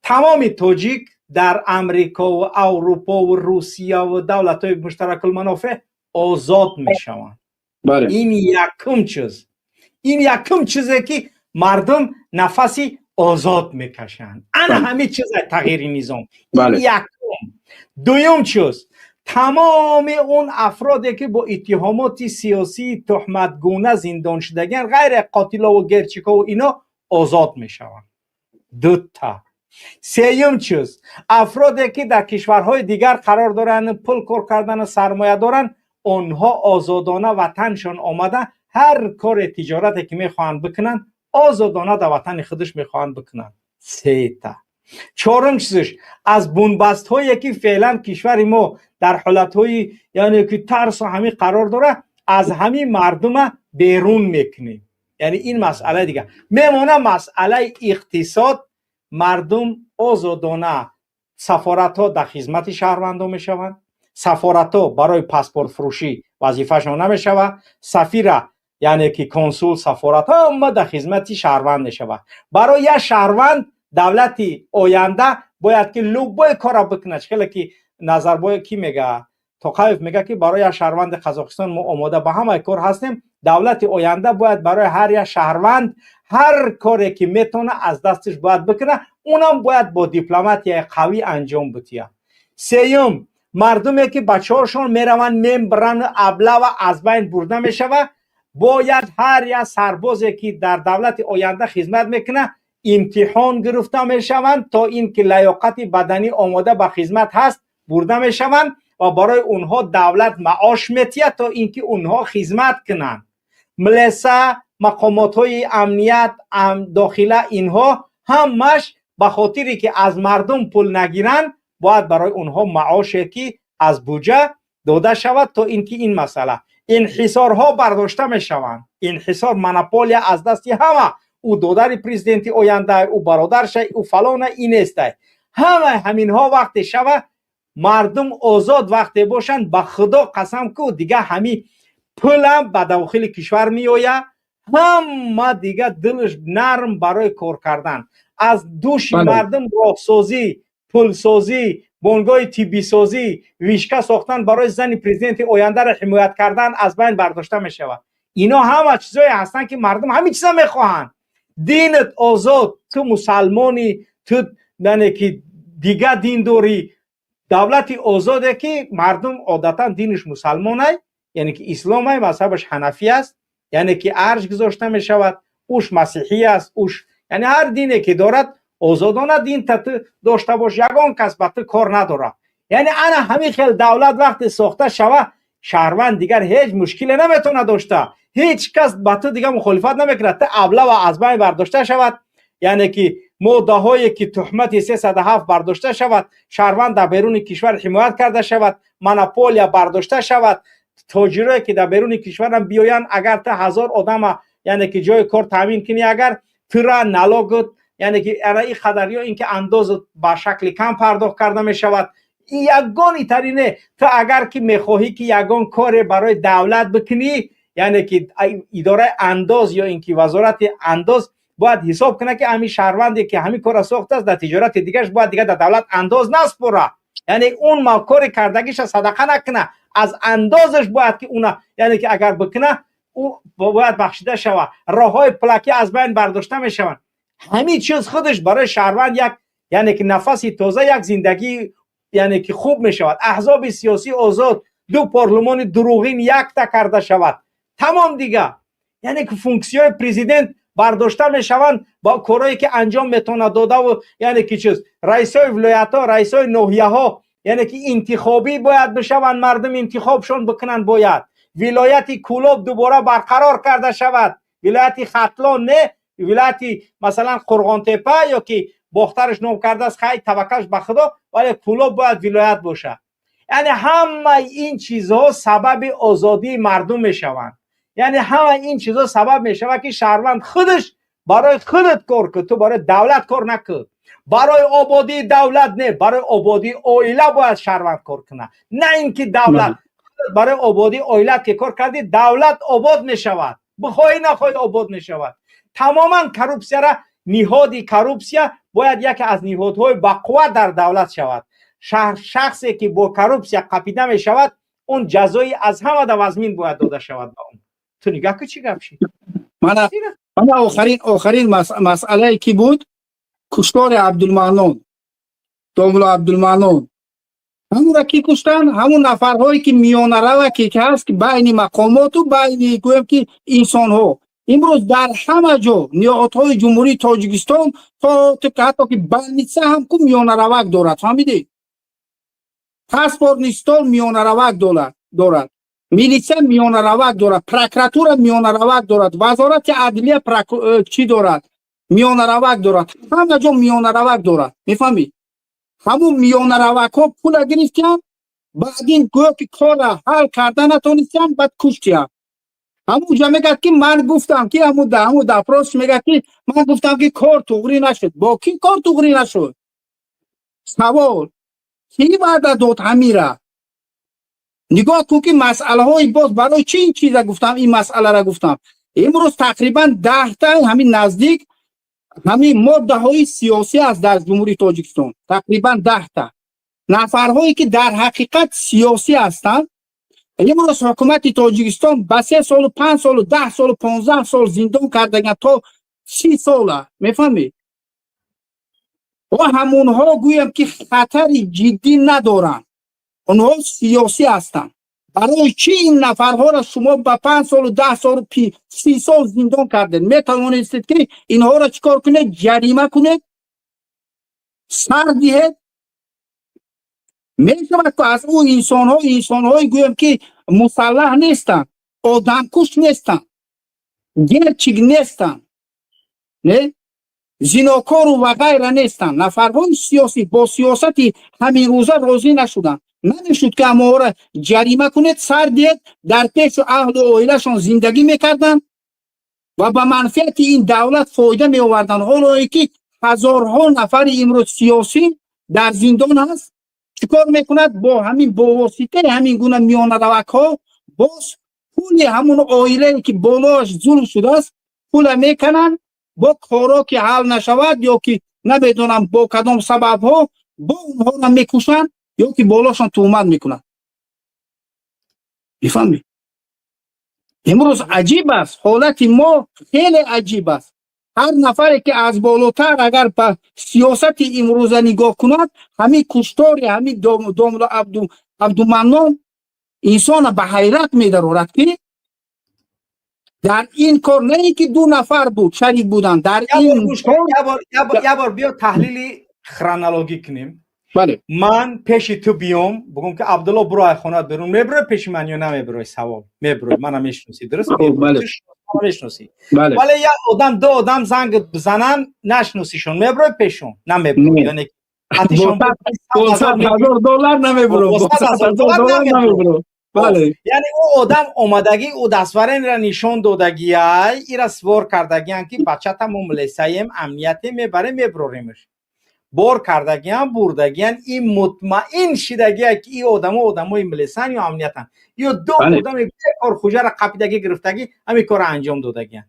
тамоми тоҷик дар Амрикову Аврупову Русияву давлатҳои муштаракулманофеъ озод мешаванд. Ин якум чиз, ин якум чизе ки мардум нафаси озод мекашанд. Ана ҳамин чизе тағйири низом, ин якум. Дуюм чиз, тамоми он афроде ки бо иттиҳомоти сиёсии туҳматгуна зиндон шудагиан, ғайри қотилову Герчикову, ино озод мешаванд. Дута. Сеюм чиз, афроде ки дар кишварҳои дигар қарор доранд, пул кор кардану сармоя доранд, онҳо озодона ватаншон омада, ҳар кори тиҷорате ки мехоҳанд бикунанд, озодона дар ватани худаш мехоҳанд бикунанд. Сета. Чорум чизш, аз бунбастҳое ки феълан кишвари мо дар ҳолатҳои, яъне ки тарсу ҳамин қарор дорад, аз ҳамин мардума берун мекунем. Яъне ин масъалаи дигар мемона, масъалаи иқтисод. Мардум озодона, сафоратҳо дар хизмати шаҳрвандон мешаванд. Сафоратҳо барои паспортфурӯшӣ вазифашон намешавад. Сафира, яъне ки консул, сафорат, ҳама дар хизмати шаҳрванд мешавад. Барои як шаҳрванд давлати оянда бояд ки любой корро бикунад. Хеле ки Назарбоев ки мега, Тоқаев мега, ки барои як шаҳрванди Қазоқистон мо омода ба ҳамаи кор ҳастем. Давлати оянда бояд барои ҳар як шаҳрванд ҳар коре ки метавона аз дасташ бояд бикунад, унам бояд бо дипломатияи қавӣ анҷом битиҳад. Сеюм, мардуме ки бачаҳошон мераванд, мембрану аблава аз байн бурда мешавад. Бояд ҳар як сарбозе ки дар давлати оянда хизмат мекунад, имтиҳон гирифта мешаванд, то ин ки лаёқати баданӣ омода ба хизмат ҳаст, бурда мешаванд ва барои онҳо давлат маош метиҳад, то ин ки онҳо хизмат кунанд. Милиса, мақомотҳои амният, дохила, инҳо ҳамаш ба хотире ки аз мардум пул нагиранд, бояд барои онҳо маоше ки аз буҷа дода шавад, то ин ки ин масъала. Инҳисорҳо бардошта мешаванд. Инҳисор, монополия аз дасти ҳама, ӯ додари президенти оянда, ӯ бародарша, ӯ фалона, инестай. Ҳама ҳаминҳо вақте шава, мардум озод вақте бошанд, ба Худо қасам ку, дига ҳами пулам ба дохили кишвар меояд, ҳама дига дилш нарм барои кор кардан. Аз души мардум роҳсозӣ, пулсозӣ, бонгоҳи тиббисозӣ, вышка сохтан барои зани президенти ояндаро ҳимоят кардан аз байн бардошта мешавад. Ино ҳама чизое ҳастанд, ки мардум ҳамин чиза мехоҳанд. Динат озод, ту мусалмонӣ, ту яъне ки дига дин дорӣ, давлати озоде ки мардум одатан диниш мусалмонай, яъне ки исломай, мазҳабаш ҳанафӣ аст, яъне ки арҷ гузошта мешавад. Уш масиҳӣ аст, уш, яъне ҳар дине ки дорад, озодона дин та ту дошта бош, ягон кас ба ту кор надорад. Яъне ана ҳамин хел давлат вақте сохта шава. Шаҳрванд дигар ҳеҷ мушкиле наметавонад дошта, ҳеҷ кас ба ту дигар мухолифат намекунад. Ту аблава аз байн бардошта шавад, яъне ки моддаҳое ки туҳмати 307 бардошта шавад, шаҳрванд дар беруни кишвар ҳимоят карда шавад, монополия бардошта шавад, тоҷирое ки дар беруни кишварам биёянд, агар ту 1000 одама, яъне ки ҷои кор таъмин кунӣ, агар тура налогот, яъне ки ана ин қадар ё ин ки андозат ба шакли кам пардохт карда мешавад. Ягон итари не. Ту агар ки мехоҳӣ ки ягон коре барои давлат бикунӣ, яъне ки идораи андоз ё ин ки вазорати андоз бояд ҳисоб кунад, ки ҳамин шаҳрванде ки ҳамин корро сохтааст, дар тиҷорати дигараш бояд дигар дар давлат андоз наспора, яъне он кори кардагиша садақа накуна, аз андозаш бояд ки уна, яъне ки агар бикуна, ӯ бояд бахшида шавад. Роҳҳои пулакӣ аз байн бардошта мешаванд. Ҳамин чиз худаш барои шаҳрванд як, яъне ки нафаси тоза, як зиндагии, яъне ки хуб мешавад. Аҳзоби сиёсӣ озод, ду парлумони дурӯғин якта карда шавад, тамом. Дига, яъне ки функсияҳои президент бардошта мешаванд бо корҳое ки анҷом метавонад додаву, яъне ки чиз, раисҳои вилоятҳо, раисҳои ноҳияҳо, яъне ки интихобӣ бояд бишаванд, мардум интихобшон бикунанд. Бояд вилояти Кӯлоб дубора барқарор карда шавад, вилояти Хатлон не, вилояти масалан Қурғонтепа ё ки Бохтараш ном кардааст, хай, таваккалш ба Худо, вале Кӯлоб бояд вилоят бошад. Яъне ҳамаи ин чизҳо сабаби озодии мардум мешаванд, яъне ҳамаи ин чизҳо сабаб мешавад, ки шаҳрванд худаш барои худат кор кун, ту барои давлат кор накун, барои ободии давлат не, барои ободии оила бояд шаҳрванд кор кунад, на ин ки давлат. Барои ободии оилат ки кор кардӣ, давлат обод мешавад, бихоҳӣ нахоҳӣ обод мешавад. Тамоман коррупсияра, ниҳоди коррупсия бояд яке аз ниҳодҳои бақувват дар давлат шавад. Шахсе ки бо коррупсия қапида мешавад, он ҷазои аз ҳамада вазмин бояд дода шавад ба он. Ту нигоҳ кун, чӣ гап шид. Мана охарин масъалае ки буд, куштори Абдулманон, домулло Абдулманон. Ҳамура кӣ куштанд? Ҳамун нафарҳое ки миёнарава ки ҳаст, ки байни мақомоту байни, гӯем ки, инсонҳо. Имрӯз дар ҳама ҷо ниҳодҳои Ҷумҳурии Тоҷикистон, то ҳатто ки больница ҳам ку миёнаравак дорад, фаҳмидӣ? Паспортный стол миёнаравак дорад, милитсия миёнаравак дорад, прокуратура миёнаравак дорад, вазорати адлия чӣ дорад? Миёнаравак дорад. Ҳама ҷо миёнаравак дорад, мефаҳмӣ? Ҳамун миёнаравакҳо пула гирифтианд, баъдин гӯё ки корра ҳал карда натонистианд, баъд куштианд. Ҳамунҷа мегӯяд, ки ман гуфтам, ки ҳамун допрос мегӯяд, ки ман гуфтам, ки кор туғрӣ нашуд. Бо кӣ кор туғрӣ нашуд? Савол: кӣ ваъда дод ҳамира? Нигоҳ кун, ки масъалаҳои боз барои чӣ ин чиза гуфтам, ин масъалара гуфтам. Имрӯз тақрибан 10та ҳамин наздик ҳамин моддаҳои сиёсӣ аст дар Ҷумҳурии Тоҷикистон, тақрибан 10та нафарҳое ки дар ҳақиқат сиёсӣ ҳастанд. Имрӯз ҳукумати Тоҷикистон ба 3 солу, 5 солу, 10 солу, 15 сол зиндон кардаган, то 30 сола, мефаҳмӣ? Ва ҳамонҳо, гӯям, ки хатари ҷиддӣ надоранд, онҳо сиёсӣ ҳастанд. Барои чӣ ин нафарҳоро шумо ба 5 солу, 10 солу, 30 сол зиндон кардед? Метавонистед, ки инҳоро чӣ кор кунед? Ҷарима кунед, сар диҳед, мешавад ку. Аз ӯ инсонҳо, инсонҳое, гӯям, ки мусаллаҳ нестанд, одамкуш нестанд, герчик нестанд, не зинокору ва ғайра нестанд. Нафарҳои сиёсӣ бо сиёсати ҳаминрӯза розӣ нашуданд. Намешуд, ки ҳамоҳоро ҷарима кунед, сар диҳед? Дар пешу аҳлу оилашон зиндагӣ мекарданд ва ба манфиати ин давлат фоида меоварданд. Ҳолое ки ҳазорҳо нафари имрӯз сиёсӣ дар зиндон ҳаст, чӣ кор мекунад? Бо ҳамин, бо воситаи ҳамин гуна миёнаравакҳо боз пули ҳамун оилае ки болоаш зулм шудааст, пула мекананд. Бо коро ки ҳал нашавад ё ки намедонам бо кадом сабабҳо, бо онҳоро мекушанд ё ки болошон туҳмат мекунанд, мефаҳмӣ? Имрӯз аҷиб аст, ҳолати мо хеле аҷиб аст. Ҳар нафаре ки аз болотар агар ба сиёсати имрӯза нигоҳ кунад, ҳамин куштори ҳамин домла Абдуманнон инсона ба ҳайрат медарорад, ки дар ин кор на ин ки ду нафар буд, шарик буданд дар ин. Як бор биё таҳлили хронологӣ кунем. Бале. Ман пеши ту биём, бугум ки Абдулло, буро ай хонат берун, мебурой пеши ман ё намебурой? Савол. Мебурой, мана мешиносӣ, дуруст? Бале. Мешиносӣ. Вале як одам, ду одам занг бизананд, нашиносишон, мебурой пешон? Намебурой. Яъне бо 100 000 доллар намебурам. Бо 100 000 доллар намебурам. Бале. Яъне ӯ одам омадагӣ, ӯ дастваренро нишон додагиай, ира свор кардагиан, ки бачата мо милисаем, амниятем, мебарем, меброремш. Бор кардагиан, бурдагиан, ин мутмаин шидагия, ки ин одамо одамои милисан ё амниятан. Ё ду одами бекор хуҷара қапидагӣ, гирифтагӣ, ҳамин корро анҷом додагиан.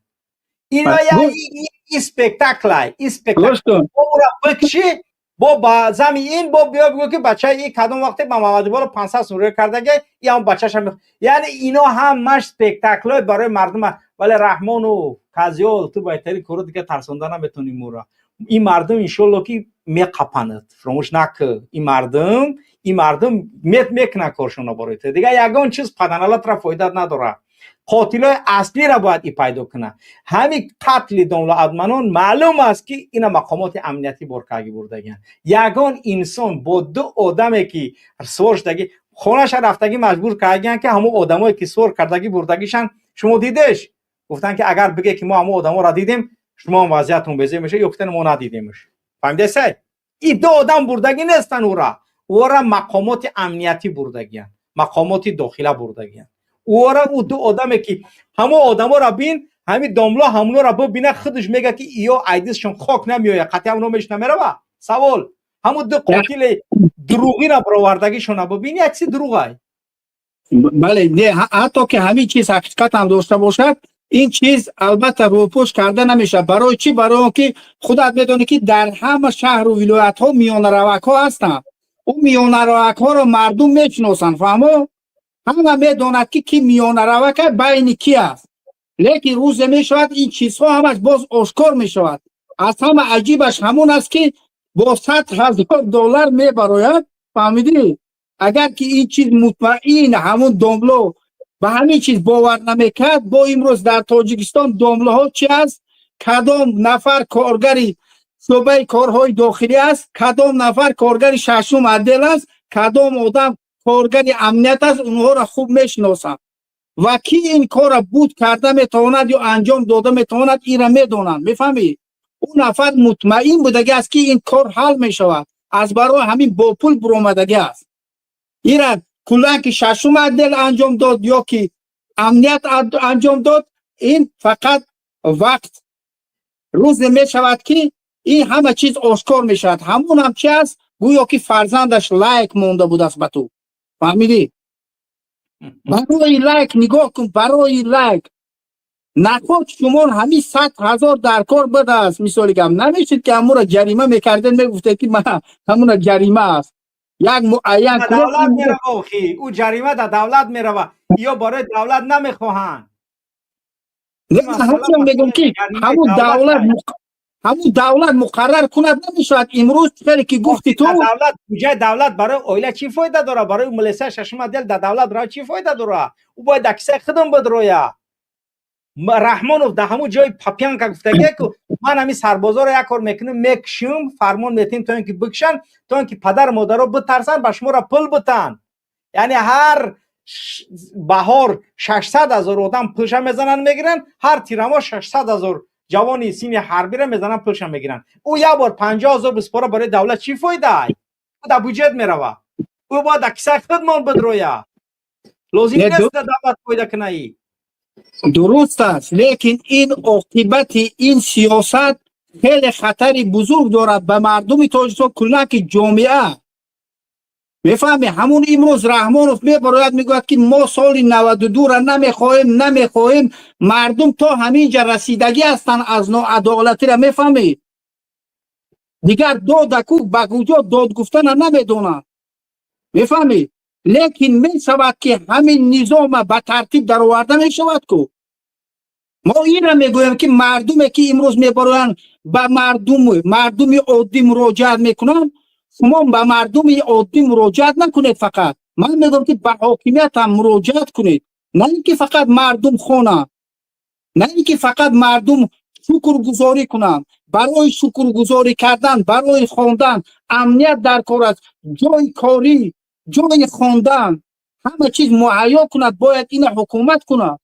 Ино я спектаклай, и спектакл. Ӯро бикши, бо ба зами ин бо биё бигӯ, ки бачаи и кадом вақте ба Мамадиболо 500 сум рӯй кардаги, и ҳам бачаша. Яъне ино ҳамаш спектаклҳои барои мардум. Вале Раҳмону казёл, ту байтари коро дига тарсонда наметонӣ мура. Ин мардум, иншолло, ки меқапанад, фуромӯш накӣ. Ин мардум мекунад коршона барои ту. Дига ягон чиз паданалатра фоида надорад. Қотилои аслиро бояд и пайдо кунад. Ҳамин қатли домла Адманон маълум аст, ки ина мақомоти амниятӣ боркарги бурдагианд. Ягон инсон бо ду одаме ки свор шудагӣ, хонаша рафтагӣ, маҷбур кардагианд, ки ҳамон одамое ки свор кардагӣ бурдагишанд, шумо дидеш, гуфтанд, ки агар биге, ки мо ҳамон одаморо дидем, шумо ҳам вазъиятон безеб мешавад, ё гуфтан, мо надидемш. Фаҳмидесай? И ду одам бурдагӣ нестанд ӯра, ӯра мақомоти амниятӣ бурдагианд, мақомоти дохила бурдагианд ӯра. Ӯ ду одаме ки ҳамон одаморо бин, ҳамин домло ҳамонора бибина, худаш мега, ки иё айдисшон хок намеояд, қатъи ҳамоно мешина мерава. Савол: ҳамон ду қотили дурӯғина баровардагишона бибин, як чизи дурӯғай. Бале, не, ҳатто ки ҳамин чиз ҳақиқат ҳам дошта бошад, ин чиз албатта рӯпӯш карда намешавад. Барои чӣ? Барои он ки худат медонӣ, ки дар ҳама шаҳру вилоятҳо миёнаравакҳо ҳастанд. Ӯ миёнаравакҳоро мардум мешиносанд, фаҳмо? Ҳама медонад, ки ки миёнаравака байни ки аст. Лекин рӯзе мешавад, ин чизҳо ҳамаш боз ошкор мешавад. Аз ҳама аҷибаш ҳамон аст, ки бо 100 000 доллар мебарояд, фаҳмидӣ? Агар ки ин чиз мутмаин ҳамун домло ба ҳамин чиз бовар намекард, бо имрӯз дар Тоҷикистон домлоҳо чи аст, кадом нафар коргари шӯъбаи корҳои дохилӣ аст, кадом нафар коргари шашум отдел аст, кадом одам коргари амният аст, онҳоро хуб мешиносанд ва ки ин корро буд карда метавонад ё анҷом дода метавонад, инра медонанд, мефаҳмӣ? Ӯ нафар мутмаин будагӣ аст, ки ин кор ҳал мешавад, аз барои ҳамин бо пул буромадагӣ аст. Ира куллан ки шашум отдел анҷом дод ё ки амният анҷом дод, ин фақат вақт. Рӯзе мешавад, ки ин ҳама чиз ошкор мешавад. Ҳамон ҳам чи аст, гӯё ки фарзандаш лайк монда будааст ба ту, фаҳмидӣ? Барои лайк, нигоҳ кун, барои лайк. Наход шумо ҳамин 100 000 дар кор будааст, мисоли гап, намешид, ки ҳамура ҷарима мекардед, мегуфтед, ки ҳамуна ҷарима аст, як муайян. Давлат мерава, охи, ӯ ҷарима дар давлат мерава, ё барои давлат намехоҳанд. Мегӯм, ки ҳамун давлат муқаррар кунад, намешавад имрӯз хеле ки гуфти ту. Давлат, буҷаи давлат барои оила чӣ фоида дорад? Барои милиса шашум отдел дар давлат ра чӣ фоида дорад? Ӯ бояд дар кисаи худам бидроя. Раҳмонов дар ҳамун ҷои папянка гуфтагие, ку ман ҳамин сарбозоро як кор мекунем, мекушим, фармон метиҳем, то ин ки бикушанд, то ин ки падару модаро битарсанд, ба шуморо пул битанд. Яъне ҳар баҳор 600 000 одам пулша мезананд, мегиранд, ҳар тирамоҳ 600 000 ҷавони синни ҳарбиро мезананд, пулша мегиранд. Ӯ як бор 50 000 биспора, барои давлат чӣ фоида? Ӯ дар буҷет мерава, ӯ бояд дар кисаи худмон бидроя, лозим нест дар давлат фоида кунаӣ. Дуруст аст, лекин ин оқибати ин сиёсат хеле хатари бузург дорад ба мардуми Тоҷикистон, куллан ки ҷомеа, мефаҳме? Ҳамун имрӯз Раҳмонов мебарояд, мегӯяд, ки мо соли 92-ра намехоҳем, намехоҳем. Мардум то ҳамин ҷа расидагӣ ҳастанд аз ноадолатира, мефаҳмӣ? Дигар додаку ба куҷо дод гуфтана намедонанд, мефаҳмӣ? Лекин мешавад, ки ҳамин низома ба тартиб дароварда мешавад ку. Мо инра мегӯем, ки мардуме ки имрӯз мебароянд, ба мардуми оддӣ муроҷиат мекунанд. Шумо ба мардуми оддӣ муроҷиат накунед фақат, ман мегӯям, ки ба ҳокимият ҳам муроҷиат кунед, на ин ки фақат мардум хона, на ин ки фақат мардум. Шукргузорӣ кунанд. Барои шукргузорӣ кардан, барои хондан амният дар кор аст, ҷои корӣ, ҷои хондан, ҳама чиз муҳайё кунад, бояд ина ҳукумат кунад.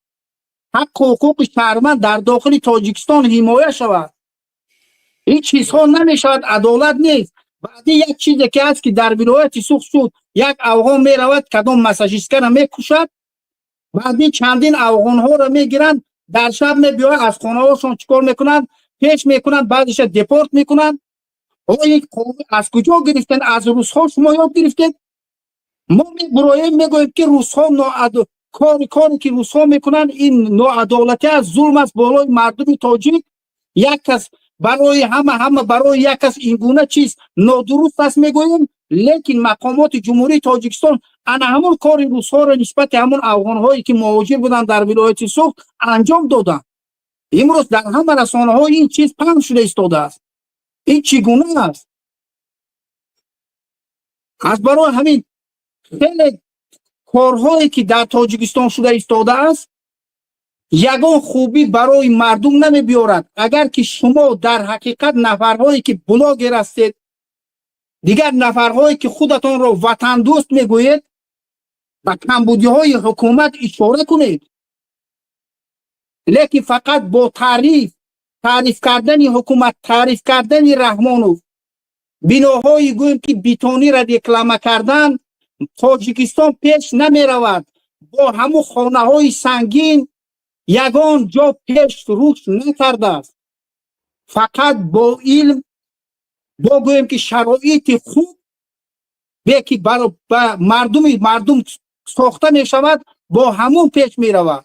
Ҳаққу ҳуқуқи шаҳрванд дар дохили Тоҷикистон ҳимоя шавад. Ин чизҳо намешавад, адолат нест. Баъди як чизе ки ҳаст, ки дар вилояти Суғд шуд, як афғон меравад, кадом массажисткара мекушад, баъди чандин афғонҳоро мегиранд, дар шаб мебиёяд, аз хонаҳошон чӣ кор мекунанд, пеш мекунанд, баъзеша депорт мекунанд. Ин қонун аз куҷо гирифтед? Аз русҳо шумо ёд гирифтед? Мо мебуроем, мегӯем, ки русҳо коре ки русҳо мекунанд, ин ноадолатӣ аст, зулм аст болои мардуми тоҷик. Як кас барои ҳама, ҳама барои як кас, ин гуна чиз нодуруст аст, мегӯем. Лекин мақомоти Ҷумҳурии Тоҷикистон ана ҳамон кори русҳоро нисбати ҳамон афғонҳое ки муҳоҷир буданд дар вилояти Суғд анҷом доданд. Имрӯз дар ҳама расонаҳо ин чиз паҳн шуда истодааст. Ин чӣ гуна аст? Аз барои ҳамин хеле корҳое ки дар Тоҷикистон шуда истодааст, ягон хубӣ барои мардум намебиёрад. Агар ки шумо дар ҳақиқат нафарҳое ки блогер ҳастед, дигар нафарҳое ки худатонро ватандӯст мегӯед, ба камбудиҳои ҳукумат ишора кунед, лекин фақат бо таъриф кардани ҳукумат, таъриф кардани Раҳмонов, биноҳои гӯем ки бетониро реклама кардан, Тоҷикистон пеш намеравад. Бо ҳамун хонаҳои сангин ягон ҷо пеш рушд накардааст. Фақат бо илм, бо гӯем ки шароити хуб бе ки ба мардум сохта мешавад, бо ҳамун пеш меравад.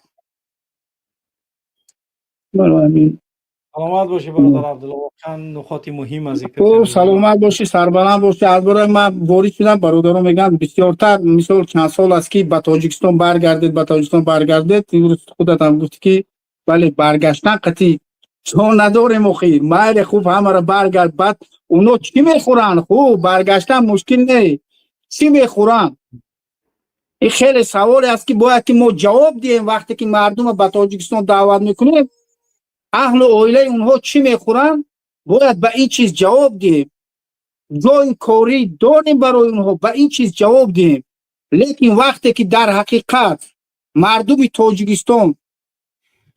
Саломат бошӣ, бародар Абдулло, воқеан нуқоти муҳим зикр. Хуб, саломат бошӣ, сарбаланд бошӣ. Аз бораи ман ворид шудам, бародарон мегӯянд бисёртар, мисол, чанд сол аст ки ба Тоҷикистон баргардед, ба Тоҷикистон баргардед. Имрӯз худатам гуфтӣ ки бале, баргаштан қатъи ҷо надорем. Охир майли, хуб, ҳамаро баргард, баъд оно чӣ мехӯранд? Хуб, баргаштан мушкил не, чӣ мехӯранд? Ин хеле саволе аст ки бояд ки мо ҷавоб диҳем. Вақте ки мардумро ба Тоҷикистон даъват мекунем, аҳлу оилаи онҳо чӣ мехӯранд, бояд ба ин чиз ҷавоб диҳем. Ҷои корӣ дорем барои онҳо, ба ин чиз ҷавоб диҳем. Лекин вақте ки дар ҳақиқат мардуми Тоҷикистон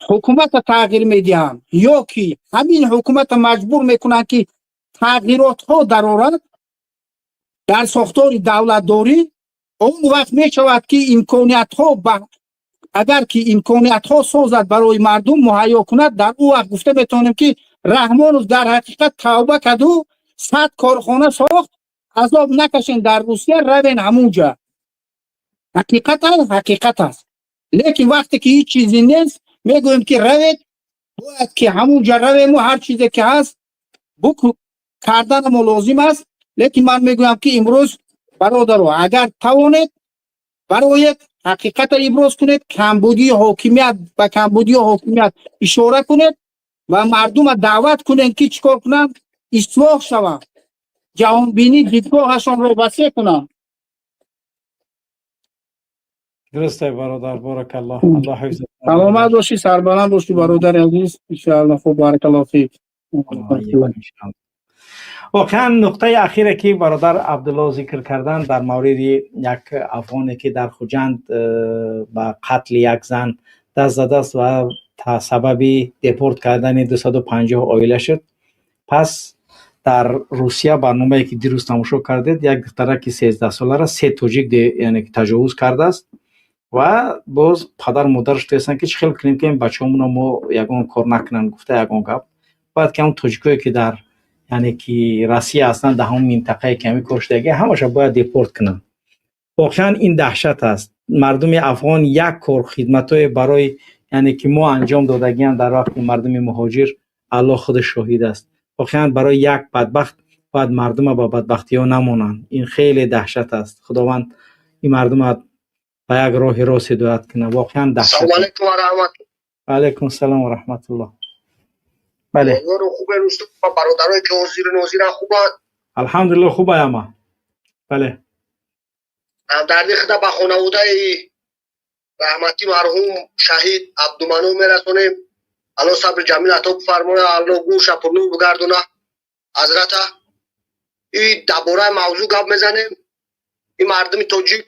ҳукуматро тағйир медиҳанд ё ки ҳамин ҳукуматро маҷбур мекунанд ки тағйиротҳо дарорад дар сохтори давлатдорӣ, он вақт мешавад ки имкониятҳо, агар ки имкониятҳо созад, барои мардум муҳайё кунад, дар ӯ вақт гуфта метавонем ки Раҳмонов дар ҳақиқат тавба карду 100 корхона сохт, азоб накашен дар Русия, равен ҳамунҷа. Ҳақиқат аст, ҳақиқат аст. Лекин вақте ки ҳеҷ чизе нест, мегӯем ки равед, бояд ки ҳамунҷа равему ҳар чизе ки ҳаст карданамо лозим аст. Лекин ман мегӯям ки имрӯз, бародаро, агар тавонед, бароед, ҳақиқатро иброз кунед, камбудии ҳокимият, ба камбудии ҳокимият ишора кунед ва мардумро даъват кунед ки чӣ кор кунанд, ислоҳ шаванд, ҷаҳонбинӣ, дидгоҳашонро васеъ кунанд. Дуруст, бародар, баракаллоҳ, Аллоҳ ҳифз. Саломат бошӣ, сарбаланд бошӣ, бародари азиз, иншоаллоҳ. Хуб, баракаллоҳ фик. Воқеан нуқтаи ахире ки бародар Абдулло зикр карданд дар мавриди як афғоне ки дар Хуҷанд ба қатли як зан даст задааст ва сабаби депорт кардани 250 оила шуд. Пас дар Русия барномае ки дирӯз тамошо кардед, як духтараки 13-солара се тоҷик, яъне ки таҷовуз кардааст ва боз падару модараш гуфтаистанд ки чӣ хел кунем ки ин бачаҳомонро мо ягон кор накунанд, гуфта ягон гап. Бояд ки ҳамон тоҷикое ки дар, яъне ки Россия ҳастанд, дар ҳамон минтақае ки ҳамин кор шудагӣ, ҳамаша бояд депорт кунанд. Воқеан ин даҳшат аст. Мардуми афғон як кор хидматҳое барои, яъне ки мо анҷом додагианд дар вақти мардуми муҳоҷир, Аллоҳ худаш шоҳид аст. Воқеан барои як бадбахт бояд мардума ба бадбахтиҳо намонанд. Ин хеле даҳшат аст. Худованд ин мардума ба як роҳи рост ҳидоят кунад. Воқеан даҳшат. Салому алайкум ва раҳматуллоҳ. Ва алайкум салом ва раҳматуллоҳ. Бале. Хубе, Рустам, бародарое ки ҳозиру нозиран хубанд? Алҳамдулиллоҳ, хуб ама. Бале. Ҳамдардии худа ба хонаводаи раҳматӣ марҳум шаҳид Абдуманон мерасонем. Аллоҳ сабри ҷамил ато бифармояд, Аллоҳ гӯша пурнур бигардона. Ҳазрата, и дар бораи мавзӯъ гап мезанем. И мардуми тоҷик,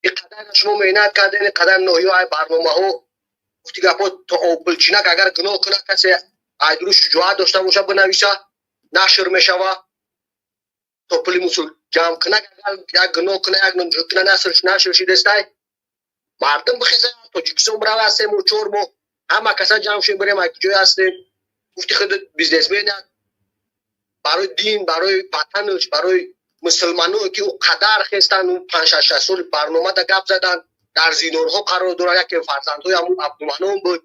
и қадар шумо меҳнат кардем, и қадар ноҳияҳои барномаҳо, гуфти гапҳо, то обилчинак агар гуноҳ кунад, касе айдуру шуҷоат дошта боша, бинависа, нашр мешава. То пули мусул ҷамъ кунак, агар як гуноҳ куна, як куна, нашр шидестай. Мардум бихеза, Тоҷикистон бирава, 3 моҳ, 4 моҳ ҳама каса ҷамъ шем, бирем, ай куҷое ҳастем. Гуфти худ бизнесмен барои дин, барои ватанаш, барои мусулманое ки ӯ қадар хестанд, ӯ 5-6 соли барномада гап заданд, дар зиндонҳо қарор доранд. Яке фарзандҳои ҳамун Абдуманон буд.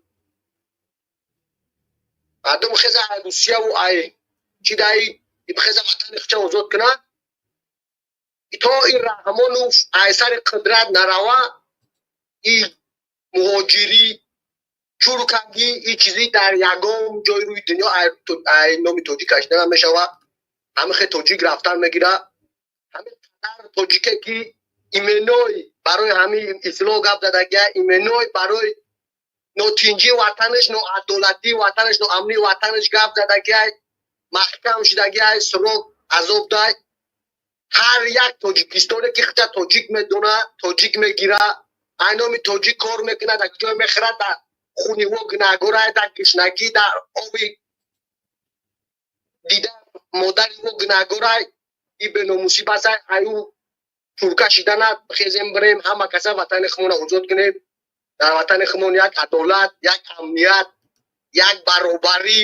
Мардум хеза, ай Русияву ай чи дай бихеза, ватани худша озод кунад. То ин Раҳмонов ай сари қудрат нарава, и муҳоҷирӣ, чуркагӣ, и чизи дар ягон ҷои рӯи дунё ай номи тоҷик кашида намешавад. Ҳамин хе тоҷик рафтан мегира. Ҳамин қадар тоҷике ки именой барои ҳамин ислоҳ гап задагия, именой барои нотинҷии ватанаш, ноадолатии ватанаш, ноамнии ватанаш гап задагия, маҳкам шудагия, срок азоб дай. Ҳар як тоҷикистоне ки худша тоҷик медона, тоҷик мегира, ай номи тоҷик кор мекунад, дар ҷой мехӯрад, дар хуни во гунаҳгорай, дар гушнагӣ, дар оби дида модари во гунаҳгорай. И беномусӣ басай, аю чурка шидана хезем, бирем, ҳама каса ватани худмона озод кунем. Дар ватани худмон як адолат, як амният, як баробарӣ,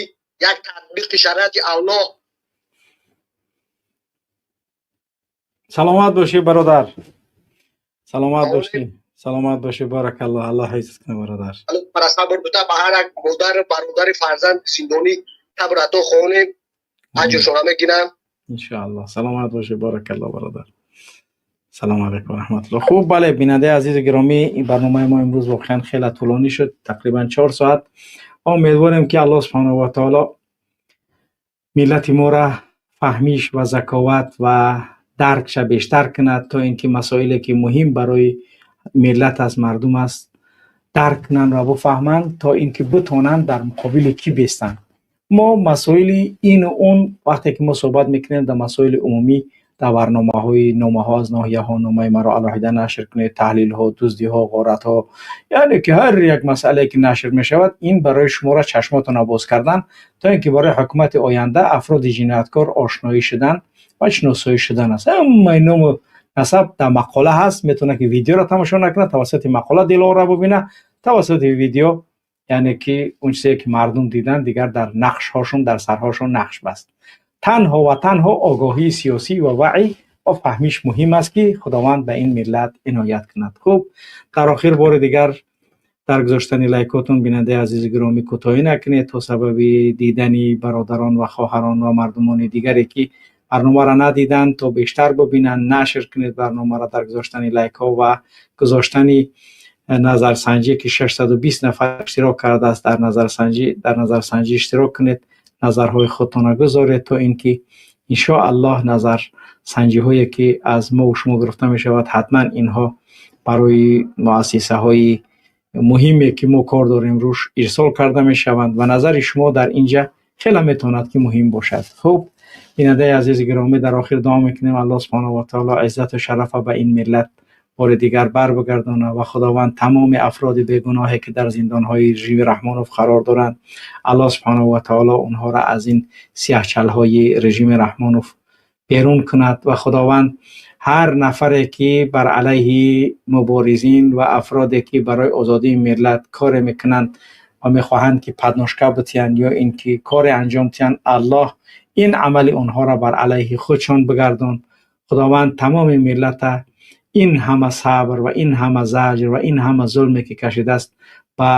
як татбиқи шариати Аллоҳ. Саломат бошӣ, бародар, саломат бошӣ, саломат бошӣ. Баракаллоҳ, Аллоҳ ҳифз кунад, бародар. Бара сабр бита, ба ҳар як модар, бародари, фарзанд зиндонӣ сабр ато хонем, аҷршона мегирам. Иншоаллоҳ, саломат бошӣ. Баракаллоҳ, бародар. Салому алайкум раҳматуллоҳ. Хуб, бале, бинандаи азизи гиромӣ, ин барномаи мо имрӯз воқеан хеле тӯлонӣ шуд, тақрибан 4 соат. Умедворем, ки Аллоҳ субҳанаҳу ва таоло миллати моро фаҳмиш ва заковат ва даркша бештар кунад, то ин ки масоиле ки муҳим барои миллат аст, мардум аст, дарк кунанд ва бифаҳманд, то ин ки битонанд дар муқобили кӣ бестанд. Мо масоили ину он, вақте ки мо суҳбат мекунем дар масоили умумӣ, дар барномаҳои номаҳо аз ноҳияҳо, номаи маро алоҳида нашр кунед, таҳлилҳо, дуздиҳо, ғоратҳо, яъне ки ҳар як масъалае ки нашр мешавад, ин барои шуморо чашмотонро боз кардан, то ин ки барои ҳукумати оянда афроди ҷинояткор ошноӣ шудан ва шиносоӣ шудан аст. Ҳамаи ному насаб дар мақола ҳаст. Метавонад ки видеоро тамошо накунад, тавассути мақола дилора бубина, тавассути видео, яъне ки он чизе ки мардум диданд, дигар дар нақшҳошон, дар сарҳошон нақш баст. Танҳо ва танҳо огоҳии сиёсӣ ва ваъй ва фаҳмиш муҳим аст, ки Худованд ба ин миллат иноят кунад. Хуб, дар охир бори дигар дар гузоштани лайкотон, бинандаи азизи гиромӣ, кӯтоҳӣ накунед, то сабаби дидани бародарон ва хоҳарон ва мардумони дигаре ки барномаро надиданд, то бештар бибинанд. Нашр кунед барномаро дар гузоштани лайкҳо ва гузоштани назарсанҷӣ, ки 620 нафар иштирок кардааст дар назарсанҷӣ. Дар назарсанҷӣ иштирок кунед, назарҳои худтонро гузоред, то ин ки иншоаллоҳ назарсанҷиҳое ки аз мо шумо гирифта мешавад, ҳатман инҳо барои муассисаҳои муҳиме ки мо кор дорем рӯш ирсол карда мешаванд ва назари шумо дар инҷа хеле метавонад ки муҳим бошад. Хуб, бинандаи азизи гиромӣ, дар охир дуо мекунем, Аллоҳ субҳанаҳу ва таоло иззату шарафа ба ин миллат бори дигар бар бигардонад ва Худованд тамоми афроди бегуноҳе ки дар зиндонҳои режими Раҳмонов қарор доранд, Аллоҳ субҳанаҳу ва таоло онҳоро аз ин сиёҳчалҳои режими Раҳмонов берун кунад ва Худованд ҳар нафаре ки бар алайҳи муборизин ва афроде ки барои озодии миллат коре мекунанд ва мехоҳанд ки подножка битиҳанд ё ин ки коре анҷом диҳанд, Аллоҳ ин амали онҳоро бар алайҳи худшон бигардон. Худованд тамоми миллата ин ҳама сабр ва ин ҳама заҷр ва ин ҳама зулме ки кашидааст, ба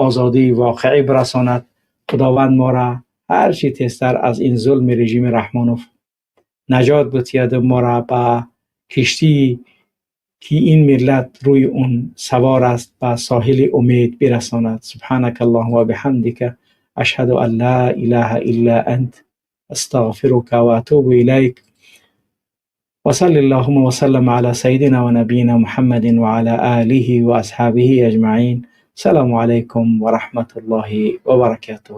озодии воқеӣ бирасонад. Худованд моро ҳарчи тезтар аз ин зулми режими Раҳмонов наҷот битиҳаду моро ба киштии ки ин миллат рӯи он савор аст, ба соҳили умед бирасонад. Субҳанака Аллоҳума ва биҳамдика, ашҳаду ан ла илаҳа илла ант, астағфирука ва атубу илайк. وصل اللهم وسلم على سيدنا ونبينا محمد وعلى آله وأصحابه أجمعين. Салому алайкум ва раҳматуллоҳи ва баракатуҳ.